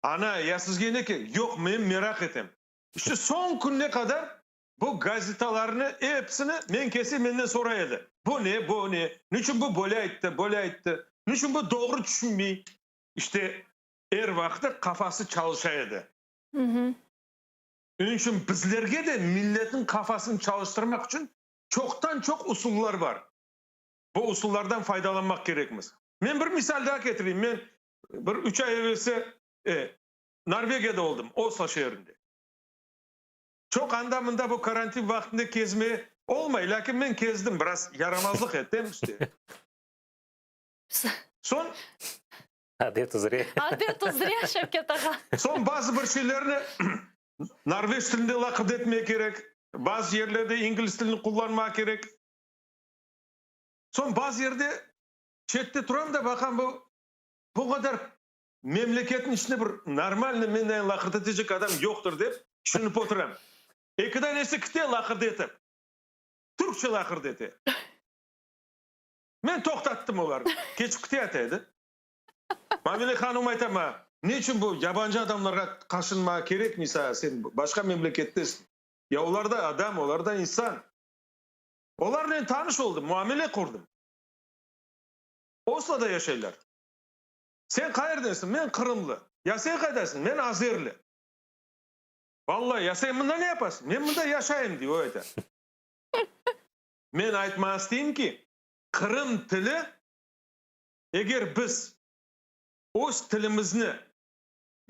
Ana, ya sizge ne kerek? Yoq, men meraq etem. İşte soñ kününe qadar bu gazetalarnı episini men kelsem menden soray edi, Bu ne, bu ne, niçün bu böyle ayttı, böyle ayttı, niçün bu doğru tüşünmey? İşte er vaqtı qafası çalışa edi. Onıñ içün bizlerge de milletniñ qafasını çalıştırmaq içün çoqtan-çoq usullar bar. Bu usullardan faydalanmaq kerekmiz. Men bir misal daa ketireyim. Men bir üç ay evelsi Norvegiyada oldım, Oslo şeerinde. Çoq anda-mında bu karantin vaqtında kezme olmay, lâkin men kezdim, biraz yaramazlıq ettim işte. Soñ. Adet üzre. Adet üzre, Şevket ağa. Soñ bazı bir şeylerni norveç tilinde laqırdı etmege kerek, bazı yerlerde ingliz tilini qullanmağa kerek. Soñ bazı yerde çette turam da baqam, bu bu qadar memleketniñ içinde bir normalnıy menden laqırdı etecek adam yoqtır dep tüşünip oturam. Eki danesi kite laqırdı etip, türkçe laqırdı ete. Men toqtattım olarnı. Keçip kiteyata edi. Mavile hanım ayta maña, Ne içün bu yabancı adamlarğa qaşınmağa kerek, Nisa, sen başqa memlekettesiñ. Ya olar da adam, olar da insan. Olarnen tanış oldım, muamele qurdım. Osloda yaşaylar. Sen qayerdensiñ? Men qırımlı. Ya sen qaydasıñ? Men azerli. Vallahi, ya sen mında ne yapasıñ? Men mında yaşayım, dey o ayta. Men aytmağa isteyim ki, qırım tili, eger biz öz tilimizni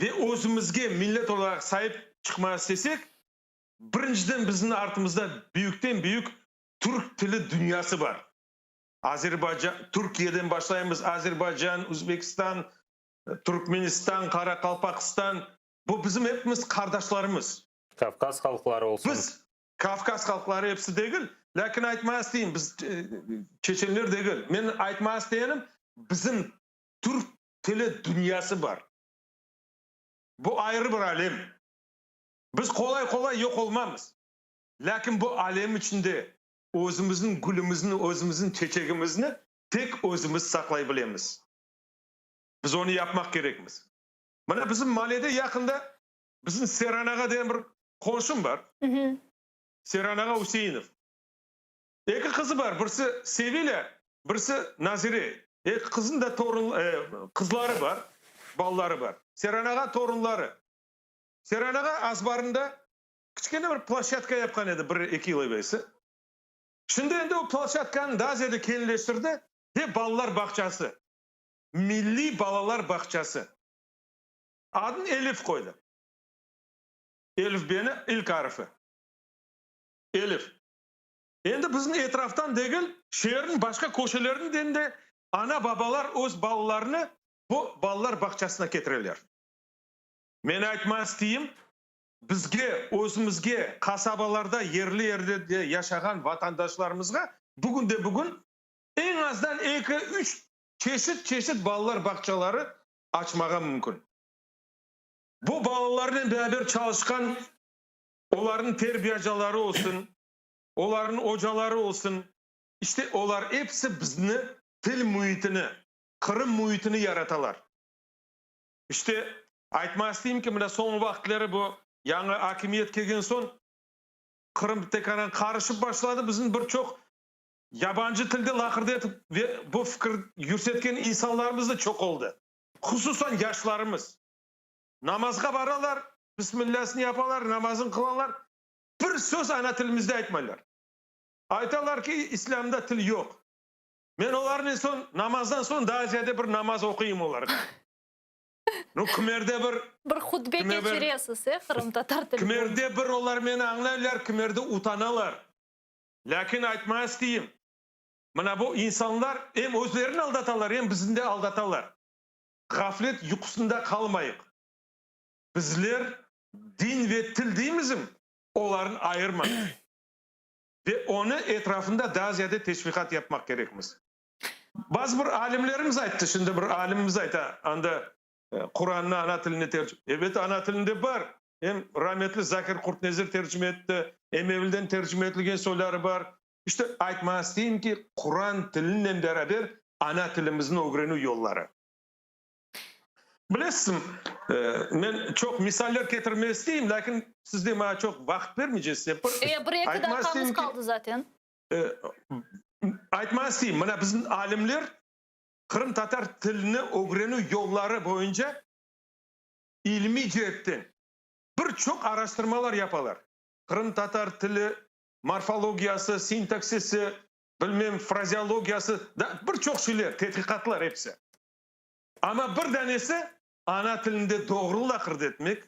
ve özümizge millet olaraq saip çıqmağa istesek, birinciden bizim artımızda büyükten-büyük türk tili dünyası bar. Azerbaycan, Türkiyeden başlaymız, Azerbaycan, Üzbekistan, Türkmenistan, Qaraqalpaqistan, bu bizim epimiz qardaşlarımız. Kavkaz halqları olsun. Biz Kavkaz halqları episi degil, lâkin aytmağa isteyim, biz çeçenler degil. Men aytmağa istegenim, bizim türk tili dünyası bar. Bu ayrı bir alem. Biz qolay-qolay yoq olmamız. Lâkin bu alem içinde özümizniñ gülümizni, özümizniñ çeçegimizni tek özümiz saqlay bilemiz. Biz onı yapmaq kerekmiz. Mına bizim malede yaqında Bizim Seran ağa degen bir qonşum bar. Seran ağa Üseinov. Eki qızı bar, birisi Sevilâ, birisi Nazire. Eki qızınıñ da torun, qızları bar, balaları bar. Seran ağa torunları. Seran ağa azbarında kiçkene bir ploşçadka yapqan edi bir-eki yıl evelsi. Şimdi endi o ploşçadkanı daa ziyade keñleştirdi ve balalar bağçası, milliy balalar bağçası. Adın Elif qoydı. Elifbeni ilk arfi. Elif. Endi bizim etraftan degil, şeerniñ başqa köşelerinden de ana-babalar öz balalarını bu balalar bağçasına ketireler. Men aytmaq isteyim, bizge, özümizge, qasabalarda, yerli yerlerde yaşağan vatandaşlarımızğa bugünde-bugün eñ azdan eki-üç çeşit-çeşit balalar bağçaları açmağa mümkün. Bu balalarnen beraber çalışqan olarnıñ terbiyacaları olsun, olarnıñ ocaları olsun, işte olar episi bizni til müitini, Qırım müitini yaratalar. İşte, aytmaq isteyim ki, mına soñu vaqıtları bu yañı akimiyet kelgen soñ. Qırım tekaran qarışıp başladı, bizim bir çoq yabancı tilde laqırdı etip ve bu fikir yürsetken insanlarımız da çoq oldı. Hususan yaşlarımız. Namazğa baralar, bismillasını yapalar, namazını qılalar, bir söz ana tilimizde aytmaylar. Aytalar ki, İslâmda til yoq. Men olarnen soñ, namazdan soñ daa ziyade bir namaz oquyım olarğa. Nu, kimerde bir... Bir hutbe keçiresiz, e, qırımtatar tili boyunca. Kimerde bir olar meni añlaylar, kimerde utanalar. Lâkin aytmağa isteyim, mına bu insanlar em özlerini aldatalar, em bizni de aldatalar. Ğaflet yuqusında qalmayıq. Bizler din ve til deymizm, olarnı ayırmañız. Ve onı etrafında daa ziyade teşviqat yapmaq kerekmiz. Bazı bir alimlerimiz ayttı, şimdi bir alimimiz ayta, anda Qurannı ana tiline tercime, ebet, ana tilinde bar, em rametli Zakir Qurtnezir tercime etti, em evelden tercime etilgen soyları bar. İşte, aytmağa isteyim ki, Quran tilinen beraber ana tilimizni ögrenüv yolları. Bilesizmi, men çoq misaller ketirmege isteyim, lâkin siz de maña çoq vaqıt bermeycesiz, ep bir. E, bir-eki daqqamız qaldı zaten. Aytmağa isteyim, mına bizim alimler qırımtatar tilini ögrenüv yolları boyunca ilmiy ceetten bir çoq araştırmalar yapalar. Qırımtatar tili morfologiyası, sintaksisi, bilmem, frazeologiyası, da bir çoq şeyler, tedqiqatlar episi. Amma bir danesi ana tilinde doğru laqırdı etmek,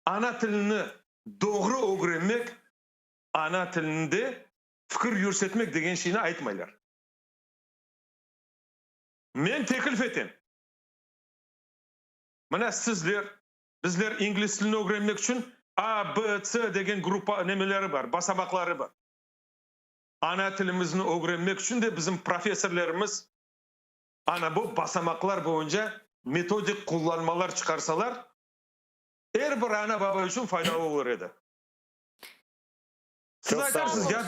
ana tilini doğru ögrenmek, ana tilinde fikir yürsetmek degen şeyni aytmaylar. Men teklif etem, mına sizler, bizler ingliz tilini ögrenmek içün A, B, C degen gruppa nemeleri bar, basamaqları bar. Ana tilimizni ögrenmek içün de bizim professorlarımız ana bu basamaqlar boyunca metodik qullanmalar çıqarsalar, er bir ana-baba içün faydalı olur edi. Siz aytarsız, ya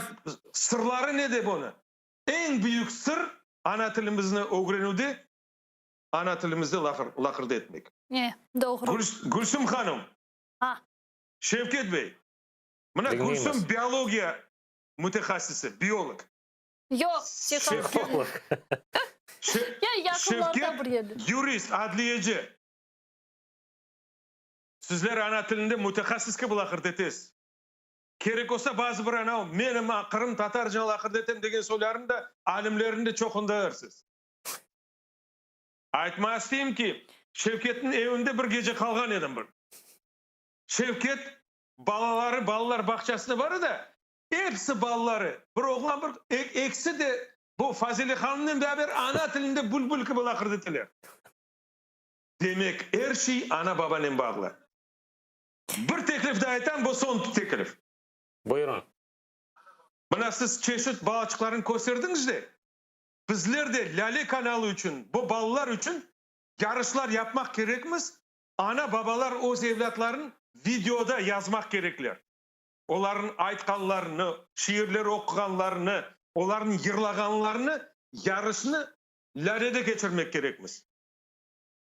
sırları ne dep onı? Eñ büyük sır ana tilimizni ögrenüvde, ana tilimizde laqırdı etmek. E, doğru. Gülsüm hanım, Şevket bey, mına Gülsüm biologiya mütehassisi, biolog. Yoq, psiholog. Ya yaqınlarda bir yerde. Şevket yurist, adliyeci. Sizler ana tilinde mütehassıs kibi laqırdı etesiz. Kerek olsa, bazı bir ana, menim qırımtatarca laqırdı etem degen soylarnı da, alimlerni de çoqundırırsız. Aytmağa isteyim ki, Şevketniñ evinde bir gece qalğan edim bir. Şevket balaları balalar bağçasına bara da, episi balaları, bir oğlan, bir ekisi de bu Fazile hanımnen beraber ana tilinde bülbül kibi laqırdı eteler. Demek, er şey ana-babanen bağlı. Bir teklif daa aytam, bu soñ teklif. Buyurıñ. Mına siz çeşit balaçıqlarnı kösterdiñiz de, bizler de Lâle kanalı içün, bu balalar içün yarışlar yapmaq kerekmiz, ana-babalar öz evlâtlarını videoda yazmaq kerekler. Olarnıñ aytqanlarını, şiirler oquğanlarını, olarnıñ yırlağanlarını yarışnı Lâlede keçirmek kerekmiz.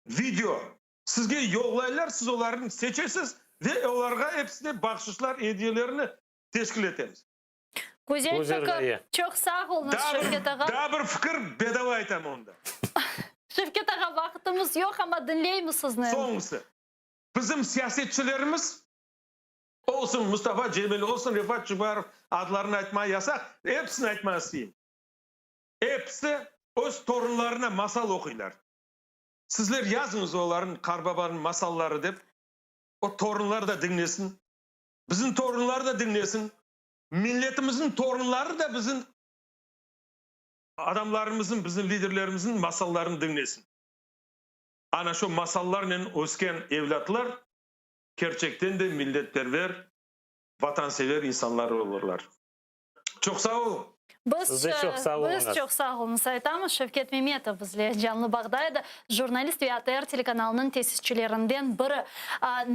Video sizge yollaylar, siz olarnı seçesiz ve olarğa episine bahşışlar, ediyelerni teşkil etemiz. Güzel fikir. Çoq sağ oluñız, Şevket ağa. Daa bir fikir bedava aytam onda. Şevket ağa, vaqıtımız yoq, amma diñleymiz sizni. Soñusı. Bizim siyasetçilerimiz, olsun Mustafa Cemilev, olsun Refat Çubarov, adlarını aytmağa yasaq, episini aytmağa isteyim. Episi öz torunlarına masal oquylar. Sizler yazıñız olarnıñ qarbabanıñ masalları dep, o torunlar da diñlesin, bizim torunlar da diñlesin, milletimizniñ torunları da bizim adamlarımıznıñ, bizim liderlerimizniñ masallarını diñlesin. Ana şu masallarnen ösken evlâtlar kerçekten de milletperver, vatansever insanlar olurlar. Çoq sağ oluñ. Biz, Siz de çoq sağ biz oluñız. çoq sağ oluñız aytamız. Şevket Memetov bizle canlı bağda edi, jurnalist ve ATR telekanalınıñ tesisçilerinden biri.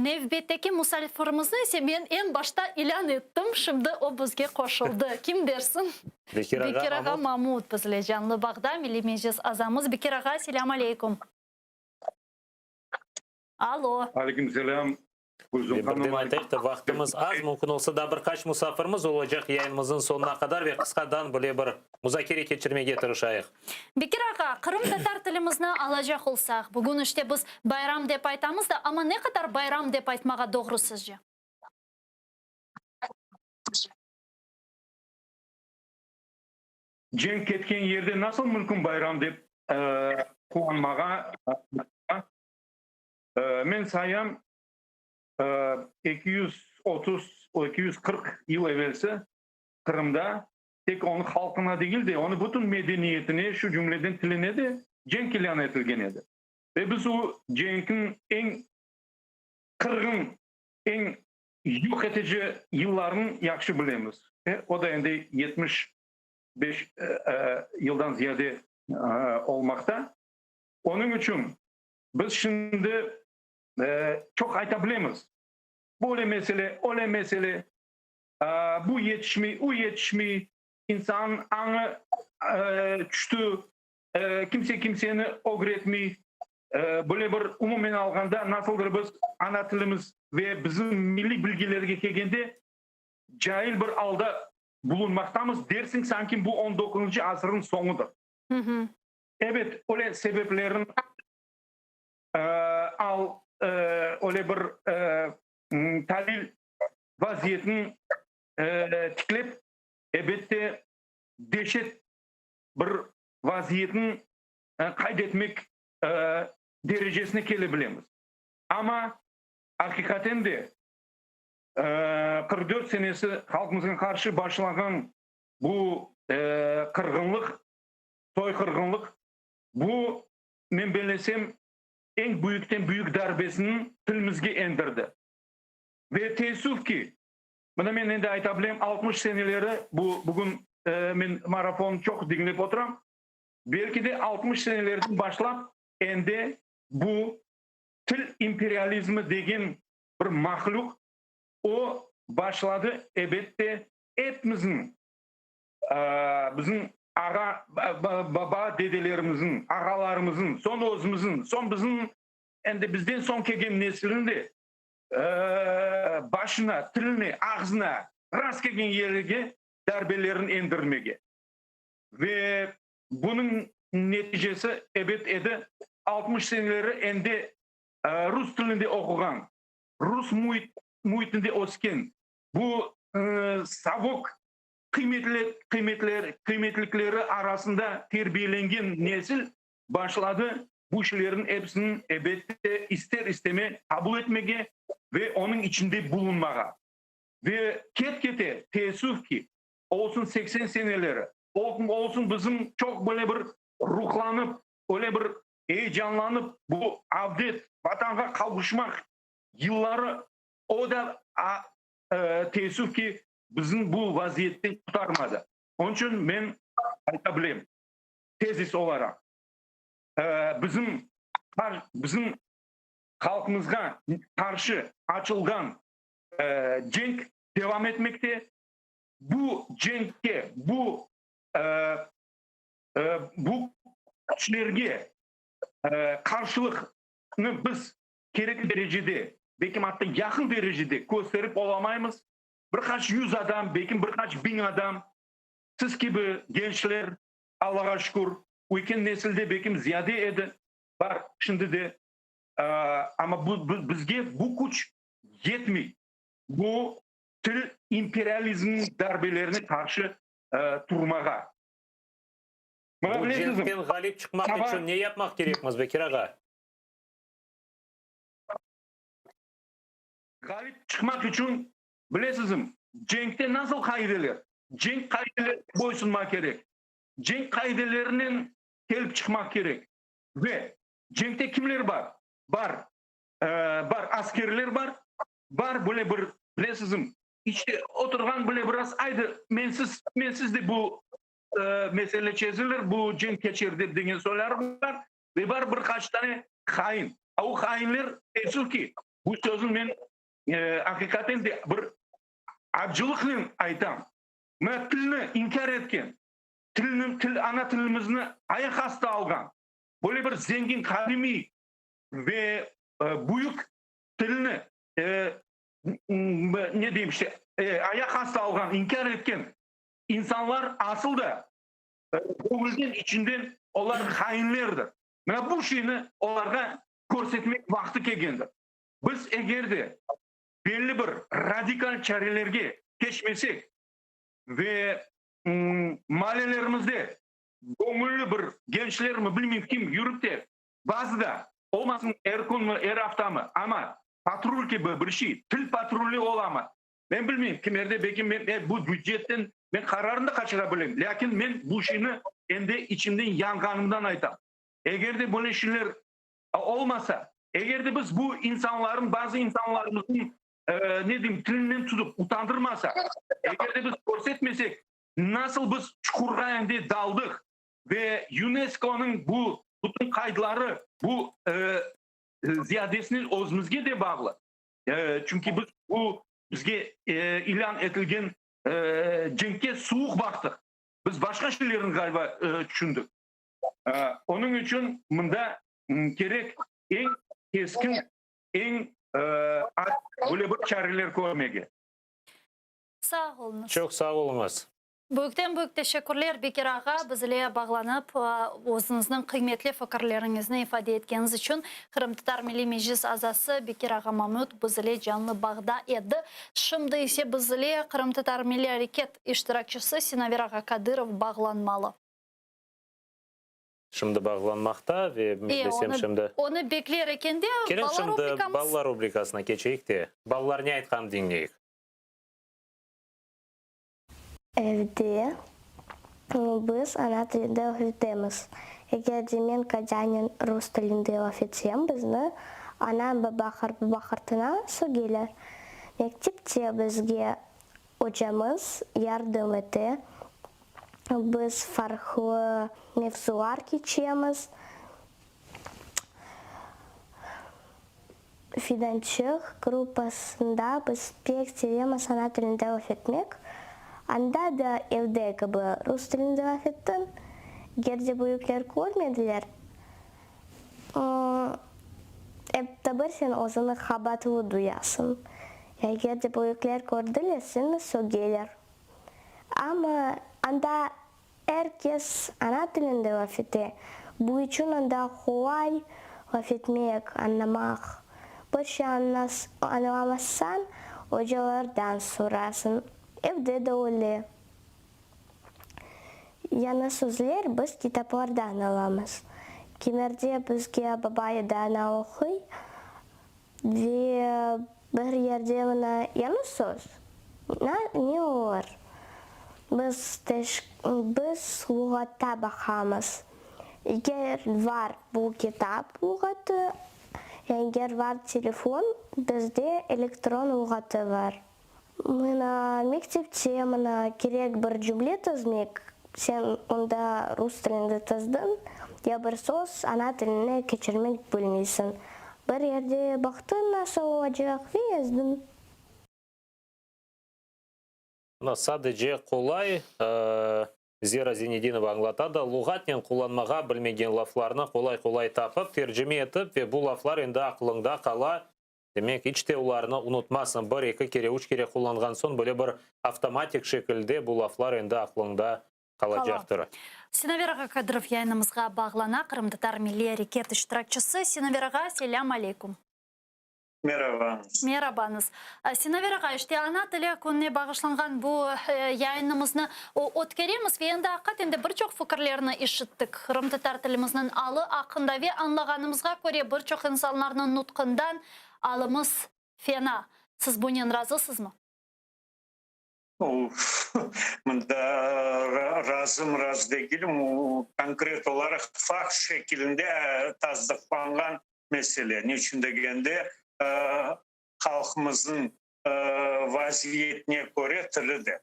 Nevbetteki musafirimizni ise men eñ başta ilân ettim, şimdi o bizge qoşuldı. Kim dersiñ? Bekir ağa Bekir ağa Mamut. Mamut bizle canlı bağda, Milliy Meclis azamız. Bekir ağa, selâm aleykum. Alo. Aleyküm selâm. Ve birden aytayıq da, vaqtımız az, mümkün olsa daa bir qaç musafirimiz olacaq yayınımıznıñ soñuna qadar ve qısqadan bile bir muzakere keçirmege tırışayıq. Bekir ağa, qırımtatar tilimizni alacaq olsaq, bugün işte biz bayram dep aytamız da, amma ne qadar bayram dep aytmağa doğru sizce? Cenk ketken yerde nasıl mümkün bayram dep quvanmağa? Men sayam, 230, 240 yıl evelsi Qırımda tek onıñ halqına degil de, onıñ bütün medeniyetine, şu cümleden tiline de cenk ilân etilgen edi. Ve biz o cenkniñ eñ qırğın, eñ yoq etici yıllarını yahşı bilemiz. O da endi 75 yıldan ziyade olmaqta. Onıñ içün biz şimdi çoq ayta bilemiz, böyle mesele, öyle mesele, bu yetişmey, o yetişmey, insannıñ añı tüşti, kimse kimseni ögretmey. Böyle bir umumen alğanda nasıldır biz ana tilimiz ve bizim milliy bilgilerge kelgende cail bir alda bulunmaqtamız, dersiñ sanki bu on doquzıncı asırnıñ soñudır. Ebet, öyle sebeplerin al, öyle bir talil vaziyetini tiklep, ebette, deşet bir vaziyetni qayd etmek derecesine kele bilemiz. Amma aqiqaten de 44 senesi halqımızğa qarşı başlağan bu qırğınlıq, soyqırğınlıq, bu, men bellesem, eñ büyükten büyük darbesini tilimizge endirdi. Ve teessüf ki, mına men endi ayta bilem, 60 seneleri, bu bugün men marafon çoq diñlep oturam, belki de 60 senelerden başlap endi bu til imperializmi degen bir mahlüq, o başladı, ebette, epimizniñ, bizim ağa, baba, dedelerimizniñ, ağalarımıznıñ, soñ özümizniñ, soñ bizim, endi bizden soñ kelgen nesilniñ de başına, tiline, ağzına rast kelgen yerge darbelerini endirmege. Ve bunıñ neticesi, ebet, edi, 60 seneleri endi rus tilinde oquğan, rus müitinde ösken bu sovok qıymetlikleri arasında terbiyelengen nesil başladı bu şeylerniñ episini, ebette, ister-isteme qabul etmege ve onıñ içinde bulunmağa. Ve ket-kete, teessüf ki, olsun 80 seneleri, olsun bizim çoq böyle bir ruhlanıp, öyle bir eyecanlanıp bu avdet, Vatanğa qavuşmaq yılları, o da, teessüf ki, bizni bu vaziyetten qurtarmadı. Onıñ içün men ayta bilem, tezis olaraq, bizim bizim halqımızğa qarşı açılğan cenk devam etmekte. Bu cenkke, bu bu küçlerge qarşılıqnı biz kerekli derecede, belkim atta yaqın derecede kösterip olamaymız. Bir qaç yüz adam, belkim bir qaç biñ adam, siz kibi gençler, Allağa şükür, üyken nesilde belkim ziyade edi, bar şimdi de, amma bu bizge bu küç yetmey, bu til imperializmniñ darbelerine qarşı turmağa. Bu cenkten ğalip çıqmaq içün ne yapmaq kerekmiz, Bekir ağa? Ğalip çıqmaq içün, bilesizmi, cenkte nasıl qaideler? Cenk qaidelerine boysunmaq kerek. Cenk qaidelerinen kelip çıqmaq kerek. Ve cenkte kimler bar? Bar, bar askerler bar, bar böyle bir, bilesizmi, içte oturğan böyle biraz, aydı, mensiz, mensiz de bu mesele çezilir, bu cenk keçer dep degen soyları bar. Ve bar bir qaç tane hain. A o hainler, teessüf ki, bu sözni men aqiqaten de bir acılıqnen aytam, mına tilni inkâr etken, tilni, til, ana tilimizni ayaq astı alğan, böyle bir zengin, qadimiy ve büyük tilni. Ne deyim işte, ayaq astı alğan, inkâr etken insanlar asıl da göñülden, içinden olar hainlerdir. Mına bu şeyni olarğa körsetmek vaqtı kelgendir. Biz eger de belli bir radikal çarelerge keçmesek ve maalelerimizde göñülli bir gençlermi, bilmeyim kim, yürip de bazıda, olmasın er künmi, er aftamı, amma patrul kibi bir şey, til patruli olamı, men bilmeyim, kimerde belki men bu bücetten men qararnı da qaçıra bilem, lâkin men bu şeyni endi içimden yanğanımdan aytam. Eger de böyle şeyler olmasa, eger de biz bu insanların, bazı insanlarımıznıñ, ne deyim, tilinden tutıp utandırmasaq, eger de biz körsetmesek, nasıl biz çuqurğa endi daldıq ve YUNESKOnıñ bu bütün qaydları, bu ziyadesinen özümizge de bağlı, çünki biz bu bizge ilân etilgen cenkke suvuq baqtıq, biz başqa şeylerni ğaliba tüşündik. Onıñ içün mında kerek eñ keskin, eñ böyle bir çareler körmege. Sağ oluñız. Çoq sağ oluñız. Büyükten büyük teşekkürler, Bekir ağa, biz ile bağlanıp, özüñizniñ qıymetli fikirleriñizni ifade etkeniñiz içün. Qırımtatar Milliy Meclis azası Bekir ağa Mamut biz ile canlı bağda edi. Şimdi ise biz ile Qırımtatar Milliy Areket iştirakçisi Sinaver ağa Kadırov bağlanmalı. Şimdi bağlanmaqta ve men desem şimdi. Onı bekler ekende Keliñ şimdi balalar rubrikasına keçeyik de, balalar ne aytqanını diñleyik. Evde biz ana tilinde laf etemiz. Eger de men Katânen rus tilinde laf etsem, bizni anam, baba, qartbaba, qartana sögeler. Mektepte bizge ocamız yardım ete. Biz farqlı mevzular keçemiz. Fidançıq gruppasında biz pek sevemiz ana tilinde laf etmek. Anda da evde kibi rus tilinde laf ettim. Eger de büyükler körmediler, ep de bir sen özüni qabaatlı duyasıñ. Eger de büyükler kördiler, seni sögeler. Amma anda er kes ana tilinde laf ete, bu içün anda qolay laf etmek, añlamaq. Bir şey añlamazsañ, ocalardan sorasıñ. Evde de öyle. Yañı sözler biz kitaplardan alamız. Kimerde bizge baba ya da ana oquy Ve bir yerde mına yañı söz, ne olur? Biz biz luğatta baqamız. Eger var bu kitap luğatı, eger var telefon, bizde elektron luğatı var. Mına mektepte mına kerek bir cümle tizmek, sen onda rus tilinde tizdiñ, ya bir söz ana tiline keçirmek bilmeysiñ. Bir yerde baqtıñ nasıl olacaq ve yazdıñ. Mına sadece qolay, Zera Zinedinova añlata da, luğatnen qullanmağa bilmegen laflarnı qolay-qolay tapıp, tercime etip ve bu laflar endi aqlıñda qala, Demek, iç te olarnı unutmazsıñ, bir, eki kere, üç kere qullanğan soñ böyle bir avtomatik şekilde bu laflar endi aqlıñda qalacaqtır. Sinaver ağa Kadırov yayınımızğa bağlana, qırımtatar milliy areket iştirakçisi. Sinaver ağa, selâm aleykum. Merabañız. Merabañız. Sinaver ağa, işte ana tili kününe bağışlanğan bu yayınımıznı ötkeremiz ve endi aqiqaten de bir çoq fikirlerni işittik qırımtatar tilimizniñ alı aqqında ve añlağanımızğa köre bir çoq insanlarnıñ nutqından alımız fena. Siz bunen razısızmı? Mında razım, razı degilim. O, konkret olaraq fakt şekilinde tasdıqlanğan mesele. Niçün degende, halqımıznıñ vaziyetine köre tili de.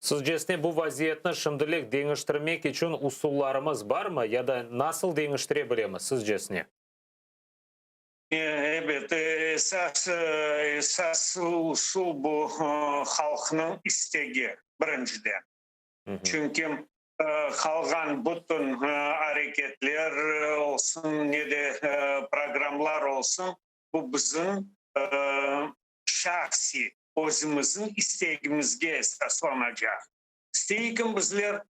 Sizcesine bu vaziyetni şimdilik deñiştirmek içün usullarımız barmı ya da nasıl deñiştire bilemiz, sizcesine? Ebet, esas, esas usul bu halqnıñ istegi, birinciden. Çünki qalğan bütün areketler olsun, ne de programlar olsun. Bu bizim şahsiy, özümizniñ istegimizge esaslanacaq. İsteyik bizler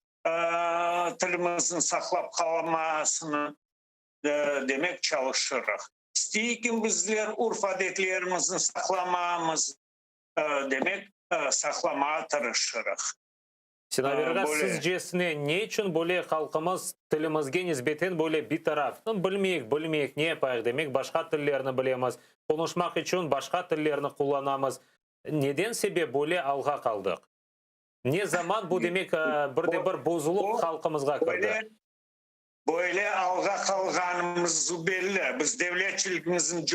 tilimizniñ saqlap qalmasını, demek çalışırıq. İsteyik bizler urf-adetlerimizni saqlamamız, demek saqlamağa tırışırıq. Sinaver ağa, sizcesine ne içün böyle halqımız tilimizge nisbeten böyle bitaraf? Bilmeyik, bilmeyik, ne yapayıq, demek başqa tillerni bilemiz, qonuşmaq içün başqa tillerni qullanamız. Neden sebep böyle alğa qaldıq? Ne zaman bu demek bir de bir bozuluq halqımızğa kirdi? Böyle alğa qalğanımız belli. Biz devletçiligimizni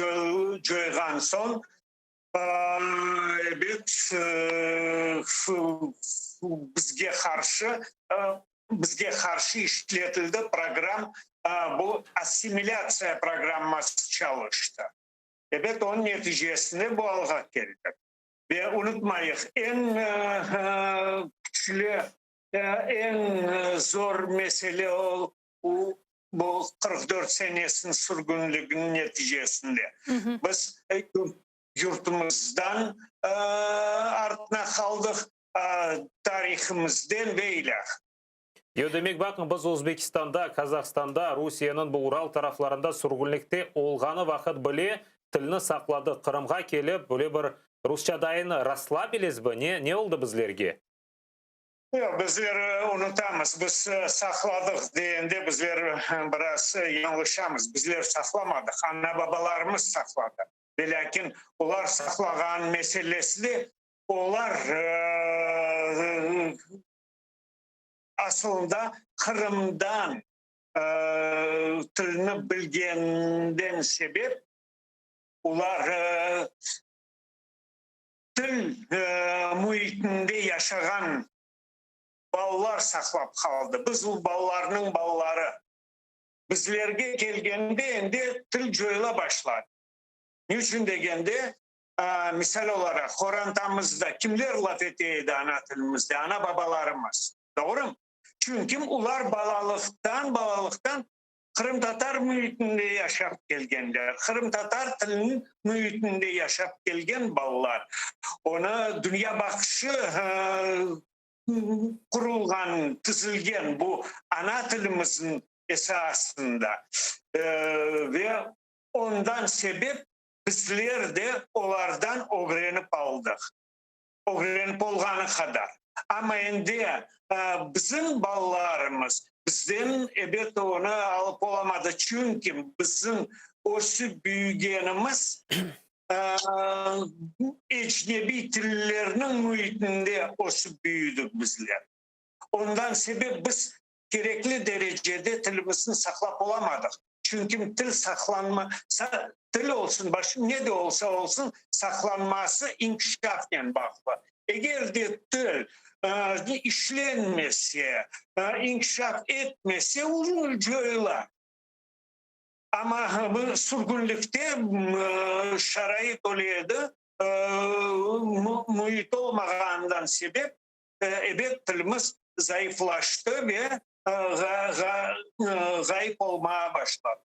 coyğan soñ, ebet, bizge qarşı, bizge qarşı işletildi program, bu assimilâtsiya programması çalıştı. Ebet, onıñ neticesinde bu alğa keldik. Ve unutmayıq, eñ küçlü, eñ zor mesele ol, bu 44 senesiniñ sürgünliginiñ neticesinde. Biz yurtumızdan artına qaldıq, tarihimizden ve ilâh. Yo, demek, baqıñ, biz Özbekistanda, Kazahstanda, Rusiyeniñ bu Ural taraflarında sürgünlikte olğanı vaqıt bile tilni saqladıq. Qırımğa kelip, böyle bir rusça dayın rasslabilizmi? Ne, ne oldı bizlerge? Yoq, bizler unutamız. Biz saqladıq degende bizler biraz yañlışamız. Bizler saqlamadıq, ana-babalarımız saqladı. Velâkin olar saqlağan meselesi de olar asılında Qırımdan tilni bilgeninden sebep olar til müitinde yaşağan balalar saqlap qaldı. Biz bu balalarnıñ balaları. Bizlerge kelgende endi til coyula başladı. Ne içün degende, misal olaraq, qorantamızda kimler laf ete edi ana tilimizde? Ana-babalarımız. Doğrumı? Çünki olar balalıqtan, balalıqtan qırımtatar müitinde yaşap kelgenler, qırımtatar tiliniñ müitinde yaşap kelgen balalar. Onı dünya baqışı qurulğan, tizilgen bu ana tilimizniñ esasında ve ondan sebep bizler de olardan ögrenip aldıq, ögrenip olğanı qadar. Amma endi bizim balalarımız bizden ebet onı alıp olamadı, çünki bizim ösüp büyügenimiz ecnebiy tillerniñ müitinde ösüp büyüdik bizler. Ondan sebep biz kerekli derecede tilimizni saqlap olamadıq. Çünki til saqlanma, til olsun, başqa ne de olsa olsun, saqlanması inkişafnen bağlı. Eger de til işlenmese, inkişaf etmese, coyula. Amma bu sürgünlikte şarait öyle edi, müit olmağanından sebep, ebet, tilimiz zayıflaştı ve ğayıp olmağa başladı.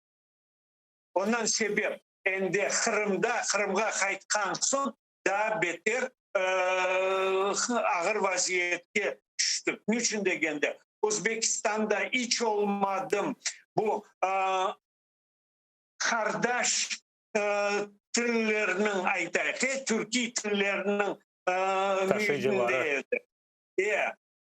Ondan sebep endi Qırımda, Qırımğa qaytqan soñ daa beter ağır vaziyetke tüştik. Niçün degende, Özbekistanda iç olmadım bu qardaş tillerniñ, aytayıq, türkiy tillerniñ müitinde edi.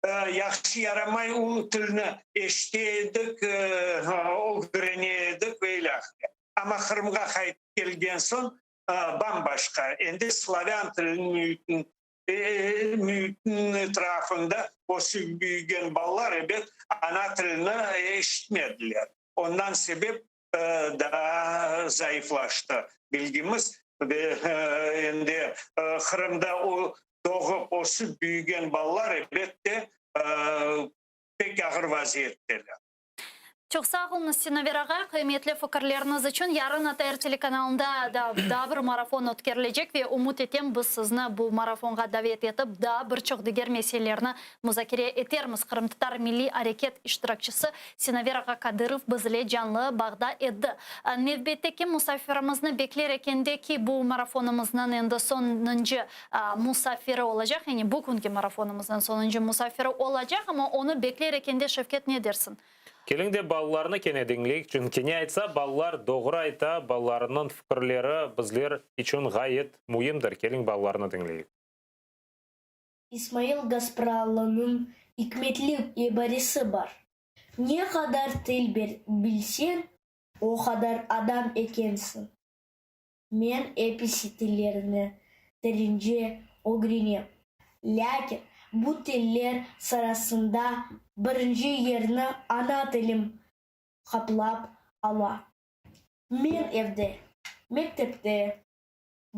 E, yahşı yaramay o tilni eşite edik, ögrene edik ve ilâhre. Amma Qırımğa qaytıp kelgen soñ bam-başqa, endi slavân tiliniñ müitiniñ etrafında ösip büyügen balalar, ebet, ana tilini eşitmediler. Ondan sebep daa zayıflaştı bilgimiz ve endi Qırımda doğıp, ösip büyügen balalar, ebet de, pek ağır vaziyetteler. Çoq sağ oluñız, Sinaver ağa, qıymetli fikirleriñiz içün. Yarın ATR telekanalında da daa bir marafon ötkerilecek ve ümüt etem, biz sizni bu marafonğa davet etip, daa bir çoq diger meselelerni muzakere etermiz. Qırımtatar milliy areket iştirakçisi Sinaver ağa Kadırov biz ile canlı bağda edi. Nevbetteki musafirimizni bekler ekende ki, bu marafonımıznıñ endi soñunci musafiri olacaq, yani bugünki marafonımıznıñ soñunci musafiri olacaq, amma onı bekler ekende, Şevket, ne dersiñ? Keliñ de balalarnı kene diñleyik, çünki ne aytsa, balalar doğru ayta, balalarnıñ fikirleri bizler içün ğayet müimdir. Keliñ balalarnı diñleyik. İsmail Gaspralınıñ ikmetli ibaresi bar, Ne qadar til bilseñ, o qadar adam ekensiñ. Men episi tillerni terence ögrenem. Lâkin bu tiller sırasında birinci yerni ana tilim qaplap ala. Men evde, mektepte,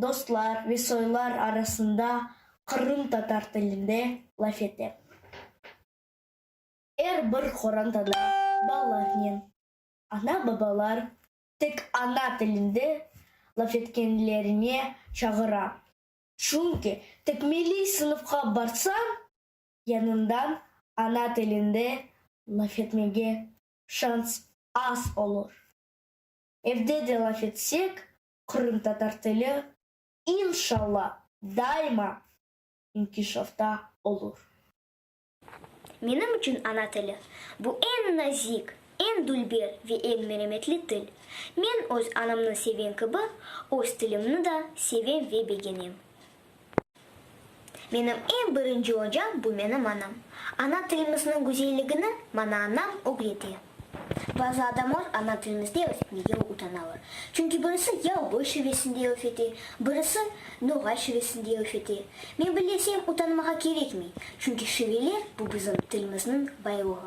dostlar ve soylar arasında qırımtatar tilinde laf etem. Er bir qorantada balalarnen ana-babalar tek ana tilinde laf etkenlerine çağıra. Çünki tek milliy sınıfqa barsañ, yanından ana tilinde laf etmege şans az olur. Evde de laf etsek, qırımtatar tili, inşalla, daima inkişafta olur. Menim içün ana tili, bu eñ nazik, eñ dülber ve eñ meremetli til. Men öz anamnı sevgen kibi, öz tilimni da sevem ve begenem. Menim eñ birinci ocam bu menim anam. Ana tilimizniñ güzelligini maña anam ögrete. Bazı adamlar ana tilimizde laf etmege utanalar. Çünki birisi yalboy şivesinde laf ete, birisi noğay şivesinde laf ete. Men bilesem, utanmağa kerekmey, çünki şiveler, bu bizim tilimizniñ baylığı.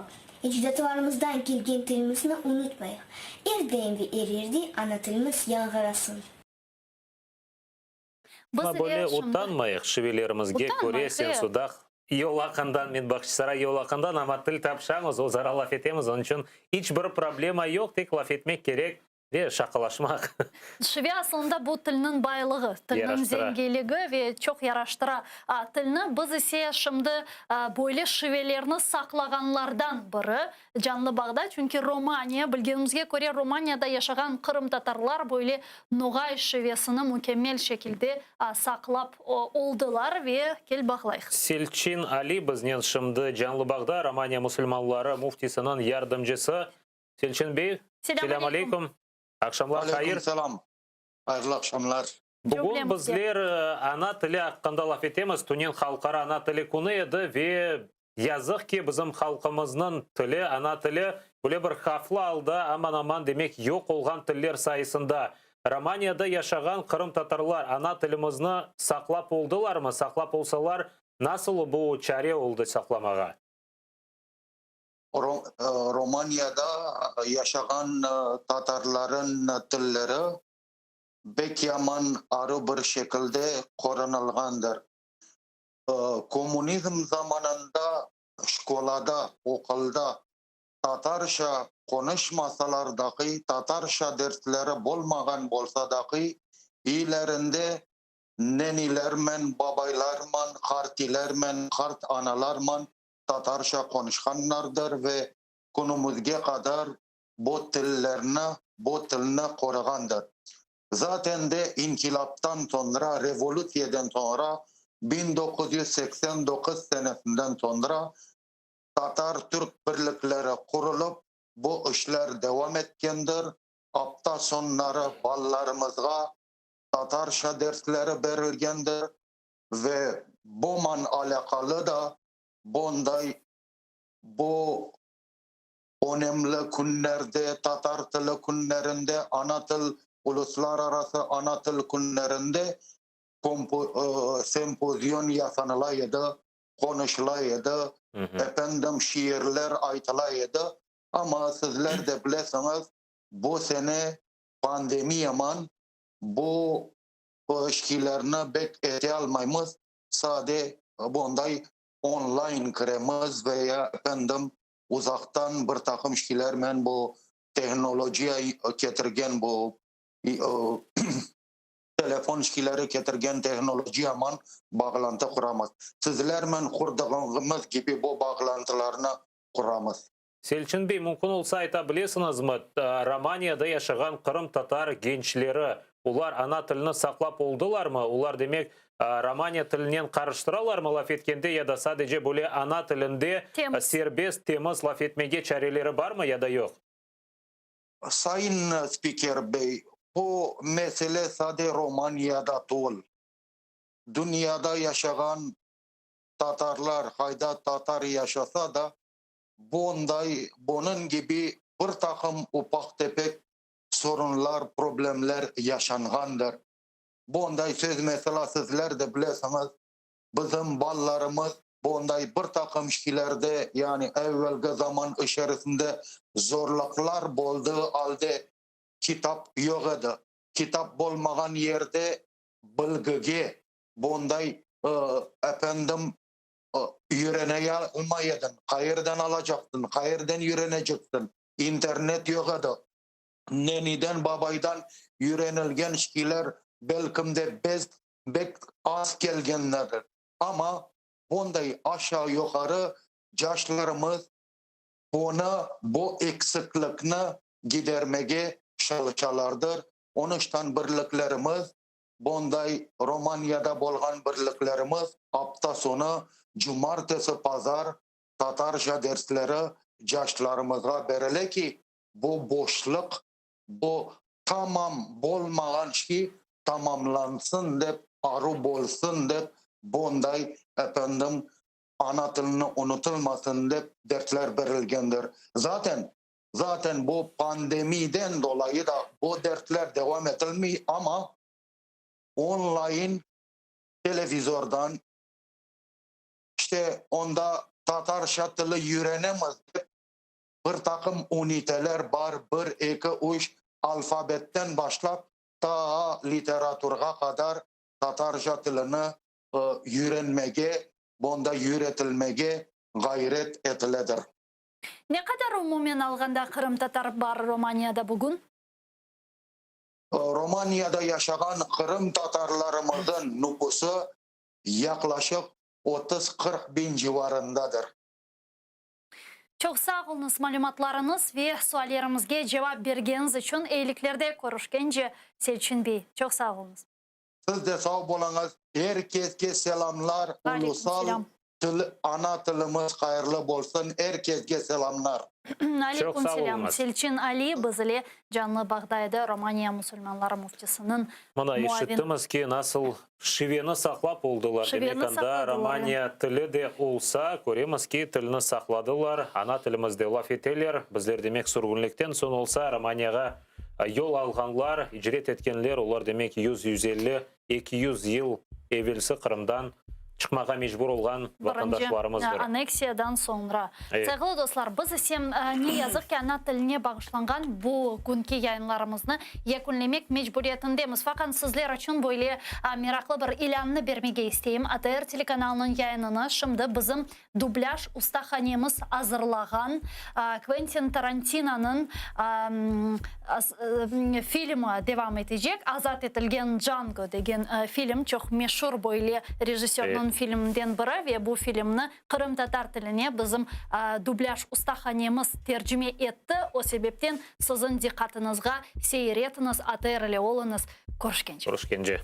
Ecdatlarımızdan kelgen tilimizni unutmayıq. Er daim ve er yerde ana tilimiz yañğırasın. Amma böyle utanmayıq şivelerimizge köre, sen Sudaq yolaqından, men Bağçasaray yolaqından, amma til tapşamız, özara laf etemiz, onıñ içün iç bir problema yoq, tek laf etmek kerek ve şaqalaşmaq. Şive aslında bu tilniñ baylığı, tilniñ zengiligi ve çoq yaraştıra tilni. Biz ise şimdi böyle şivelerni saqlağanlardan biri Canlı bağda, çünki Romaniya, bilgenimizge köre, Romaniyada yaşağan qırımtatarlar böyle noğay şivesini mükemmel şekilde saqlap oldılar ve kel bağlayıq. Selçin Ali biznen şimdi canlı bağda, Romaniya musulmanları müftisiniñ yardımcısı. Selçin bey, selâm aleyküm, aqşamlar hayır. Aleyküm selâm, hayırlı aqşamlar. Bugün bizler ana tili aqqında laf etemiz. Tünevin Halqara ana tili künü edi ve Yazıq ki, bizim halqımıznıñ tili, ana tili, böyle bir havflı alda, aman-aman demek yoq olğan tiller sayısında. Romaniyada yaşağan qırımtatarlar ana tilimizni saqlap oldılarmı? Saqlap olsalar, nasıl bu çare oldı saqlamağa? Romaniyada yaşağan tatarların tilleri bek yaman arı bir şekilde qorunılğandır. Kommunizm zamanında şkolada, oqulda tatarca qonuşmasalar dahi, tatarca dersleri bolmağan bolsa dahi, iylerinde nenilermen, babaylarman, qartilermen, qart analarman tatarca qonuşqanlardır ve künümizge qadar bu tillerni, bu tilni qoruğandır. Zaten de inkilâptan soñra, revolütsiyeden soñra, 1989 senesinden soñra tatar-türk birlikleri qurulıp, bu işler devam etkendir. Apta soñları balalarımızğa tatarca dersleri berilgendir ve buman alâqalı da bunday bu önemli künlerde, tatar tili künlerinde, ana til, uluslararası ana til künlerinde sempozion yasanıla edi, qonuşıla edi, efendim, şiirler aytıla edi. Amma sizler de bilesiñiz, bu sene pandemiyaman bu şiylerni bek ete almaymız, sade bunday online kiremiz ve ya, efendim, uzaqtan bir taqım şeylermen bu tehnologiya ketirgen bu telefon şeyleri ketirgen tehnologiyaman bağlantı quramız. Sizlermen qurdığımız kibi bu bağlantılarnı quramız. Selçin bey, mümkün olsa ayta bilesiñizmi, Romaniyada yaşağan qırımtatar gençleri, olar ana tilini saqlap oldılarmı? Olar, demek, romaniya tilinen qarıştıralarmı laf etkende ya da sadece böyle ana tilinde serbest, temiz laf etmege çareleri barmı ya da yoq? Sayın spiker bey, bu mesele sade Romaniyada tuvul. Dünyada yaşağan tatarlar, qayda tatar yaşasa da, Bunday, bunıñ kibi bir taqım ufaq-tefek sorunlar, problemler yaşanğandır. Bunday söz, mesela, sizler de bilesiñiz, bizim balalarımız bunday bir taqım şeylerde, yani evvelki zaman içerisinde zorluqlar boldığı alde kitap yoq edi. Kitap bolmağan yerde bilgige bunday, efendim, Üyreneye almay ediñ. Qayerden alacaqsıñ, qayerden üyreneceksin? İnternet yoq edi. Neniden, babaydan üyrenilgen şeyler belkim de bez bek az kelgenlerdir. Amma bunday aşağı-yuqarı yaşlarımız bunı, bu eksiklikni gidermege çalışalardır. Onıçtan birliklerimiz Bunday Romaniyada bolğan birliklerimiz apta soñu, cumartesi, pazar tatarca dersleri yaşlarımızğa berile ki, bu boşluq, bu tamam bolmağan şey tamamlansın dep, aru bolsun dep, bunday, efendim, ana tilini unutılmasın dep dersler berilgendir. Zaten, zaten bu pandemiden dolayı da bu dersler devam etilmey, amma onlayn televizordan, işte onda tatarca tili yürenemiz dep bir taqım üniteler bar, bir, eki, üç, alfabetten başlap taa literaturğa qadar tatarca tilini yürenmege, bonda yüretilmege ğayret etiledir. Ne qadar umumen alğanda qırımtatar bar Romaniyada bugün? Romaniyada yaşağan qırımtatarlarımızın nüfusı yaqlaşıq 30-40 biñ civarındadır. Çoq sağ oluñız malümatlarıñız ve suallerimizge cevap bergeniñiz içün. Eyiliklerde körüşkence, Selçin bey. Çoq sağ oluñız. Siz de sağ boluñız. Er keske selamlar. Ulusal til, ana tilimiz hayırlı bolsun. Er kesge selamlar. Aleyküm selâm. Selçin Ali biz ile canlı bağda edi, Romaniya musulmanları müftisiniñ Mına, muavini. eşittimiz ki, nasıl şiveni saqlap oldılar. Demek, Şiveni anda saqladılar, Romaniya tili de olsa, köremiz ki, tilni saqladılar, ana tilimizde laf eteler. Bizler, demek, sürgünlikten soñ olsa, Romaniyağa yol alğanlar, icret etkenler, olar, demek, yüz, 150, 200 yıl evelsi Qırımdan çıqmağa mecbur olğan Birinci vatandaşlarımızdır. anneksiyadan soñra. Evet. Sayğılı dostlar, biz ise, ne yazıq ki, ana tiline bağışlanğan bu künki yayınlarımıznı yekünlemek mecburiyetindemiz. Faqat sizler içün böyle meraqlı bir ilânnı bermege isteyim, ATR telekanalınıñ yayınını şimdi bizim Dublâj ustahanemiz azırlağan Kventin Tarantinonıñ filmi devam etecek. Azat etilgen Django degen film, çoq meşur böyle rejissörniñ filminden biri ve bu filmni qırımtatar tiline bizim dublâj ustahanemiz tercime etti. O sebepten siziñ diqqatıñızğa seyir etiñiz, ATR ile oluñız. Körüşkence. Körüşkence.